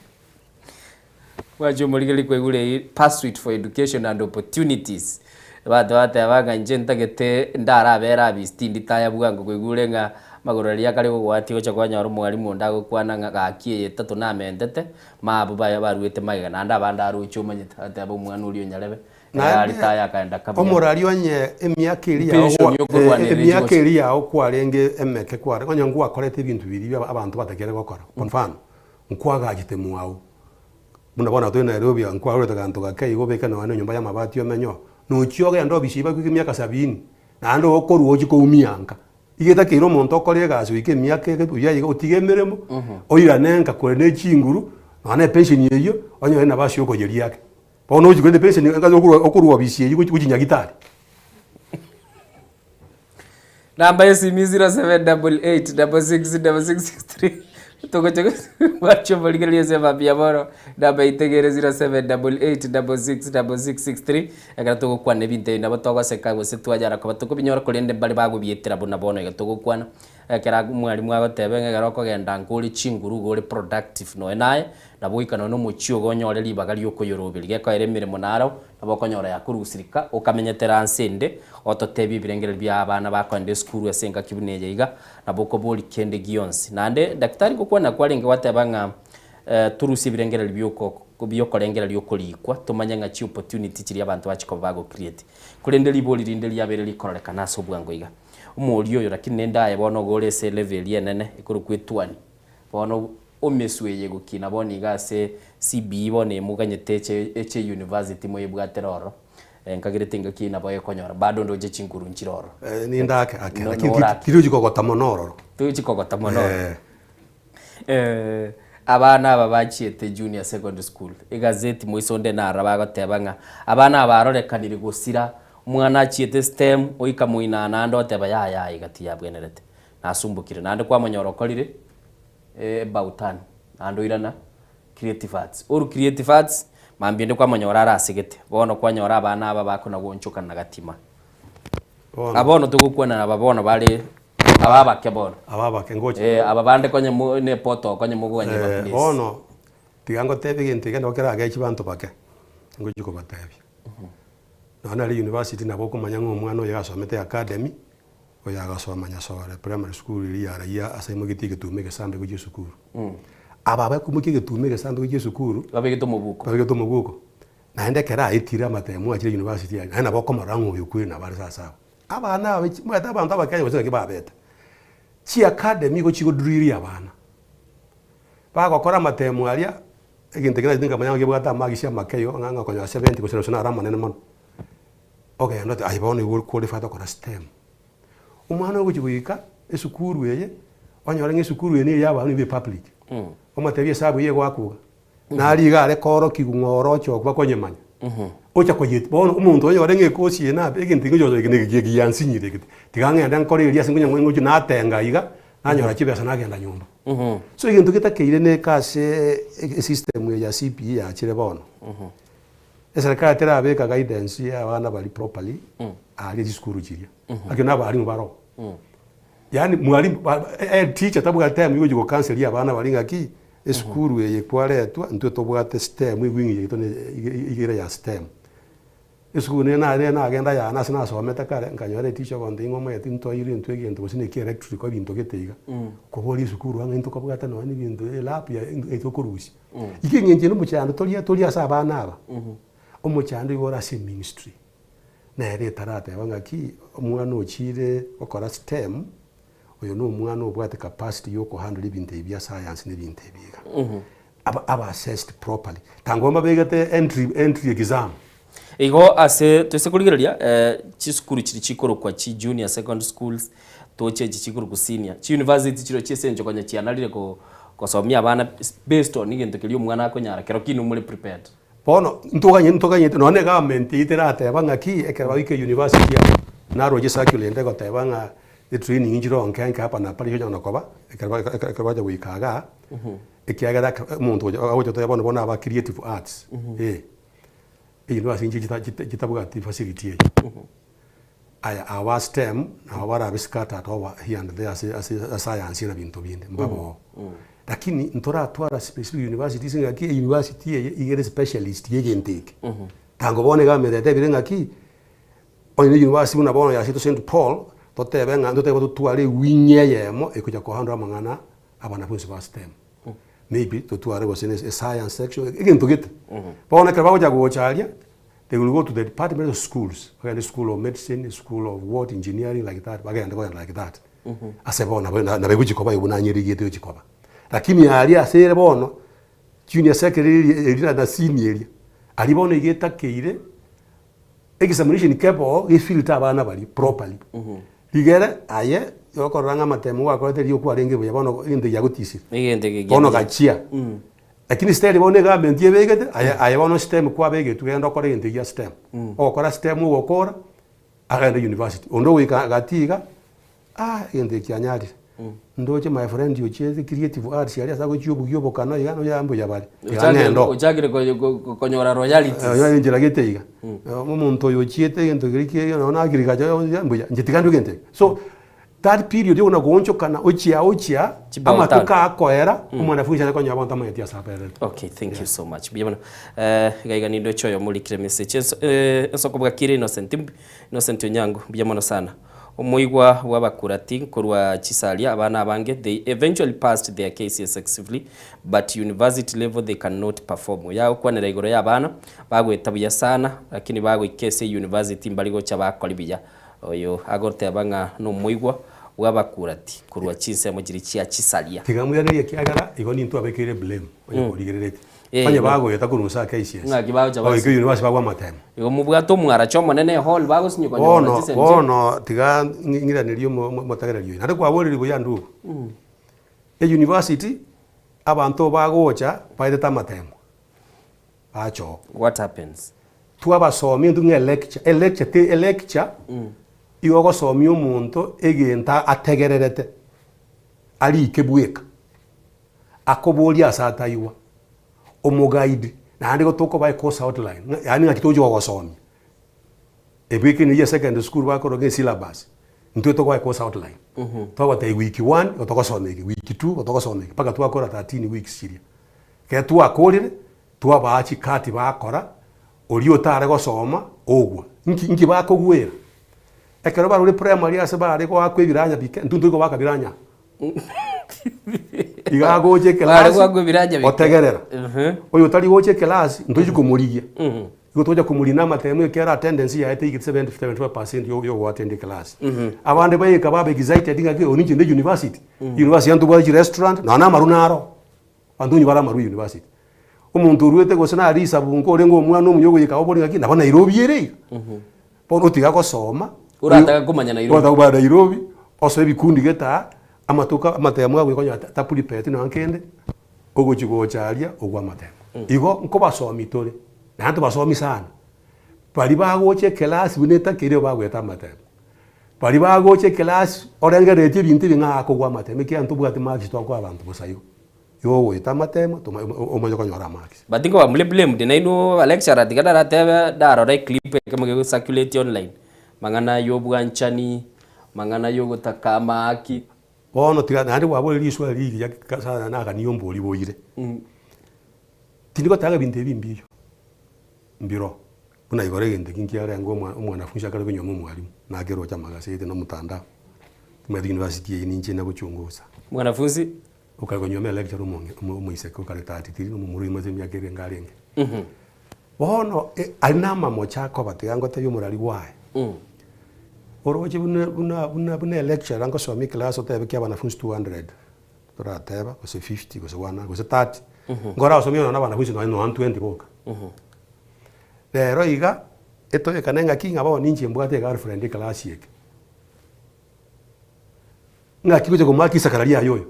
S6: Bwanche omorigereria kwaigure eyio pursuit for education and opportunities. Abanto bateba ng'a inche ntagete ndarabere abisi tindi taya bwango kwaigure ng'a amagoro aria akare gogoatia ogocha kwanyora omwalimu onde agokwana ng'a gaki eye etato namentete, mabu baye baruete magega naende abande aroche omanyete agateba omwana oria onyarebe ere
S1: Naende
S6: aritaya akaenda kabuya.
S1: omorari onye emiaka eria yao
S6: Pension
S1: gwa-
S6: yokorwanerera
S1: emiaka
S6: echigocha.
S1: eria yao kwarenge emeke kware onye ngwakorete ebinto biria abanto batakere gokora. Kwa mfano, nkwagachete mwao, buna bono tore Nairobi aa nkwarorete aganto gake igo obeke nonya na enyomba ya amabati omenye oo, nochia ogende obisi eywo bakoike emiaka sabini, naende okorwa ochie koumia nka. Iga etakeire omonto okore egasi goika emiaka ege buya iga otige emeremo, oirane nka kore ne chinguru, nonya na epension eywo, onyore nabasi okoyeria ake. Bono ochia korenda epension enga okorwa okorwa obisi eywo gochia gochia nyagitari.
S6: Namba ya esimi 0788666663 togocha gwacha omorigereria ase emambia bono namba itegere 0788666663 ekero togokwana ebinto ebi nabo togoseka gose twanyara koba tokobinyora korende mbare bagobietera buna bono iga togokwana ekero omwalimu agoteba ng'a ekero okogenda nkore chinguru iga ore productive nonya naye Nabo goika nonya nomochie ogo onyore ribaga ri'okoyoroberia. Gekoera emeremo naro, nabo okonyora yakorusirika, okamenyetera anse ende, ototebie ebirengererio bia abana bakoenda esukuru ase engaki buna eye iga, nabo okoboria kende gionsi. Naende daktari ngokwana kwarenge gwateba ng'a torusie ebirengererio bioko biokorengereria okorikwa, tomanye ng'a chiopportunity chiria abanto bachia koba bago create. Korende ribori rinde riabeire rikororekana ase obwango iga. Omoria oyo lakini nende aye bono iga ore ase elevel eria enene ekorokwa etwani, Bono omeswe eye gokina bono iga ase CBE bono emoganyete eche eche university moyebwatera ororo nkagerete engaki eye nabo ekonyora bado ndoche chinguru nchire ororo.
S1: Nindake ake
S6: No-
S1: lakini
S6: norake.
S1: tirochi kogota mono ororo.
S6: Tochi kogota mono ororo. Abana aba bachiete junior secondary school egazeti moiso onde narora bagoteba ng'a abana aba barorekanire gosira omwana achiete stem oika moino naende oteba yaya iga tiyabwenerete. Nasumbokire naende kwamonyora okorire about turn naende oirana creative arts. Oru creative arts mambia ende kwamonyora arasegete bono kwanyora abana aba bakona goonchokana na gatima.
S1: Bono.
S6: Aba bono togokwana aba bono bare aba abake bono.
S1: Aba abake ngocha.
S6: Eh aba bande konye mo ne poto konye mogoganya
S1: Eh,
S6: baplace.
S1: bono tiga ngotebie egento eke nabo keragechi banto bake, ngochia kobatebia. Nonya nare university nabo okomanya ng'a omwana oyo asomete academy, Oyo agasoma Nyasore Primary School eria ya raia ase aimogetie egetuma egesambe gochia esukuru. Aba abakoimokia egetuma egesambe gochia esukuru,
S6: Babegete omobuko.
S1: babegete omobuko. Naende ekero aetire amatemo achire university aria, naende nabo okomorora ng'a oyo kweri nabo are sasa aba. Abana aba omanyete abanto abakenya gose naki babete, chiacademy igo chigodrill abana, bagokora amatemo aria, egento ekio nachete nkamanya ng'a kebwate amagisi amake igo ng'a ng'a okonyora 70 gose gose naro amanene mono. Ogenda oti aye bono igo ori qualified okora stem. Omwana ogochia goika esukuru eye, onyore ng'a esukuru eye niyo ya abana be public, omotebie esabu eye egoaka iga, Nari iga are koorokigwa ng'a oroche okwo bakonyemanya. Ocha koyeti bono omonto onyore ng'a ekosi eye nabe egento eke ngocha eke neke giansinyire eke tiga ng'ende nkore eria ase ngonya ngochi natenga iga, nanyora chibesa nagenda nyomba. So egento getakeire na ekase esystem eye ya CBE yachire bono, eserekari terabeka guidance ya abana baria properly aria chisukuru chiria, lakini na abalimu baroo. Yaani mwalimu ba teacher tabwati time yogochia gocounselia abana baria ng'aki, esukuru eye kwaretwa intwe tobwate stem ewing yaito ne igere ya stem. Esukuru nere nare nagenda yane ase nasomete kare, nkanyora eteacher ogontebia ng'a omanyete ntoire intwe egento gose neki electric ebinto gete iga, koboria esukuru ang'e ntokobwate nonye na ebinto elab ya etokorusia. Igo eng'encho ende omochando toria tori ase abana aba, omochando igo ore ase eministry. Nere etarateba ng'aki omwana ochire gokora stem, oyo na omwana obwate capacity ya okohandle ebinto ebi bia science na ebinto ebi iga. Aba aba assessed properly. Tangwa mbabegete entry entry exam.
S6: Igo ase toise korigereria chisukuru chiria chikorokwa chi junior secondary schools toche echi chikorokwa senior, chi university chirochio chi'ase eng'encho konya chianarire ko kosomia abana based on egento keria omwana akonyara kero ki inwe more prepared.
S1: Bono ntoganye ntoganyete nonya na egovernment eyio terateba ng'aki ekero bagoika university amo, naroche circular ende egoteba ng'a etraining nchire nke nke hapa na pale chigocha koba, ekero ba ekero bacha goika igaa, ekiagera ekero omonto ogocha agocha goteba bono bono aba creative arts eh, university nchire chita chita chitabwati facility eyio. Aya aba ba stem nabo barabe scattered over here and there ase ase science na binto binde mbabe oo. Lakini ntoratwara specific universities ng'aki university eye iga ere specialist ya egento eke. Tango bono egovernment yatebire ng'aki, onye na university buna bono ya seto St Paul, totebe ng'a ntotebe totware ewing eyemo ekocha kohandle amang'ana abanafunsi ba stem. Maybe totware gose na escience section, egento gete. Bono ekero bagocha gocha aria, They will go to the department of schools, bagende school of medicine, school of what, engineering like that, bagende kogenda like that. Ase bono nabo nabo egochi koba igo buna anyerigete egochi koba. Lakini aria ase ere bono, junior secondary eria eria na senior eria, aria bono iga etakeire, examination kebe oo gefilter abana baria properly. Rigere aye, okorora ng'a amatemo gwakorete riria okwarenge buya bono egento giagotisire.
S6: Egento eke
S1: Bono gachia. Lakini steri bono egovernment ebegete, aye aye bono stem kwabegetwe genda okore egento egia stem. Ogokora stem ogokora, agende university. Onde ogoika gati iga, ah egento eke kianyarire. Ndoche my friend ochiete creative arts aria ase agochia obugia obokano iga nonya mbuya bare. Iga
S6: Ochakire
S1: ng'ende oo.
S6: ochakire konyo- ko- ko- konyora royalties.
S1: Onyore enchera gete iga. Omonto oyo ochiete egento keria kia nonya na agriculture mbuya, inche tiga ndue egento eke. So, That period yokona goonchokana ochia ochia
S6: Chibao
S1: amatuko
S6: tano.
S1: akoera omwanafunzi aye konyora abanto amanyeti ase abererete.
S6: Okay, thank you so much. Mbuya mono. Eh, iga iga nindoche oyomo orikire message. Enso, eh, ensoko bwakire Innocent. Mb- Innocent Onyango, mbuya mono sana. Omoigwa bw'abakurati korwa chisaria abana abange they eventually passed their KCSE successfully but university level they cannot perform. Oyo agokwanera igoro ya abana bagoeta buya sana lakini bagoika ase university mbari gocha bakori buya. Oyo agoteba ng'a nomoigwa bw'abakurati korwa chinsemo chiria chia chisaria.
S1: Tiga moiranerie ekiagera igo nintwe abekeire blame onye korigereretie.
S6: Eh,
S1: Onye
S6: no.
S1: bagoeta korwa inse ake ICS,
S6: Ng'aki bagocha
S1: bagoika
S6: basi.
S1: university bagwa amatemo.
S6: Igo mobwate omwaracho omonene ehall bagosinywa konyora
S1: Bono
S6: chisemi chi-
S1: bono tiga ng'i- ng'iranerie omo- omo- omotegereri oyo. Naende kwaborire buya ndugu. Euniversity, abanto bagocha baetete amatemo. Bacha oo.
S6: What happens?
S1: Twabasomia intwe ng'a electure, electure te electure igo ogosomia omonto egento ategererete, arike bweka, akoborie ase ataigwa, omoguide, naende igo tokobae course outline ng'a yaani ng'aki togochi gogosomia. Ebweka eye ya secondary school bakoroka esyllabus, intwe tokobae course outline. Twabatebia week one igo togosoma eke, week two igo togosoma eke, mpaka twakora 13 weeks chiria. Ekero twakorire, twabaa chikati bakora, oria otare gosoma ogwa. Nki nki bakogwera? Ekero barure primary ase bare goakwa ebiranya bike, intwe ntori kobaka biranya. Iga agocha
S6: Bare
S1: ekelasi,
S6: goakwa ebiranya bike.
S1: otegerera.
S6: Mhm.
S1: Oyo otari gocha ekelasi, ntochi komorigia. Igo togocha komorina amatemo ekiagera attendance yaye teigete 70 75% yo yogoattend eclass. Abande baika baba excited ng'aki oyo ninche nde university. University ntobwate chirestaurant, nonya na amarwa naro. Abanto onye bare amarwa university. Omonto oruete gose nare risabu nko orenge omwana omuya ogoika obore ng'aki nabo Nairobi ere iga. Bono otiga gosoma,
S6: Orataka komanya Nairobi.
S1: orataka komanya Nairobi, osoe ebikundi gete aa, amatuko amatemo agoika onye ta prepared nonya kende, ogochi gocha aria ogwe amatemo. Igo nkobasomi tore, naende tobasomi sana, baria bagocha ekelasi buna etakeire bagoeta amatemo. Baria bagocha ekelasi orengereretie ebinto ebi ng'a akogwa amatemo ekiagera ntobwati marks twakoa abanto bosa igo. Igo ogoeta amatemo toma omanye konyora amarks.
S6: But nkoba more blamed nainwe ba lecturer tiga naratebe ndarora eclip ekemo gego circulate online, mang'ana ya obwanchani, mang'ana ya ogotaka amahaki.
S1: Bono tiga naende kwaboria riswali rigiya sana nagania ombori boire. Tindi goteba ng'a ebinto ebi mbiyo, mbiro. Buna igoro egento eki nkiarenge omwa omwanafunsi akare konyuoma omwalimu, nakeroche amagaseti na omotandao. Timanyeti university eyio ninche nagochungusa.
S6: Mwanafunsi?
S1: Okare konyuoma electurer omong'ina omo omoiseke okare 33 na omomura oimoche emiaka erenge arenge. Bono aria na amamocha akoba tiga ngotebie omorari bwaye. Oroche buna buna buna buna electurer ngosomia eclass otebe ki abanafunsi 200, torateba gose 50 gose 100 gose 30, nkorasomie nonya na abanafunsi nonya nonya 20 boka. Rero iga, etoyekane ng'aki ng'a bono ninche mbwate egirlfriend eclass eke. Ng'aki ngocha komaki isakara riaye oyo?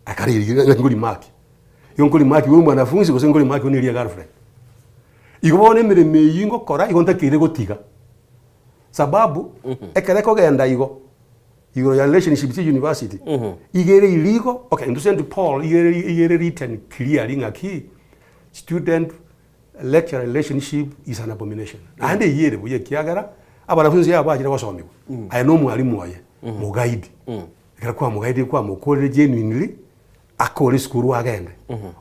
S1: Akare riria ng'aki ngorimaki? Igo nkorimaki buna omwanafunsi gose nkorimaki buna eria egirlfriend? Igo bono emeremo eywo ngokora igo ntakeire gotiga, sababu ekero ekogenda igo, igoro ya relationship chia university, iga ere illegal, okay intwe St Paul iga ere iga ere written clearly ng'aki student lecturer relationship is an abomination. Naende eyio ere buya ekiagera abanafunsi aba bachire gosomigwa, aye na omwalimu oye, moguide. Ekero kwamoguidire kwamokorire genuinely, akore esukuru agende.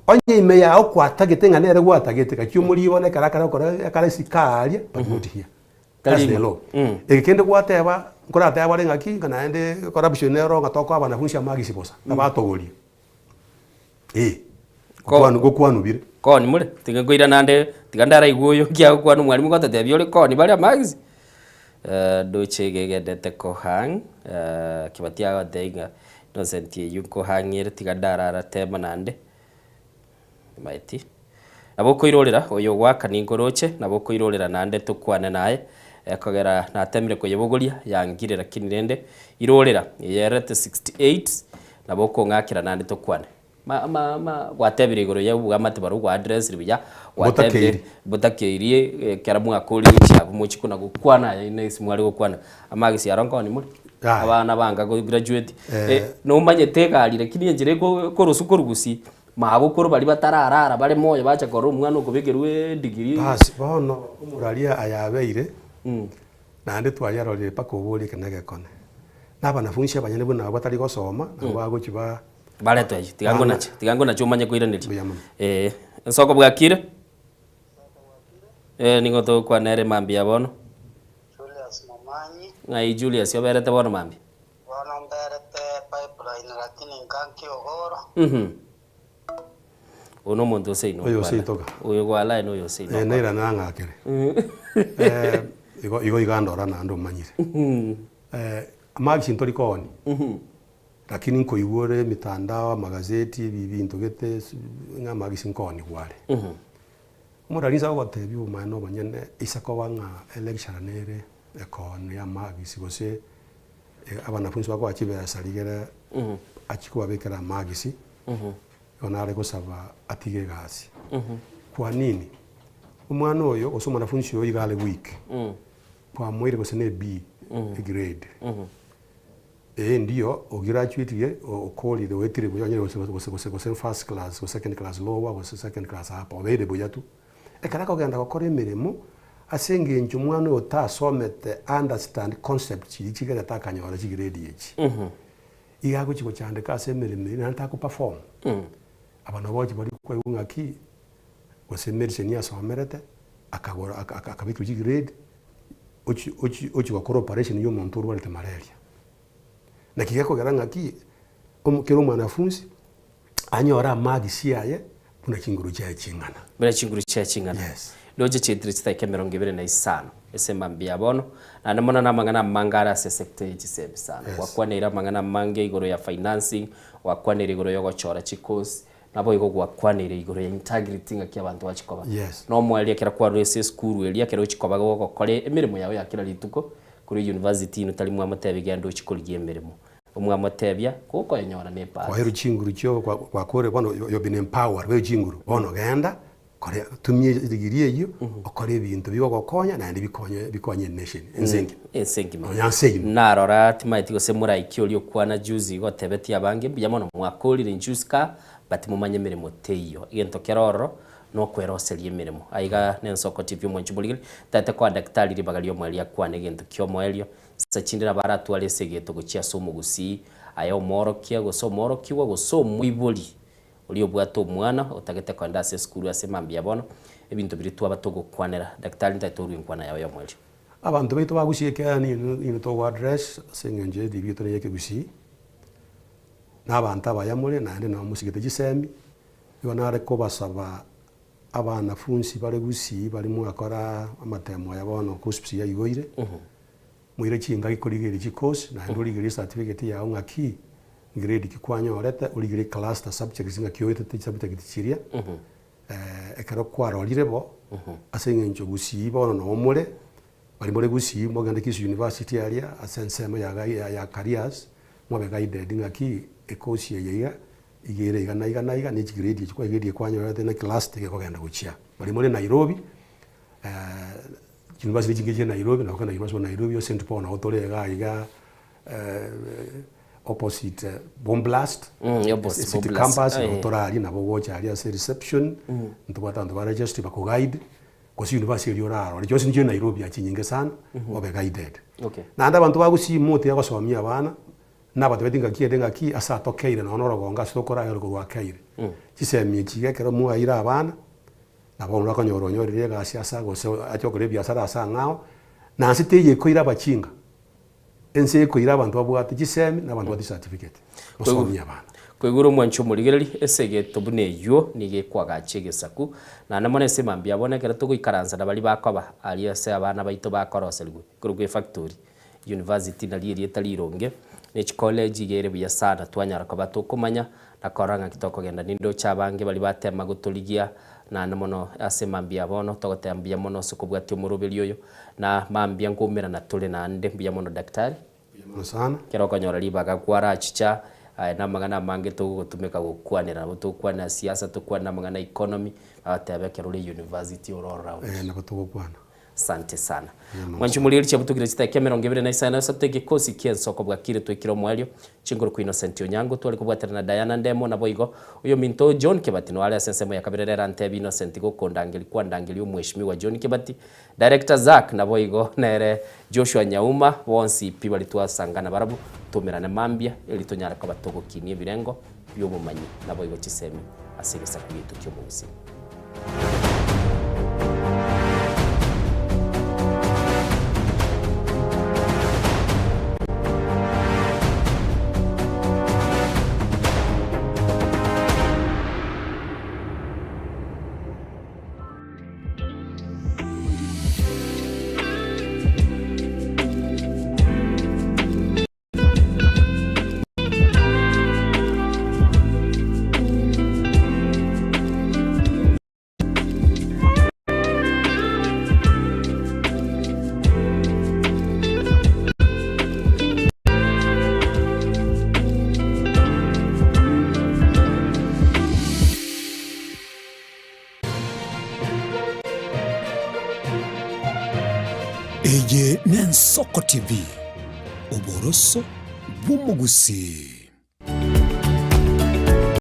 S1: Onye ime yao kwatagete ng'a nere gwatagete, gachia omorie bono ekero akare gokora akare isiko aaria but not here. That's the law. Eke kende gwateba, nkoratebe bare ng'aki, ng'a naende corruption nero ng'a tokoa abanafunsi amagisi bosa, nabatogoria. Eh, gokwanwa gokwanwa bire.
S6: Koni more, tiga nkoira naende, tiga ndaraigwe oyo nki agokwana omwalimu gototebia ore koni bare amagisi. Ndoche iga egendete kohang kibati agotebia ng'a Innocent eywo nkohang'ere tiga ndarara tema naende, maeti. Nabo okoirorera oyo ogoaka ninkoroche, nabo okoirorera naende tokwane naye, ekogera natemire koyebogoria yangire lakini rende irorera eyerete 68 nabo okong'akera naende tokwane. Ma ma ma gwatebire igoro ya obwamate barobwo gwa addressire buya, gwatebire
S1: Botakeiri.
S6: botakeiri ekero mwakorire chiabu mochie kona gokwana aye nesi mware gokwana, amagisi aro nkoni more,
S1: Yaya.
S6: abana banga go graduate,
S1: Eh.
S6: nomanyete egari lakini enchera eko ekorosu korwa gusii, Magokoro baria batararara bare moyo bacha korora omwana okobekerwa edigiri.
S1: Basi bono omoraria aya abeire, naende twayarorire mpaka oborie eke na egekone. Na abanafunsi abanyene buna abwo batari gosoma, nabo bagochia ba
S6: Baretwe ayio, tiga
S1: Bana.
S6: ngonache, tiga ngonache omanye koiraneria.
S1: Mbuya mono.
S6: Eeh, ensoko bwakire? Eh, nigo togokwana ere mambia bono.
S3: Julius Momanyi.
S6: Ng'ai Julius oberete bono mambia?
S3: Bono mberete pipeline lakini nka nkiogoro.
S6: Mhm. Oyo nomonto oseino
S1: Oyo
S6: okwana.
S1: oseitoka.
S6: Oyo gwalae noyo oseino
S1: Eh,
S6: okwana.
S1: naira nang'akere. Eh, igo igo iga ndora naende omanyire. Eh, marks ntori kooni. Lakini nkoigwa ore emitandao, amagazeti, ebi ebinto gete si ng'a marks nkoonigwa are. Omorari inse agogotebia obomaene obonyene, ise koba ng'a electurer nere ekooni amarks gose Abanafunsi bakoa chibesa rigere achie kobabekera amagisi, igo nare gosaba atige egasi. Kwa nini? Omwana oyo gose omwanafunsi oyo iga are weak, kwamoire gose ne B egrade, ee ndio ograduatire okorire oetire buya onye gose gose gose gose first class gose second class lower gose second class upper obeire buya tu. Ekero akogenda gokora emeremo, ase engencho omwana oyo tasomete understand concept chiria chigerete akanyora chigrade echi, iga agochia gochandeka ase emeremo eyio naende tako perform. Aba nabo bagochia baria kwaigwa ng'aki, gose medicine asomerete, akagora aka aka akabekerwa chigrade, ochia ochia ochia gokora operation ya omonto orwarete malaria. Naki gekogera ng'aki, omo kera omwanafunsi, anyore amagisi aye. Buna chinguru chiaye ching'ana.
S6: Buna chinguru chiaye ching'ana.
S1: Yes.
S6: Roche chietire chidakika 25 ase mambia ya bono, naende mono namang'ana amange are ase esector ye chisemi sana.
S1: Yes.
S6: Gwakwaneire amang'ana amange igoro ya financing, gwakwaneire igoro ya ogochora chicourse, naboigo gwakwaneire igoro ya integrity ng'aki abanto bachikoba.
S1: Yes.
S6: Nomoerio ekero kwarure ase esukuru eria, ekero ochikoba gogokora emeremo yao ya kera rituko, korwa university inwe tari mwamotebia genda ochie korigia emeremo. Omwamotebia, Gokoyenyora nebahati.
S1: Kwaeirwe chinguru chio gwakore bono you have been empowered kwaeirwe chinguru bono genda kore tumia edigiri eyio okore ebinto bigogokonya naende bikonye bikonye enation ense engima.
S6: Ense engima.
S1: Nonya nse eyio.
S6: Narora timaeti gose moraiki oria okwana juzi igo otebetie abange mbuya mono mwakorire inchusi ka but momanye emeremo teiyo. Egento kere ororo nokweroseria emeremo. Aiga nensoko TV omwanchi omorigeri tagete koa daktari ribaga riomoerio akwane egento kiomoerio Chinsa chinde nabo aratware esegeto gochia ase omogusii, aye omoorokia, gose omoorokigwa, gose omoibori oria obwate omwana otagete kogenda ase esukuru ase mambia bono, ebinto biria twaba togokwanera. Daktari ntagete orue enkwana yao y'omoerio.
S1: Abanto baito ba Gusii ekiagera ninwe togo address ase eng'encho ye TV yaito neye ekegusii, na abanto abaya more naende nabo mosigete chisemi, igo nare kobasaba Abanafunsi bare Gusii baria mwakora amatemo aya bono KUCCPS yaigoire, moire chingaki korigereria chicourse naende origererie ecertificate yao ng'aki grade ki kwanyorete, origererie cluster subjects ng'aki oetete chisubject chiria, ekero kwarorire bo, ase eng'encho Gusii bono noo more, baria more Gusii mogende Kisii University aria ase ensemo ya ya careers, mobe guided ng'aki ecourse eye iga Iga ere iga na iga na iga, ne chigrade echi kwa grade kwanyorete na class tigekogenda gochia. Baria more Nairobi, chiuniversity chinge chire Nairobi, nabo kogenda University of Nairobi o St Paul nabo tore iga iga opposite Bomblast,
S6: Opposite
S1: City
S6: Bomblast,
S1: campus, nabo tore aria, nabo ogocha aria ase reception, ntobwate abanto ba registry bakoguide, gose university eria orarore, chionsi nichire Nairobi aa chinyinge sana, obe guided.
S6: Okay.
S1: Naende abanto ba gusii motiga gosomia abana, Nabatebetie ngaki ende ngaki ase atokeire nonya norogongo ase tokoragera korwa akeire. Chisemi echi iga ekero mwaeire abana, nabo bono okonyora onyorire egasi ase gose ache gokora ebiasara ase ang'ao, na nse teiyo ekoira abachinga, ense ekoira abanto babwate chisemi na abanto babwate chicertificate, gosomia abana.
S6: Koigure omwancho omorigereria ase egeto buna eyio nigo ekwagacha egesaku, naende mono ase mambia bono ekero togoikaransa na baria bakoba aria ase abana baito bakoroserigwe korokwa efactory. University nario erieta rironge, ne chicollege iga ere buya sana twanyara koba tokomanya na korora ng'aki tokogenda. Nindoche abange baria batema gotorigia naende mono ase mambia bono togoteba mbuya mono ase okobwatia omoroberi oyo na mambia nkoumerana tore naende mbuya mono daktari.
S1: Mbuya mono sana.
S6: Ekero okonyora ribaga kwarachicha aye namang'ana amange togogotumeka gokwanera nabo togokwanera siasa tokwane amang'ana economy bagoteba ekero ore university ore all round.
S1: Ee nabo togokwana.
S6: Asante sana. Mwanchi omorigereria chiabutokire chidakika 23 egekosi ki'ensoko bwakire twaikire omoerio. Chinguru kwa Innocent Onyango tware kobwaterana na Diana Ndemo naboigo oyominto John Kibati noare ase ensemo ya kabere rero antebi Innocent gokondangeria kwandangeria omweshimiwa John Kibati, Director Zack naboigo nere Joshua Nyauma bonsi pi baria twasangana barabwo tomerane mambia eri tonyare koba togokinia ebirengo biobomanyi naboigo chisemi ase egesaku giaito ki'omogusii.
S9: Eye n'Ensoko TV, oboroso bw'omogusii.